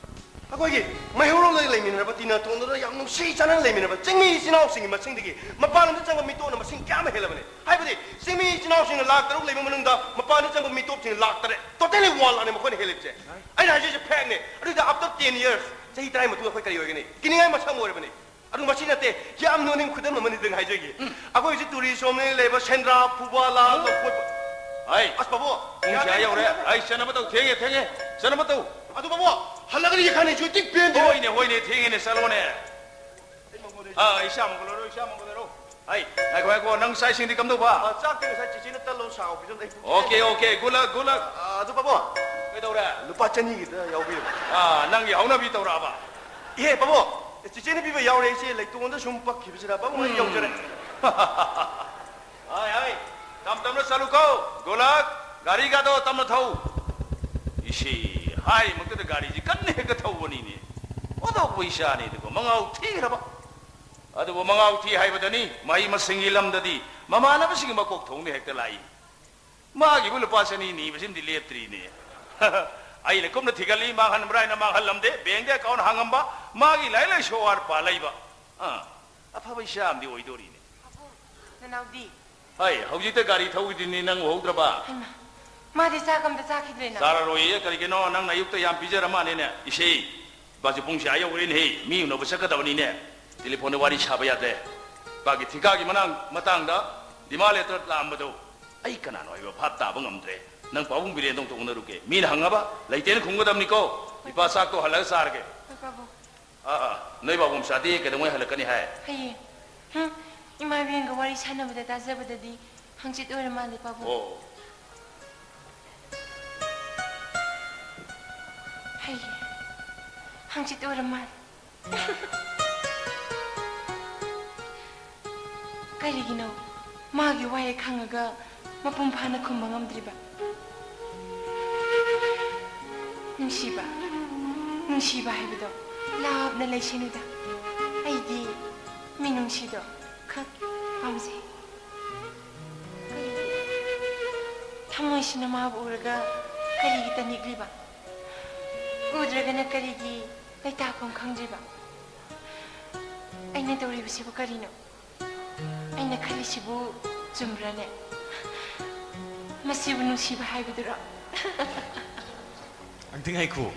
ꯑꯩꯈꯣꯏꯒꯤ ꯃꯩꯍꯧꯔꯣꯜꯗ ꯂꯩꯃꯤꯟꯅꯔꯕ ꯇꯤꯟꯅ ꯇꯣꯟꯗꯨꯅ ꯌꯥꯝ ꯅꯨꯡꯁꯤ ꯆꯥꯟꯅꯅ ꯂꯩꯃꯤꯟꯅꯕ ꯆꯤꯡꯃꯤ ꯏꯆꯤꯟ ꯏꯅꯥꯎꯁꯤꯡꯒꯤ ꯃꯁꯤꯡꯗꯒꯤ ꯃꯄꯥꯟ ꯂꯝꯗ ꯆꯪꯕ ꯃꯤꯇꯣꯞꯅ ꯃꯁꯤꯡ ꯀꯌꯥ ꯑꯃ ꯍꯦꯜꯂꯕꯅꯤ꯫ ꯍꯥꯏꯕꯗꯤ ꯆꯤꯡꯃꯤ ꯏꯆꯤꯟ ꯏꯅꯥꯎꯁꯤꯡꯅ ꯂꯥꯛ ꯇꯔꯨꯛ ꯂꯩꯕ ꯃꯅꯨꯡꯗ ꯃꯄꯥꯟꯗ ꯆꯪꯕ ꯃꯤꯇꯣꯞꯁꯤꯡꯅ ꯂꯥꯛ ꯇꯔꯦꯠ꯫ Totally ꯋꯥꯟ ꯂꯥꯛꯅꯤ ꯃꯈꯣꯏꯅ ꯍꯦꯜꯂꯤꯕꯁꯦ꯫ ꯑꯩꯅ ꯍꯥꯏꯖꯔꯤꯁꯦ ꯐꯦꯛꯅꯦ꯫ ꯑꯗꯨꯗ after ten years, ꯆꯍꯤ ꯇꯔꯥꯒꯤ ꯃꯇꯨꯡꯗ ꯑꯩꯈꯣꯏ ꯀꯔꯤ ꯑꯣꯏꯒꯅꯤ? ꯀꯤꯅꯤꯡꯉꯥꯏ ꯃꯁꯛ ꯑꯃ ꯑꯣꯏꯔꯕꯅꯤ꯫ ꯑꯗꯨ ꯃꯁꯤ ꯅꯠꯇꯦ, ꯌꯥꯝ ꯅꯣꯛꯅꯤꯡ ꯈꯨꯗꯝ ꯑꯃꯅꯤꯗꯪ ꯍꯥꯏꯖꯒꯦ꯫ ꯑꯩꯈꯣꯏ ꯍꯧꯖꯤꯛ ꯇꯨꯔꯤꯁ ꯍꯣꯝꯅ ꯂꯩꯕ ꯁꯦꯟꯗ꯭ꯔꯥ, ꯐꯨꯕꯥꯂꯥ, ꯂꯧꯀꯣꯠꯄ꯫ ꯍꯥꯏ, ꯑꯁ ꯕꯥꯕꯨ, ꯄꯨꯡ ꯀꯌꯥ ꯌꯧꯔꯦ? ꯑꯩ ꯆꯠꯅꯕ ꯇꯧ, ꯊꯦꯡꯉꯦ, ꯊꯦꯡꯉꯦ, ꯆꯠꯅꯕ ꯇꯧ꯫ ꯑꯗꯨ ꯕꯥꯕꯨ, ꯍꯜꯂꯒꯅꯤ ꯌꯦꯈꯥꯅꯤ ꯁꯨꯇꯤ ꯄꯦꯟꯗꯦ꯫ ꯍꯣꯏꯅꯦ, ꯍꯣꯏꯅꯦ, ꯊꯦꯡꯉꯦꯅꯦ, ꯆꯠꯂꯣꯅꯦ꯫ ꯑꯥ, ꯏꯁꯥ ꯃꯪꯒꯣꯜ ꯑꯣꯏꯔꯣ, ꯏꯁꯥ ꯃꯪꯒꯣꯜ ꯑꯣꯏꯔꯣ꯫ ꯍꯩ, ꯉꯥꯏꯈꯣ, ꯉꯥꯏꯈꯣ, ꯅꯪ ꯆꯥꯛ ꯏꯁꯤꯡꯗꯤ ꯀꯝꯗꯧꯕ? ꯑ, ꯆꯥꯛꯇꯤ ꯉꯁꯥꯏ ꯆꯤꯆꯦꯅ ꯇꯜꯂꯣ ꯁꯥꯎ ꯄꯤꯖꯕꯗ ꯑꯩ ꯄꯨꯛ okay, okay, good luck, good luck. ꯑ, ꯑꯗꯨ ꯄꯥꯕꯨꯡ, ꯀꯩꯗꯧꯔꯦ? ꯂꯨꯄꯥ ꯆꯅꯤꯒꯤꯗ ꯌꯥꯎꯕꯤꯌꯨ꯫ ꯑꯥ, ꯅꯪꯒꯤ ꯍꯧꯅꯕꯤ ꯇꯧꯔꯛꯑꯕ? ꯏꯍꯦ, ꯄꯥꯕꯨꯡ, ꯆꯤꯆꯦꯅ ꯄꯤꯕ ꯌꯥꯎꯔꯦ, ꯏꯆꯦ ꯂꯩꯇꯣꯟꯗ ꯁꯨꯝ ꯄꯛꯈꯤꯕꯁꯤꯗ, ꯄꯥꯕꯨꯡ, ꯑꯩ ꯎꯝ꯫ ꯌꯧꯖꯔꯦ꯫ ꯍꯥꯏ, ꯍꯥꯏ, ꯇꯝ ꯇꯝꯅ ꯆꯠꯂꯨꯀꯣ, good luck, ꯒꯥꯔꯤꯒꯗꯣ ꯇꯝꯅ ꯊꯧ꯫ ꯏꯁꯤ, ꯍꯥꯏꯔꯤꯃꯛꯇꯗ ꯒꯥꯔꯤꯁꯤ ꯀꯟꯅ ꯍꯦꯛꯇ ꯊꯧꯕꯅꯤꯅꯦ꯫ ꯑꯣꯟꯊꯣꯛꯄ ꯏꯆꯥꯅꯤ ꯑꯗꯨꯒ ꯃꯉꯥꯎ ꯊꯤꯈ꯭ꯔꯕ꯫ ꯑꯗꯨꯕꯨ ꯃꯉꯥꯎ ꯊꯤ ꯍꯥꯏꯕꯗꯅꯤ, ꯃꯍꯩ ꯃꯁꯤꯡꯒꯤ ꯂꯝꯗꯗꯤ ꯃꯃꯥꯟꯅꯕꯁꯤꯡꯒꯤ ꯃꯀꯣꯛ ꯊꯣꯡꯅ ꯍꯦꯛꯇ ꯂꯥꯛꯏ꯫ ꯃꯥꯒꯤꯕꯨ ꯂꯨꯄꯥ ꯆꯅꯤ ꯅꯤꯕꯁꯤꯃꯗꯤ ꯂꯦꯞꯇ꯭ꯔꯤꯅꯦ꯫ ꯑꯩꯅ ꯀꯨꯞꯅ ꯊꯤꯒꯠꯂꯤ, ꯃꯥꯡꯍꯟꯕ꯭ꯔꯥ ꯍꯥꯏꯅ ꯃꯥꯡꯍꯜꯂꯝꯗꯦ, ꯕꯦꯡꯗ ꯑꯦꯀꯥꯎꯟ ꯍꯥꯡꯉꯝꯕ, ꯃꯥꯒꯤ ꯂꯥꯏꯔꯤꯛ ꯂꯥꯏꯁꯨ ꯑꯋꯥꯠ ꯑꯄꯥ ꯂꯩꯕ꯫ ꯑꯥ, ꯑꯐꯕ ꯏꯆꯥ ꯑꯃꯗꯤ ꯑꯣꯏꯗꯣꯔꯤꯅꯦ꯫ ꯄꯥꯕꯨꯡ, ꯅꯅꯥꯎꯗꯤ? ꯍꯩ, ꯍꯧꯖꯤꯛꯇ ꯒꯥꯔꯤ ꯊꯧꯈꯤꯗꯨꯅꯤ ꯅꯪ ꯎꯍꯧꯗ꯭ꯔꯕ? ꯍꯩꯃꯥ, ꯃꯥꯗꯤ ꯆꯥꯛ ꯑꯝꯇ ꯆꯥꯈꯤꯗ꯭ꯔꯦꯅ꯫ ꯆꯥꯔꯔꯣꯏꯌꯦ, ꯀꯔꯤꯒꯤꯅꯣ? ꯅꯪ ꯑꯌꯨꯛꯇ ꯌꯥꯝ ꯄꯤꯖꯔ ꯃꯥꯅꯦꯅꯦ꯫ ꯏꯁꯦ, ꯏꯄꯥꯁꯨ ꯄꯨꯡꯁꯦ ꯑꯥ ꯌꯧꯈ꯭ꯔꯦꯅꯦꯍꯦ, ꯃꯤ ꯎꯅꯕ ꯆꯠꯀꯗꯕꯅꯤꯅꯦ꯫ ꯇꯦꯂꯤꯐꯣꯟꯗ ꯋꯥꯔꯤ ꯁꯥꯕ ꯌꯥꯗ꯭ꯔꯦ꯫ ꯏꯄꯥꯒꯤ ꯊꯤꯀꯥꯒꯤ ꯃꯅꯥꯡ-, ꯃꯇꯥꯡꯗ demand letter ꯂꯥꯛꯑꯝꯕꯗꯣ ꯑꯩ ꯀꯅꯥꯅꯣ ꯍꯥꯏꯕ ꯚꯥꯞ ꯇꯥꯕ ꯉꯝꯗ꯭ꯔꯦ꯫ ꯅꯪ ꯄꯥꯕꯨꯡ ꯕꯤꯔꯦꯟꯗꯣ ꯑꯝꯇ ꯎꯅꯔꯨꯒꯦ꯫ ꯃꯤꯅ ꯍꯪꯉꯕ ꯂꯩꯇꯦꯅ ꯈꯨꯝꯒꯗꯕꯅꯤꯀꯣ꯫ ꯏꯄꯥ ꯆꯥꯛꯇꯣ ꯍꯜꯂꯒ ꯆꯥꯔꯒꯦ꯫ ꯍꯣꯏ, ꯄꯥꯕꯨꯡ꯫ ꯑꯥ, ꯑꯥ, ꯅꯣꯏ ꯄꯥꯕꯨꯡ ꯆꯥꯗꯤ ꯀꯩꯗꯧꯉꯩ ꯍꯜꯂꯛꯀꯅꯤ ꯍꯥꯏ? ꯍꯌꯦꯡ꯫ ꯍꯨꯝ, ꯏꯃꯥ ꯏꯕꯦꯟꯒ ꯋꯥꯔꯤ ꯁꯥꯟꯅꯕꯗ ꯇꯥꯖꯕꯗꯗꯤ ꯍꯪꯆꯤꯠ ꯑꯣꯏꯔ ꯃꯥꯜꯂꯦ, ꯄꯥꯕꯨꯡ꯫ ꯑꯣ꯫ ꯍꯌꯦꯡ꯫ ꯍꯪꯆꯤꯠ ꯑꯣꯏꯔ ꯃꯥꯜꯂꯦ꯫ ꯀꯔꯤꯒꯤꯅꯣ ꯃꯥꯒꯤ ꯋꯥꯍꯩ ꯈꯪꯉꯒ ꯃꯄꯨꯡ ꯐꯥꯅ ꯈꯨꯝꯕ ꯉꯝꯗ꯭ꯔꯤꯕ? ꯅꯨꯡꯁꯤꯕ, ꯅꯨꯡꯁꯤꯕ ꯍꯥꯏꯕꯗꯣ ꯂꯥꯞꯅ ꯂꯩꯁꯅꯨꯗ꯫ ꯑꯩꯗꯤ ꯃꯤꯅꯨꯡꯁꯤꯗꯣ ꯈꯛ ꯄꯥꯝꯖꯩ꯫ ꯀꯔꯤꯒꯤ? ꯊꯃꯣꯏꯁꯤꯅ ꯃꯥꯕꯨ ꯎꯔꯒ ꯀꯔꯤꯒꯤ ꯇꯅꯤꯛꯂꯤꯕ? ꯎꯗ꯭ꯔꯒꯅ ꯀꯔꯤꯒꯤ ꯂꯩꯇꯥꯐꯝ ꯈꯪꯗ꯭ꯔꯤꯕ? ꯑꯩꯅ ꯇꯧꯔꯤꯕꯁꯤꯕꯨ ꯀꯔꯤꯅꯣ? ꯑꯩꯅ ꯈꯜꯂꯤꯁꯤꯕꯨ ꯆꯨꯝꯕ꯭ꯔꯅꯦ? ꯃꯁꯤꯕꯨ ꯅꯨꯡꯁꯤꯕ ꯍꯥꯏꯕꯗꯨꯔꯣ? ꯑꯝꯇ ꯉꯥꯏꯈꯣ꯫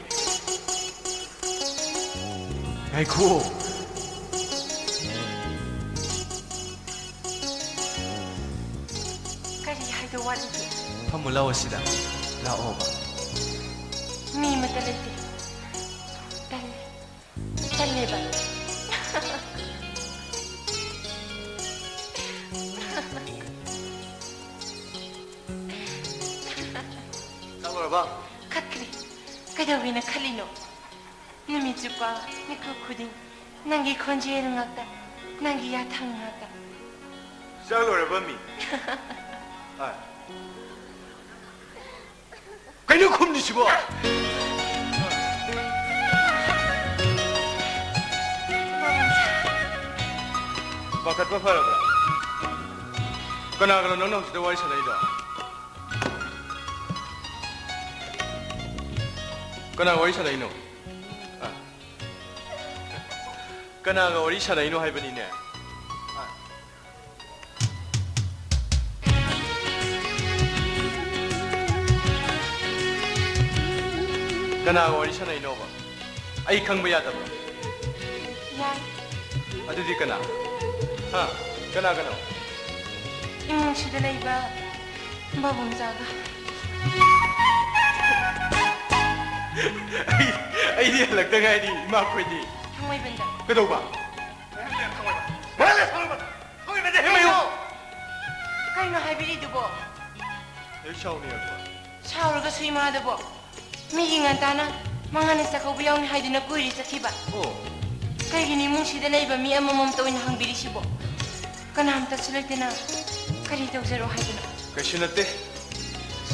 ꯉꯥꯏꯈꯣ꯫ ꯀꯔꯤ ꯍꯥꯏꯗꯧ ꯋꯥꯠꯂꯤꯒꯦ? ꯐꯝꯃꯨ ꯂꯥꯎ ꯑꯁꯤꯗ꯫ ꯂꯥꯛꯑꯣꯕ꯫ ꯃꯤ ꯑꯃꯠꯇ ꯂꯩꯇꯦ꯫ ꯇꯜꯂꯦ꯫ ꯇꯜꯂꯦꯕ꯫ ꯕꯥ꯫ ꯈꯠꯈ꯭ꯔꯦ꯫ ꯀꯩꯗꯧꯒꯦꯅ ꯈꯜꯂꯤꯅꯣ? ꯅꯨꯃꯤꯠ ꯆꯨꯞꯄ ꯃꯤꯀꯨꯞ ꯈꯨꯗꯤꯡ ꯅꯪꯒꯤ ꯈꯣꯟꯖꯦꯜ ꯉꯥꯛꯇ, ꯅꯪꯒꯤ ꯌꯥꯊꯪ ꯉꯥꯛꯇ꯫ ꯆꯥꯛ ꯂꯣꯏꯔꯕ, ꯃꯤ? ꯑ꯫ ꯀꯩꯅꯣ ꯈꯨꯝꯗ꯭ꯔꯤꯁꯤꯕꯣ? ꯄꯥꯈꯠꯄ ꯐꯔꯕ꯭ꯔꯥ? ꯀꯅꯥꯒꯅꯣ ꯅꯪꯅ ꯍꯧꯖꯤꯛꯇ ꯋꯥꯔꯤ ꯁꯥꯟꯅꯩꯗꯣ? ꯀꯅꯥ ꯋꯥꯔꯤ ꯁꯥꯟꯅꯩꯅꯣ? ꯑ꯫ ꯀꯅꯥꯒ ꯋꯥꯔꯤ ꯁꯥꯟꯅꯩꯅꯣ ꯍꯥꯏꯕꯅꯤꯅꯦ? ꯑ꯫ ꯀꯅꯥꯒ ꯋꯥꯔꯤ ꯁꯥꯟꯅꯩꯅꯣꯕ? ꯑꯩ ꯈꯪꯕ ꯌꯥꯗꯕ꯭ꯔꯣ? ꯌꯥꯏ꯫ ꯑꯗꯨꯗꯤ ꯀꯅꯥ? ꯍꯥ? ꯀꯅꯥ ꯀꯅꯥ? ꯏꯃꯨꯡꯁꯤꯗ ꯂꯩꯕ ꯕꯥꯕꯨꯝꯆꯥꯒ꯫ ꯑꯩ, ꯑꯩꯗꯤ ꯍꯜꯂꯛꯇ ꯉꯥꯏꯔꯤ, ꯏꯃꯥ ꯈꯣꯏꯗꯤ꯫ ꯊꯥꯡꯃꯩꯕꯟꯗ꯫ ꯀꯩꯗꯧꯕ? ꯊꯥꯡꯃꯩꯕꯟꯗ꯫ ꯊꯥꯡꯃꯩꯕꯟꯗ꯫ ꯊꯥꯡꯃꯩꯕꯟꯗ꯫ ꯏꯃꯥ! ꯀꯩꯅꯣ? ꯀꯩꯅꯣ ꯍꯥꯏꯕꯤꯔꯤꯗꯨꯕꯣ? ꯍꯦꯛ ꯁꯥꯎꯅꯤꯡꯉꯛꯄ꯫ ꯁꯥꯎꯔꯒꯁꯨ ꯏꯃꯥꯗꯕꯣ꯫ ꯃꯤꯒꯤ ꯉꯟꯇꯥꯅ ꯃꯉꯥꯅ ꯆꯥꯛꯀꯧꯕ ꯌꯥꯎꯅꯤ ꯍꯥꯏꯗꯨꯅ ꯀꯣꯏꯔꯤ ꯆꯠꯈꯤꯕ꯫ ꯑꯣ꯫ ꯀꯩꯒꯤꯅꯣ ꯏꯃꯨꯡꯁꯤꯗ ꯂꯩꯕ ꯃꯤ ꯑꯃꯃꯝꯇ ꯑꯣꯏꯅ ꯍꯪꯕꯤꯔꯤꯁꯤꯕꯣ? ꯀꯅꯥꯝꯇꯁꯨ ꯂꯩꯇꯅ ꯀꯔꯤ ꯇꯧꯖꯔꯣ ꯍꯥꯏꯕꯅꯣ? ꯀꯩꯁꯨ ꯅꯠꯇꯦ꯫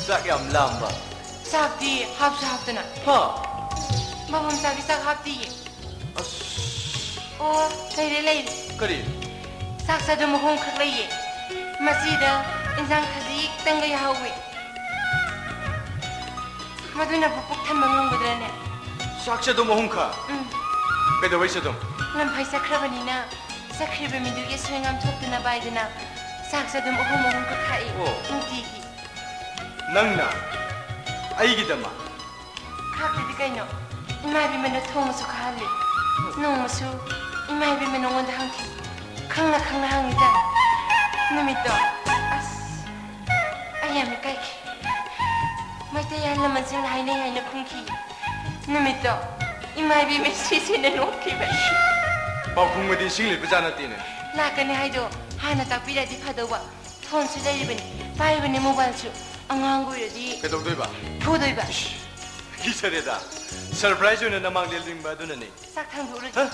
ꯆꯥꯛ ꯌꯥꯝ ꯂꯥꯝꯕ꯫ ꯆꯥꯛꯇꯤ ꯍꯥꯞꯁꯨ ꯍꯥꯞꯇꯅ꯫ ꯍꯥ? ꯕꯥꯕꯨꯝꯆꯥꯒꯤ ꯆꯥꯛ ꯍꯥꯞꯇꯤꯌꯦ꯫ ꯑꯁ꯫ ꯑꯣ, ꯂꯩꯔꯦ, ꯂꯩꯔꯦ꯫ ꯀꯔꯤ? ꯆꯥꯛ ꯆꯥꯗꯨꯝ ꯑꯍꯨꯝꯈꯛ ꯂꯩꯌꯦ꯫ ꯃꯆꯤꯗ ꯏꯟꯖꯥꯡ ꯈꯖꯤꯛꯇꯪꯒ ꯌꯥꯍꯧꯋꯤ꯫ ꯃꯗꯨꯅꯕꯨ ꯄꯨꯛ ꯊꯟꯕ ꯉꯝꯒꯗ꯭ꯔꯅꯦ? ꯆꯥꯛ ꯆꯥꯗꯨꯝ ꯑꯍꯨꯝꯈꯛ? ꯎꯝ꯫ ꯀꯩꯗꯧꯕꯩ ꯆꯥꯗꯨꯝ? ꯂꯝꯐꯩ ꯆꯠꯈ꯭ꯔꯕꯅꯤꯅ, ꯆꯠꯈ꯭ꯔꯤꯕ ꯃꯤꯗꯨꯒꯤ ꯑꯁꯣꯏ ꯑꯉꯥꯝ ꯊꯣꯛꯇꯅꯕ ꯍꯥꯏꯗꯅ ꯆꯥꯛ ꯆꯥꯗꯨꯝ ꯑꯍꯨꯝ ꯑꯍꯨꯝꯈꯛ ꯈꯥꯛꯏ, ꯑꯣ꯫ ꯅꯨꯡꯇꯤꯒꯤ꯫ ꯅꯪꯅ ꯑꯩꯒꯤꯗꯃꯛ? ꯈꯥꯛꯇꯗꯤ ꯀꯩꯅꯣ? ꯏꯃꯥ ꯏꯕꯦꯝꯃꯅ ꯊꯣꯡꯕꯁꯨ ꯈꯥꯛꯍꯜꯂꯤ꯫ ꯅꯣꯡꯃꯁꯨ ꯏꯃꯥ ꯏꯕꯦꯝꯃ ꯅꯉꯣꯟꯗ ꯍꯪꯈꯤ꯫ ꯈꯪꯅ ꯈꯪꯅ ꯍꯪꯉꯤꯖꯥꯠꯅꯤ꯫ ꯅꯨꯃꯤꯠꯇꯣ, ꯑꯁ, ꯑꯩ ꯌꯥꯝ ꯏꯀꯥꯏꯈꯤ꯫ ꯃꯩꯇꯩ ꯑꯍꯜ ꯂꯃꯟꯁꯤꯡꯅ ꯍꯥꯏꯅꯩ ꯍꯥꯏꯅ ꯈꯨꯝꯈꯤ꯫ ꯅꯨꯃꯤꯠꯇꯣ ꯏꯃꯥ ꯏꯕꯦꯝꯃ ꯁꯤꯁꯤꯅ ꯅꯣꯛꯈꯤꯕꯅꯤ꯫ ꯄꯥꯎꯈꯨꯝꯒꯗꯤ ꯏꯁꯤꯡ ꯂꯤꯠꯄ ꯖꯥꯠ ꯅꯠꯇꯦꯅꯦ꯫ ꯂꯥꯛꯀꯅꯤ ꯍꯥꯏꯗꯣ ꯍꯥꯟꯅ ꯇꯥꯛꯄꯤꯔꯗꯤ ꯐꯗꯧꯕ꯫ ꯐꯣꯟꯁꯨ ꯂꯩꯔꯤꯕꯅꯤ, ꯄꯥꯏꯔꯤꯕꯅꯤ ꯃꯣꯕꯥꯏꯜꯁꯨ꯫ ꯑꯉꯥꯡ ꯑꯣꯏꯔꯗꯤ ꯀꯩꯗꯧꯗꯣꯏꯕ? ꯐꯨꯗꯣꯏꯕ꯫ ꯏꯁ, ꯀꯤꯖꯔꯦꯗ꯫ ꯁꯔꯄ꯭ꯔꯥꯏꯖ ꯑꯣꯏꯅ ꯅꯃꯥꯡ ꯂꯦꯟꯅꯤꯡꯕ ꯑꯗꯨꯅꯅꯦ꯫ ꯆꯥꯛ ꯊꯥꯡꯗꯣꯛꯎꯔꯒꯦ꯫ ꯍ?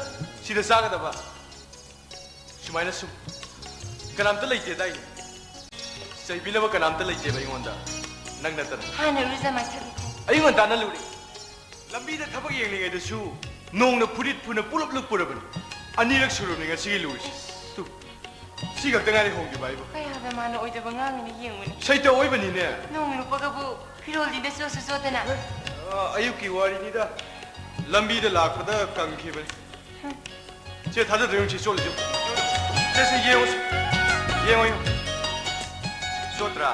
ꯁꯤꯗ ꯆꯥꯒꯗꯕ? ꯁꯨꯃꯥꯏꯅ ꯁꯨꯝ ꯀꯅꯥꯝꯇ ꯂꯩꯇꯦꯗꯥꯏꯅꯦ? ꯆꯩꯕꯤꯅꯕ ꯀꯅꯥꯝꯇ ꯂꯩꯇꯦꯕ ꯑꯩꯉꯣꯟꯗ, ꯅꯪ ꯅꯠꯇꯅ꯫ ꯍꯥꯟꯅ ꯏꯔꯨꯖ ꯃꯥꯏꯊꯕꯤꯈꯣ꯫ ꯑꯌꯨꯛ ꯉꯟꯇꯥꯅ ꯂꯨꯔꯦ꯫ ꯂꯝꯕꯤꯗ ꯊꯕꯛ ꯌꯦꯡꯂꯤꯉꯩꯗꯁꯨ ꯅꯣꯡꯅ ꯐꯨꯔꯤꯠ ꯐꯨꯅ ꯄꯨꯂꯞ ꯂꯨꯞꯄꯨꯔꯕꯅꯤ꯫ ꯑꯅꯤꯔꯛ ꯁꯨꯔꯕꯅꯤ ꯉꯁꯤꯒꯤ ꯂꯨꯔꯤꯁꯦ꯫ ꯏꯁ꯫ ꯇꯨ, ꯁꯤ ꯈꯛꯇ ꯉꯥꯏꯔꯦ ꯍꯣꯡꯈꯤꯕ ꯍꯥꯏꯕꯨ꯫ ꯀꯌꯥꯗ ꯃꯥꯅ ꯑꯣꯏꯗꯕ ꯉꯥꯡꯉꯤꯅ ꯌꯦꯡꯉꯨꯅꯦ꯫ ꯁꯩꯇ ꯑꯣꯏꯕꯅꯤꯅꯦ꯫ ꯅꯣꯡ ꯂꯨꯞꯄꯒꯕꯨ ꯐꯤꯔꯣꯜꯗꯤꯅ ꯆꯣꯠꯁꯨ ꯆꯣꯠꯇꯅ꯫ ꯑ, ꯑꯌꯨꯛꯀꯤ ꯋꯥꯔꯤꯅꯤꯗ꯫ ꯂꯝꯕꯤꯗ ꯂꯥꯛꯄꯗ ꯀꯪꯈꯤꯕꯅꯤ꯫ ꯁꯦ, ꯊꯥꯖꯗ꯭ꯔꯦ, ꯌꯦꯡꯉꯨ, ꯁꯤ ꯆꯣꯠꯂꯤꯁꯦ꯫ ꯁꯦ, ꯁꯦ, ꯌꯦꯡꯉꯨ, ꯁꯦ꯫ ꯌꯦꯡꯉꯨ, ꯌꯦꯡꯉꯨ꯫ ꯆꯣꯠꯇ꯭ꯔꯥ?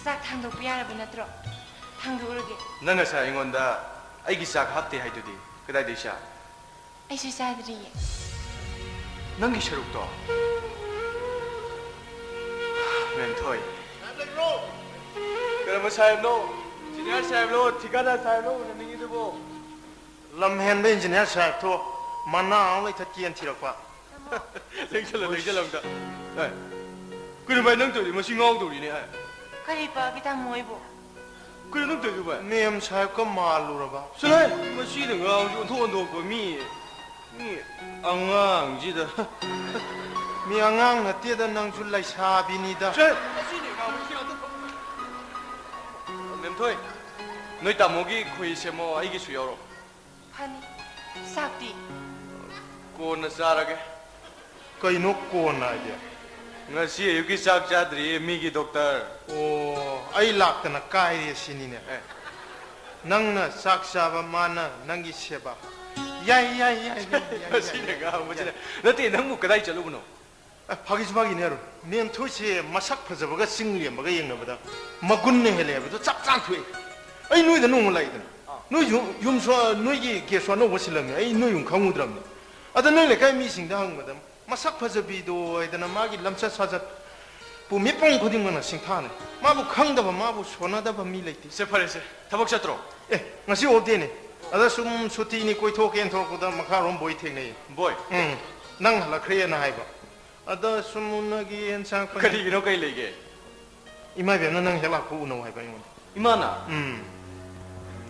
ꯆꯥꯛ ꯊꯥꯡꯗꯣꯛꯄ ꯌꯥꯔꯕ ꯅꯠꯇ꯭ꯔꯣ? ꯊꯥꯡꯗꯣꯛꯎꯔꯒꯦ꯫ ꯅꯪ ꯉꯁꯥꯏ ꯑꯩꯉꯣꯟꯗ ꯑꯩꯒꯤ ꯆꯥꯛ ꯍꯥꯞꯇꯦ ꯍꯥꯏꯗꯨꯗꯤ, ꯀꯗꯥꯏꯗꯩ ꯆꯥꯛ? ꯑꯩꯁꯨ ꯆꯥꯗ꯭ꯔꯤꯌꯦ꯫ ꯅꯪꯒꯤ ꯁꯔꯨꯛꯇꯣ? ꯃꯦꯝꯊꯣꯏ꯫ ꯀꯔꯝꯕ ꯁꯥꯍꯦꯕꯅꯣ? ꯏꯟꯖꯤꯅꯤꯌꯥꯔ ꯁꯥꯍꯦꯕꯂꯣ, ꯊꯤꯀꯥꯗꯥꯔ ꯁꯥꯍꯦꯕꯂꯣ ꯎꯅꯅꯤꯡꯉꯤꯗꯨꯕꯣ? ꯂꯝ ꯍꯦꯟꯕ ꯏꯟꯖꯤꯅꯤꯌꯥꯔ ꯁꯥꯍꯦꯕꯇꯣ ꯃꯅꯥ ꯑꯃ ꯂꯩꯊꯠꯀꯦꯅ ꯊꯤꯔꯛꯄ꯫ ꯂꯦꯡꯁꯜꯂꯣ, ꯂꯦꯡꯁꯜꯂꯣ ꯑꯝꯇ꯫ ꯑꯦ, ꯀꯩꯅꯣ ꯚꯥꯏ, ꯅꯪ ꯇꯧꯔꯤꯗꯤ ꯃꯁꯤ ꯉꯥꯎꯗꯧꯔꯤꯅꯦ, ꯑꯦ꯫ ꯀꯔꯤ ꯄꯥꯒꯦ ꯇꯥꯃꯣ ꯑꯩꯕꯨ? ꯀꯩꯅꯣ ꯅꯪ ꯇꯧꯔꯤꯗꯨ ꯚꯥꯏ? ꯃꯦꯝ ꯁꯥꯍꯦꯕꯀ ꯃꯥꯜꯂꯨꯔꯕ꯫ ꯆꯠꯂꯣꯍꯦ, ꯃꯁꯤꯗ ꯉꯥꯎꯔꯤꯁꯤ ꯑꯣꯟꯊꯣꯛ ꯑꯣꯟꯊꯣꯛꯄ ꯃꯤ, ꯃꯤ ꯑꯉꯥꯡꯁꯤꯗ꯫ ꯃꯤ ꯑꯉꯥꯡ ꯅꯠꯇꯦꯗ, ꯅꯪꯁꯨ ꯂꯩꯁꯥꯕꯤꯅꯤꯗ꯫ ꯆꯠꯂꯣꯍꯦ, ꯃꯁꯤꯗ ꯉꯥꯎꯔꯤꯁꯤ ꯑꯣꯟꯊꯣꯛ-, ꯃꯦꯝꯊꯣꯏ, ꯅꯣꯏ ꯇꯥꯃꯣꯒꯤ ꯈꯣꯏꯍꯤ ꯁꯦꯝꯃꯣ, ꯑꯩꯒꯤꯁꯨ ꯌꯥꯎꯔꯣ꯫ ꯐꯅꯤ꯫ ꯆꯥꯛꯇꯤ? ꯀꯣꯟꯅ ꯆꯥꯔꯒꯦ꯫ ꯀꯩꯅꯣ ꯀꯣꯟꯅ ꯍꯥꯏꯗꯤ? ꯉꯁꯤ ꯑꯌꯨꯛꯀꯤ ꯆꯥꯛ ꯆꯥꯗ꯭ꯔꯤꯌꯦ, ꯃꯤꯒꯤ ꯗꯣꯛꯇꯔ꯫ ꯑꯣ, ꯑꯩ ꯂꯥꯛꯇꯅ ꯀꯥꯏꯔꯦ ꯁꯤꯅꯤꯅꯦ꯫ ꯑꯦ꯫ ꯅꯪꯅ ꯆꯥꯛ ꯆꯥꯕ, ꯃꯥꯅ ꯅꯪꯒꯤ ꯁꯦꯕꯥ꯫ ꯌꯥꯏ, ꯌꯥꯏ, ꯌꯥꯏ, ꯌꯥꯏ, ꯌꯥꯏ, ꯃꯁꯤꯅ ꯌꯥꯏ, ꯉꯥꯡꯕꯁꯤꯅ꯫ ꯌꯥꯏ꯫ ꯅꯠꯇꯦ, ꯅꯪꯕꯨ ꯀꯗꯥꯏ ꯆꯠꯂꯨꯕꯅꯣ? ꯑꯦ, ꯐꯥꯒꯤꯁꯨ ꯐꯥꯒꯤꯅꯦ ꯑꯔꯨꯟ꯫ ꯃꯦꯝꯊꯣꯏꯁꯦ ꯃꯁꯛ ꯐꯖꯕꯒ ꯆꯤꯡ ꯂꯦꯝꯕꯒ ꯌꯦꯡꯅꯕꯗ ꯃꯒꯨꯟꯅ ꯍꯦꯜꯂꯦ ꯍꯥꯏꯕꯗꯨ ꯆꯞ ꯆꯥꯅ ꯊꯣꯛꯑꯦ꯫ ꯑꯩ ꯅꯣꯏꯗ ꯅꯣꯡꯃ ꯂꯥꯛꯏꯗꯅ꯫ ꯑꯥ꯫ ꯅꯣꯏ ꯌꯨꯝ, ꯌꯨꯝꯁꯨ, ꯅꯣꯏꯒꯤ ꯒꯦꯁꯁꯨ ꯑꯅꯧꯕ ꯁꯤꯜꯂꯝꯃꯦ꯫ ꯑꯩ ꯅꯣꯏ ꯌꯨꯝ ꯈꯪꯉꯨꯗ꯭ꯔꯕꯅꯤ꯫ ꯑꯗ ꯅꯣꯏ ꯂꯩꯀꯥꯏ ꯃꯤꯁꯤꯡꯗ ꯍꯪꯕꯗ ꯃꯁꯛ ꯐꯖꯕꯤꯗꯣ ꯍꯥꯏꯗꯅ ꯃꯥꯒꯤ ꯂꯝꯆꯠ ꯁꯥꯖꯠ ꯄꯨ ꯃꯤꯄꯨꯝ ꯈꯨꯗꯤꯡꯃꯛꯅ ꯁꯤꯡꯊꯥꯅꯩ꯫ ꯃꯥꯕꯨ ꯈꯪꯗꯕ, ꯃꯥꯕꯨ ꯁꯣꯟꯅꯗꯕ ꯃꯤ ꯂꯩꯇꯦ꯫ ꯁꯦ, ꯐꯔꯦꯁꯦ꯫ ꯊꯕꯛ ꯆꯠꯇ꯭ꯔꯣ? ꯑꯦ, ꯉꯁꯤ off dayꯅꯦ꯫ ꯑꯗ ꯁꯨꯝ ꯁꯨꯇꯤꯅꯤ ꯀꯣꯏꯊꯣꯛꯀꯦꯅ ꯊꯣꯛꯂꯛꯄꯗ ꯃꯈꯥꯔꯣꯝ ꯕꯣꯏ ꯊꯦꯡꯅꯩ꯫ ꯕꯣꯏ? ꯎꯝ, ꯅꯪ ꯍꯜꯂꯛꯈ꯭ꯔꯦꯅ ꯍꯥꯏꯕ꯫ ꯑꯗ ꯁꯨꯝ ꯎꯅꯒꯦꯅ ꯆꯪꯉꯛꯄꯅꯤ꯫ ꯀꯔꯤꯒꯤꯅꯣ, ꯀꯩ ꯂꯩꯒꯦ? ꯏꯃꯥ ꯏꯕꯦꯝꯅ ꯅꯪ ꯍꯦꯛ ꯂꯥꯛꯄ ꯎꯅꯧ ꯍꯥꯏꯕ ꯑꯩꯉꯣꯟꯗ꯫ ꯏꯃꯥꯅ? ꯎꯝ꯫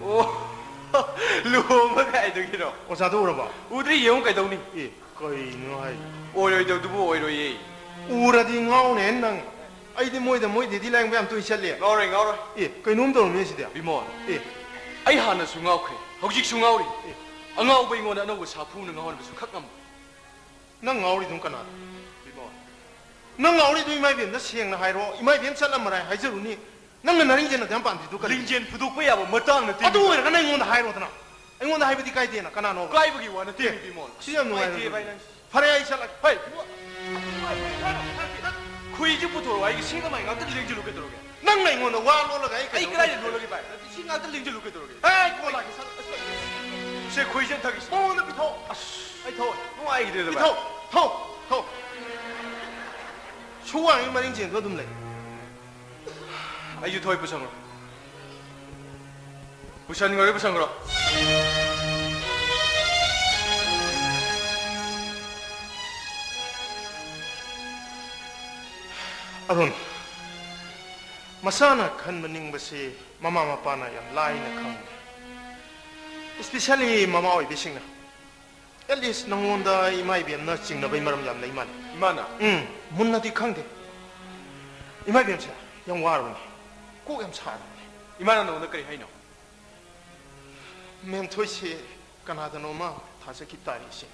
ꯑꯣ, ꯂꯨꯍꯣꯡꯕ ꯀꯥꯏꯗꯨꯒꯤꯔꯣ? ꯑꯣꯖꯥꯗꯣ ꯎꯔꯕꯣ? ꯎꯗ꯭ꯔꯤ, ꯌꯦꯡꯉꯨ ꯀꯩꯗꯧꯅꯤ? ꯑꯦ, ꯀꯩꯅꯣ ꯍꯥꯏ? ꯑꯣꯏꯔꯣꯏꯗꯕꯗꯨꯕꯨ ꯑꯣꯏꯔꯣꯏꯌꯦ꯫ ꯎꯔꯗꯤ ꯉꯥꯎꯅꯦ ꯅꯪ꯫ ꯑꯩꯗꯤ ꯃꯣꯏꯗ ꯃꯣꯏꯗꯗꯤ ꯂꯥꯏꯌꯦꯡꯕ ꯌꯥꯝ ꯇꯣꯏꯅ ꯆꯠꯂꯦ꯫ ꯉꯥꯎꯔꯣꯏ, ꯉꯥꯎꯔꯣꯏ꯫ ꯑꯦ, ꯀꯩꯅꯣꯝ ꯇꯧꯔꯝꯅꯦ ꯁꯤꯗꯤ꯫ ꯕꯤꯃꯣꯜ꯫ ꯑꯦ꯫ ꯑꯩ ꯍꯥꯟꯅꯁꯨ ꯉꯥꯎꯈ꯭ꯔꯦ, ꯍꯧꯖꯤꯛꯁꯨ ꯉꯥꯎꯔꯤ꯫ ꯑꯦ꯫ ꯑꯉꯥꯎꯕ ꯑꯩꯉꯣꯟꯗ ꯑꯅꯧꯕ ꯁꯥꯐꯨꯅ ꯉꯥꯎꯍꯟꯕꯁꯨ ꯈꯛ ꯉꯝꯃꯣꯏ꯫ ꯅꯪ ꯉꯥꯎꯔꯤꯗꯨꯅ ꯀꯅꯥꯅꯣ? ꯕꯤꯃꯣꯜ꯫ ꯅꯪ ꯉꯥꯎꯔꯤꯗꯨ ꯏꯃꯥ ꯏꯕꯦꯟꯗ ꯁꯦꯡꯅ ꯍꯥꯏꯔꯣ꯫ ꯏꯃꯥ ꯏꯕꯦꯟ ꯆꯠꯂꯝꯃꯔꯥꯏ ꯍꯥꯏꯖꯔꯨꯅꯤ꯫ ꯅꯪꯅ ꯅꯔꯤꯡꯖꯦꯟ ꯑꯗꯨꯌꯥꯝ ꯄꯥꯟꯗ꯭ꯔꯤꯗꯨ ꯀꯔꯤ? ꯂꯤꯡꯖꯦꯜ ꯐꯨꯗꯣꯛꯄ ꯌꯥꯕ ꯃꯇꯥꯡ ꯅꯠꯇꯦ꯫ ꯑꯗꯨ ꯑꯣꯏꯔꯒꯅ ꯑꯩꯉꯣꯟꯗ ꯍꯥꯏꯔꯣꯗꯅ꯫ ꯑꯩꯉꯣꯟꯗ ꯍꯥꯏꯕꯗꯤ ꯀꯥꯏꯗꯦꯅ, ꯀꯅꯥꯅꯣꯕ? ꯀꯥꯏꯕꯒꯤ ꯋꯥ ꯅꯠꯇꯦ, ꯑꯦ, ꯕꯤꯃꯣꯜ꯫ ꯁꯤ ꯌꯥꯝ ꯅꯨꯡꯉꯥꯏꯔꯣꯏ꯫ ꯅꯨꯡꯉꯥꯏꯇꯦ, ꯚꯥꯏ, ꯅꯪ꯫ ꯐꯔꯦ, ꯑꯩ ꯆꯠꯂꯒꯦ꯫ ꯍꯩ! ꯈꯣꯏꯁꯦ ꯄꯨꯊꯣꯔꯛꯑꯣ, ꯑꯩꯒꯤ ꯁꯤ ꯀꯃꯥꯏ ꯉꯥꯛꯇ ꯂꯦꯡꯁꯤꯜꯂꯨ ꯀꯩꯗꯧꯔꯒꯦ? ꯅꯪꯅ ꯑꯩꯉꯣꯟꯗ ꯋꯥ ꯂꯣꯜꯂꯒ ꯑꯩ ꯑꯩ ꯀꯩꯗꯧꯔꯒꯦ? ꯀꯗꯥꯏꯗ ꯂꯣꯜꯂꯒꯦ, ꯚꯥꯏ? ꯅꯠꯇꯦ, ꯁꯤ ꯉꯥꯛꯇ ꯂꯦꯡꯁꯤꯜꯂꯨ ꯀꯩꯗꯧꯔꯒꯦ? ꯑꯦ, ꯀꯣꯜꯂꯥꯛꯀꯦ, ꯁꯠ-, ꯁꯠ-, ꯁꯦ, ꯈꯣꯏꯁꯦ ꯊꯛꯏꯁꯦ꯫ ꯃꯉꯣꯟꯗ ꯄꯤꯊꯣꯛ꯫ ꯑꯁ, ꯑꯩ ꯊꯛꯑꯣꯏ꯫ ꯅꯨꯡꯉꯥꯏꯈꯤꯗ꯭ꯔꯦꯗ, ꯚꯥꯏ꯫ ꯄꯤꯊꯣꯛ, ꯊꯛꯑꯣ, ꯊꯛꯑꯣ꯫ ꯁꯨꯋꯥꯡꯒꯤ ꯃꯔꯤꯡ ꯆꯦꯟꯗꯣ ꯑꯗꯨꯝ ꯂꯩ꯫ ꯑꯩꯁꯨ ꯊꯣꯏ ꯄꯨꯁꯟꯈ꯭ꯔꯣ꯫ ꯄꯨꯁꯟꯈ꯭ꯔꯣ, ꯄꯨꯁꯟꯈ꯭ꯔꯣ꯫ ꯑꯔꯨꯟ, ꯃꯆꯥꯅ ꯈꯟꯕ ꯅꯤꯡꯕꯁꯤ ꯃꯃꯥ ꯃꯄꯥꯅ ꯌꯥꯝ ꯂꯥꯏꯅ ꯈꯪꯕꯅꯤ꯫ Especially ꯃꯃꯥ ꯑꯣꯏꯕꯤꯁꯤꯡꯅ꯫ At least ꯅꯉꯣꯟꯗ ꯏꯃꯥ ꯏꯕꯦꯝꯅ ꯆꯤꯡꯅꯕꯩ ꯃꯔꯝ ꯌꯥꯝ ꯂꯩ ꯃꯥꯜꯂꯦ꯫ ꯏꯃꯥꯅ? ꯎꯝ, ꯃꯨꯟꯅꯗꯤ ꯈꯪꯗꯦ꯫ ꯏꯃꯥ ꯏꯕꯦꯝꯁꯦ ꯌꯥꯝ ꯋꯥꯔꯕꯅꯦ꯫ ꯀꯣꯛ ꯌꯥꯝ ꯁꯥꯔꯕꯅꯦ꯫ ꯏꯃꯥꯅ ꯅꯉꯣꯟꯗ ꯀꯔꯤ ꯍꯥꯏꯅꯣ? ꯃꯦꯝꯊꯣꯏꯁꯦ ꯀꯅꯥꯗꯅꯣꯃ ꯊꯥꯖꯈꯤ ꯇꯥꯔꯦ ꯏꯆꯦ꯫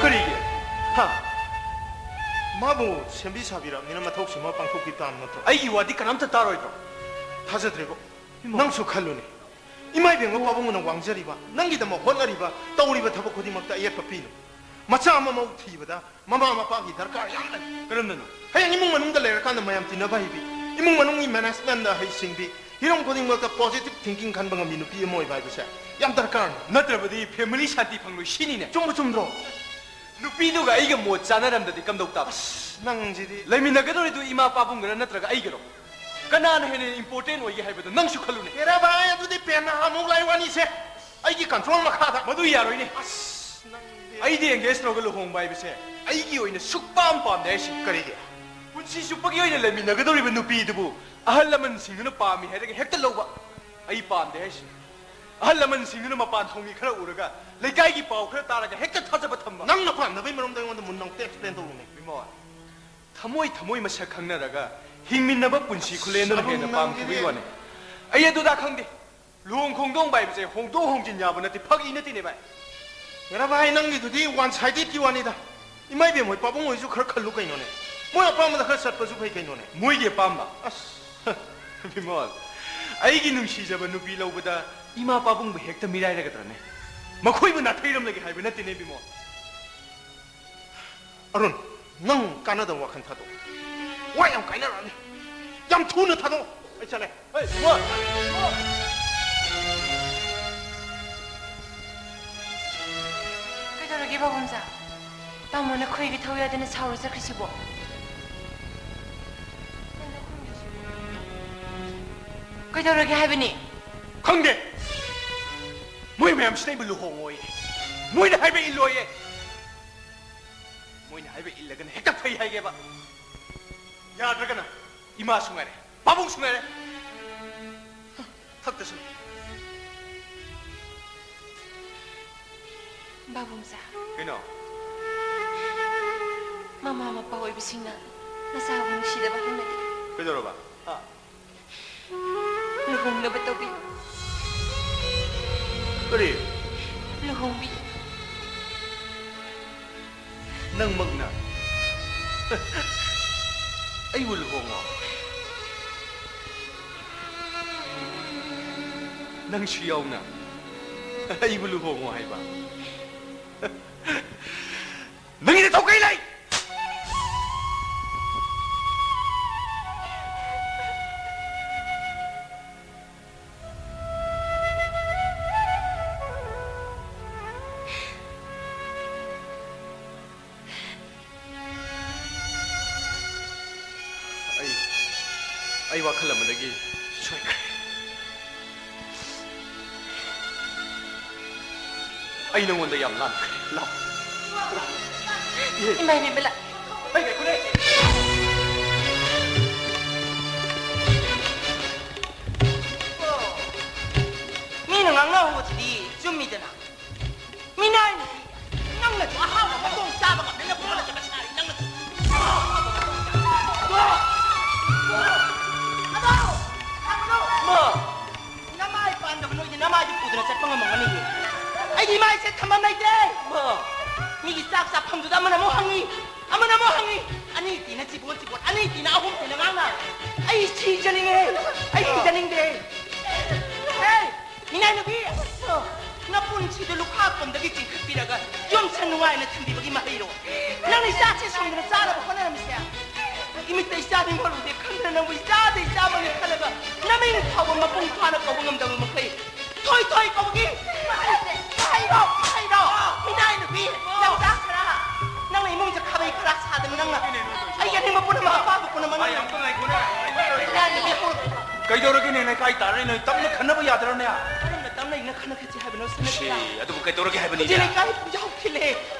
ꯀꯔꯤꯒꯤ? ꯍꯥ? ꯃꯥꯕꯨ ꯁꯦꯝꯕꯤ ꯁꯥꯕꯤꯔꯕꯅꯤꯅ ꯃꯊꯧꯁꯤꯃ ꯄꯥꯡꯊꯣꯛꯄꯤ ꯇꯥꯕ ꯅꯠꯇ꯭ꯔꯣ? ꯑꯩꯒꯤ ꯋꯥꯗꯤ ꯀꯅꯥꯝꯇ ꯇꯥꯔꯣꯏꯗ꯭ꯔꯣ? ꯊꯥꯖꯗ꯭ꯔꯦꯕꯣ꯫ ꯏꯃꯥ꯫ ꯅꯪꯁꯨ ꯈꯜꯂꯨꯅꯦ꯫ ꯏꯃꯥ ꯏꯕꯦꯟꯒ ꯄꯥꯕꯨꯡꯒꯅ ꯋꯥꯡꯖꯔꯤꯕ, ꯅꯪꯒꯤꯗꯃꯛ ꯍꯣꯠꯅꯔꯤꯕ, ꯇꯧꯔꯤꯕ ꯊꯕꯛ ꯈꯨꯗꯤꯡꯃꯛꯇ ꯑꯌꯦꯠꯄ ꯄꯤꯅꯨ꯫ ꯃꯆꯥ ꯑꯃ ꯃꯧ ꯊꯤꯕꯗ ꯃꯃꯥ ꯃꯄꯥꯒꯤ ꯗꯔꯀꯥꯔ ꯌꯥꯝ ꯂꯩ꯫ ꯀꯔꯝꯅꯅꯣ? ꯍꯌꯦꯡ ꯏꯃꯨꯡ ꯃꯅꯨꯡꯗ ꯂꯩꯔꯀꯥꯟꯗ ꯃꯌꯥꯝ ꯇꯤꯟꯅꯕ ꯍꯩꯕꯤ, ꯏꯃꯨꯡ ꯃꯅꯨꯡꯒꯤ managementꯗ ꯍꯩꯁꯤꯡꯕꯤ, ꯍꯤꯔꯝ ꯈꯨꯗꯤꯡꯃꯛꯇ positive thinking ꯈꯟꯕ ꯉꯝꯕꯤ ꯅꯨꯄꯤ ꯑꯃ ꯑꯣꯏꯕ ꯍꯥꯏꯕꯁꯦ ꯌꯥꯝ ꯗꯔꯀꯥꯔꯅꯤ꯫ ꯅꯠꯇ꯭ꯔꯕꯗꯤ family ꯁꯥꯟꯇꯤ ꯐꯪꯂꯣꯏ ꯁꯤꯅꯤꯅꯦ꯫ ꯆꯨꯝꯕ ꯆꯨꯝꯗ꯭ꯔꯣ? ꯅꯨꯄꯤꯗꯨꯒ ꯑꯩꯒ ꯃꯣꯠ ꯆꯥꯅꯔꯝꯗꯗꯤ ꯀꯝꯗꯧ ꯇꯥꯕ? ꯑꯁ, ꯅꯪꯁꯤꯗꯤ꯫ ꯂꯩꯃꯤꯟꯅꯒꯗꯧꯔꯤꯗꯨ ꯏꯃꯥ ꯄꯥꯕꯨꯡꯒꯔ ꯅꯠꯇ꯭ꯔꯒ ꯑꯩꯒꯔꯣ? ꯀꯅꯥꯅ ꯍꯦꯟꯅ important ꯑꯣꯏꯒꯦ ꯍꯥꯏꯕꯗꯣ ꯅꯪꯁꯨ ꯈꯜꯂꯨꯅꯦ꯫ ꯍꯦꯔꯥ ꯚꯥꯏ, ꯑꯗꯨꯗꯤ ꯄꯦꯟꯅ ꯑꯃꯨꯛ ꯂꯥꯏ ꯋꯥꯅꯤꯁꯦ꯫ ꯑꯩꯒꯤ control ꯃꯈꯥꯗ꯫ ꯃꯗꯨ ꯌꯥꯔꯣꯏꯅꯦ꯫ ꯑꯁ꯫ ꯑꯩꯗꯤ engage ꯇꯧꯔꯒ ꯂꯨꯍꯣꯡꯕ ꯍꯥꯏꯕꯁꯦ ꯑꯩꯒꯤ ꯑꯣꯏꯅ ꯁꯨꯛꯄꯥꯝ ꯄꯥꯝꯗꯦ ꯍꯥꯏꯁꯤ꯫ ꯀꯔꯤꯒꯤ? ꯄꯨꯟꯁꯤ ꯆꯨꯞꯄꯒꯤ ꯑꯣꯏꯅ ꯂꯩꯃꯤꯟꯅꯒꯗꯧꯔꯤꯕ ꯅꯨꯄꯤꯗꯨꯕꯨ ꯑꯍꯜ ꯂꯃꯟꯁꯤꯡꯗꯨꯅ ꯄꯥꯝꯃꯤ ꯍꯥꯏꯔꯒ ꯍꯦꯛꯇ ꯂꯧꯕ ꯑꯩ ꯄꯥꯝꯗꯦ ꯍꯥꯏꯁꯤ꯫ ꯑꯍꯜ ꯂꯃꯟꯁꯤꯡꯗꯨꯅ ꯃꯄꯥꯟ ꯊꯣꯡꯒꯤ ꯈꯔ ꯎꯔꯒ, ꯂꯩꯀꯥꯏꯒꯤ ꯄꯥꯎ ꯈꯔ ꯇꯥꯔꯒ ꯍꯦꯛꯇ ꯊꯥꯖꯕ ꯊꯝꯕ꯫ ꯅꯪꯅ ꯄꯥꯝꯗꯕꯩ ꯃꯔꯝꯗꯣ ꯑꯩꯉꯣꯟꯗ ꯃꯨꯟꯅ ꯑꯃꯨꯛꯇ explain ꯇꯧꯔꯨꯅꯦ꯫ ꯕꯤꯃꯣꯜ, ꯊꯃꯣꯏ ꯊꯃꯣꯏ ꯃꯁꯛ ꯈꯪꯅꯔꯒ ꯍꯤꯡꯃꯤꯟꯅꯕ ꯄꯨꯟꯁꯤ ꯈꯨꯂꯦꯟꯗꯨꯅ ꯑꯁ, ꯍꯦꯟꯅ ꯅꯪꯒꯤꯗꯤ ꯄꯥꯝꯈꯤꯕꯒꯤ ꯋꯥꯅꯤ꯫ ꯑꯩ ꯑꯗꯨꯗ ꯈꯪꯗꯦ꯫ ꯂꯨꯍꯣꯡ ꯈꯣꯡꯗꯣꯡꯕ ꯍꯥꯏꯕꯁꯦ ꯍꯣꯡꯗꯣꯛ ꯍꯣꯡꯖꯤꯟ ꯌꯥꯕ ꯅꯠꯇꯦ, ꯐꯥꯒꯤ ꯅꯠꯇꯦꯅꯦ ꯚꯥꯏ꯫ ꯌꯥꯔꯦ ꯚꯥꯏ, ꯅꯪꯒꯤꯗꯨꯗꯤ one sided ꯀꯤ ꯋꯥꯅꯤꯗ꯫ ꯏꯃꯥ ꯏꯕꯦꯝ ꯍꯣꯏ, ꯄꯥꯕꯨꯡ ꯍꯣꯏꯁꯨ ꯈꯔ ꯈꯜꯂꯨ ꯀꯩꯅꯣꯅꯦ꯫ ꯃꯣꯏ ꯑꯄꯥꯝꯕꯗ ꯈꯔ ꯆꯠꯄꯁꯨ ꯐꯩ ꯀꯩꯅꯣꯅꯦ꯫ ꯃꯣꯏꯒꯤ ꯑꯄꯥꯝꯕ? ꯑꯁ꯫ ꯕꯤꯃꯣꯜ, ꯑꯩꯒꯤ ꯅꯨꯡꯁꯤꯖꯕ ꯅꯨꯄꯤ ꯂꯧꯕꯗ ꯏꯃꯥ ꯄꯥꯕꯨꯡꯕꯨ ꯍꯦꯛꯇ ꯃꯤꯔꯥꯏꯔꯒꯗ꯭ꯔꯅꯦ? ꯃꯈꯣꯏꯕꯨ ꯅꯥꯊꯩꯔꯝꯂꯒꯦ ꯍꯥꯏꯕ ꯅꯠꯇꯦꯅꯦ ꯕꯤꯃꯣꯜ꯫ ꯑꯔꯨꯟ, ꯅꯪ ꯀꯥꯟꯅꯗꯕ ꯋꯥꯈꯜ ꯊꯥꯗꯣꯛꯑꯣ꯫ ꯋꯥ ꯌꯥꯝ ꯀꯥꯏꯅꯔꯛꯑꯅꯤ꯫ ꯌꯥꯝ ꯊꯨꯅ ꯊꯥꯗꯣꯛꯑꯣ꯫ ꯑꯩ ꯆꯠꯂꯦ꯫ ꯍꯩ, ꯏꯕꯨꯡꯉꯣ! ꯀꯩꯗꯧꯔꯒꯦ ꯄꯥꯕꯨꯡꯖꯥ? ꯇꯥꯃꯣꯅ ꯈꯣꯏꯒꯤ ꯊꯧ ꯌꯥꯗꯅ ꯁꯥꯎꯔ ꯆꯠꯈ꯭ꯔꯤꯁꯤꯕꯣ? ꯀꯩꯗꯧꯔꯒꯦ ꯍꯥꯏꯕꯅꯤ? ꯈꯪꯗꯦ꯫ ꯃꯣꯏ ꯃꯌꯥꯝꯁꯤꯅ ꯑꯩꯕꯨ ꯂꯨꯍꯣꯡꯉꯣꯌꯦ꯫ ꯃꯣꯏꯅ ꯍꯥꯏꯕ ꯏꯜꯂꯣꯌꯦ꯫ ꯃꯣꯏꯅ ꯍꯥꯏꯕ ꯏꯜꯂꯒꯅ ꯍꯦꯛꯇ ꯐꯩ ꯍꯥꯏꯒꯦꯕ꯫ ꯌꯥꯗ꯭ꯔꯒꯅ ꯏꯃꯥꯁꯨ ꯉꯥꯏꯔꯦ, ꯄꯥꯕꯨꯡꯁꯨ ꯉꯥꯏꯔꯦ꯫ ꯊꯛꯇꯁꯅꯨ꯫ ꯄꯥꯕꯨꯡꯖꯥ꯫ ꯀꯩꯅꯣ? ꯃꯃꯥ ꯃꯄꯥ ꯑꯣꯏꯕꯁꯤꯡꯅ ꯃꯆꯥꯕꯨ ꯅꯨꯡꯁꯤꯗꯕ ꯍꯧꯅꯗꯦ꯫ ꯀꯩꯗꯧꯔꯕ? ꯍꯥ? ꯂꯨꯍꯣꯡꯅꯕ ꯇꯧꯕꯤꯌꯨ꯫ ꯀꯔꯤ? ꯂꯨꯍꯣꯡꯕꯤꯌꯨ꯫ ꯅꯪꯃꯛꯅ ꯑꯩꯕꯨ ꯂꯨꯍꯣꯡꯉꯣ? ꯅꯪꯁꯨ ꯌꯥꯎꯅ ꯑꯩꯕꯨ ꯂꯨꯍꯣꯡꯉꯣ ꯍꯥꯏꯕ? ꯅꯪꯒꯤ ꯅꯊꯧ ꯀꯩ ꯂꯩ? ꯑꯩ, ꯑꯩ ꯋꯥꯈꯜ ꯑꯃꯗꯒꯤ ꯁꯣꯏꯈ꯭ꯔꯦ꯫ ꯑꯩ ꯅꯉꯣꯟꯗ ꯌꯥꯝ ꯂꯥꯟꯈ꯭ꯔꯦ꯫ ꯂꯥꯎ꯫ ꯏꯃꯥ, ꯏꯕꯦꯝꯃ, ꯂꯥ- ꯑꯩ ꯉꯥꯏꯈꯣꯅꯦ꯫ ꯃꯤꯅ ꯉꯥꯡꯅꯍꯧꯕꯁꯤꯗꯤ ꯆꯨꯝꯃꯤꯗꯅ꯫ ꯃꯤꯅꯥꯏꯅꯤ, ꯅꯪꯅꯁꯨ ꯑꯍꯥꯎꯕ ꯃꯇꯣꯡ ꯆꯥꯕ ꯉꯝꯗꯅ ꯄꯣꯠ ꯑꯁꯤ ꯃꯁꯥꯔꯤ, ꯅꯪꯅꯁꯨ꯫ ꯑꯗꯣ! ꯃꯥ! ꯅꯃꯥꯏ ꯄꯥꯟꯗꯕ ꯅꯣꯏꯗꯤ ꯅꯃꯥꯏꯗꯨ ꯄꯨꯗꯅ ꯆꯠꯄ ꯉꯝꯃꯝꯒꯅꯤꯌꯦ꯫ ꯑꯩꯗꯤ ꯏꯃꯥꯏꯁꯦ ꯊꯝꯐꯝ ꯂꯩꯇꯦ꯫ ꯃꯥ! ꯃꯤꯒꯤ ꯆꯥꯛ ꯆꯥꯐꯝꯗꯨꯗ ꯑꯃꯅ ꯑꯃꯨꯛ ꯍꯪꯉꯤ, ꯑꯃꯅ ꯑꯃꯨꯛ ꯍꯪꯉꯤ꯫ ꯑꯅꯤ ꯇꯤꯅ ꯆꯤꯕꯣꯟ ꯆꯤꯕꯣꯟ, ꯑꯅꯤ ꯇꯤꯅ ꯑꯍꯨꯝ ꯇꯤꯅ ꯉꯥꯡꯅ꯫ ꯑꯩ ꯁꯤꯖꯅꯤꯡꯉꯦ, ꯑꯩ ꯍꯤꯡꯖꯅꯤꯡꯗꯦ꯫ ꯍꯦ! ꯃꯤꯅꯥꯏ ꯅꯨꯄꯤ! ꯅꯄꯨꯟꯁꯤꯗꯨ ꯂꯨꯈꯥ ꯀꯨꯝꯗꯒꯤ ꯆꯤꯡꯈꯠꯄꯤꯔꯒ ꯌꯨꯝꯁꯦ ꯅꯨꯡꯉꯥꯏꯅ ꯊꯝꯕꯤꯕꯒꯤ ꯃꯍꯩꯔꯣ? ꯅꯪꯅ ꯏꯆꯥꯁꯦ ꯁꯨꯡꯗꯅ ꯆꯥꯅꯕ ꯍꯣꯠꯅꯔꯝꯃꯤꯁꯦ? ꯏꯃꯤꯠꯇ ꯏꯆꯥ ꯅꯤꯡꯍꯜꯂꯨꯗꯦ ꯈꯟꯗꯅ ꯅꯪꯕꯨ ꯏꯆꯥꯗ ꯏꯆꯥꯃꯛꯅꯤ ꯈꯜꯂꯒ ꯅꯃꯤꯡ ꯐꯥꯎꯕ ꯃꯄꯨꯡ ꯐꯥꯅ ꯀꯧꯕ ꯉꯝꯗꯕ ꯃꯈꯩ ꯊꯣꯏ ꯊꯣꯏ ꯀꯧꯕꯒꯤ ꯃꯍꯩꯔꯣ? ꯃꯍꯩꯔꯣ? ꯃꯤꯅꯥꯏ ꯅꯨꯄꯤ! ꯅꯪ ꯆꯥ ꯈꯔ, ꯅꯪꯅ ꯏꯃꯨꯡꯁꯦ ꯈꯥꯕꯩ ꯈꯔ ꯁꯥꯗꯅ ꯅꯪꯅ ꯑꯩ ꯑꯅꯤꯡꯕ ꯄꯨꯝꯅꯃꯛ ꯑꯄꯥꯝꯕ ꯄꯨꯝꯅꯃꯛ ꯅꯪꯅ ꯃꯤꯅꯥꯏ ꯅꯨꯄꯤ! ꯀꯩꯗꯧꯔꯒꯦꯅꯦ? ꯅꯀꯥꯏ ꯇꯥꯔꯅꯤ ꯅꯣꯏ꯫ ꯇꯞꯅ ꯈꯟꯅꯕ ꯌꯥꯗ꯭ꯔꯅꯦ? ꯀꯔꯝꯅ ꯇꯞꯅ ꯏꯪꯅ ꯈꯟꯅꯈꯤꯁꯤ ꯍꯥꯏꯕꯅꯣ, ꯁꯤ ꯅꯠꯇ꯭ꯔꯥ? ꯁꯤ, ꯑꯗꯨꯕꯨ ꯀꯩꯗꯧꯔꯒꯦ ꯍꯥꯏꯕꯅꯤꯅꯦ? ꯍꯧꯖꯤꯛ ꯂꯩꯀꯥꯏ ꯌꯥꯎꯈꯤꯜꯂꯦ꯫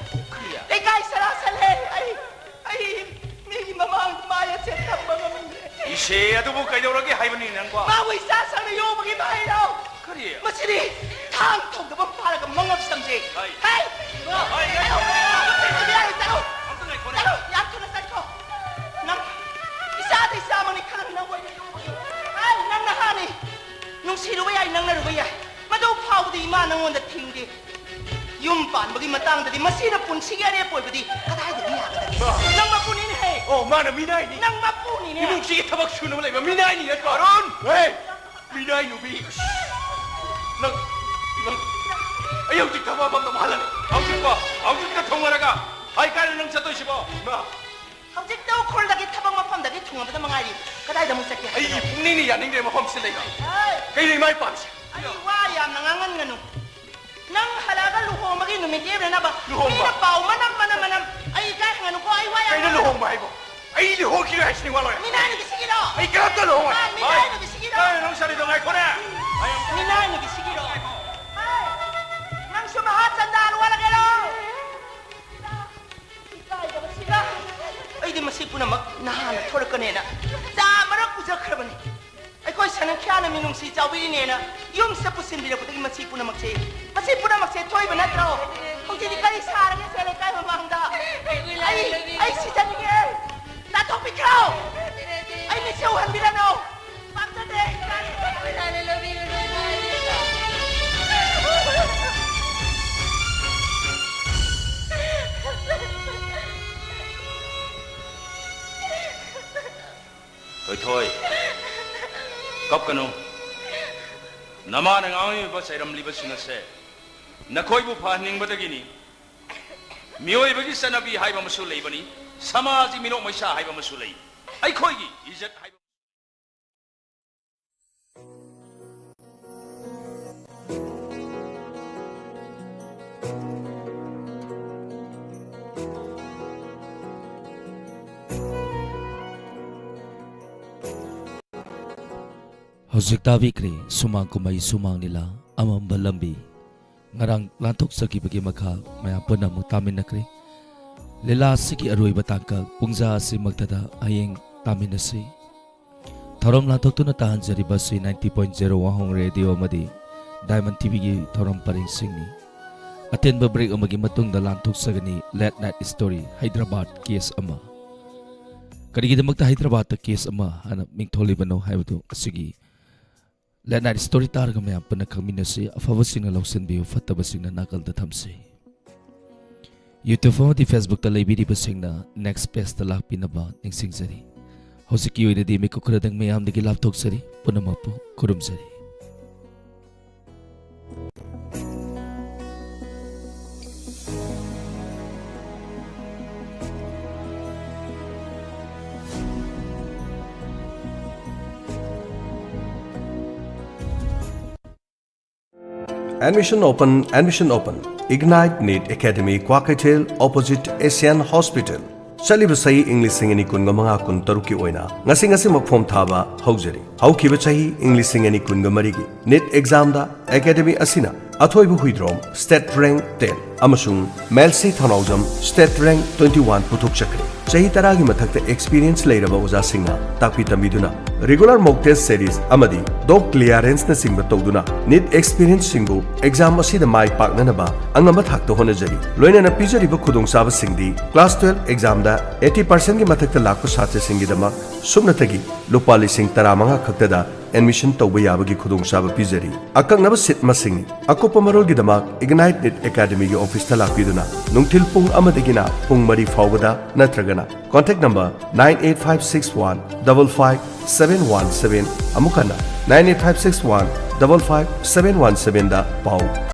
ꯀꯔꯤ? ꯂꯩꯀꯥꯏ ꯁꯔꯥ ꯁꯜꯂꯦ꯫ ꯑꯩ, ꯑꯩ ꯃꯤꯒꯤ ꯃꯃꯥꯡꯗ ꯃꯥꯏ ꯑꯁꯦ ꯊꯝꯕ ꯉꯝꯗ꯭ꯔꯦ꯫ ꯏꯁꯦ, ꯑꯗꯨꯕꯨ ꯀꯩꯗꯧꯔꯒꯦ ꯍꯥꯏꯕꯅꯤ ꯅꯪꯕꯣ? ꯃꯥꯕꯨ ꯏꯆꯥ ꯁꯪꯅ ꯌꯣꯛꯄꯒꯤ ꯃꯍꯩꯔꯣ? ꯀꯔꯤ? ꯃꯁꯤꯗꯤ ꯊꯥꯡ ꯊꯧꯗꯕ ꯐꯥꯔꯒ ꯃꯉꯛ ꯁꯝꯖꯦ꯫ ꯍꯩ꯫ ꯍꯩ! ꯍꯩ, ꯍꯩ, ꯍꯩ, ꯍꯩ, ꯍꯩ, ꯍꯩ, ꯍꯩ, ꯆꯠꯂꯣ! ꯑꯝꯇ ꯉꯥꯏꯈꯣꯅꯦ꯫ ꯆꯠꯂꯣ! ꯌꯥꯝ ꯊꯨꯅ ꯆꯠꯈꯣ! ꯅꯪ ꯏꯆꯥꯗ ꯏꯆꯥꯃꯛꯅꯤ ꯈꯜꯂꯒ ꯅꯪ ꯑꯣꯏꯅ ꯌꯣꯛꯄꯒꯤ꯫ ꯍꯩ, ꯅꯪ ꯅꯍꯥꯅꯤ꯫ ꯅꯨꯡꯁꯤꯔꯨꯕ ꯌꯥꯏ, ꯅꯪꯅꯔꯨꯕ ꯌꯥꯏ꯫ ꯃꯗꯨ ꯐꯥꯎꯕꯗꯤ ꯏꯃꯥ ꯅꯪꯉꯣꯟꯗ ꯊꯤꯡꯗꯦ꯫ ꯌꯨꯝ ꯄꯥꯟꯕꯒꯤ ꯃꯇꯥꯡꯗꯗꯤ ꯃꯁꯤꯅ ꯄꯨꯟꯁꯤꯒꯤ ꯑꯔꯦꯞꯄ ꯑꯣꯏꯕꯗꯤ ꯀꯗꯥꯏꯗꯒꯤ ꯌꯥꯒꯗꯒꯦ? ꯕꯥ! ꯅꯪ ꯃꯄꯨꯅꯤꯅꯦꯍꯦ! ꯑꯣ, ꯃꯥꯅ ꯃꯤꯅꯥꯏꯅꯤ? ꯅꯪ ꯃꯄꯨꯅꯤꯅꯦ! ꯏꯃꯨꯡꯁꯤꯒꯤ ꯊꯕꯛ ꯁꯨꯅꯕ ꯂꯩꯕ ꯃꯤꯅꯥꯏꯅꯤ ꯅꯠꯇ꯭ꯔꯣ? ꯑꯔꯨꯟ! ꯍꯦ! ꯃꯤꯅꯥꯏ ꯅꯨꯄꯤ! ꯅꯪ, ꯅꯪ, ꯑꯩ ꯍꯧꯖꯤꯛ ꯊꯕꯛ ꯃꯐꯝꯗ ꯑꯃꯨꯛ ꯍꯜꯂꯅꯤ꯫ ꯍꯧꯖꯤꯛꯀꯣ, ꯍꯧꯖꯤꯛꯇ ꯊꯨꯡꯉꯔꯒ, ꯍꯥꯏ ꯀꯥꯏꯗ ꯅꯪ ꯆꯠꯇꯣꯏꯁꯤꯕꯣ? ꯃꯥ! ꯍꯧꯖꯤꯛꯇ ꯎꯈ꯭ꯔꯨꯜꯗꯒꯤ ꯊꯕꯛ ꯃꯐꯝꯗꯒꯤ ꯊꯨꯡꯉꯕꯗ ꯃꯉꯥꯏꯔꯤ꯫ ꯀꯗꯥꯏꯗ ꯑꯃꯨꯛ ꯆꯠꯀꯦ ꯍꯥꯏꯕꯅꯣ? ꯑꯩꯒꯤ ꯄꯨꯛꯅꯤꯡꯅ ꯌꯥꯅꯤꯡꯗ꯭ꯔꯦ ꯃꯐꯝꯁꯤꯗ ꯂꯩꯕ꯫ ꯍꯦ! ꯀꯩꯅꯣ ꯏꯃꯥ ꯏꯄꯥꯁꯦ? ꯑꯩ ꯋꯥ ꯌꯥꯝꯅ ꯉꯥꯡꯍꯟꯒꯅꯨ꯫ ꯅꯪ ꯍꯜꯂꯛꯑꯒ ꯂꯨꯍꯣꯡꯕꯒꯤ ꯅꯨꯃꯤꯠ ꯂꯦꯞꯅꯅꯕ ꯂꯨꯍꯣꯡꯕ? ꯃꯤꯅ ꯄꯥꯎ ꯃꯅꯝ, ꯃꯅꯝ, ꯃꯅꯝ꯫ ꯑꯩ ꯏꯀꯥꯏ ꯈꯪꯒꯅꯨꯀꯣ, ꯑꯩ ꯋꯥ ꯌꯥꯝ ꯀꯩꯅꯣ ꯉꯥꯡꯒꯅꯨ꯫ ꯂꯨꯍꯣꯡꯕ ꯍꯥꯏꯕꯣ? ꯑꯩ ꯂꯨꯍꯣꯡꯈꯤꯔꯣꯏ ꯍꯥꯏꯁꯤꯅꯤ, ꯋꯥ ꯂꯣꯏꯔꯦ꯫ ꯃꯤꯅꯥꯏ ꯅꯨꯄꯤꯁꯤꯒꯤꯔꯣ? ꯑꯩ ꯀꯔꯝꯇ ꯂꯨꯍꯣꯡꯉꯣꯏ꯫ ꯃꯥ, ꯃꯤꯅꯥꯏ ꯍꯣꯏ꯫ ꯅꯨꯄꯤꯁꯤꯒꯤꯔꯣ? ꯀꯩꯅꯣ ꯅꯪ ꯁꯥꯔꯤꯗꯣ? ꯉꯥꯏꯈꯣꯅꯦ꯫ ꯃꯤꯅꯥꯏ ꯅꯨꯄꯤꯁꯤꯒꯤꯔꯣ? ꯍꯣꯏ꯫ ꯅꯪꯁꯨ ꯃꯍꯥꯖꯟ ꯆꯥ ꯃꯔꯛ ꯄꯨꯖꯈ꯭ꯔꯕꯅꯤ꯫ ꯑꯩꯈꯣꯏ ꯁꯅꯪꯈ꯭ꯌꯥꯅ ꯃꯤꯅꯨꯡꯁꯤ ꯆꯥꯎꯕꯤꯔꯤꯅꯦꯅ ꯌꯨꯝꯁꯤꯗ ꯄꯨꯁꯤꯟꯕꯤꯔꯛꯄꯗꯒꯤ ꯃꯁꯤ ꯄꯨꯝꯅꯃꯛꯁꯦ, ꯃꯁꯤ ꯄꯨꯝꯅꯃꯛꯁꯦ ꯊꯣꯛꯏꯕ ꯅꯠꯇ꯭ꯔꯣ? ꯍꯧꯖꯤꯛꯇꯤ ꯀꯔꯤ ꯁꯥꯔꯒꯦ ꯁꯦ ꯂꯩꯀꯥꯏ ꯃꯃꯥꯡꯗ? ꯑꯩ, ꯑꯩ ꯁꯤꯖꯅꯤꯡꯉꯦ꯫ ꯅꯥꯟꯊꯣꯛꯄꯤꯈ꯭ꯔꯣ꯫ ꯑꯩ ꯃꯤꯠꯁꯦ ꯎꯍꯟꯕꯤꯔꯅꯨ꯫ ꯄꯥꯝꯖꯗꯦ꯫ ꯊꯣꯏꯊꯣꯏ, ꯀꯞꯀꯅꯨ꯫ ꯅꯃꯥꯅ ꯉꯥꯡꯂꯤꯕ ꯆꯩꯔꯝꯂꯤꯕꯁꯤꯡ ꯑꯁꯦ ꯅꯈꯣꯏꯕꯨ ꯐꯍꯟꯅꯤꯡꯕꯗꯒꯤꯅꯤ꯫ ꯃꯤꯑꯣꯏꯕꯒꯤ ꯆꯠꯅꯕꯤ ꯍꯥꯏꯕ ꯑꯃꯁꯨ ꯂꯩꯕꯅꯤ, ꯁꯃꯥꯖꯒꯤ ꯃꯤꯅꯣꯛ ꯃꯩꯁꯥ ꯍꯥꯏꯕ ꯑꯃꯁꯨ ꯂꯩ, ꯑꯩꯈꯣꯏꯒꯤ ꯏꯖꯠ ꯍꯥꯏꯕ꯫ ꯍꯧꯖꯤꯛ ꯇꯥꯕꯤꯈ꯭ꯔꯦ ꯁꯨꯃꯥꯡ ꯀꯨꯝꯍꯩ ꯁꯨꯃꯥꯡ ꯂꯤꯂꯥ ꯑꯃꯝꯕ ꯂꯝꯕꯤ꯫ ꯉꯔꯥꯡ ꯂꯥꯟꯊꯣꯛꯆꯈꯤꯕꯒꯤ ꯃꯈꯥ ꯃꯌꯥꯝ ꯄꯨꯟꯅ ꯑꯃꯨꯛ ꯇꯥꯃꯤꯟꯅꯈ꯭ꯔꯦ꯫ ꯂꯤꯂꯥ ꯑꯁꯤꯒꯤ ꯑꯔꯣꯏꯕ ꯇꯥꯡꯀꯛ ꯄꯨꯡꯖꯥ ꯑꯁꯤꯃꯛꯇꯗ ꯍꯌꯦꯡ ꯇꯥꯃꯤꯟꯅꯁꯤ꯫ ꯊꯧꯔꯝ ꯂꯥꯟꯊꯣꯛꯇꯨꯅ ꯇꯥꯍꯟꯖꯔꯤꯕꯁꯤ ninety point zero ꯋꯥꯍꯣꯡ ꯔꯦꯗꯤꯑꯣ ꯑꯃꯗꯤ ꯗꯥꯏꯃꯟ ꯇꯤꯚꯤꯒꯤ ꯊꯧꯔꯝ ꯄꯔꯦꯡꯁꯤꯡꯅꯤ꯫ ꯑꯇꯦꯟꯕ ꯕ꯭ꯔꯦꯛ ꯑꯃꯒꯤ ꯃꯇꯨꯡꯗ ꯂꯥꯟꯊꯣꯛꯆꯒꯅꯤ late night story Hyderabad case ꯑꯃ꯫ ꯀꯔꯤꯒꯤꯗꯃꯛꯇ ꯍꯥꯏꯗ꯭ꯔꯕꯥꯗꯇ ꯀꯦꯁ ꯑꯃ ꯍꯥꯏꯅ ꯃꯤꯡꯊꯣꯜꯂꯤꯕꯅꯣ ꯍꯥꯏꯕꯗꯨ ꯑꯁꯤꯒꯤ ꯂꯦꯠ ꯅꯥꯏꯠ ꯁ꯭ꯇꯣꯔꯤ ꯇꯥꯔꯒ ꯃꯌꯥꯝ ꯄꯨꯟꯅ ꯈꯪꯃꯤꯟꯅꯁꯤ꯫ ꯑꯐꯕꯁꯤꯡꯅ ꯂꯧꯁꯤꯟꯕꯤꯌꯨ, ꯐꯠꯇꯕꯁꯤꯡꯅ ꯅꯥꯀꯜꯗ ꯊꯝꯁꯤ꯫ YouTube ꯑꯃꯗꯤ Facebook ꯇ ꯂꯩꯕꯤꯔꯤꯕꯁꯤꯡꯅ ꯅꯦꯛꯁ ꯄꯦꯖꯇ ꯂꯥꯛꯄꯤꯅꯕ ꯅꯤꯡꯁꯤꯡꯖꯔꯤ꯫ ꯍꯧꯖꯤꯛꯀꯤ ꯑꯣꯏꯅꯗꯤ ꯃꯤꯀꯨꯞ ꯈꯔꯗꯪ ꯃꯌꯥꯝꯗꯒꯤ ꯂꯥꯞꯊꯣꯛꯆꯔꯤ꯫ ꯄꯨꯝꯅꯃꯛꯄꯨ ꯈꯨꯔꯨꯝꯖꯔꯤ꯫ Admission open, admission open. Ignite NEET Academy, Kwakeithel, opposite Asian Hospital. ꯆꯠꯂꯤꯕ ꯆꯍꯤ ꯏꯪ ꯂꯤꯁꯤꯡ ꯑꯅꯤ ꯀꯨꯟꯒ ꯃꯉꯥ ꯀꯨꯟꯇꯔꯨꯛꯀꯤ ꯑꯣꯏꯅ ꯉꯁꯤ ꯉꯁꯤꯃꯛ ꯐꯣꯝ ꯊꯥꯕ ꯍꯧꯖꯔꯤ꯫ ꯍꯧꯈꯤꯕ ꯆꯍꯤ ꯏꯪ ꯂꯤꯁꯤꯡ ꯑꯅꯤ ꯀꯨꯟꯒ ꯃꯔꯤꯒꯤ NEET exam ꯗ Academy ꯑꯁꯤꯅ ꯑꯊꯣꯏꯕ ꯍꯨꯏꯗ꯭ꯔꯣꯝ state rank ten ꯑꯃꯁꯨꯡ ꯃꯦꯜꯁꯤ ꯊꯧꯅꯥꯎꯖꯝ state rank twenty one ꯄꯨꯊꯣꯛꯆꯈ꯭ꯔꯦ꯫ ꯆꯍꯤ ꯇꯔꯥꯒꯤ ꯃꯊꯛꯇ experience ꯂꯩꯔꯕ ꯑꯣꯖꯥꯁꯤꯡꯅ ꯇꯥꯛꯄꯤ ꯇꯝꯕꯤꯗꯨꯅ regular mock test series ꯑꯃꯗꯤ doc clearanceꯅꯆꯤꯡꯕ ꯇꯧꯗꯨꯅ NEET experienceꯁꯤꯡꯕꯨ exam ꯑꯁꯤꯗ ꯃꯥꯏ ꯄꯥꯛꯅꯅꯕ ꯑꯉꯝꯕ ꯊꯥꯛꯇ ꯍꯣꯠꯅꯖꯔꯤ꯫ ꯂꯣꯏꯅꯅ ꯄꯤꯖꯔꯤꯕ ꯈꯨꯗꯣꯡꯆꯥꯕꯁꯤꯡꯗꯤ class twelve examꯗ eighty percentꯒꯤ ꯃꯊꯛꯇ ꯂꯥꯛꯄ ꯁꯥꯇ꯭ꯔꯁꯤꯡꯒꯤꯗꯃꯛ ꯁꯨꯞꯅꯇꯒꯤ ꯂꯨꯄꯥ ꯂꯤꯁꯤꯡ ꯇꯔꯥꯃꯉꯥ ꯈꯛꯇꯗ admission ꯇꯧꯕ ꯌꯥꯕꯒꯤ ꯈꯨꯗꯣꯡꯆꯥꯕ ꯄꯤꯖꯔꯤ꯫ ꯑꯀꯛꯅꯕ seat ꯃꯁꯤꯡꯅꯤ꯫ ꯑꯀꯨꯞꯄ ꯃꯔꯣꯜꯒꯤꯗꯃꯛ Ignite NEET Academyꯒꯤ officeꯇ ꯂꯥꯛꯄꯤꯗꯨꯅ ꯅꯨꯡꯊꯤꯜ ꯄꯨꯡ ꯑꯃꯗꯒꯤꯅ ꯄꯨꯡ ꯃꯔꯤ ꯐꯥꯎꯕꯗ ꯅꯠꯇ꯭ꯔꯒꯅ contact number nine eight five six one double five seven one seven, ꯑꯃꯨꯛ ꯍꯟꯅ nine eight five six one double five seven one sevenꯗ ꯄꯥꯎ